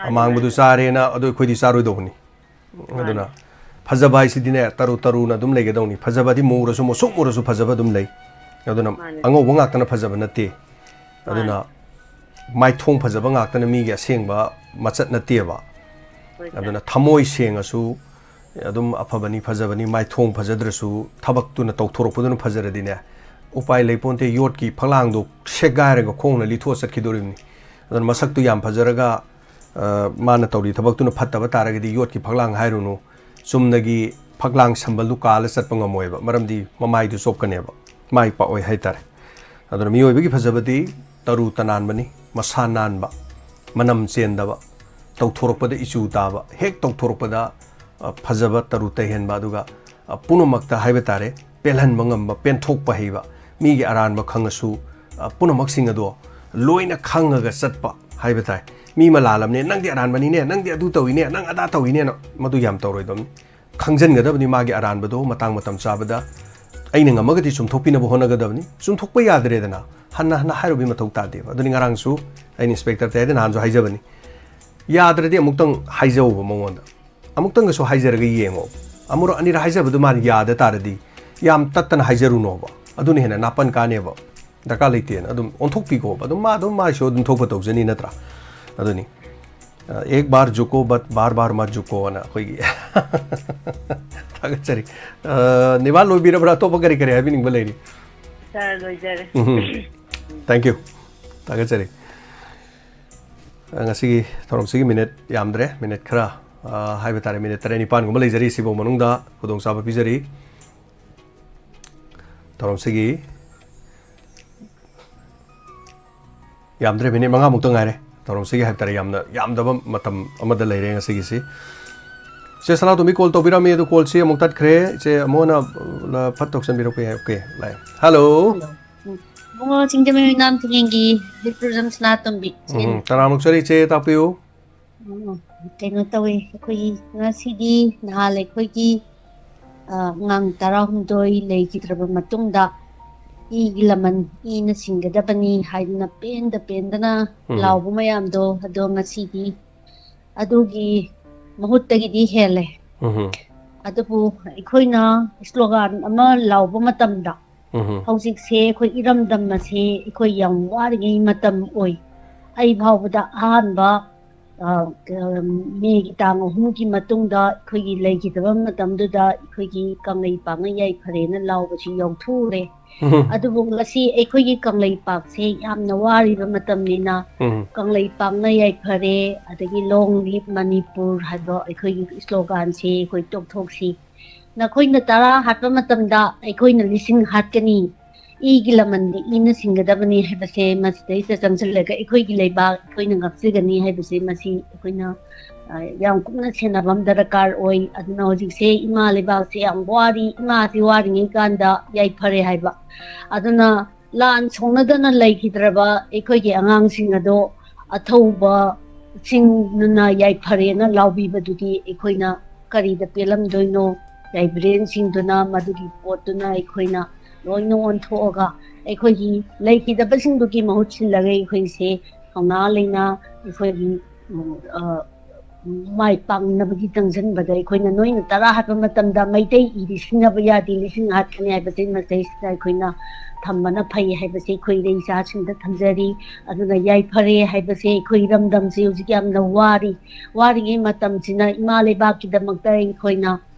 ꯑꯃꯥꯡꯕꯗꯨ ꯆꯥꯔꯦꯅ ꯑꯗꯨ ꯑꯩꯈꯣꯏꯗꯤ ꯆꯥꯔꯣꯏꯗꯧꯕꯅꯤ꯫ ꯑꯗꯨꯅ ꯐꯖꯕ ꯍꯥꯏꯁꯤꯗꯤꯅꯦ, ꯇꯔꯨ ꯇꯔꯨꯅ ꯑꯗꯨꯝ ꯂꯩꯒꯗꯧꯅꯤ꯫ ꯐꯖꯕꯗꯤ ꯃꯨꯔꯁꯨ, ꯃꯨꯁꯨꯛ ꯃꯨꯔꯁꯨ ꯐꯖꯕ ꯑꯗꯨꯝ ꯂꯩ꯫ ꯑꯗꯨꯅ ꯃꯥꯅꯦ꯫ ꯑꯉꯧꯕ ꯉꯥꯛꯇꯅ ꯐꯖꯕ ꯅꯠꯇꯦ꯫ ꯑꯗꯨꯅ ꯃꯥꯏꯊꯣꯡ ꯐꯖꯕ ꯉꯥꯛꯇꯅ ꯃꯤꯒꯤ ꯑꯁꯦꯡꯕ ꯃꯆꯠ ꯅꯠꯇꯦꯕ꯫ ꯍꯣꯏ, ꯁꯥꯔ꯫ ꯑꯗꯨꯅ ꯊꯃꯣꯏ ꯁꯦꯡꯉꯁꯨ ꯑꯗꯨꯝ ꯑꯐꯕꯅꯤ, ꯐꯖꯕꯅꯤ, ꯃꯥꯏꯊꯣꯡ ꯐꯖꯗ꯭ꯔꯁꯨ ꯊꯕꯛꯇꯨꯅ ꯇꯧꯊꯣꯔꯛꯄꯗꯨꯅ ꯐꯖꯔꯗꯤꯅꯦ, ꯎꯄꯥꯏ ꯂꯩꯄꯣꯟꯇꯦ꯫ ꯌꯣꯠꯀꯤ ꯐꯛꯂꯥꯡꯗꯣ ꯁꯦꯒꯥꯏꯔꯒ ꯈꯣꯡꯅ ꯂꯤꯊꯣꯛꯑ ꯆꯠꯈꯤꯗꯣꯔꯤꯕꯅꯤ꯫ ꯑꯗꯨꯅ ꯃꯁꯛꯇꯨ ꯌꯥꯝ ꯐꯖꯔꯒ, ꯑ, ꯃꯥꯅ ꯇꯧꯔꯤ ꯊꯕꯛꯇꯨꯅ ꯐꯠꯇꯕ ꯇꯥꯔꯒꯗꯤ ꯌꯣꯠꯀꯤ ꯐꯛꯂꯥꯡ ꯍꯥꯏꯔꯨꯅꯨ, ꯆꯨꯝꯅꯒꯤ ꯐꯛꯂꯥꯡ ꯁꯝꯕꯜꯗꯨ ꯀꯥꯜꯂ ꯆꯠꯄ ꯉꯝꯃꯣꯏꯕ, ꯃꯔꯝꯗꯤ ꯃꯃꯥꯏꯗꯨ ꯆꯣꯞꯀꯅꯦꯕ, ꯃꯥꯏ ꯄꯥꯛꯑꯣꯏ ꯍꯥꯏꯇꯥꯔꯦ꯫ ꯑꯗꯨꯅ ꯃꯤꯑꯣꯏꯕꯒꯤ ꯐꯖꯕꯗꯤ ꯇꯔꯨ ꯇꯅꯥꯟꯕꯅꯤ, ꯃꯁꯥ ꯅꯥꯟꯕ, ꯃꯅꯝ ꯆꯦꯟꯗꯕ, ꯇꯧꯊꯣꯔꯛꯄꯗ ꯏꯆꯨ ꯇꯥꯕ, ꯍꯦꯛ ꯇꯧꯊꯣꯔꯛꯄꯗ, ꯑ, ꯐꯖꯕ ꯇꯔꯨ ꯇꯩꯍꯟꯕ, ꯑꯗꯨꯒ, ꯑ, ꯄꯨꯝꯅꯃꯛꯇ ꯍꯥꯏꯕ ꯇꯥꯔꯦ, ꯄꯦꯜꯍꯟꯕ ꯉꯝꯕ, ꯄꯦꯟꯊꯣꯛꯄ ꯍꯩꯕ, ꯃꯤꯒꯤ ꯑꯔꯥꯟꯕ ꯈꯪꯉꯁꯨ, ꯑ, ꯄꯨꯝꯅꯃꯛꯁꯤꯡ ꯑꯗꯣ ꯂꯣꯏꯅ ꯈꯪꯉꯒ ꯆꯠꯄ ꯍꯥꯏꯕ ꯇꯥꯏ꯫ ꯃꯤ ꯑꯃ ꯂꯥꯜꯂꯝꯅꯦ, "ꯅꯪꯗꯤ ꯑꯔꯥꯟꯕꯅꯤꯅꯦ, ꯅꯪꯗꯤ ꯑꯗꯨ ꯇꯧꯏꯅꯦ, ꯅꯪ ꯑꯗꯥ ꯇꯧꯏꯅꯦꯅ", ꯃꯗꯨ ꯌꯥꯝ ꯇꯧꯔꯣꯏꯗꯕꯅꯤ꯫ ꯈꯪꯖꯟꯒꯗꯕꯅꯤ ꯃꯥꯒꯤ ꯑꯔꯥꯟꯕꯗꯣ ꯃꯇꯥꯡ ꯃꯇꯝ ꯆꯥꯕꯗ꯫ ꯑꯩꯅ ꯉꯝꯃꯒꯗꯤ ꯆꯨꯝꯊꯣꯛꯄꯤꯅꯕ ꯍꯣꯠꯅꯒꯗꯕꯅꯤ꯫ ꯆꯨꯝꯊꯣꯛꯄ ꯌꯥꯗ꯭ꯔꯦꯗꯅ ꯍꯟꯅ ꯍꯟꯅ ꯍꯥꯏꯔꯨꯕꯒꯤ ꯃꯊꯧ ꯇꯥꯗꯦꯕ꯫ ꯑꯗꯨꯅꯤ ꯉꯔꯥꯡꯁꯨ ꯑꯩꯅ ꯏꯟꯁꯄꯦꯛꯇꯔ ꯇꯌꯥꯏꯗ ꯅꯍꯥꯟꯁꯨ ꯍꯥꯏꯖꯕꯅꯤ, ꯌꯥꯗ꯭ꯔꯗꯤ ꯑꯃꯨꯛꯇꯪ ꯍꯥꯏꯖꯧꯕ ꯃꯉꯣꯟꯗ, ꯑꯃꯨꯛꯇꯪꯒꯁꯨ ꯍꯥꯏꯖꯔꯒ ꯌꯦꯡꯉꯣ꯫ ꯑꯃꯨꯔꯛ ꯑꯅꯤꯔꯛ ꯍꯥꯏꯖꯕꯗꯨ ꯃꯥꯅ ꯌꯥꯗ ꯇꯥꯔꯗꯤ ꯌꯥꯝ ꯇꯠꯇꯅ ꯍꯥꯏꯖꯔꯨꯅꯣꯕ, ꯑꯗꯨꯅ ꯍꯦꯟꯅ ꯅꯥꯄꯟ ꯀꯥꯅꯦꯕ꯫ ꯗꯔꯀꯥꯔ ꯂꯩꯇꯦꯅ ꯑꯗꯨꯝ ꯑꯣꯟꯊꯣꯛꯄꯤꯈꯣꯕ꯫ ꯑꯗꯨꯝ ꯃꯥ ꯑꯗꯨꯝ ꯃꯥꯏꯁꯨ ꯑꯗꯨꯝ ꯊꯣꯛꯄ ꯇꯧꯖꯅꯤ ꯅꯠꯇ꯭ꯔꯥ? ꯑꯗꯨꯅꯤ꯫ ꯑ, "ꯑꯦꯛ bar Dzukou but bar bar ꯃꯠ ꯖꯨꯀꯣ" ꯑꯅ ꯑꯩꯈꯣꯏꯒꯤ꯫ ꯊꯥꯒꯠꯆꯔꯤ꯫ ꯑ, ꯅꯤꯕꯥ, ꯂꯣꯏꯕꯤꯔꯕ꯭ꯔꯥ? ꯑꯇꯣꯞꯄ ꯀꯔꯤ ꯀꯔꯤ ꯍꯥꯏꯕꯤꯅꯤꯡꯕ ꯂꯩꯔꯤ? ꯁꯥꯔ, ꯂꯣꯏꯖꯔꯦ꯫ ꯎꯝ꯫ Thank you꯫ ꯊꯥꯒꯠꯆꯔꯤ꯫ ꯑ, ꯉꯁꯤꯒꯤ ꯊꯧꯔꯝꯁꯤꯒꯤ ꯃꯤꯅꯤꯠ ꯌꯥꯝꯗ꯭ꯔꯦ, ꯃꯤꯅꯤꯠ ꯈꯔ, ꯑ, ꯍꯥꯏꯕ ꯇꯥꯔꯦ, ꯃꯤꯅꯤꯠ ꯇꯔꯦꯠ ꯅꯤꯄꯥꯟꯒꯨꯝꯕ ꯂꯩꯖꯔꯤ꯫ ꯁꯤꯐꯧ ꯃꯅꯨꯡꯗ ꯈꯨꯗꯣꯡꯆꯥꯕ ꯄꯤꯖꯔꯤ꯫ ꯊꯧꯔꯝꯁꯤꯒꯤ ꯌꯥꯝꯗ꯭ꯔꯦ, ꯃꯤꯅꯤꯠ ꯃꯉꯥꯃꯨꯛꯇ ꯉꯥꯏꯔꯦ꯫ ꯊꯧꯔꯝꯁꯤꯒꯤ ꯍꯥꯏꯕ ꯇꯥꯔꯦ, ꯌꯥꯝꯅ ꯌꯥꯝꯗꯕ ꯃꯇꯝ ꯑꯃꯗ ꯂꯩꯔꯦ ꯉꯁꯤꯒꯤꯁꯤ꯫ ꯏꯆꯦ ꯁꯅꯥꯇꯣꯝꯕꯤ ꯀꯣꯜ ꯇꯧꯕꯤꯔꯝꯃꯤ, ꯑꯗꯨ ꯀꯣꯜꯁꯤ ꯑꯃꯨꯛ ꯇꯠꯈ꯭ꯔꯦ꯫ ꯏꯆꯦ ꯑꯃꯣꯅ, ꯑ, ꯐꯠ ꯇꯧꯁꯟꯕꯤꯔꯛꯄ ꯌꯥꯏ꯫ ꯑꯣꯀꯦ, ꯂꯥꯛꯑꯦ꯫ ꯍꯜꯂꯣ꯫ ꯍꯜꯂꯣ꯫ ꯎꯝ꯫ ꯏꯕꯨꯡꯉꯣ ꯁꯤꯡꯖꯃꯩ ꯑꯣꯏꯅꯥꯝ ꯊꯤꯡꯉꯦꯟꯒꯤ ꯍꯤꯠ ꯄ꯭ꯔꯣꯕ꯭ꯂꯦꯝ ꯁꯅꯥꯇꯣꯝꯕꯤ꯫ ꯎꯝ, ꯎꯝ, ꯇꯔꯥꯃꯨꯛ ꯆꯠꯂꯤ, ꯏꯆꯦ, ꯇꯥꯛꯄꯤꯌꯨ꯫ ꯎꯝ, ꯀꯩꯅꯣ ꯇꯧꯋꯦ, ꯑꯩꯈꯣꯏꯒꯤ ꯉꯁꯤꯗꯤ ꯅꯍꯥꯟ ꯑꯩꯈꯣꯏꯒꯤ, ꯑ, ꯑꯉꯥꯡ ꯇꯔꯥꯍꯨꯝꯗꯣꯏ ꯂꯩꯈꯤꯗ꯭ꯔꯕ ꯃꯇꯨꯡꯗ ꯏꯒꯤ ꯂꯃꯟ, ꯏꯅ ꯁꯤꯡꯒꯗꯕꯅꯤ ꯍꯥꯏꯗꯅ ꯄꯦꯟꯗ ꯄꯦꯟꯗꯅ ꯎꯝ꯫ ꯂꯥꯎꯕ ꯃꯌꯥꯝꯗꯣ, ꯑꯗꯣ ꯉꯁꯤꯗꯤ ꯑꯗꯨꯒꯤ ꯃꯍꯨꯠꯇꯒꯤꯗꯤ ꯍꯦꯜꯂꯦ꯫ ꯎꯝ ꯑꯗꯨꯕꯨ ꯑꯩꯈꯣꯏꯅ ꯁ꯭ꯂꯣꯒꯥꯟ ꯑꯃ ꯂꯥꯎꯕ ꯃꯇꯝꯗ, ꯎꯝ ꯍꯧꯖꯤꯛꯁꯦ ꯑꯩꯈꯣꯏ ꯏꯔꯝꯗꯝ ꯑꯁꯤ ꯑꯩꯈꯣꯏ ꯌꯥꯝ ꯋꯥꯔꯤꯉꯩ ꯃꯇꯝ ꯑꯣꯏ꯫ ꯑꯩ ꯐꯥꯎꯕꯗ ꯑꯍꯥꯟꯕ, ꯑ, ꯃꯦꯒꯤ ꯇꯥꯡ ꯑꯍꯨꯝꯒꯤ ꯃꯇꯨꯡꯗ ꯑꯩꯈꯣꯏꯒꯤ ꯂꯩꯈꯤꯗꯕ ꯃꯇꯝꯗꯨꯗ ꯑꯩꯈꯣꯏꯒꯤ ꯀꯪꯂꯩꯄꯥꯛꯅ ꯌꯥꯏꯐꯔꯦꯅ ꯂꯥꯎꯕꯁꯤ ꯌꯥꯎꯊꯣꯛꯎꯔꯦ꯫ ꯑꯗꯨꯕꯨ ꯉꯁꯤ ꯑꯩꯈꯣꯏꯒꯤ ꯀꯪꯂꯩꯄꯥꯛꯁꯦ ꯌꯥꯝꯅ ꯋꯥꯔꯤꯕ ꯃꯇꯝꯅꯤꯅ, ꯎꯝ ꯀꯪꯂꯩꯄꯥꯛꯅ ꯌꯥꯏꯐꯔꯦ, ꯑꯗꯒꯤ "Long live Manipur" ꯍꯥꯏꯕ ꯑꯩꯈꯣꯏꯒꯤ ꯁ꯭ꯂꯣꯒꯥꯟꯁꯤ ꯑꯩꯈꯣꯏ ꯇꯣꯛꯊꯣꯛꯁꯤ꯫ ꯅꯈꯣꯏꯅ ꯇꯔꯥ ꯍꯥꯠꯄ ꯃꯇꯝꯗ ꯑꯩꯈꯣꯏꯅ ꯂꯤꯁꯤꯡ ꯍꯥꯠꯀꯅꯤ, ꯏꯒꯤ ꯂꯃꯟꯗꯤ ꯏꯅ ꯁꯤꯡꯒꯗꯕꯅꯤ ꯍꯥꯏꯕꯁꯦ ꯃꯁꯤꯗꯩꯗ ꯆꯪꯁꯤꯜꯂꯒ ꯑꯩꯈꯣꯏꯒꯤ ꯂꯩꯕꯥꯛ ꯑꯩꯈꯣꯏꯅ ꯉꯥꯛꯆꯒꯅꯤ ꯍꯥꯏꯕꯁꯦ ꯃꯁꯤ ꯑꯩꯈꯣꯏꯅ, ꯑ, ꯌꯥꯝ ꯀꯨꯞꯅ ꯁꯦꯟꯅꯕ ꯑꯃ ꯗꯔꯀꯥꯔ ꯑꯣꯏ꯫ ꯑꯗꯨꯅ ꯍꯧꯖꯤꯛꯁꯦ ꯏꯃꯥ ꯂꯩꯕꯥꯛꯁꯦ ꯌꯥꯝ ꯋꯥꯔꯤ, ꯏꯃꯥꯁꯤ ꯋꯥꯔꯤꯉꯩ ꯀꯥꯟꯗ ꯌꯥꯏꯐꯔꯦ ꯍꯥꯏꯕ꯫ ꯑꯗꯨꯅ ꯂꯥꯟ ꯁꯣꯛꯅꯗꯅ ꯂꯩꯈꯤꯗ꯭ꯔꯕ ꯑꯩꯈꯣꯏꯒꯤ ꯑꯉꯥꯡꯁꯤꯡ ꯑꯗꯣ ꯑꯊꯧꯕꯁꯤꯡꯗꯨꯅ ꯌꯥꯏꯐꯔꯦꯅ ꯂꯥꯎꯕꯤꯕꯗꯨꯗꯤ ꯑꯩꯈꯣꯏꯅ ꯀꯔꯤꯗ ꯄꯦꯜꯂꯝꯗꯣꯏꯅꯣ? ꯂꯥꯏꯕ꯭ꯔꯦꯔꯤꯌꯟꯁꯤꯡꯗꯨꯅ ꯃꯗꯨꯒꯤ ꯄꯣꯠꯇꯨꯅ ꯑꯩꯈꯣꯏꯅ ꯂꯣꯏꯅ ꯑꯣꯟꯊꯣꯛꯑꯒ ꯑꯩꯈꯣꯏꯒꯤ ꯂꯩꯈꯤꯗꯕꯁꯤꯡꯗꯨꯒꯤ ꯃꯍꯨꯠ ꯁꯤꯜꯂꯒ ꯑꯩꯈꯣꯏꯁꯦ ꯊꯧꯅꯥ ꯂꯩꯅ ꯑꯩꯈꯣꯏꯒꯤ, ꯎꯝ, ꯑ, ꯃꯥꯏ ꯄꯥꯛꯅꯕꯒꯤ ꯆꯪꯁꯤꯟꯕꯗ ꯑꯩꯈꯣꯏꯅ ꯅꯣꯏꯅ ꯇꯔꯥ ꯍꯥꯠꯄ ꯃꯇꯝꯗ ꯃꯩꯇꯩ ꯏꯗꯤ ꯁꯤꯖꯤꯟꯅꯕ ꯌꯥꯗꯦ, ꯂꯤꯁꯤꯡ ꯍꯥꯠꯀꯅꯤ ꯍꯥꯏꯕꯁꯤ ꯃꯁꯤꯗꯩꯁꯤꯗ ꯑꯩꯈꯣꯏꯅ ꯊꯝꯕꯅ ꯐꯩ ꯍꯥꯏꯕꯁꯤ ꯑꯩꯈꯣꯏ ꯏꯆꯥꯁꯤꯡꯗ ꯊꯝꯖꯔꯤ꯫ ꯑꯗꯨꯅ ꯌꯥꯏꯐꯔꯦ ꯍꯥꯏꯕꯁꯦ ꯑꯩꯈꯣꯏ ꯏꯔꯝꯗꯝꯁꯦ ꯍꯧꯖꯤꯛ ꯌꯥꯝꯅ ꯋꯥꯔꯤ꯫ ꯋꯥꯔꯤꯉꯩ ꯃꯇꯝꯁꯤꯅ ꯏꯃꯥ ꯂꯩꯕꯥꯛꯀꯤꯗꯃꯛꯇ ꯑꯩꯈꯣꯏꯅ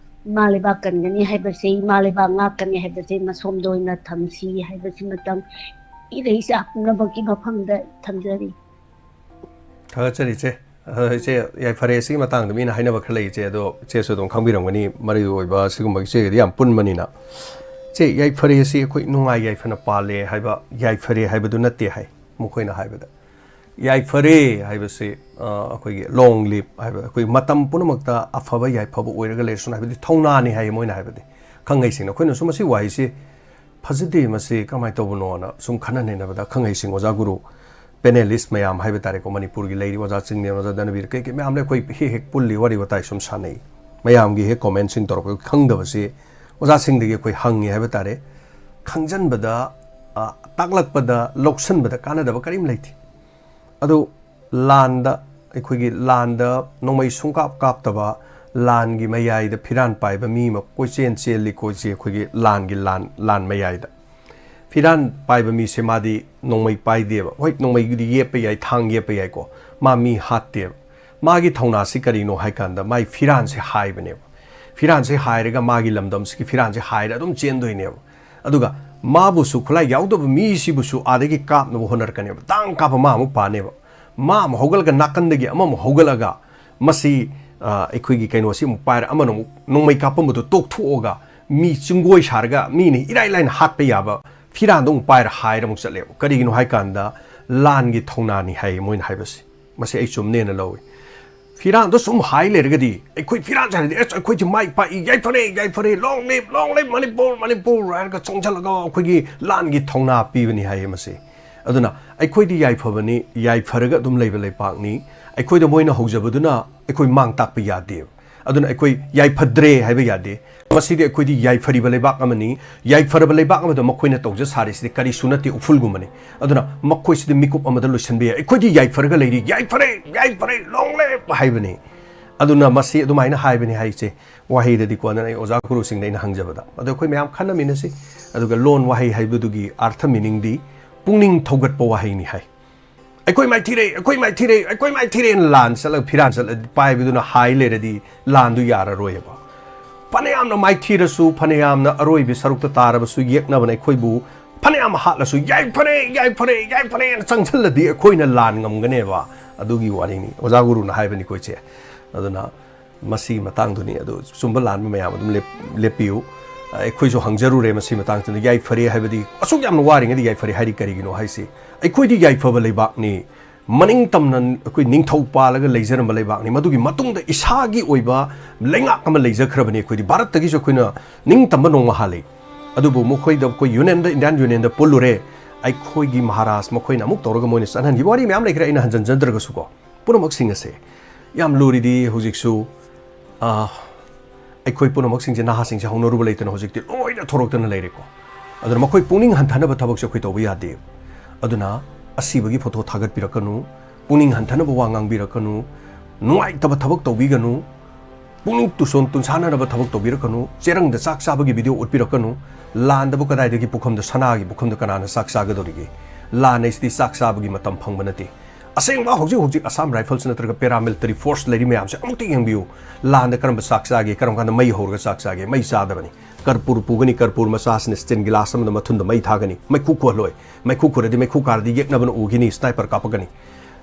ꯏꯃꯥ ꯂꯩꯕꯥꯛ ꯀꯟꯒꯅꯤ ꯍꯥꯏꯕꯁꯦ, ꯏꯃꯥ ꯂꯩꯕꯥꯛ ꯉꯥꯛꯀꯅꯤ ꯍꯥꯏꯕꯁꯦ ꯃꯁꯣꯝꯗ ꯑꯣꯏꯅ ꯊꯝꯁꯤ ꯍꯥꯏꯕꯁꯤꯃꯇꯪ ꯏꯔꯩ ꯏꯆꯥ ꯄꯨꯝꯅꯃꯛꯀꯤ ꯃꯐꯝꯗ ꯊꯝꯖꯔꯤ꯫ ꯊꯥꯒꯠꯆꯔꯤ ꯏꯆꯦ꯫ ꯑ, ꯏꯆꯦ, ꯌꯥꯏꯐꯔꯦ ꯁꯤꯒꯤ ꯃꯇꯥꯡꯗ ꯃꯤꯅ ꯍꯥꯏꯅꯕ ꯈꯔ ꯂꯩ ꯏꯆꯦ, ꯑꯗꯣ ꯏꯆꯦꯁꯨ ꯑꯗꯨꯝ ꯈꯪꯕꯤꯔꯝꯒꯅꯤ, ꯃꯔꯨ ꯑꯣꯏꯕ ꯁꯤꯒꯨꯝꯕ ꯏꯆꯦꯒꯗꯤ ꯌꯥꯝ ꯄꯨꯟꯕꯅꯤꯅ꯫ ꯏꯆꯦ, ꯌꯥꯏꯐꯔꯦ ꯑꯁꯤ ꯑꯩꯈꯣꯏ ꯅꯨꯡꯉꯥꯏ ꯌꯥꯏꯐꯅ ꯄꯥꯜꯂꯦ ꯍꯥꯏꯕ ꯌꯥꯏꯐꯔꯦ ꯍꯥꯏꯕꯗꯨ ꯅꯠꯇꯦ ꯍꯥꯏ ꯃꯈꯣꯏꯅ ꯍꯥꯏꯕꯗ꯫ ꯌꯥꯏꯐꯔꯦ ꯍꯥꯏꯕꯁꯤ, ꯑ, ꯑꯩꯈꯣꯏꯒꯤ "Long live" ꯍꯥꯏꯕ, ꯑꯩꯈꯣꯏ ꯃꯇꯝ ꯄꯨꯝꯅꯃꯛꯇ ꯑꯐꯕ ꯌꯥꯏꯐꯕ ꯑꯣꯏꯔꯒ ꯂꯩꯔꯁꯅꯨ ꯍꯥꯏꯕꯗꯤ ꯊꯧꯅꯥꯅꯤ ꯍꯥꯏꯌꯦ ꯃꯣꯏꯅ ꯍꯥꯏꯕꯗꯤ꯫ ꯈꯪꯍꯩꯁꯤꯡꯅ ꯑꯩꯈꯣꯏꯅꯁꯨ ꯃꯁꯤ ꯋꯥꯍꯩꯁꯤ ꯐꯖꯗꯦ, ꯃꯁꯤ ꯀꯃꯥꯏꯅ ꯇꯧꯕꯅꯣꯅ ꯁꯨꯝ ꯈꯟꯅ ꯅꯩꯅꯕꯗ ꯈꯪꯍꯩꯁꯤꯡ ꯑꯣꯖꯥ ꯒꯨꯔꯨ, ꯄꯦꯅꯦꯂꯤꯁ ꯃꯌꯥꯝ ꯍꯥꯏꯕ ꯇꯥꯔꯦꯀꯣ, ꯃꯅꯤꯄꯨꯔꯒꯤ ꯂꯩꯔꯤ ꯑꯣꯖꯥ ꯆꯤꯡꯂꯦꯟ, ꯑꯣꯖꯥ ꯙꯅꯕꯤꯔ, ꯀꯩ ꯀꯩ ꯃꯌꯥꯝ ꯂꯩ, ꯑꯩꯈꯣꯏ ꯍꯦꯛ ꯍꯦꯛ ꯄꯨꯜꯂꯤ, ꯋꯥꯔꯤ ꯋꯥꯇꯥꯏ ꯁꯨꯝ ꯁꯥꯟꯅꯩ꯫ ꯃꯌꯥꯝꯒꯤ ꯍꯦꯛ ꯀꯣꯃꯦꯟꯁꯤꯡ ꯇꯧꯔꯛꯄ ꯈꯪꯗꯕꯁꯤ ꯑꯣꯖꯥꯁꯤꯡꯗꯒꯤ ꯑꯩꯈꯣꯏ ꯍꯪꯉꯤ ꯍꯥꯏꯕ ꯇꯥꯔꯦ꯫ ꯈꯪꯖꯟꯕꯗ, ꯑ, ꯇꯥꯛꯂꯛꯄꯗ, ꯂꯧꯁꯟꯕꯗ ꯀꯥꯟꯅꯗꯕ ꯀꯔꯤꯝ ꯂꯩꯇꯦ꯫ ꯑꯗꯨ ꯂꯥꯟꯗ ꯑꯩꯈꯣꯏꯒꯤ ꯂꯥꯟꯗ ꯅꯣꯡꯃꯩ ꯁꯨꯡꯀꯥꯞ ꯀꯥꯞꯇꯕ, ꯂꯥꯟꯒꯤ ꯃꯌꯥꯏꯗ ꯐꯤꯔꯥꯟ ꯄꯥꯏꯕ ꯃꯤ ꯑꯃ ꯀꯣꯏꯆꯦꯟ ꯆꯦꯜꯂꯤꯀꯣ ꯁꯤ ꯑꯩꯈꯣꯏꯒꯤ ꯂꯥꯟꯒꯤ ꯂꯥꯟ, ꯂꯥꯟ ꯃꯌꯥꯏꯗ꯫ ꯐꯤꯔꯥꯟ ꯄꯥꯏꯕ ꯃꯤꯁꯦ ꯃꯥꯗꯤ ꯅꯣꯡꯃꯩ ꯄꯥꯏꯗꯦꯕ꯫ ꯍꯣꯏ, ꯅꯣꯡꯃꯩꯒꯤꯗꯤ ꯌꯦꯞꯄ ꯌꯥꯏ, ꯊꯥꯡ ꯌꯦꯞꯄ ꯌꯥꯏꯀꯣ, ꯃꯥ ꯃꯤ ꯍꯥꯠꯇꯦꯕ꯫ ꯃꯥꯒꯤ ꯊꯧꯅꯥꯁꯤ ꯀꯔꯤꯅꯣ ꯍꯥꯏ ꯀꯥꯟꯗ ꯃꯥꯏ ꯐꯤꯔꯥꯟꯁꯦ ꯍꯥꯏꯕꯅꯦꯕ꯫ ꯐꯤꯔꯥꯟꯁꯦ ꯍꯥꯏꯔꯒ ꯃꯥꯒꯤ ꯂꯝꯗꯝꯁꯤꯒꯤ ꯐꯤꯔꯥꯟꯁꯦ ꯍꯥꯏꯔ ꯑꯗꯨꯝ ꯆꯦꯟꯗꯣꯏꯅꯦꯕ꯫ ꯑꯗꯨꯒ ꯃꯥꯕꯨꯁꯨ, ꯈꯨꯠꯂꯥꯏ ꯌꯥꯎꯗꯕ ꯃꯤꯁꯤꯕꯨꯁꯨ ꯑꯥꯗꯒꯤ ꯀꯥꯞꯅꯕ ꯍꯣꯠꯅꯔꯛꯀꯅꯦꯕ꯫ ꯇꯥꯡ ꯀꯥꯞꯄ ꯃꯥ ꯑꯃꯨꯛ ꯄꯥꯅꯦꯕ꯫ ꯃꯥ ꯑꯃꯨꯛ ꯍꯧꯒꯠꯂꯒ ꯅꯥꯀꯟꯗꯒꯤ ꯑꯃꯃꯨꯛ ꯍꯧꯒꯠꯂꯒ ꯃꯁꯤ, ꯑ, ꯑꯩꯈꯣꯏꯒꯤ ꯀꯩꯅꯣꯁꯤ ꯑꯃꯨꯛ ꯄꯥꯏꯔ ꯑꯃꯅ ꯑꯃꯨꯛ ꯅꯣꯡꯃꯩ ꯀꯥꯞꯄꯝꯕꯗꯣ ꯇꯣꯛꯊꯣꯛꯑꯒ ꯃꯤ ꯆꯤꯡꯒꯣꯏ ꯁꯥꯔꯒ ꯃꯤꯅ ꯏꯔꯥꯏ ꯂꯥꯏꯅ ꯍꯥꯠꯄ ꯌꯥꯕ ꯐꯤꯔꯥꯟꯗꯣ ꯑꯃꯨꯛ ꯄꯥꯏꯔ ꯍꯥꯏꯔ ꯑꯃꯨꯛ ꯆꯠꯂꯦꯕ꯫ ꯀꯔꯤꯒꯤꯅꯣ ꯍꯥꯏ ꯀꯥꯟꯗ ꯂꯥꯟꯒꯤ ꯊꯧꯅꯥꯅꯤ ꯍꯥꯏꯌꯦ ꯃꯣꯏꯅ ꯍꯥꯏꯕꯁꯦ꯫ ꯃꯁꯤ ꯑꯩ ꯆꯨꯝꯅꯦꯅ ꯂꯧꯏ꯫ ꯐꯤꯔꯥꯟꯗꯣ ꯁꯨꯝ ꯍꯥꯏ ꯂꯩꯔꯒꯗꯤ, ꯑꯩꯈꯣꯏ ꯐꯤꯔꯥꯟ ꯆꯥꯔꯗꯤ, "ꯑꯁ, ꯑꯩꯈꯣꯏꯗꯤ ꯃꯥꯏ ꯄꯥꯛꯏ, ꯌꯥꯏꯐꯔꯦ, ꯌꯥꯏꯐꯔꯦ, long live, long live Manipur, Manipur" ꯍꯥꯏꯔꯒ ꯆꯣꯡꯁꯤꯜꯂꯒ ꯑꯩꯈꯣꯏꯒꯤ ꯂꯥꯟꯒꯤ ꯊꯧꯅꯥ ꯄꯤꯕꯅꯤ ꯍꯥꯏꯌꯦ ꯃꯁꯤ꯫ ꯑꯗꯨꯅ ꯑꯩꯈꯣꯏꯗꯤ ꯌꯥꯏꯐꯕꯅꯤ, ꯌꯥꯏꯐꯔꯒ ꯑꯗꯨꯝ ꯂꯩꯕ ꯂꯩꯄꯥꯛꯅꯤ꯫ ꯑꯩꯈꯣꯏꯗ ꯃꯣꯏꯅ ꯍꯧꯖꯕꯗꯨꯅ ꯑꯩꯈꯣꯏ ꯃꯥꯡ ꯇꯥꯛꯄ ꯌꯥꯗꯦꯕ꯫ ꯑꯗꯨꯅ ꯑꯩꯈꯣꯏ ꯌꯥꯏꯐꯗ꯭ꯔꯦ ꯍꯥꯏꯕ ꯌꯥꯗꯦ꯫ ꯃꯁꯤꯗꯤ ꯑꯩꯈꯣꯏꯗꯤ ꯌꯥꯏꯐꯔꯤꯕ ꯂꯩꯕꯥꯛ ꯑꯃꯅꯤ꯫ ꯌꯥꯏꯐꯔꯕ ꯂꯩꯕꯥꯛ ꯑꯃꯗ ꯃꯈꯣꯏꯅ ꯇꯧꯖ ꯁꯥꯔꯤꯁꯤꯗꯤ ꯀꯔꯤꯁꯨ ꯅꯠꯇꯦ, ꯎꯐꯨꯜꯒꯨꯝꯕꯅꯤ꯫ ꯑꯗꯨꯅ ꯃꯈꯣꯏꯁꯤꯗꯤ ꯃꯤꯀꯨꯞ ꯑꯃꯗ ꯂꯣꯏꯁꯤꯟꯕ ꯌꯥꯏ꯫ ꯑꯩꯈꯣꯏꯗꯤ ꯌꯥꯏꯐꯔꯒ ꯂꯩꯔꯤ, "ꯌꯥꯏꯐꯔꯦ, ꯌꯥꯏꯐꯔꯦ, long live" ꯍꯥꯏꯕꯅꯤ꯫ ꯑꯗꯨꯅ ꯃꯁꯤ ꯑꯗꯨꯃꯥꯏꯅ ꯍꯥꯏꯕꯅꯤ ꯍꯥꯏꯁꯦ꯫ ꯋꯥꯍꯩꯗꯗꯤ ꯀꯣꯟꯅ ꯑꯩ ꯑꯣꯖꯥ ꯒꯨꯔꯨꯁꯤꯡꯗ ꯑꯩꯅ ꯍꯪꯖꯕꯗ꯫ ꯑꯗꯣ ꯑꯩꯈꯣꯏ ꯃꯌꯥꯝ ꯈꯟꯅꯃꯤꯟꯅꯁꯤ꯫ ꯑꯗꯨꯒ ꯂꯣꯟ ꯋꯥꯍꯩ ꯍꯥꯏꯕꯗꯨꯒꯤ ꯑꯥꯔꯊ, meaningꯗꯤ ꯄꯨꯛꯅꯤꯡ ꯊꯧꯒꯠꯄ ꯋꯥꯍꯩꯅꯤ ꯍꯥꯏ꯫ "ꯑꯩꯈꯣꯏ ꯃꯥꯏꯊꯤꯔꯦ, ꯑꯩꯈꯣꯏ ꯃꯥꯏꯊꯤꯔꯦ, ꯑꯩꯈꯣꯏ ꯃꯥꯏꯊꯤꯔꯦꯅ" ꯂꯥꯟ ꯆꯠꯂꯒ ꯐꯤꯔꯥꯟ ꯆꯠꯂꯗꯤ, ꯄꯥꯏꯕꯗꯨꯅ ꯍꯥꯏ ꯂꯩꯔꯗꯤ ꯂꯥꯟꯗꯨ ꯌꯥꯔꯔꯣꯏꯕ꯫ ꯐꯅꯌꯥꯝꯅ ꯃꯥꯏꯊꯤꯔꯁꯨ, ꯐꯅꯌꯥꯝꯅ ꯑꯔꯣꯏꯕ ꯁꯔꯨꯛꯇ ꯇꯥꯔꯕꯁꯨ ꯌꯦꯛꯅꯕꯅ ꯑꯩꯈꯣꯏꯕꯨ, ꯐꯅꯌꯥꯝ ꯍꯥꯠꯂꯁꯨ "ꯌꯥꯏꯐꯔꯦ, ꯌꯥꯏꯐꯔꯦ, ꯌꯥꯏꯐꯔꯦꯅ" ꯆꯪꯁꯤꯜꯂꯗꯤ ꯑꯩꯈꯣꯏꯅ ꯂꯥꯟ ꯉꯝꯒꯅꯦꯕ꯫ ꯑꯗꯨꯒꯤ ꯋꯥꯔꯤꯅꯤ꯫ ꯑꯣꯖꯥ ꯒꯨꯔꯨꯅ ꯍꯥꯏꯕꯅꯤꯀꯣ ꯏꯆꯦ꯫ ꯑꯗꯨꯅ ꯃꯁꯤꯒꯤ ꯃꯇꯥꯡꯗꯨꯅꯤ꯫ ꯑꯗꯨ ꯆꯨꯝꯕ ꯂꯥꯟꯕ ꯃꯌꯥꯝ ꯑꯗꯨꯝ ꯂꯦꯞ-, ꯂꯦꯞꯄꯤꯌꯨ꯫ ꯑꯩꯈꯣꯏꯁꯨ ꯍꯪꯖꯔꯨꯔꯦ ꯃꯁꯤ ꯃꯇꯥꯡꯁꯤꯗ꯫ ꯌꯥꯏꯐꯔꯦ ꯍꯥꯏꯕꯗꯤ, ꯑꯁꯨꯛ ꯌꯥꯝꯅ ꯋꯥꯔꯤꯉꯩꯗ ꯌꯥꯏꯐꯔꯦ ꯍꯥꯏꯔꯤ ꯀꯔꯤꯒꯤꯅꯣ ꯍꯥꯏꯁꯤ, ꯑꯩꯈꯣꯏꯗꯤ ꯌꯥꯏꯐꯕ ꯂꯩꯕꯥꯛꯅꯤ꯫ ꯃꯅꯤꯡ ꯇꯝꯅ ꯑꯩꯈꯣꯏ ꯅꯤꯡꯊꯧ ꯄꯥꯜꯂꯒ ꯂꯩꯖꯔꯝꯕ ꯂꯩꯕꯥꯛꯅꯤ꯫ ꯃꯗꯨꯒꯤ ꯃꯇꯨꯡꯗ ꯏꯁꯥꯒꯤ ꯑꯣꯏꯕ ꯂꯩꯉꯥꯛ ꯑꯃ ꯂꯩꯖꯈ꯭ꯔꯕꯅꯤ꯫ ꯑꯩꯈꯣꯏꯗꯤ ꯚꯥꯔꯠꯇꯒꯤꯁꯨ ꯑꯩꯈꯣꯏꯅ ꯅꯤꯡꯇꯝꯕ ꯅꯣꯡꯃ ꯍꯥꯜꯂꯤ꯫ ꯑꯗꯨꯕꯨ ꯃꯈꯣꯏꯗ, ꯑꯩꯈꯣꯏ ꯌꯨꯅꯤꯌꯟꯗ, ꯏꯟꯗꯤꯌꯥꯟ ꯌꯨꯅꯤꯌꯟꯗ ꯄꯨꯜꯂꯨꯔꯦ꯫ ꯑꯩꯈꯣꯏꯒꯤ ꯃꯍꯥꯔꯥꯖ ꯃꯈꯣꯏꯅ ꯑꯃꯨꯛ ꯇꯧꯔꯒ ꯃꯣꯏꯅ ꯆꯠꯍꯟꯈꯤꯕ ꯋꯥꯔꯤ ꯃꯌꯥꯝ ꯂꯩꯈ꯭ꯔꯦ, ꯑꯩꯅ ꯍꯟꯖꯤꯟꯖꯗ꯭ꯔꯒꯁꯨꯀꯣ꯫ ꯄꯨꯝꯅꯃꯛꯁꯤꯡ ꯑꯁꯦ ꯌꯥꯝ ꯂꯨꯔꯤꯗꯤ ꯍꯧꯖꯤꯛꯁꯨ, ꯑ, ꯑꯩꯈꯣꯏ ꯄꯨꯝꯅꯃꯛꯁꯤꯡꯁꯦ, ꯅꯍꯥꯁꯤꯡꯁꯦ ꯍꯧꯅꯔꯨꯕ ꯂꯩꯇꯅ ꯍꯧꯖꯤꯛꯇꯤ ꯂꯣꯏꯅ ꯊꯣꯔꯛꯇꯅ ꯂꯩꯔꯦꯀꯣ꯫ ꯑꯗꯨꯅ ꯃꯈꯣꯏ ꯄꯨꯛꯅꯤꯡ ꯍꯟꯊꯅꯕ ꯊꯕꯛꯁꯦ ꯑꯩꯈꯣꯏ ꯇꯧꯕ ꯌꯥꯗꯦ꯫ ꯑꯗꯨꯅ ꯑꯁꯤꯕꯒꯤ ꯐꯣꯇꯣ ꯊꯥꯒꯠꯄꯤꯔꯛꯀꯅꯨ꯫ ꯄꯨꯛꯅꯤꯡ ꯍꯟꯊꯅꯕ ꯋꯥ ꯉꯥꯡꯕꯤꯔꯛꯀꯅꯨ, ꯅꯨꯡꯉꯥꯏꯇꯕ ꯊꯕꯛ ꯇꯧꯕꯤꯒꯅꯨ, ꯄꯨꯛꯅꯤꯡ ꯇꯨꯁꯣꯟ ꯇꯨꯟꯁꯥꯟꯅꯅꯕ ꯊꯕꯛ ꯇꯧꯕꯤꯔꯛꯀꯅꯨ, ꯆꯦꯔꯪꯗ ꯆꯥꯛ ꯆꯥꯕꯒꯤ ꯚꯤꯗꯤꯑꯣ ꯎꯠꯄꯤꯔꯛꯀꯅꯨ, ꯂꯥꯟꯗꯕꯨ ꯀꯗꯥꯏꯗꯒꯤ ꯄꯨꯈꯝꯗ, ꯁꯅꯥꯒꯤ ꯄꯨꯈꯝꯗ ꯀꯅꯥꯅ ꯆꯥꯛ ꯆꯥꯒꯗꯧꯔꯤꯒꯦ? ꯂꯥꯟ ꯍꯥꯏꯁꯤꯗꯤ ꯆꯥꯛ ꯆꯥꯕꯒꯤ ꯃꯇꯝ ꯐꯪꯕ ꯅꯠꯇꯦ꯫ ꯑꯁꯦꯡꯕ ꯍꯧꯖꯤꯛ ꯍꯧꯖꯤꯛ Assam Rifles ꯅꯠꯇ꯭ꯔꯒ paramilitary force ꯂꯩꯔꯤ ꯃꯌꯥꯝꯁꯦ ꯑꯃꯨꯛꯇ ꯌꯦꯡꯕꯤꯌꯨ꯫ ꯂꯥꯟꯗ ꯀꯔꯝꯕ ꯆꯥꯛ ꯆꯥꯒꯦ? ꯀꯔꯝ ꯀꯥꯟꯗ ꯃꯩ ꯍꯧꯔꯒ ꯆꯥꯛ ꯆꯥꯒꯦ? ꯃꯩ ꯆꯥꯗꯕꯅꯤ꯫ ꯀꯔꯄꯨꯔ ꯄꯨꯒꯅꯤ, ꯀꯔꯄꯨꯔ ꯃꯆꯥꯁꯤꯅ ꯁ꯭ꯇꯤꯟ ꯒꯤꯂꯥꯁ ꯑꯃꯗ ꯃꯊꯨꯟꯗ ꯃꯩ ꯊꯥꯒꯅꯤ, ꯃꯩꯈꯨ ꯈꯨꯍꯜꯂꯣꯏ꯫ ꯃꯩꯈꯨ ꯈꯨꯔꯗꯤ ꯃꯩꯈꯨ ꯀꯥꯔꯗꯤ ꯌꯦꯛꯅꯕꯅ ꯎꯈꯤꯅꯤ, ꯁ꯭ꯅꯥꯏꯄꯔ ꯀꯥꯞꯄꯛꯀꯅꯤ꯫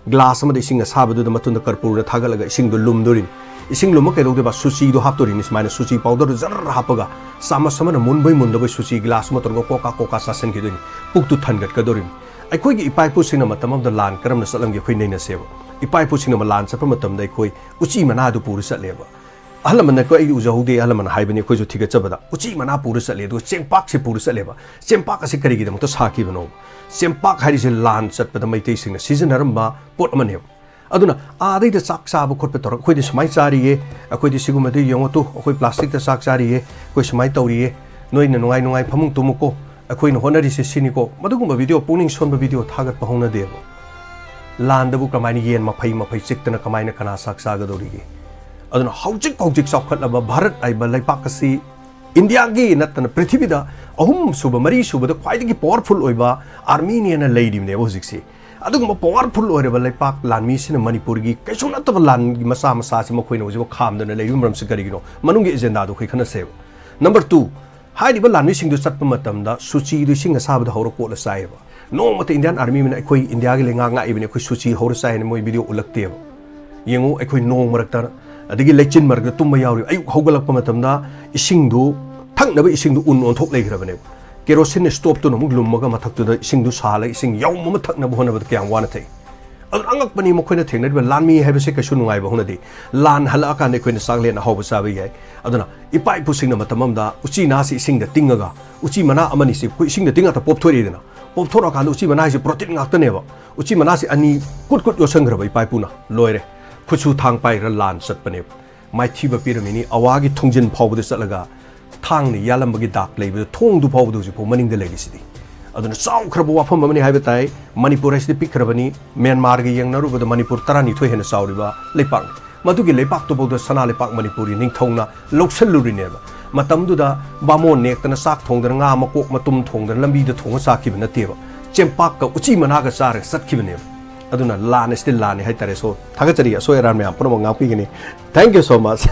ꯒꯤꯂꯥꯁ ꯑꯃꯗ ꯏꯁꯤꯡ ꯑꯁꯥꯕꯗꯨꯗ ꯃꯊꯨꯟꯗ ꯀꯔꯄꯨꯔꯅ ꯊꯥꯒꯠꯂꯒ ꯏꯁꯤꯡꯗꯣ ꯂꯨꯝꯗꯣꯔꯤꯅꯤ꯫ ꯏꯁꯤꯡ ꯂꯨꯝꯃ ꯀꯩꯗꯧꯗꯣꯏꯕ? ꯁꯨꯆꯤꯗꯣ ꯍꯥꯞꯇꯣꯔꯤꯅꯤ꯫ ꯁꯨꯃꯥꯏꯅ ꯁꯨꯆꯤ ꯄꯥꯎꯗꯔꯗꯨ ꯖꯔ ꯍꯥꯞꯄꯒ ꯆꯥꯃꯁ ꯑꯃꯅ ꯃꯨꯟꯕꯣꯏ ꯃꯨꯟꯗꯕꯣꯏ ꯁꯨꯆꯤ ꯒꯤꯂꯥꯁ ꯑꯃ ꯇꯧꯔꯒ ꯀꯣꯀꯥ ꯀꯣꯀꯥ ꯆꯥꯁꯤꯟꯈꯤꯗꯣꯏꯅꯤ꯫ ꯄꯨꯛꯇꯨ ꯊꯟꯒꯠꯀꯗꯧꯔꯤꯅꯤ꯫ ꯑꯩꯈꯣꯏꯒꯤ ꯏꯄꯥ ꯏꯄꯨꯁꯤꯡꯅ ꯃꯇꯝ ꯑꯃꯗ ꯂꯥꯟ ꯀꯔꯝꯅ ꯆꯠꯂꯝꯒꯦ ꯑꯩꯈꯣꯏ ꯅꯩꯅꯁꯦꯕ꯫ ꯏꯄꯥ ꯏꯄꯨꯁꯤꯡꯅ ꯂꯥꯟ ꯆꯠꯄ ꯃꯇꯝꯗ ꯑꯩꯈꯣꯏ ꯎꯆꯤ ꯃꯅꯥꯗꯨ ꯄꯨꯔ ꯆꯠꯂꯦꯕ꯫ ꯑꯍꯜ ꯂꯃꯟꯅ ꯑꯩꯈꯣꯏ, ꯑꯩ ꯎꯖꯍꯧꯗꯦ, ꯑꯍꯜ ꯂꯃꯟꯅ ꯍꯥꯏꯕꯅꯤ, ꯑꯩꯈꯣꯏꯁꯨ ꯊꯤꯒꯠꯆꯕꯗ ꯎꯆꯤ ꯃꯅꯥ ꯄꯨꯔ ꯆꯠꯂꯦ, ꯑꯗꯨꯒ ꯆꯦꯡꯄꯥꯛꯁꯦ ꯄꯨꯔ ꯆꯠꯂꯦꯕ꯫ ꯆꯦꯡꯄꯥꯛ ꯑꯁꯤ ꯀꯔꯤꯒꯤꯗꯃꯛꯇ ꯁꯥꯈꯤꯕꯅꯣ? ꯆꯦꯡꯄꯥꯛ ꯍꯥꯏꯔꯤꯁꯦ ꯂꯥꯟ ꯆꯠꯄꯗ ꯃꯩꯇꯩꯁꯤꯡꯅ ꯁꯤꯖꯤꯟꯅꯔꯝꯕ ꯄꯣꯠ ꯑꯃꯅꯦꯕ꯫ ꯑꯗꯨꯅ ꯑꯥꯗꯩꯗ ꯆꯥꯛ ꯆꯥꯕ ꯈꯣꯠꯄ ꯇꯧꯔꯒ ꯑꯩꯈꯣꯏꯗꯤ ꯁꯨꯃꯥꯏꯅ ꯆꯥꯔꯤꯌꯦ, ꯑꯩꯈꯣꯏꯗꯤ ꯁꯤꯒꯨꯝꯕꯗꯤ ꯌꯦꯡꯉꯣ ꯇꯨ, ꯑꯩꯈꯣꯏ ꯄ꯭ꯂꯥꯁꯇꯤꯛꯇ ꯆꯥꯛ ꯆꯥꯔꯤꯌꯦ, ꯑꯩꯈꯣꯏ ꯁꯨꯃꯥꯏꯅ ꯇꯧꯔꯤꯌꯦ, ꯅꯣꯏꯅ ꯅꯨꯡꯉꯥꯏ ꯅꯨꯡꯉꯥꯏ ꯐꯃꯨꯡ ꯇꯨꯝꯃꯨꯀꯣ, ꯑꯩꯈꯣꯏꯅ ꯍꯣꯠꯅꯔꯤꯁꯦ ꯁꯤꯅꯤꯀꯣ꯫ ꯃꯗꯨꯒꯨꯝꯕ ꯚꯤꯗꯤꯑꯣ, ꯄꯨꯛꯅꯤꯡ ꯁꯣꯟꯕ ꯚꯤꯗꯤꯑꯣ ꯊꯥꯒꯠꯄ ꯍꯧꯅꯗꯦꯕ꯫ ꯂꯥꯟꯗꯕꯨ ꯀꯃꯥꯏꯅ ꯌꯦꯟ ꯃꯐꯩ ꯃꯐꯩ ꯆꯤꯛꯇꯅ ꯀꯃꯥꯏꯅ ꯀꯅꯥ ꯆꯥꯛ ꯆꯥꯒꯗꯧꯔꯤꯒꯦ? ꯑꯗꯨꯅ ꯍꯧꯖꯤꯛ ꯍꯧꯖꯤꯛ ꯆꯥꯎꯈꯠꯂꯕ ꯚꯥꯔꯠ ꯍꯥꯏꯕ ꯂꯩꯄꯥꯛ ꯑꯁꯤ ꯏꯟꯗꯤꯌꯥꯒꯤ ꯅꯠꯇꯅ ꯄ꯭ꯔꯤꯊꯤꯕꯤꯗ ꯑꯍꯨꯝ ꯁꯨꯕ, ꯃꯔꯤ ꯁꯨꯕꯗ ꯈ꯭ꯋꯥꯏꯗꯒꯤ powerful ꯑꯣꯏꯕ armyꯅꯦꯅ ꯂꯩꯔꯤꯕꯅꯦꯕ ꯍꯧꯖꯤꯛꯁꯤ꯫ ꯑꯗꯨꯒꯨꯝꯕ powerful ꯑꯣꯏꯔꯕ ꯂꯩꯄꯥꯛ ꯂꯥꯟꯃꯤꯁꯤꯅ ꯃꯅꯤꯄꯨꯔꯒꯤ ꯀꯩꯁꯨ ꯅꯠꯇꯕ ꯂꯥꯟꯒꯤ ꯃꯆꯥ ꯃꯆꯥꯁꯤ ꯃꯈꯣꯏꯅ ꯍꯧꯖꯤꯛꯐꯥꯎ ꯈꯥꯝꯗꯅ ꯂꯩꯔꯤꯕ ꯃꯔꯝꯁꯤ ꯀꯔꯤꯒꯤꯅꯣ? ꯃꯅꯨꯡꯒꯤ ꯑꯦꯖꯦꯟꯗꯥꯗꯣ ꯑꯩꯈꯣꯏ ꯈꯟꯅꯁꯦꯕ꯫ Number two, ꯍꯥꯏꯔꯤꯕ ꯂꯥꯟꯃꯤꯁꯤꯡꯗꯨ ꯆꯠꯄ ꯃꯇꯝꯗ ꯁꯨꯆꯤꯗꯨ ꯏꯁꯤꯡ ꯑꯁꯥꯕꯗ ꯍꯧꯔ ꯀꯣꯠꯂ ꯆꯥꯏꯌꯦꯕ꯫ ꯅꯣꯡꯃꯇ ꯏꯟꯗꯤꯌꯥꯟ ꯑꯥꯔꯃꯤ ꯑꯃꯅ ꯑꯩꯈꯣꯏ ꯏꯟꯗꯤꯌꯥꯒꯤ ꯂꯩꯉꯥꯛ ꯉꯥꯛꯏꯕꯅꯤ, ꯑꯩꯈꯣꯏ ꯁꯨꯆꯤ ꯍꯧꯔ ꯆꯥꯏ ꯍꯥꯏꯅ ꯃꯣꯏ ꯚꯤꯗꯤꯑꯣ ꯎꯠꯂꯛꯇꯦꯕ꯫ ꯌꯦꯡꯉꯨ, ꯑꯩꯈꯣꯏ ꯅꯣꯡ ꯃꯔꯛꯇ, ꯑꯗꯒꯤ ꯂꯩꯆꯤꯟ ꯃꯔꯛꯇ ꯇꯨꯝꯕ ꯌꯥꯎꯔꯤ꯫ ꯑꯌꯨꯛ ꯍꯧꯒꯠꯂꯛꯄ ꯃꯇꯝꯗ ꯏꯁꯤꯡꯗꯨ, ꯊꯛꯅꯕ ꯏꯁꯤꯡꯗꯨ ꯎꯟ ꯑꯣꯟꯊꯣꯛ ꯂꯩꯈ꯭ꯔꯕꯅꯦꯕ꯫ ꯀꯦꯔꯣꯁꯤꯟ ꯁ꯭ꯇꯣꯞꯇꯨꯅ ꯑꯃꯨꯛ ꯂꯨꯝꯃꯒ ꯃꯊꯛꯇꯨꯗ ꯏꯁꯤꯡꯗꯨ ꯁꯥꯍꯜꯂꯒ ꯏꯁꯤꯡ ꯌꯥꯎꯕ ꯑꯃ ꯊꯛꯅꯕ ꯍꯣꯠꯅꯕꯗ ꯀꯌꯥꯝ ꯋꯥꯅ ꯊꯛꯏ꯫ ꯑꯗꯨꯅ ꯑꯉꯛꯄꯅꯤ, ꯃꯈꯣꯏꯅ ꯊꯦꯡꯅꯔꯤꯕ ꯂꯥꯟꯃꯤ ꯍꯥꯏꯕꯁꯦ ꯀꯩꯁꯨ ꯅꯨꯡꯉꯥꯏꯕ ꯍꯧꯅꯗꯦ꯫ ꯂꯥꯟ ꯍꯜꯂꯛꯑꯀꯥꯟꯗ ꯑꯩꯈꯣꯏꯅ ꯆꯥꯛꯂꯦꯟ ꯑꯍꯥꯎꯕ ꯆꯥꯕ ꯌꯥꯏ꯫ ꯑꯗꯨꯅ ꯏꯄꯥ ꯏꯄꯨꯁꯤꯡꯅ ꯃꯇꯝ ꯑꯃꯗ ꯎꯆꯤꯅꯥꯁꯤ ꯏꯁꯤꯡꯗ ꯇꯤꯡꯉꯒ, ꯎꯆꯤ ꯃꯅꯥ ꯑꯃꯅꯤꯁꯤ ꯑꯩꯈꯣꯏ ꯏꯁꯤꯡꯗ ꯇꯤꯡꯉꯒ ꯄꯣꯞꯊꯣꯔꯛꯏꯗꯅ, ꯄꯣꯞꯊꯣꯔꯛꯑꯀꯥꯟꯗ ꯎꯆꯤ ꯃꯅꯥ ꯍꯥꯏꯁꯦ protein ꯉꯥꯛꯇꯅꯦꯕ꯫ ꯎꯆꯤ ꯃꯅꯥꯁꯤ ꯑꯅꯤ ꯀꯨꯠ ꯀꯨꯠ ꯌꯣꯠꯁꯟꯈ꯭ꯔꯕ ꯏꯄꯥ ꯏꯄꯨꯅ, ꯂꯣꯏꯔꯦ꯫ ꯈꯨꯠꯁꯨ ꯊꯥꯡ ꯄꯥꯏꯔ ꯂꯥꯟ ꯆꯠꯄꯅꯦꯕ꯫ ꯃꯥꯏꯊꯤꯕ ꯄꯤꯔꯝꯃꯤꯅꯤ꯫ ꯑꯋꯥꯒꯤ ꯊꯣꯡꯖꯤꯟ ꯐꯥꯎꯕꯗ ꯆꯠꯂꯒ ꯊꯥꯡꯅ ꯌꯥꯜꯂꯝꯕꯒꯤ ꯗꯥꯛ ꯂꯩꯕꯗ, ꯊꯣꯡꯗꯨ ꯐꯥꯎꯕꯗ ꯍꯧꯖꯤꯛꯐꯥꯎ ꯃꯅꯤꯡꯗ ꯂꯩꯔꯤꯁꯤꯗꯤ꯫ ꯑꯗꯨꯅ ꯆꯥꯎꯈ꯭ꯔꯕ ꯋꯥꯐꯝ ꯑꯃꯅꯤ ꯍꯥꯏꯕ ꯇꯥꯏ꯫ ꯃꯅꯤꯄꯨꯔ ꯍꯥꯏꯁꯤꯗꯤ ꯄꯤꯛꯈ꯭ꯔꯕꯅꯤ꯫ ꯃ꯭ꯌꯥꯟꯃꯥꯔꯒ ꯌꯦꯡꯅꯔꯨꯕꯗ ꯃꯅꯤꯄꯨꯔ ꯇꯔꯥꯅꯤꯊꯣꯏ ꯍꯦꯟꯅ ꯆꯥꯎꯔꯤꯕ ꯂꯩꯄꯥꯛꯅꯤ꯫ ꯃꯗꯨꯒꯤ ꯂꯩꯄꯥꯛꯇꯨꯐꯥꯎꯗ ꯁꯅꯥ ꯂꯩꯄꯥꯛ ꯃꯅꯤꯄꯨꯔꯒꯤ ꯅꯤꯡꯊꯧꯅ ꯂꯧꯁꯤꯜꯂꯨꯔꯤꯅꯦꯕ꯫ ꯃꯇꯝꯗꯨꯗ ꯕꯥꯃꯣꯟ ꯅꯦꯛꯇꯅ ꯆꯥꯛ ꯊꯣꯡꯗꯅ, ꯉꯥ ꯃꯀꯣꯛ ꯃꯇꯨꯝ ꯊꯣꯡꯗꯅ ꯂꯝꯕꯤꯗ ꯊꯣꯡꯉ ꯆꯥꯈꯤꯕ ꯅꯠꯇꯦꯕ꯫ ꯆꯦꯡꯄꯥꯛꯀ ꯎꯆꯤ ꯃꯅꯥꯒ ꯆꯥꯔꯒ ꯆꯠꯈꯤꯕꯅꯦꯕ꯫ ꯑꯗꯨꯅ ꯂꯥꯟ ꯑꯁꯤꯗꯤ ꯂꯥꯟꯅꯤ ꯍꯥꯏꯇꯥꯔꯦ꯫ So, ꯊꯥꯒꯠꯆꯔꯤ꯫ ꯑꯁꯣꯏ ꯑꯔꯥꯟ ꯃꯌꯥꯝ ꯄꯨꯝꯅꯃꯛ ꯉꯥꯛꯄꯤꯒꯅꯤ꯫ Thank you so much꯫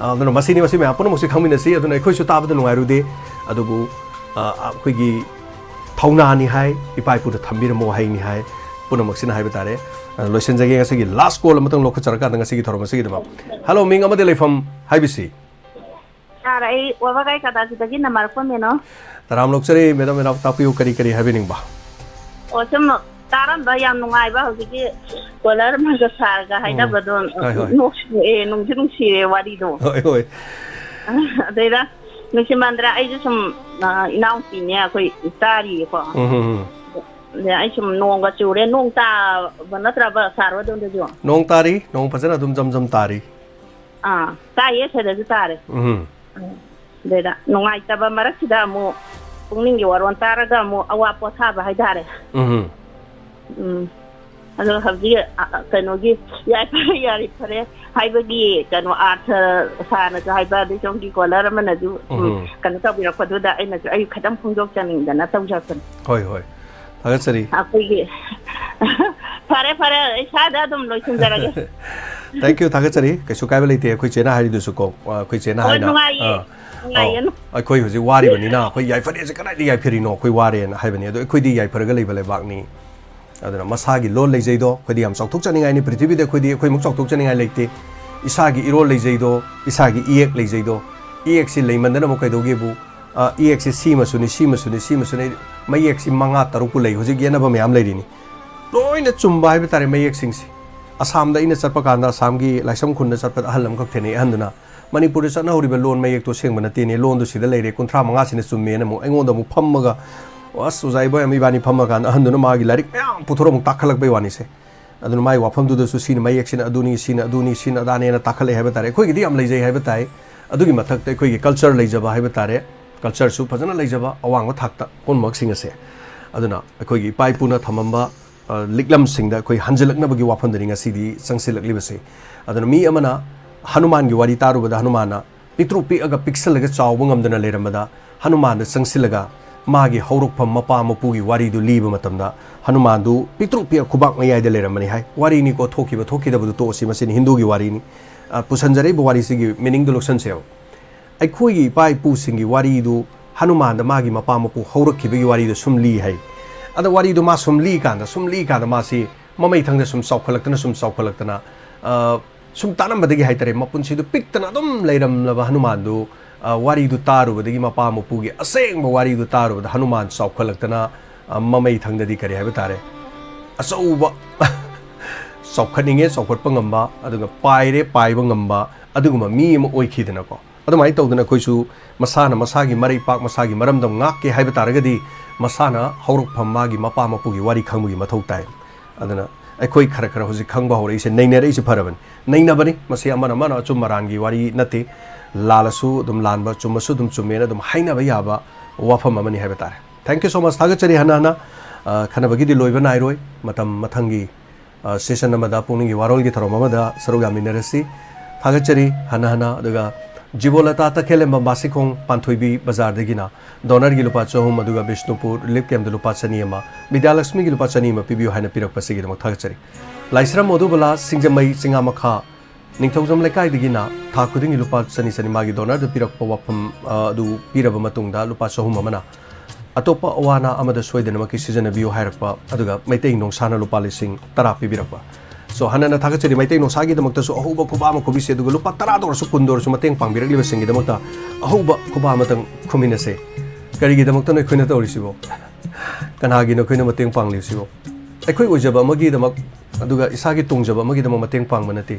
ꯑꯗꯨꯅ ꯃꯁꯤꯅꯤ, ꯃꯁꯤ ꯃꯌꯥꯝ ꯄꯨꯝꯅꯃꯛꯁꯤ ꯈꯪꯃꯤꯟꯅꯁꯤ꯫ ꯑꯗꯨꯅ ꯑꯩꯈꯣꯏꯁꯨ ꯇꯥꯕꯗ ꯅꯨꯡꯉꯥꯏꯔꯨꯗꯦ, ꯑꯗꯨꯕꯨ, ꯑ, ꯑꯩꯈꯣꯏꯒꯤ ꯊꯧꯅꯥꯅꯤ ꯍꯥꯏ, ꯏꯄꯥ ꯏꯄꯨꯗ ꯊꯝꯕꯤꯔꯝꯕ ꯋꯥꯍꯩꯅꯤ ꯍꯥꯏ, ꯄꯨꯝꯅꯃꯛꯁꯤꯅ ꯍꯥꯏꯕ ꯇꯥꯔꯦ꯫ ꯑ, ꯂꯣꯏꯁꯤꯟꯖꯒꯦ ꯉꯁꯤꯒꯤ last call ꯑꯃꯇꯪ ꯂꯧꯈꯠꯆꯔꯀꯥꯟꯗ ꯉꯁꯤꯒꯤ ꯊꯧꯔꯝ ꯑꯁꯤꯒꯤꯗꯃꯛ꯫ Hello, ꯃꯤꯡ ꯑꯃꯗꯤ ꯂꯩꯐꯝ ꯍꯥꯏꯕꯤꯁꯤ꯫ ꯁꯥꯔ, ꯑꯩ ꯋꯥꯕꯒꯥꯏ ꯀꯗꯥꯁꯤꯗꯒꯤ ꯅꯃꯥꯔꯛꯄ ꯃꯦꯅꯣ꯫ ꯇꯔꯥꯝ ꯂꯧꯆꯔꯦ, ꯃꯦꯗꯥꯝ, ꯃꯦꯗꯥꯝ, ꯇꯥꯛꯄꯤꯌꯨ, ꯀꯔꯤ ꯀꯔꯤ ꯍꯥꯏꯕꯤꯅꯤꯡꯕ? ꯑꯣ, ꯁꯨꯝ ꯇꯥꯔꯝꯕ ꯌꯥꯝ ꯅꯨꯡꯉꯥꯏꯕ ꯍꯧꯖꯤꯛꯀꯤ ꯀꯣꯂꯔ ꯑꯃꯒ ꯁꯥꯔꯒ ꯎꯝ꯫ ꯍꯥꯏꯅꯕꯗꯣ, ꯍꯣꯏ, ꯍꯣꯏ꯫ ꯅꯣꯛꯁꯨ ꯅꯣꯛꯑꯦ, ꯅꯨꯡꯁꯨ ꯅꯨꯡꯁꯤꯔꯦ ꯋꯥꯔꯤꯗꯣ꯫ ꯍꯣꯏ, ꯍꯣꯏ꯫ ꯑꯗꯩꯗ ꯅꯨꯡꯁꯤꯃꯟꯗ꯭ꯔꯥ, ꯑꯩꯁꯨ ꯁꯨꯝ, ꯑ, ꯏꯅꯥꯎꯄꯤꯅꯦ, ꯑꯩꯈꯣꯏ ꯇꯥꯔꯤꯌꯦꯀꯣ꯫ ꯎꯝ, ꯎꯝ, ꯎꯝ꯫ ꯑꯗ ꯑꯩ ꯁꯨꯝ ꯅꯣꯡꯒ ꯆꯨꯔꯦ, ꯅꯣꯡ ꯇꯥꯕ ꯅꯠꯇ꯭ꯔꯕ ꯁꯥꯔ ꯑꯗꯣꯝꯗꯁꯨ? ꯅꯣꯡ ꯇꯥꯔꯤ, ꯅꯣꯡ ꯐꯖꯅ ꯑꯗꯨꯝ ꯖꯝ ꯖꯝ ꯇꯥꯔꯤ꯫ ꯑꯥ, ꯇꯥꯏꯌꯦ, ꯁꯤꯗꯁꯨ ꯇꯥꯔꯦ꯫ ꯎꯝ꯫ ꯑꯗꯩꯗ ꯅꯨꯡꯉꯥꯏꯇꯕ ꯃꯔꯛꯁꯤꯗ ꯑꯃꯨꯛ ꯄꯨꯛꯅꯤꯡꯒꯤ ꯋꯥꯔꯣꯜ ꯇꯥꯔꯒ ꯑꯃꯨꯛ ꯑꯋꯥ ꯄꯣꯊꯥꯕ ꯍꯥꯏꯇꯥꯔꯦ꯫ ꯎꯝ꯫ ꯎꯝ꯫ ꯑꯗꯣ ꯍꯧꯖꯤꯛ, ꯑ, ꯑ, ꯀꯩꯅꯣꯒꯤ ꯌꯥꯏꯐꯔꯦ, ꯌꯥꯔꯦ, ꯐꯔꯦ ꯍꯥꯏꯕꯒꯤ ꯀꯩꯅꯣ ꯑꯥꯔꯊ ꯁꯥꯔꯅꯁꯨ ꯍꯥꯏꯕ, ꯑꯗꯩ ꯁꯣꯝꯒꯤ ꯀꯣꯂꯔ ꯑꯃꯅꯁꯨ ꯁꯨꯝ ꯎꯝ꯫ ꯀꯩꯅꯣ ꯇꯧꯕꯤꯔꯛꯄꯗꯨꯗ ꯑꯩꯅꯁꯨ ꯑꯩ ꯈꯤꯇꯪ ꯐꯣꯡꯗꯣꯛꯆꯅꯤꯡꯗꯅ ꯇꯧꯖꯔꯛꯄꯅꯤ꯫ ꯍꯣꯏ, ꯍꯣꯏ꯫ ꯊꯥꯒꯠꯆꯔꯤ꯫ ꯑꯩꯈꯣꯏꯒꯤ ꯐꯔꯦ, ꯐꯔꯦ, ꯑꯩ ꯁ꯭ꯋꯥꯏꯗ ꯑꯗꯨꯝ ꯂꯣꯏꯁꯤꯟꯖꯔꯒꯦ꯫ Thank you, ꯊꯥꯒꯠꯆꯔꯤ꯫ ꯀꯩꯁꯨ ꯀꯥꯏꯕ ꯂꯩꯇꯦ, ꯑꯩꯈꯣꯏ ꯆꯦꯅ ꯍꯥꯏꯔꯤꯗꯨꯁꯨ ꯀꯣ, ꯑ, ꯑꯩꯈꯣꯏ ꯆꯦꯅ ꯍꯣꯏ, ꯍꯥꯏꯅ, ꯅꯨꯡꯉꯥꯏꯌꯦ꯫ ꯑ, ꯅꯨꯡꯉꯥꯏꯌꯦ꯫ ꯑꯧ, ꯑꯩꯈꯣꯏ ꯍꯧꯖꯤꯛ ꯋꯥꯔꯤꯕꯅꯤꯅ, ꯑꯩꯈꯣꯏ ꯌꯥꯏꯐꯔꯦꯁꯦ ꯀꯗꯥꯏꯗ ꯌꯥꯏꯐꯔꯤꯅꯣ, ꯑꯩꯈꯣꯏ ꯋꯥꯔꯦꯅ ꯍꯥꯏꯕꯅꯤ꯫ ꯑꯗꯣ ꯑꯩꯈꯣꯏꯗꯤ ꯌꯥꯏꯐꯔꯒ ꯂꯩꯕ ꯂꯩꯕꯥꯛꯅꯤ꯫ ꯑꯗꯨꯅ ꯃꯁꯥꯒꯤ ꯂꯣꯟ ꯂꯩꯖꯩꯗꯣ, ꯑꯩꯈꯣꯏꯗꯤ ꯌꯥꯝ ꯆꯥꯎꯊꯣꯛꯆꯅꯤꯡꯉꯥꯏꯅꯤ꯫ ꯄ꯭ꯔꯤꯊꯤꯕꯤꯗ ꯑꯩꯈꯣꯏꯗꯤ ꯑꯩꯈꯣꯏꯃꯨꯛ ꯆꯥꯎꯊꯣꯛꯆꯅꯤꯡꯉꯥꯏ ꯂꯩꯇꯦ꯫ ꯏꯁꯥꯒꯤ ꯏꯔꯣꯜ ꯂꯩꯖꯩꯗꯣ, ꯏꯁꯥꯒꯤ ꯏꯌꯦꯛ ꯂꯩꯖꯩꯗꯣ, ꯏꯌꯦꯛꯁꯤ ꯂꯩꯃꯟꯗꯅ ꯑꯃꯨꯛ ꯀꯩꯗꯧꯒꯦꯕꯨ, ꯑ, ꯏꯌꯦꯛꯁꯤ ꯁꯤꯃꯁꯨꯅꯤ, ꯁꯤꯃꯁꯨꯅꯤ, ꯁꯤꯃꯁꯨꯅꯤ, ꯃꯌꯦꯛꯁꯤ ꯃꯉꯥ ꯇꯔꯨꯛꯄꯨ ꯂꯩ꯫ ꯍꯧꯖꯤꯛ ꯌꯦꯠꯅꯕ ꯃꯌꯥꯝ ꯂꯩꯔꯤꯅꯤ꯫ ꯂꯣꯏꯅ ꯆꯨꯝꯕ ꯍꯥꯏꯕ ꯇꯥꯔꯦ ꯃꯌꯦꯛꯁꯤꯡꯁꯤ꯫ ꯑꯁꯥꯝꯗ ꯑꯩꯅ ꯆꯠꯄ ꯀꯥꯟꯗ ꯑꯁꯥꯝꯒꯤ ꯂꯥꯏꯁ꯭ꯔꯝ ꯈꯨꯟꯗ ꯆꯠꯄꯗ ꯑꯍꯜ ꯑꯃꯈꯛ ꯊꯦꯡꯅꯩ꯫ ꯑꯍꯟꯗꯨꯅ, "ꯃꯅꯤꯄꯨꯔꯗ ꯆꯠꯅꯍꯧꯔꯤꯕ ꯂꯣꯟ ꯃꯌꯦꯛꯇꯣ ꯑꯁꯦꯡꯕ ꯅꯠꯇꯦꯅꯦ, ꯂꯣꯟꯗꯣ ꯁꯤꯗ ꯂꯩꯔꯦ, ꯀꯨꯟꯊ꯭ꯔꯥ ꯃꯉꯥꯁꯤꯅ ꯆꯨꯝꯃꯦꯅ" ꯑꯃꯨꯛ ꯑꯩꯉꯣꯟꯗ ꯑꯃꯨꯛ ꯐꯝꯃꯒ, ꯑꯁ, ꯑꯣꯖꯥ ꯏꯕꯣꯌꯥꯝ ꯏꯕꯥꯅꯤ ꯐꯝꯃꯀꯥꯟꯗ ꯑꯍꯟꯗꯨꯅ ꯃꯥꯒꯤ ꯂꯥꯏꯔꯤꯛ ꯃꯌꯥꯝ ꯄꯨꯊꯣꯔꯛ ꯑꯃꯨꯛ ꯇꯥꯛꯈꯠꯂꯛꯄꯩ ꯋꯥꯅꯤꯁꯦ꯫ ꯑꯗꯨꯅ ꯃꯥꯒꯤ ꯋꯥꯐꯝꯗꯨꯗꯁꯨ ꯁꯤꯅ ꯃꯌꯦꯛꯁꯤꯅ ꯑꯗꯨꯅꯤ, ꯁꯤꯅ ꯑꯗꯨꯅꯤ, ꯁꯤꯅ ꯑꯗꯥꯅꯦꯅ ꯇꯥꯛꯈꯠꯂꯛꯑꯦ ꯍꯥꯏꯕ ꯇꯥꯔꯦ꯫ ꯑꯩꯈꯣꯏꯒꯤꯗꯤ ꯌꯥꯝ ꯂꯩꯖꯩ ꯍꯥꯏꯕ ꯇꯥꯏ꯫ ꯑꯗꯨꯒꯤ ꯃꯊꯛꯇ ꯑꯩꯈꯣꯏꯒꯤ ꯀꯜꯆꯔ ꯂꯩꯖꯕ ꯍꯥꯏꯕ ꯇꯥꯔꯦ꯫ ꯀꯜꯆꯔꯁꯨ ꯐꯖꯅ ꯂꯩꯖꯕ ꯑꯋꯥꯡꯕ ꯊꯥꯛꯇ ꯄꯨꯝꯅꯃꯛꯁꯤꯡ ꯑꯁꯦ꯫ ꯑꯗꯨꯅ ꯑꯩꯈꯣꯏꯒꯤ ꯏꯄꯥ ꯏꯄꯨꯅ ꯊꯝꯃꯝꯕ, ꯑ, ꯂꯤꯛꯂꯝꯁꯤꯡꯗ ꯑꯩꯈꯣꯏ ꯍꯟꯖꯤꯜꯂꯛꯅꯕꯒꯤ ꯋꯥꯐꯝꯗꯅꯤ ꯉꯁꯤꯗꯤ ꯆꯪꯁꯤꯜꯂꯛꯂꯤꯕꯁꯦ꯫ ꯑꯗꯨꯅ ꯃꯤ ꯑꯃꯅ ꯍꯅꯨꯃꯥꯟꯒꯤ ꯋꯥꯔꯤ ꯇꯥꯔꯨꯕꯗ, ꯍꯅꯨꯃꯥꯟꯅ ꯄꯤꯛꯇ꯭ꯔꯨ ꯄꯤꯛꯑꯒ ꯄꯤꯛꯁꯜꯂꯒ ꯆꯥꯎꯕ ꯉꯝꯗꯅ ꯂꯩꯔꯝꯕꯗ, ꯍꯅꯨꯃꯥꯟꯗ ꯆꯪꯁꯤꯜꯂꯒ ꯃꯥꯒꯤ ꯍꯧꯔꯛꯐꯝ ꯃꯄꯥ ꯃꯄꯨꯒꯤ ꯋꯥꯔꯤꯗꯨ ꯂꯤꯕ ꯃꯇꯝꯗ, ꯍꯅꯨꯃꯥꯟꯗꯨ ꯄꯤꯛꯇ꯭ꯔꯨ ꯄꯤꯛꯑ ꯈꯨꯕꯥꯛ ꯃꯌꯥꯏꯗ ꯂꯩꯔꯝꯕꯅꯤ ꯍꯥꯏ꯫ ꯋꯥꯔꯤꯅꯤꯀꯣ, ꯊꯣꯛꯈꯤꯕ ꯊꯣꯛꯈꯤꯗꯕꯗꯨ ꯇꯣꯛꯑꯁꯤ, ꯃꯁꯤꯅꯤ ꯍꯤꯟꯗꯨꯒꯤ ꯋꯥꯔꯤꯅꯤ꯫ ꯑ, ꯄꯨꯁꯟꯖꯔꯛꯏꯕ ꯋꯥꯔꯤꯁꯤꯒꯤ ꯃꯤꯅꯤꯡꯗꯨ ꯂꯧꯁꯟꯁꯦꯕ꯫ ꯑꯩꯈꯣꯏꯒꯤ ꯏꯄꯥ ꯏꯄꯨꯁꯤꯡꯒꯤ ꯋꯥꯔꯤꯗꯨ, ꯍꯅꯨꯃꯥꯟꯗ ꯃꯥꯒꯤ ꯃꯄꯥ ꯃꯄꯨ ꯍꯧꯔꯛꯈꯤꯕꯒꯤ ꯋꯥꯔꯤꯗꯨ ꯁꯨꯝ ꯂꯤ ꯍꯥꯏ꯫ ꯑꯗ ꯋꯥꯔꯤꯗꯨ ꯃꯥ ꯁꯨꯝ ꯂꯤ ꯀꯥꯟꯗ, ꯁꯨꯝ ꯂꯤ ꯀꯥꯟꯗ ꯃꯥꯁꯤ ꯃꯃꯩ ꯊꯪꯗ ꯁꯨꯝ ꯆꯥꯎꯈꯠꯂꯛꯇꯅ, ꯁꯨꯝ ꯆꯥꯎꯈꯠꯂꯛꯇꯅ, ꯑ, ꯁꯨꯝ ꯇꯥꯔꯝꯕꯗꯒꯤ ꯍꯥꯏꯇꯥꯔꯦ, ꯃꯄꯨꯟꯁꯤꯗꯨ ꯄꯤꯛꯇꯅ ꯑꯗꯨꯝ ꯂꯩꯔꯝꯂꯕ ꯍꯅꯨꯃꯥꯟꯗꯨ, ꯑ, ꯋꯥꯔꯤꯗꯨ ꯇꯥꯔꯨꯕꯗꯒꯤ, ꯃꯄꯥ ꯃꯄꯨꯒꯤ ꯑꯁꯦꯡꯕ ꯋꯥꯔꯤꯗꯨ ꯇꯥꯔꯨꯕꯗ ꯍꯅꯨꯃꯥꯟ ꯆꯥꯎꯈꯠꯂꯛꯇꯅ, ꯑ, ꯃꯃꯩ ꯊꯪꯗꯗꯤ ꯀꯔꯤ ꯍꯥꯏꯕ ꯇꯥꯔꯦ, ꯑꯆꯧꯕ ꯆꯥꯎꯈꯠꯅꯤꯡꯉꯦ ꯆꯥꯎꯈꯠꯄ ꯉꯝꯕ, ꯑꯗꯨꯒ ꯄꯥꯏꯔꯦ ꯄꯥꯏꯕ ꯉꯝꯕ, ꯑꯗꯨꯒꯨꯝꯕ ꯃꯤ ꯑꯃ ꯑꯣꯏꯈꯤꯗꯅꯀꯣ꯫ ꯑꯗꯨꯃꯥꯏꯅ ꯇꯧꯗꯅ ꯑꯩꯈꯣꯏꯁꯨ ꯃꯁꯥꯅ ꯃꯁꯥꯒꯤ ꯃꯔꯩꯄꯥꯛ, ꯃꯁꯥꯒꯤ ꯃꯔꯝꯗꯝ ꯉꯥꯛꯀꯦ ꯍꯥꯏꯕ ꯇꯥꯔꯒꯗꯤ, ꯃꯁꯥꯅ ꯍꯧꯔꯛꯐꯝ, ꯃꯥꯒꯤ ꯃꯄꯥ ꯃꯄꯨꯒꯤ ꯋꯥꯔꯤ ꯈꯪꯕꯒꯤ ꯃꯊꯧ ꯇꯥꯏ꯫ ꯑꯗꯨꯅ ꯑꯩꯈꯣꯏ ꯈꯔ ꯈꯔ ꯍꯧꯖꯤꯛ ꯈꯪꯕ ꯍꯧꯔꯛꯏꯁꯦ, ꯅꯩꯅꯔꯛꯏꯁꯦ ꯐꯔꯕꯅꯤ꯫ ꯅꯩꯅꯕꯅꯤ, ꯃꯁꯤ ꯑꯃꯅ ꯑꯃꯅ ꯑꯆꯨꯝ ꯑꯔꯥꯟꯒꯤ ꯋꯥꯔꯤ ꯅꯠꯇꯦ꯫ ꯂꯥꯜꯂꯁꯨ ꯑꯗꯨꯝ ꯂꯥꯟꯕ, ꯆꯨꯝꯃꯁꯨ ꯑꯗꯨꯝ ꯆꯨꯝꯃꯦꯅ ꯑꯗꯨꯝ ꯍꯥꯏꯅꯕ ꯌꯥꯕ ꯋꯥꯐꯝ ꯑꯃꯅꯤ ꯍꯥꯏꯕ ꯇꯥꯔꯦ꯫ Thank you so much꯫ ꯊꯥꯒꯠꯆꯔꯤ ꯍꯟꯅ ꯍꯟꯅ꯫ ꯑ, ꯈꯟꯅꯕꯒꯤꯗꯤ ꯂꯣꯏꯕ ꯅꯥꯏꯔꯣꯏ꯫ ꯃꯇꯝ ꯃꯊꯪꯒꯤ, ꯑ, ꯁꯦꯁꯟ ꯑꯃꯗ, ꯄꯨꯛꯅꯤꯡꯒꯤ ꯋꯥꯔꯣꯜꯒꯤ ꯊꯧꯔꯝ ꯑꯃꯗ ꯁꯔꯨꯛ ꯌꯥꯃꯤꯟꯅꯔꯁꯤ꯫ ꯊꯥꯒꯠꯆꯔꯤ ꯍꯟꯅ ꯍꯟꯅ꯫ ꯑꯗꯨꯒ ꯖꯤꯕꯣꯂꯇꯥ ꯇꯈꯦꯜꯂꯦꯝꯕ ꯃꯥꯁꯤꯈꯣꯡ ꯄꯥꯟꯊꯣꯏꯕꯤ ꯕꯖꯥꯔꯗꯒꯤꯅ ꯗꯣꯅꯔꯒꯤ ꯂꯨꯄꯥ ꯆꯍꯨꯝ, ꯑꯗꯨꯒ ꯕꯤꯁꯅꯨꯄꯨꯔ ꯔꯤꯂꯤꯐ ꯀꯦꯝꯞꯇ ꯂꯨꯄꯥ ꯆꯅꯤ ꯑꯃ, ꯕꯤꯗ꯭ꯌꯥꯂꯛꯁꯃꯤꯒꯤ ꯂꯨꯄꯥ ꯆꯅꯤ ꯑꯃ ꯄꯤꯕꯤꯌꯨ ꯍꯥꯏꯅ ꯄꯤꯔꯛꯄꯁꯤꯒꯤꯗꯃꯛ ꯊꯥꯒꯠꯆꯔꯤ꯫ ꯂꯥꯏꯁ꯭ꯔꯝ ꯃꯣꯗꯨꯕꯂꯥ ꯁꯤꯡꯖꯃꯩ ꯆꯤꯉꯥꯃꯈꯥ ꯅꯤꯡꯊꯧꯖꯝ ꯂꯩꯀꯥꯏꯗꯒꯤꯅ ꯊꯥ ꯈꯨꯗꯤꯡꯒꯤ ꯂꯨꯄꯥ ꯆꯅꯤ ꯆꯅꯤ ꯃꯥꯒꯤ ꯗꯣꯅꯔꯗ ꯄꯤꯔꯛꯄ ꯋꯥꯐꯝ, ꯑ, ꯑꯗꯨ ꯄꯤꯔꯕ ꯃꯇꯨꯡꯗ ꯂꯨꯄꯥ ꯆꯍꯨꯝ ꯑꯃꯅ ꯑꯇꯣꯞꯄ ꯑꯋꯥ ꯑꯅꯥ ꯑꯃꯗ ꯁꯣꯏꯗꯅꯃꯛꯀꯤ ꯁꯤꯖꯤꯟꯅꯕꯤꯌꯨ ꯍꯥꯏꯔꯛꯄ, ꯑꯗꯨꯒ ꯃꯩꯇꯩ ꯅꯣꯡꯁꯥꯅ ꯂꯨꯄꯥ ꯂꯤꯁꯤꯡ ꯇꯔꯥ ꯄꯤꯕꯤꯔꯛꯄ꯫ So, ꯍꯟꯅ ꯍꯟꯅ ꯊꯥꯒꯠꯆꯔꯤ꯫ ꯃꯩꯇꯩ ꯅꯣꯡꯁꯥꯒꯤꯗꯃꯛꯇꯁꯨ ꯑꯍꯧꯕ ꯈꯨꯕꯥꯛ ꯑꯃ ꯈꯨꯕꯤꯁꯤ, ꯑꯗꯨꯒ ꯂꯨꯄꯥ ꯇꯔꯥꯗ ꯑꯣꯏꯔꯁꯨ, ꯀꯨꯟꯗ ꯑꯣꯏꯔꯁꯨ ꯃꯇꯦꯡ ꯄꯥꯡꯕꯤꯔꯛꯂꯤꯕꯁꯤꯡꯒꯤꯗꯃꯛꯇ ꯑꯍꯧꯕ ꯈꯨꯕꯥꯛ ꯑꯃꯇꯪ ꯈꯨꯃꯤꯟꯅꯁꯦ꯫ ꯀꯔꯤꯒꯤꯗꯃꯛꯇꯅꯣ ꯑꯩꯈꯣꯏꯅ ꯇꯧꯔꯤꯁꯤꯕꯣ? ꯀꯅꯥꯒꯤꯅꯣ ꯑꯩꯈꯣꯏꯅ ꯃꯇꯦꯡ ꯄꯥꯡꯂꯤꯕꯁꯤꯕꯣ? ꯑꯩꯈꯣꯏ ꯑꯣꯏꯖꯕ ꯑꯃꯒꯤꯗꯃꯛ, ꯑꯗꯨꯒ ꯏꯁꯥꯒꯤ ꯇꯣꯡꯖꯕ ꯑꯃꯒꯤꯗꯃꯛ ꯃꯇꯦꯡ ꯄꯥꯡꯕ ꯅꯠꯇꯦ꯫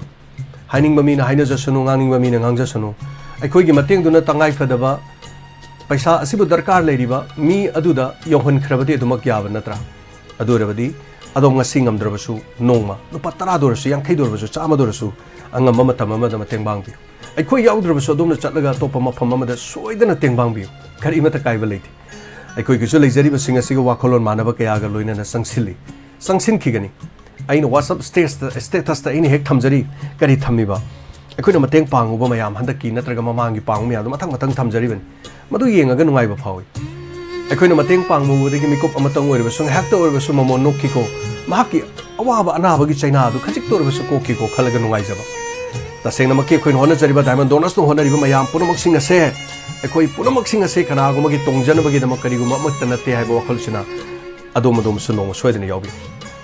ꯍꯥꯏꯅꯤꯡꯕ ꯃꯤꯅ ꯍꯥꯏꯅꯖꯁꯅꯨ, ꯉꯥꯡꯅꯤꯡꯕ ꯃꯤꯅ ꯉꯥꯡꯖꯁꯅꯨ꯫ ꯑꯩꯈꯣꯏꯒꯤ ꯃꯇꯦꯡꯗꯨꯅ ꯇꯉꯥꯏ ꯐꯗꯕ ꯄꯩꯁꯥ ꯑꯁꯤꯕꯨ ꯗꯔꯀꯥꯔ ꯂꯩꯔꯤꯕ ꯃꯤ ꯑꯗꯨꯗ ꯌꯧꯍꯟꯈ꯭ꯔꯕꯗꯤ ꯑꯗꯨꯃꯛ ꯌꯥꯕ ꯅꯠꯇ꯭ꯔꯥ? ꯑꯗꯨ ꯑꯣꯏꯔꯕꯗꯤ ꯑꯗꯣꯝ ꯉꯁꯤ ꯉꯝꯗ꯭ꯔꯕꯁꯨ ꯅꯣꯡꯃ ꯂꯨꯄꯥ ꯇꯔꯥꯗ ꯑꯣꯏꯔꯁꯨ, ꯌꯥꯡꯈꯩꯗ ꯑꯣꯏꯔꯕꯁꯨ, ꯆꯥꯝꯃꯗ ꯑꯣꯏꯔꯁꯨ ꯑꯉꯝꯕ ꯃꯇꯝ ꯑꯃꯗ ꯃꯇꯦꯡ ꯄꯥꯡꯕꯤꯌꯨ꯫ ꯑꯩꯈꯣꯏ ꯌꯥꯎꯗ꯭ꯔꯕꯁꯨ ꯑꯗꯣꯝꯅ ꯆꯠꯂꯒ ꯑꯇꯣꯞꯄ ꯃꯐꯝ ꯑꯃꯗ ꯁꯣꯏꯗꯅ ꯇꯦꯡ ꯄꯥꯡꯕꯤꯌꯨ, ꯀꯔꯤꯃꯠꯇ ꯀꯥꯏꯕ ꯂꯩꯇꯦ꯫ ꯑꯩꯈꯣꯏꯒꯤꯁꯨ ꯂꯩꯖꯔꯤꯕꯁꯤꯡ ꯑꯁꯤꯒ ꯋꯥꯈꯜꯂꯣꯟ ꯃꯥꯟꯅꯕ ꯀꯌꯥꯒ ꯂꯣꯏꯅꯅ ꯆꯪꯁꯤꯜꯂꯤ, ꯆꯪꯁꯤꯟꯈꯤꯒꯅꯤ꯫ ꯑꯩꯅ WhatsApp status statusꯇ ꯑꯩꯅ ꯍꯦꯛ ꯊꯝꯖꯔꯤ, ꯀꯔꯤ ꯊꯝꯃꯤꯕ? ꯑꯩꯈꯣꯏꯅ ꯃꯇꯦꯡ ꯄꯥꯡꯉꯨꯕ ꯃꯌꯥꯝ, ꯍꯟꯗꯛꯀꯤ ꯅꯠꯇ꯭ꯔꯒ ꯃꯃꯥꯡꯒꯤ ꯄꯥꯡꯕ ꯃꯌꯥꯝꯗꯣ ꯃꯊꯪ ꯃꯊꯪ ꯊꯝꯖꯔꯤꯕꯅꯤ꯫ ꯃꯗꯨ ꯌꯦꯡꯉꯒ ꯅꯨꯡꯉꯥꯏꯕ ꯐꯥꯎꯏ꯫ ꯑꯩꯈꯣꯏꯅ ꯃꯇꯦꯡ ꯄꯥꯡꯕ ꯎꯕꯗꯒꯤ ꯃꯤꯀꯨꯞ ꯑꯃꯇꯪ ꯑꯣꯏꯔꯕꯁꯨ, ꯉꯥꯏꯍꯥꯛꯇ ꯑꯣꯏꯔꯕꯁꯨ ꯃꯃꯣꯟ ꯅꯣꯛꯈꯤꯀꯣ, ꯃꯍꯥꯛꯀꯤ ꯑꯋꯥꯕ ꯑꯅꯥꯕꯒꯤ ꯆꯩꯅꯥ ꯑꯗꯨ ꯈꯖꯤꯛꯇ ꯑꯣꯏꯔꯕꯁꯨ ꯀꯣꯛꯈꯤꯀꯣ ꯈꯜꯂꯒ ꯅꯨꯡꯉꯥꯏꯖꯕ꯫ ꯇꯁꯦꯡꯅꯃꯛꯀꯤ ꯑꯩꯈꯣꯏꯅ ꯍꯣꯠꯅꯖꯔꯤꯕ Diamond Donorsꯅ ꯍꯣꯠꯅꯔꯤꯕ ꯃꯌꯥꯝ ꯄꯨꯝꯅꯃꯛꯁꯤꯡ ꯑꯁꯦ, ꯑꯩꯈꯣꯏ ꯄꯨꯝꯅꯃꯛꯁꯤꯡ ꯑꯁꯦ ꯀꯅꯥꯒꯨꯝꯕꯒꯤ ꯇꯣꯡꯖꯅꯕꯒꯤꯗꯃꯛ ꯀꯔꯤꯒꯨꯝꯕ ꯑꯃꯠꯇ ꯅꯠꯇꯦ ꯍꯥꯏꯕ ꯋꯥꯈꯜꯁꯤꯅ ꯑꯗꯣꯝ ꯑꯗꯣꯝꯁꯨ ꯅꯣꯡꯃ ꯁꯣꯏꯗꯅ ꯌꯥꯎꯕꯤꯌꯨ꯫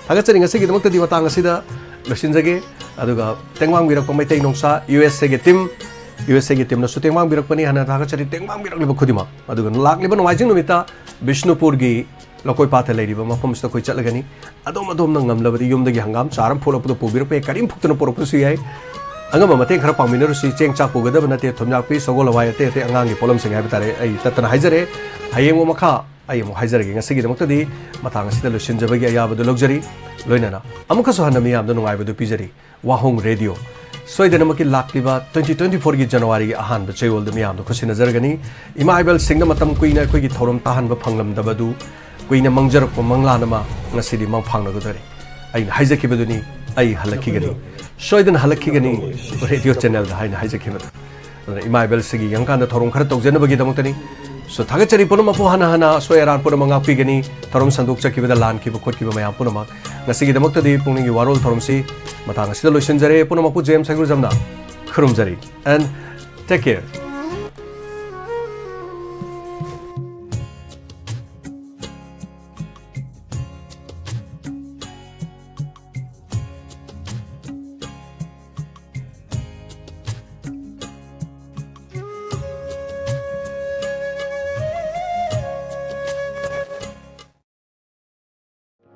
ꯊꯥꯒꯠꯆꯔꯤ꯫ ꯉꯁꯤꯒꯤꯗꯃꯛꯇꯗꯤ ꯃꯇꯥꯡ ꯑꯁꯤꯗ ꯂꯣꯏꯁꯤꯟꯖꯒꯦ꯫ ꯑꯗꯨꯒ ꯇꯦꯡꯕꯥꯡꯕꯤꯔꯛꯄ ꯃꯩꯇꯩ ꯅꯣꯡꯁꯥ, USAꯒꯤ team, USAꯒꯤ teamꯅꯁꯨ ꯇꯦꯡꯕꯥꯡꯕꯤꯔꯛꯄꯅꯤ ꯍꯥꯏꯅ ꯊꯥꯒꯠꯆꯔꯤ꯫ ꯇꯦꯡꯕꯥꯡꯕꯤꯔꯛꯂꯤꯕ ꯈꯨꯗꯤꯡꯃꯛ꯫ ꯑꯗꯨꯒ ꯂꯥꯛꯂꯤꯕ ꯅꯣꯡꯃꯥꯏꯖꯤꯡ ꯅꯨꯃꯤꯠꯇ ꯕꯤꯁꯅꯨꯄꯨꯔꯒꯤ ꯂꯧꯀꯣꯏ ꯄꯥꯠꯇ ꯂꯩꯔꯤꯕ ꯃꯐꯝꯁꯤꯗ ꯑꯩꯈꯣꯏ ꯆꯠꯂꯒꯅꯤ꯫ ꯑꯗꯣꯝ ꯑꯗꯣꯝꯅ ꯉꯝꯂꯕꯗꯤ ꯌꯨꯝꯗꯒꯤ ꯍꯪꯒꯥꯝ ꯆꯥꯔ ꯑꯃ ꯄꯨꯔꯛꯄꯗ ꯄꯨꯕꯤꯔꯛꯄ ꯌꯥꯏ, ꯀꯔꯤꯝ ꯐꯨꯛꯇꯅ ꯄꯨꯔꯛꯄꯁꯨ ꯌꯥꯏ꯫ ꯑꯉꯝꯕ ꯃꯇꯦꯡ ꯈꯔ ꯄꯥꯡꯃꯤꯟꯅꯔꯨꯁꯤ꯫ ꯆꯦꯡ ꯆꯥꯛ ꯄꯨꯒꯗꯕ ꯅꯠꯇꯦ, ꯊꯨꯝꯌꯥꯛꯄꯤ, ꯁꯒꯣꯜ ꯍꯋꯥꯏ, ꯑꯇꯩ ꯑꯇꯩ ꯑꯉꯥꯡꯒꯤ ꯄꯣꯠꯂꯝꯁꯤꯡ ꯍꯥꯏꯕ ꯇꯥꯔꯦ, ꯑꯩ ꯇꯠꯇꯅ ꯍꯥꯏꯖꯔꯦ꯫ ꯍꯌꯦꯡ ꯑꯃꯨꯛ ꯃꯈꯥ ꯑꯩ ꯑꯃꯨꯛ ꯍꯥꯏꯖꯔꯒꯦ꯫ ꯉꯁꯤꯒꯤꯗꯃꯛꯇꯗꯤ ꯃꯇꯥꯡ ꯑꯁꯤꯗ ꯂꯣꯏꯁꯤꯟꯖꯕꯒꯤ ꯑꯌꯥꯕꯗꯨ ꯂꯧꯖꯔꯤ꯫ ꯂꯣꯏꯅꯅ ꯑꯃꯨꯛꯀꯁꯨ ꯍꯟꯅ ꯃꯤꯌꯥꯝꯗ ꯅꯨꯡꯉꯥꯏꯕꯗꯨ ꯄꯤꯖꯔꯤ꯫ ꯋꯥꯍꯣꯡ ꯔꯦꯗꯤꯑꯣ꯫ ꯁꯣꯏꯗꯅꯃꯛꯀꯤ ꯂꯥꯛꯂꯤꯕ twenty twenty fourꯒꯤ Januaryꯒꯤ ꯑꯍꯥꯟꯕ ꯆꯌꯣꯜꯗ ꯃꯤꯌꯥꯝꯗ ꯈꯨꯠꯁꯤꯟꯅꯖꯔꯒꯅꯤ꯫ ꯏꯃꯥ ꯏꯕꯦꯜꯁꯤꯡꯅ ꯃꯇꯝ ꯀꯨꯏꯅ ꯑꯩꯈꯣꯏꯒꯤ ꯊꯧꯔꯝ ꯇꯥꯍꯟꯕ ꯐꯪꯂꯝꯗꯕꯗꯨ, ꯀꯨꯏꯅ ꯃꯥꯡꯖꯔꯛꯄ ꯃꯪꯂꯥꯟ ꯑꯃ ꯉꯁꯤꯗꯤ ꯃꯪ ꯐꯥꯡꯂꯒꯗꯣꯔꯤ꯫ ꯑꯩꯅ ꯍꯥꯏꯖꯈꯤꯕꯗꯨꯅꯤ, "ꯑꯩ ꯍꯜꯂꯛꯈꯤꯒꯅꯤ, ꯁꯣꯏꯗꯅ ꯍꯜꯂꯛꯈꯤꯒꯅꯤ, ꯔꯦꯗꯤꯑꯣ ꯆꯦꯅꯦꯜꯗ" ꯍꯥꯏꯅ ꯍꯥꯏꯖꯈꯤꯕꯗꯨ꯫ ꯑꯗꯨꯅ ꯏꯃꯥ ꯏꯕꯦꯜꯁꯤꯒꯤ ꯌꯦꯡꯀꯥꯟꯗ ꯊꯧꯔꯝ ꯈꯔ ꯇꯧꯖꯅꯕꯒꯤꯗꯃꯛꯇꯅꯤ꯫ So, ꯊꯥꯒꯠꯆꯔꯤ ꯄꯨꯝꯅꯃꯛꯄꯨ ꯍꯟꯅ ꯍꯟꯅ ꯑꯁꯣꯏ ꯑꯔꯥꯟ ꯄꯨꯝꯅꯃꯛ ꯉꯥꯛꯄꯤꯒꯅꯤ꯫ ꯊꯧꯔꯝ ꯁꯟꯗꯣꯛꯆꯈꯤꯕꯗ ꯂꯥꯟꯈꯤꯕ ꯈꯣꯠꯈꯤꯕ ꯃꯌꯥꯝ ꯄꯨꯝꯅꯃꯛ꯫ ꯉꯁꯤꯒꯤꯗꯃꯛꯇꯗꯤ ꯄꯨꯛꯅꯤꯡꯒꯤ ꯋꯥꯔꯣꯜ ꯊꯧꯔꯝꯁꯤ ꯃꯇꯥꯡ ꯑꯁꯤꯗ ꯂꯣꯏꯁꯤꯟꯖꯔꯦ꯫ ꯄꯨꯝꯅꯃꯛꯄꯨ ꯖꯦꯝꯁ ꯍꯩꯒ꯭ꯔꯨꯖꯝꯅ ꯈꯨꯔꯨꯝꯖꯔꯤ꯫ And take care.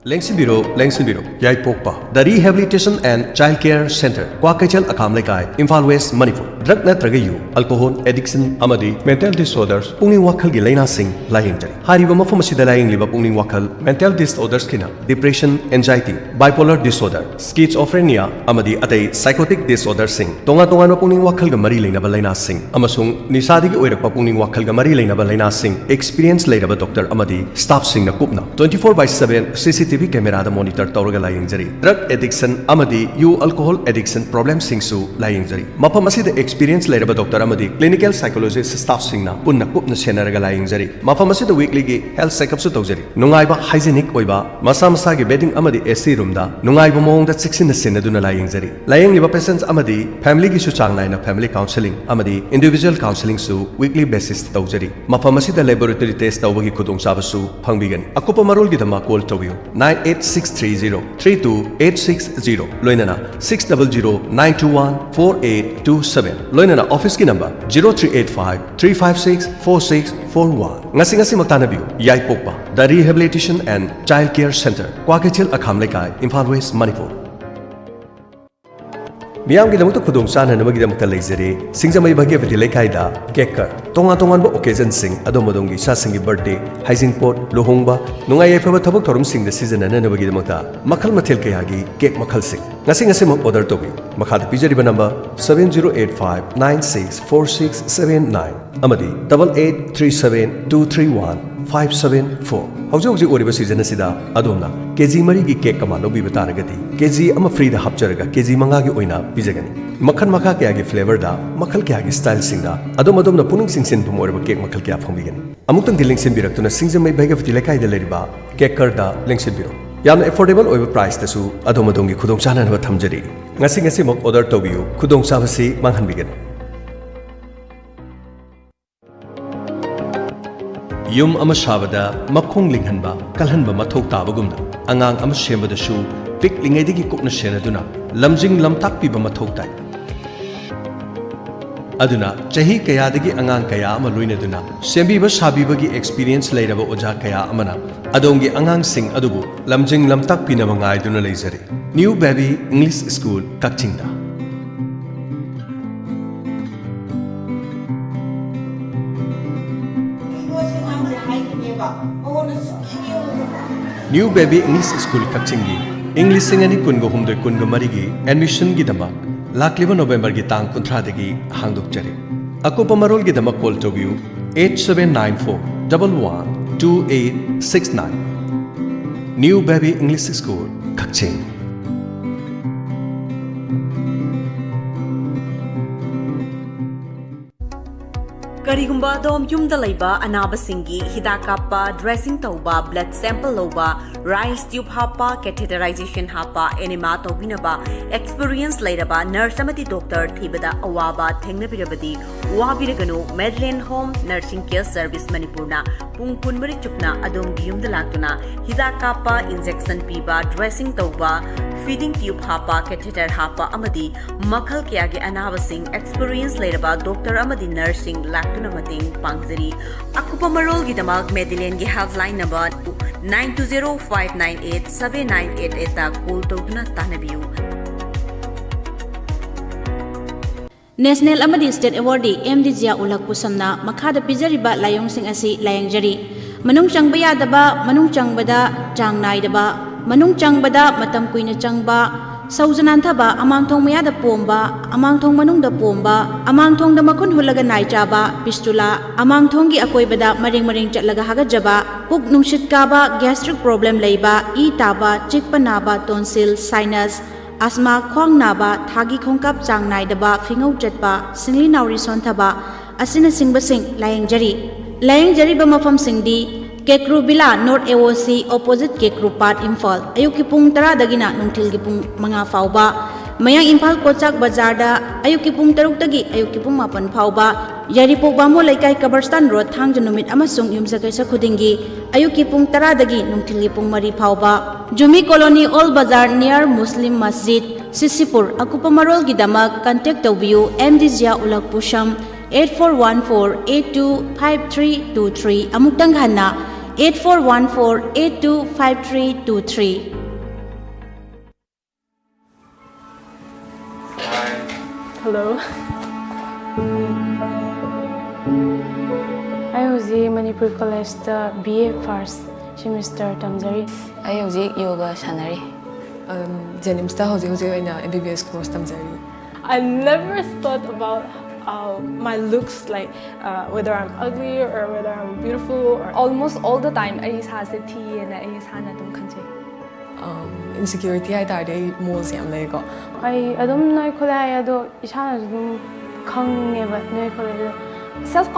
ꯂꯦꯡꯁꯤꯟꯕꯤꯔꯣ, ꯂꯦꯡꯁꯤꯟꯕꯤꯔꯣ꯫ ꯌꯥꯏꯄꯣꯛꯄ The Rehabilitation and Child Care Centre, Kwakeithel Akham Leikai, Imphal west, Manipur. Drug ꯅꯠꯇ꯭ꯔꯒ ꯌꯨ, ꯑꯜꯀꯣꯍꯣꯜ ꯑꯦꯗꯤꯛꯁꯟ ꯑꯃꯗꯤ ꯃꯦꯟꯇꯦꯜ ꯗꯤꯁꯑꯣꯔꯗꯔꯁ, ꯄꯨꯛꯅꯤꯡ ꯋꯥꯈꯜꯒꯤ ꯂꯥꯏꯅꯥꯁꯤꯡ ꯂꯥꯌꯦꯡꯖꯔꯤ꯫ ꯍꯥꯏꯔꯤꯕ ꯃꯐꯝ ꯑꯁꯤꯗ ꯂꯥꯌꯦꯡꯂꯤꯕ ꯄꯨꯛꯅꯤꯡ ꯋꯥꯈꯜ ꯃꯦꯟꯇꯦꯜ ꯗꯤꯁꯑꯣꯔꯗꯔꯁꯀꯤꯅ ꯗꯤꯄ꯭ꯔꯦꯁꯟ, ꯑꯦꯟꯖꯥꯏꯇꯤ, ꯕꯥꯏꯄꯣꯂꯔ ꯗꯤꯁꯑꯣꯔꯗꯔ, ꯁ꯭ꯀꯤꯖꯣꯐ꯭ꯔꯦꯅꯤꯌꯥ ꯑꯃꯗꯤ ꯑꯇꯩ ꯁꯥꯏꯀꯣꯇꯤꯛ ꯗꯤꯁꯑꯣꯔꯗꯔꯁꯤꯡ, ꯇꯣꯉꯥꯟ ꯇꯣꯉꯥꯟꯕ ꯄꯨꯛꯅꯤꯡ ꯋꯥꯈꯜꯒ ꯃꯔꯤ ꯂꯩꯅꯕ ꯂꯥꯏꯅꯥꯁꯤꯡ ꯑꯃꯁꯨꯡ ꯅꯤꯁꯥꯗꯒꯤ ꯑꯣꯏꯔꯛꯄ ꯄꯨꯛꯅꯤꯡ ꯋꯥꯈꯜꯒ ꯃꯔꯤ ꯂꯩꯅꯕ ꯂꯥꯏꯅꯥꯁꯤꯡ, ꯑꯦꯛꯁꯄꯤꯔꯤꯌꯦꯟꯁ ꯂꯩꯔꯕ ꯗꯣꯛꯇꯔ ꯑꯃꯗꯤ ꯁ꯭ꯇꯥꯐꯁꯤꯡꯅ ꯀꯨꯞꯅ twenty four by seven C C T V ꯀꯦꯃꯦꯔꯥꯗ ꯃꯣꯅꯤꯇꯔ ꯇꯧꯔꯒ ꯂꯥꯌꯦꯡꯖꯔꯤ꯫ ꯗ꯭ꯔꯒ ꯑꯦꯗꯤꯛꯁꯟ ꯑꯃꯗꯤ ꯌꯨ ꯑꯜꯀꯣꯍꯣꯜ ꯑꯦꯗꯤꯛꯁꯟ ꯄ꯭ꯔꯣꯕ꯭ꯂꯦꯝꯁꯤꯡꯁꯨ ꯂꯥꯌꯦꯡꯖꯔꯤ꯫ ꯃꯐꯝ ꯑꯁꯤꯗ ꯑꯦꯛꯁꯄꯤꯔꯤꯌꯦꯟꯁ ꯂꯩꯔꯕ ꯗꯣꯛꯇꯔ ꯑꯃꯗꯤ ꯀ꯭ꯂꯤꯅꯤꯀꯦꯜ ꯁꯥꯏꯀꯣꯂꯣꯖꯤꯁ ꯁ꯭ꯇꯥꯐꯁꯤꯡꯅ ꯄꯨꯟꯅ ꯀꯨꯞꯅ ꯁꯦꯟꯅꯔꯒ ꯂꯥꯌꯦꯡꯖꯔꯤ꯫ ꯃꯐꯝ ꯑꯁꯤꯗ ꯋꯤꯛꯂꯤꯒꯤ ꯍꯦꯜꯊ ꯆꯦꯛꯑꯞꯁꯨ ꯇꯧꯖꯔꯤ꯫ ꯅꯨꯡꯉꯥꯏꯕ, ꯍꯥꯏꯖꯤꯅꯤꯛ ꯑꯣꯏꯕ, ꯃꯁꯥ ꯃꯁꯥꯒꯤ ꯕꯦꯗꯤꯡ ꯑꯃꯗꯤ ꯑꯦ ꯁꯤ ꯔꯨꯝꯗ ꯅꯨꯡꯉꯥꯏꯕ ꯃꯑꯣꯡꯗ ꯆꯦꯛꯁꯤꯟꯅ ꯁꯦꯟꯅꯗꯨꯅ ꯂꯥꯌꯦꯡꯖꯔꯤ꯫ ꯂꯥꯌꯦꯡꯂꯤꯕ ꯄꯦꯁꯦꯟꯠꯁ ꯑꯃꯗꯤ ꯐꯦꯃꯤꯂꯤꯒꯤꯁꯨ ꯆꯥꯡ ꯅꯥꯏꯅ ꯐꯦꯃꯤꯂꯤ ꯀꯥꯎꯟꯁꯦꯂꯤꯡ ꯑꯃꯗꯤ ꯏꯟꯗꯤꯚꯤꯖꯨꯋꯦꯜ ꯀꯥꯎꯟꯁꯦꯂꯤꯡꯁꯨ ꯋꯤꯛꯂꯤ ꯕꯦꯁꯤꯁꯇ ꯇꯧꯖꯔꯤ꯫ ꯃꯐꯝ ꯑꯁꯤꯗ ꯂꯦꯕꯣꯔꯦꯇꯔꯤ ꯇꯦꯁ ꯇꯧꯕꯒꯤ ꯈꯨꯗꯣꯡꯆꯥꯕꯁꯨ ꯐꯪꯕꯤꯒꯅꯤ꯫ ꯑꯀꯨꯞꯄ ꯃꯔꯣꯜꯒꯤꯗꯃꯛ ꯀꯣꯜ ꯇꯧꯕꯤꯌꯨ, nine eight six three zero three two eight six zero, ꯂꯣꯏꯅꯅ six double zero nine two one four eight two seven, ꯂꯣꯏꯅꯅ ꯑꯣꯐꯤꯁꯀꯤ number zero three eight five three five six four six four one꯫ ꯉꯁꯤ ꯉꯁꯤꯃꯛ ꯇꯥꯟꯅꯕꯤꯌꯨ꯫ ꯌꯥꯏꯄꯣꯛꯄ The Rehabilitation and Child Care Centre, Kwakeithel Akham Leikai, Imphal west, Manipur. ꯃꯤꯌꯥꯝꯒꯤꯗꯃꯛꯇ ꯈꯨꯗꯣꯡ ꯆꯥꯅꯅꯕꯒꯤꯗꯃꯛꯇ ꯂꯩꯖꯔꯤ ꯁꯤꯡꯖꯃꯩ ꯚꯥꯒ꯭ꯌꯕꯇꯤ ꯂꯩꯀꯥꯏꯗ cake ꯀꯔ꯫ ꯇꯣꯉꯥꯟ ꯇꯣꯉꯥꯟꯕ ꯑꯣꯀꯦꯖꯟꯁꯤꯡ, ꯑꯗꯣꯝ ꯑꯗꯣꯝꯒꯤ ꯏꯆꯥꯁꯤꯡꯒꯤ ꯕꯔꯊꯗꯦ, ꯍꯩꯖꯤꯡꯄꯣꯠ, ꯂꯨꯍꯣꯡꯕ, ꯅꯨꯡꯉꯥꯏ ꯌꯥꯏꯐꯕ ꯊꯕꯛ ꯊꯧꯔꯝꯁꯤꯡꯗ ꯁꯤꯖꯤꯟꯅꯅꯕꯒꯤꯗꯃꯛꯇ ꯃꯈꯜ ꯃꯊꯦꯜ ꯀꯌꯥꯒꯤ ꯀꯦꯛ ꯃꯈꯜꯁꯤꯡ꯫ ꯉꯁꯤ ꯉꯁꯤꯃꯛ ꯑꯣꯔꯗꯔ ꯇꯧꯕꯤꯌꯨ꯫ ꯃꯈꯥꯗ ꯄꯤꯖꯔꯤꯕ number seven zero eight five nine six four six seven nine ꯑꯃꯗꯤ double eight three seven two three one five seven four꯫ ꯍꯧꯖꯤꯛ ꯍꯧꯖꯤꯛ ꯑꯣꯏꯔꯤꯕ ꯁꯤꯖꯟ ꯑꯁꯤꯗ ꯑꯗꯣꯝꯅ ꯀꯦꯖꯤ ꯃꯔꯤꯒꯤ ꯀꯦꯛ ꯑꯃ ꯂꯧꯕꯤꯕ ꯇꯥꯔꯒꯗꯤ, ꯀꯦꯖꯤ ꯑꯃ ꯐ꯭ꯔꯤꯗ ꯍꯥꯞꯆꯔꯒ ꯀꯦꯖꯤ ꯃꯉꯥꯒꯤ ꯑꯣꯏꯅ ꯄꯤꯖꯒꯅꯤ꯫ ꯃꯈꯜ ꯃꯈꯥ ꯀꯌꯥꯒꯤ ꯐ꯭ꯂꯦꯚꯔꯗ, ꯃꯈꯜ ꯀꯌꯥꯒꯤ ꯁ꯭ꯇꯥꯏꯜꯁꯤꯡꯗ ꯑꯗꯣꯝ ꯑꯗꯣꯝꯅ ꯄꯨꯛꯅꯤꯡ ꯆꯤꯡꯁꯤꯟꯐꯝ ꯑꯣꯏꯔꯕ ꯀꯦꯛ ꯃꯈꯜ ꯀꯌꯥ ꯐꯪꯕꯤꯒꯅꯤ꯫ ꯑꯃꯨꯛꯇꯪꯗꯤ ꯂꯦꯡꯁꯤꯟꯕꯤꯔꯛꯇꯨꯅ ꯁꯤꯡꯖꯃꯩ ꯚꯥꯒ꯭ꯌꯕꯇꯤ ꯂꯩꯀꯥꯏꯗ ꯂꯩꯔꯤꯕ ꯀꯦꯛ ꯀꯔꯗ ꯂꯦꯡꯁꯤꯟꯕꯤꯔꯣ꯫ ꯌꯥꯝꯅ ꯑꯦꯐꯣꯔꯗꯦꯕꯜ ꯑꯣꯏꯕ ꯄ꯭ꯔꯥꯏꯁꯇꯁꯨ ꯑꯗꯣꯝ ꯑꯗꯣꯝꯒꯤ ꯈꯨꯗꯣꯡꯆꯥꯅꯅꯕ ꯊꯝꯖꯔꯤ꯫ ꯉꯁꯤ ꯉꯁꯤꯃꯛ ꯑꯣꯔꯗꯔ ꯇꯧꯕꯤꯌꯨ, ꯈꯨꯗꯣꯡꯆꯥꯕꯁꯤ ꯃꯥꯡꯍꯟꯕꯤꯒꯅꯨ꯫ ꯌꯨꯝ ꯑꯃ ꯁꯥꯕꯗ ꯃꯈꯣꯡ ꯂꯤꯡꯍꯟꯕ, ꯀꯜꯍꯟꯕ ꯃꯊꯧ ꯇꯥꯕꯒꯨꯝꯅ, ꯑꯉꯥꯡ ꯑꯃ ꯁꯦꯝꯕꯗꯁꯨ ꯄꯤꯛꯂꯤꯉꯩꯗꯒꯤ ꯀꯨꯞꯅ ꯁꯦꯟꯅꯗꯨꯅ ꯂꯝꯖꯤꯡ ꯂꯝꯇꯥꯛꯄꯤꯕ ꯃꯊꯧ ꯇꯥꯏ꯫ ꯑꯗꯨꯅ ꯆꯍꯤ ꯀꯌꯥꯗꯒꯤ ꯑꯉꯥꯡ ꯀꯌꯥ ꯑꯃ ꯂꯣꯏꯅꯗꯨꯅ ꯁꯦꯝꯕꯤꯕ ꯁꯥꯕꯤꯕꯒꯤ experience ꯂꯩꯔꯕ ꯑꯣꯖꯥ ꯀꯌꯥ ꯑꯃꯅ ꯑꯗꯣꯝꯒꯤ ꯑꯉꯥꯡꯁꯤꯡ ꯑꯗꯨꯕꯨ ꯂꯝꯖꯤꯡ ꯂꯝꯇꯥꯛꯄꯤꯅꯕ ꯉꯥꯏꯗꯨꯅ ꯂꯩꯖꯔꯤ꯫ New Baby English School, ꯀꯛꯆꯤꯡꯗ꯫ New Baby English School, ꯀꯛꯆꯤꯡꯒꯤ ꯏꯪ ꯂꯤꯁꯤꯡ ꯑꯅꯤ ꯀꯨꯟꯒ ꯍꯨꯝꯗꯣꯏ ꯀꯨꯟꯒ ꯃꯔꯤꯒꯤ admission ꯒꯤꯗꯃꯛ ꯂꯥꯛꯂꯤꯕ November ꯒꯤ ꯇꯥꯡ ꯀꯨꯟꯊ꯭ꯔꯥꯗꯒꯤ ꯍꯥꯡꯗꯣꯛꯆꯔꯤ꯫ ꯑꯀꯨꯞꯄ ꯃꯔꯣꯜꯒꯤꯗꯃꯛ call ꯇꯧꯕꯤꯌꯨ eight seven nine four double one two eight six nine꯫ New Baby English School, ꯀꯛꯆꯤꯡ꯫ ꯀꯔꯤꯒꯨꯝꯕ ꯑꯗꯣꯝ ꯌꯨꯝꯗ ꯂꯩꯕ ꯑꯅꯥꯕꯁꯤꯡꯒꯤ ꯍꯤꯗꯥꯛ ꯀꯥꯞꯄ, dressing ꯇꯧꯕ, blood sample ꯂꯧꯕ, rice tube ꯍꯥꯞꯄ, catheterization ꯍꯥꯞꯄ, enema ꯇꯧꯕꯤꯅꯕ experience ꯂꯩꯔꯕ nurse ꯑꯃꯗꯤ doctor ꯊꯤꯕꯗ ꯑꯋꯥꯕ ꯊꯦꯡꯅꯕꯤꯔꯕꯗꯤ ꯋꯥꯕꯤꯔꯒꯅꯨ꯫ Madeline Home Nursing Care Service ꯃꯅꯤꯄꯨꯔꯅ ꯄꯨꯡ ꯀꯨꯟꯃꯔꯤ ꯆꯨꯞꯅ ꯑꯗꯣꯝꯒꯤ ꯌꯨꯝꯗ ꯂꯥꯛꯇꯨꯅ ꯍꯤꯗꯥꯛ ꯀꯥꯞꯄ, injection ꯄꯤꯕ, dressing ꯇꯧꯕ, feeding tube ꯍꯥꯞꯄ, catheter ꯍꯥꯞꯄ ꯑꯃꯗꯤ ꯃꯈꯜ ꯀꯌꯥꯒꯤ ꯑꯅꯥꯕꯁꯤꯡ experience ꯂꯩꯔꯕ doctor ꯑꯃꯗꯤ nurse ꯁꯤꯡ ꯂꯥꯛꯇꯨꯅ ꯃꯇꯦꯡ ꯄꯥꯡꯖꯔꯤ꯫ ꯑꯀꯨꯞꯄ ꯃꯔꯣꯜꯒꯤꯗꯃꯛ Madeline ꯒꯤ helpline number nine two zero five nine eight seven nine eight eight ꯇ call ꯇꯧꯗꯨꯅ ꯇꯥꯟꯅꯕꯤꯌꯨ꯫ National ꯑꯃꯗꯤ state awardee ꯑꯦꯝ ꯗꯤ ꯖꯤꯌꯥ ꯎꯂꯛ ꯄꯨꯁꯝꯅ ꯃꯈꯥꯗ ꯄꯤꯖꯔꯤꯕ ꯂꯥꯏꯑꯣꯡꯁꯤꯡ ꯑꯁꯤ ꯂꯥꯌꯦꯡꯖꯔꯤ꯫ ꯃꯅꯨꯡ ꯆꯪꯕ ꯌꯥꯗꯕ, ꯃꯅꯨꯡ ꯆꯪꯕꯗ ꯆꯥꯡ ꯅꯥꯏꯗꯕ, ꯃꯅꯨꯡ ꯆꯪꯕꯗ ꯃꯇꯝ ꯀꯨꯏꯅ ꯆꯪꯕ, ꯁꯧꯖ ꯅꯥꯟꯊꯕ, ꯑꯃꯥꯡꯊꯣꯡ ꯃꯌꯥꯗ ꯄꯣꯝꯕ, ꯑꯃꯥꯡꯊꯣꯡ ꯃꯅꯨꯡꯗ ꯄꯣꯝꯕ, ꯑꯃꯥꯡꯊꯣꯡꯗ ꯃꯈꯨꯟ ꯍꯨꯠꯂꯒ ꯅꯥꯏ ꯆꯥꯕ, fistula, ꯑꯃꯥꯡꯊꯣꯡꯒꯤ ꯑꯀꯣꯏꯕꯗ ꯃꯔꯦꯡ ꯃꯔꯦꯡ ꯆꯠꯂꯒ ꯍꯥꯒꯠꯆꯕ, ꯄꯨꯛ ꯅꯨꯡꯁꯤꯠ ꯀꯥꯕ, gastric problem ꯂꯩꯕ, ꯏ ꯇꯥꯕ, ꯆꯤꯛꯄ ꯅꯥꯕ, tonsil, sinus, asthma, ꯈ꯭ꯋꯥꯡ ꯅꯥꯕ, ꯊꯥꯒꯤ ꯈꯣꯡꯀꯥꯞ ꯆꯥꯡ ꯅꯥꯏꯗꯕ, ꯐꯤꯉꯧ ꯆꯠꯄ, ꯁꯤꯡꯂꯤ ꯅꯥꯎꯔꯤ ꯁꯣꯟꯊꯕ ꯑꯁꯤꯅꯆꯤꯡꯕꯁꯤꯡ ꯂꯥꯌꯦꯡꯖꯔꯤ꯫ ꯂꯥꯌꯦꯡꯖꯔꯤꯕ ꯃꯐꯝꯁꯤꯡꯗꯤ ꯀꯦꯀ꯭ꯔꯨ ꯕꯤꯂꯥ, North A O C, opposite ꯀꯦꯀ꯭ꯔꯨ ꯄꯥꯠ, ꯏꯝꯐꯥꯜ꯫ ꯑꯌꯨꯛꯀꯤ ꯄꯨꯡ ꯇꯔꯥꯗꯒꯤꯅ ꯅꯨꯡꯊꯤꯜꯒꯤ ꯄꯨꯡ ꯃꯉꯥ ꯐꯥꯎꯕ꯫ ꯃꯌꯥꯡ ꯏꯝꯐꯥꯜ ꯀꯣꯆꯥꯛ ꯕꯖꯥꯔꯗ ꯑꯌꯨꯛꯀꯤ ꯄꯨꯡ ꯇꯔꯨꯛꯇꯒꯤ ꯑꯌꯨꯛꯀꯤ ꯄꯨꯡ ꯃꯥꯄꯟ ꯐꯥꯎꯕ꯫ ꯌꯥꯏꯔꯤꯄꯣꯛ ꯕꯥꯃꯣꯟ ꯂꯩꯀꯥꯏ ꯀꯕꯔꯁꯇꯥꯟ ꯔꯣꯗ, ꯊꯥꯡꯖ ꯅꯨꯃꯤꯠ ꯑꯃꯁꯨꯡ ꯌꯨꯝꯁꯀꯩꯁ ꯈꯨꯗꯤꯡꯒꯤ ꯑꯌꯨꯛꯀꯤ ꯄꯨꯡ ꯇꯔꯥꯗꯒꯤ ꯅꯨꯡꯊꯤꯜꯒꯤ ꯄꯨꯡ ꯃꯔꯤ ꯐꯥꯎꯕ꯫ Jumi colony, old Bazar, near Muslim ꯃꯁꯖꯤꯗ, ꯁꯤꯁꯤꯄꯨꯔ꯫ ꯑꯀꯨꯞꯄ ꯃꯔꯣꯜꯒꯤꯗꯃꯛ contact ꯇꯧꯕꯤꯌꯨ ꯑꯦꯝ ꯗꯤ ꯖꯤꯌꯥ ꯎꯂꯛ ꯄꯨꯁꯝ eight four one four eight two five three two three꯫ ꯑꯃꯨꯛꯇꯪ ꯍꯟꯅ eight four one four eight two five three two three꯫ Hello. ꯑꯩ ꯍꯧꯖꯤꯛ ꯃꯅꯤꯄꯨꯔ ꯀꯣꯂꯦꯖꯇ B A first semester ꯇꯝꯖꯔꯤ꯫ ꯑꯩ ꯍꯧꯖꯤꯛ ꯌꯣꯒ ꯁꯥꯟꯅꯔꯤ꯫ ꯖꯦꯅꯤꯝꯁꯇ ꯍꯧꯖꯤꯛ ꯍꯧꯖꯤꯛ ꯑꯣꯏꯅ M B B S course ꯇꯝꯖꯔꯤ꯫ I never thought about uh, my looks, like uh, whether I'm ugly or whether I'm beautiful. Or almost all the time, ꯑꯩ ꯏꯁꯥꯁꯦ ꯊꯤꯌꯦꯅ ꯑꯩ ꯏꯁꯥꯅ ꯑꯗꯨꯝ ꯈꯟꯖꯩ꯫ Insecurity ꯍꯥꯏ ꯇꯥꯔꯗꯤ ꯑꯩ moleꯁꯦ ꯌꯥꯝ ꯂꯩꯀꯣ꯫ ꯑꯩ ꯑꯗꯨꯝ ꯅꯣꯏꯈꯠꯂꯦ ꯍꯥꯏ, ꯑꯗꯣ ꯏꯁꯥꯅꯁꯨ ꯑꯗꯨꯝ ꯈꯪꯉꯦꯕ ꯅꯣꯏꯈꯠꯂꯦ꯫ ꯑꯗꯣ Self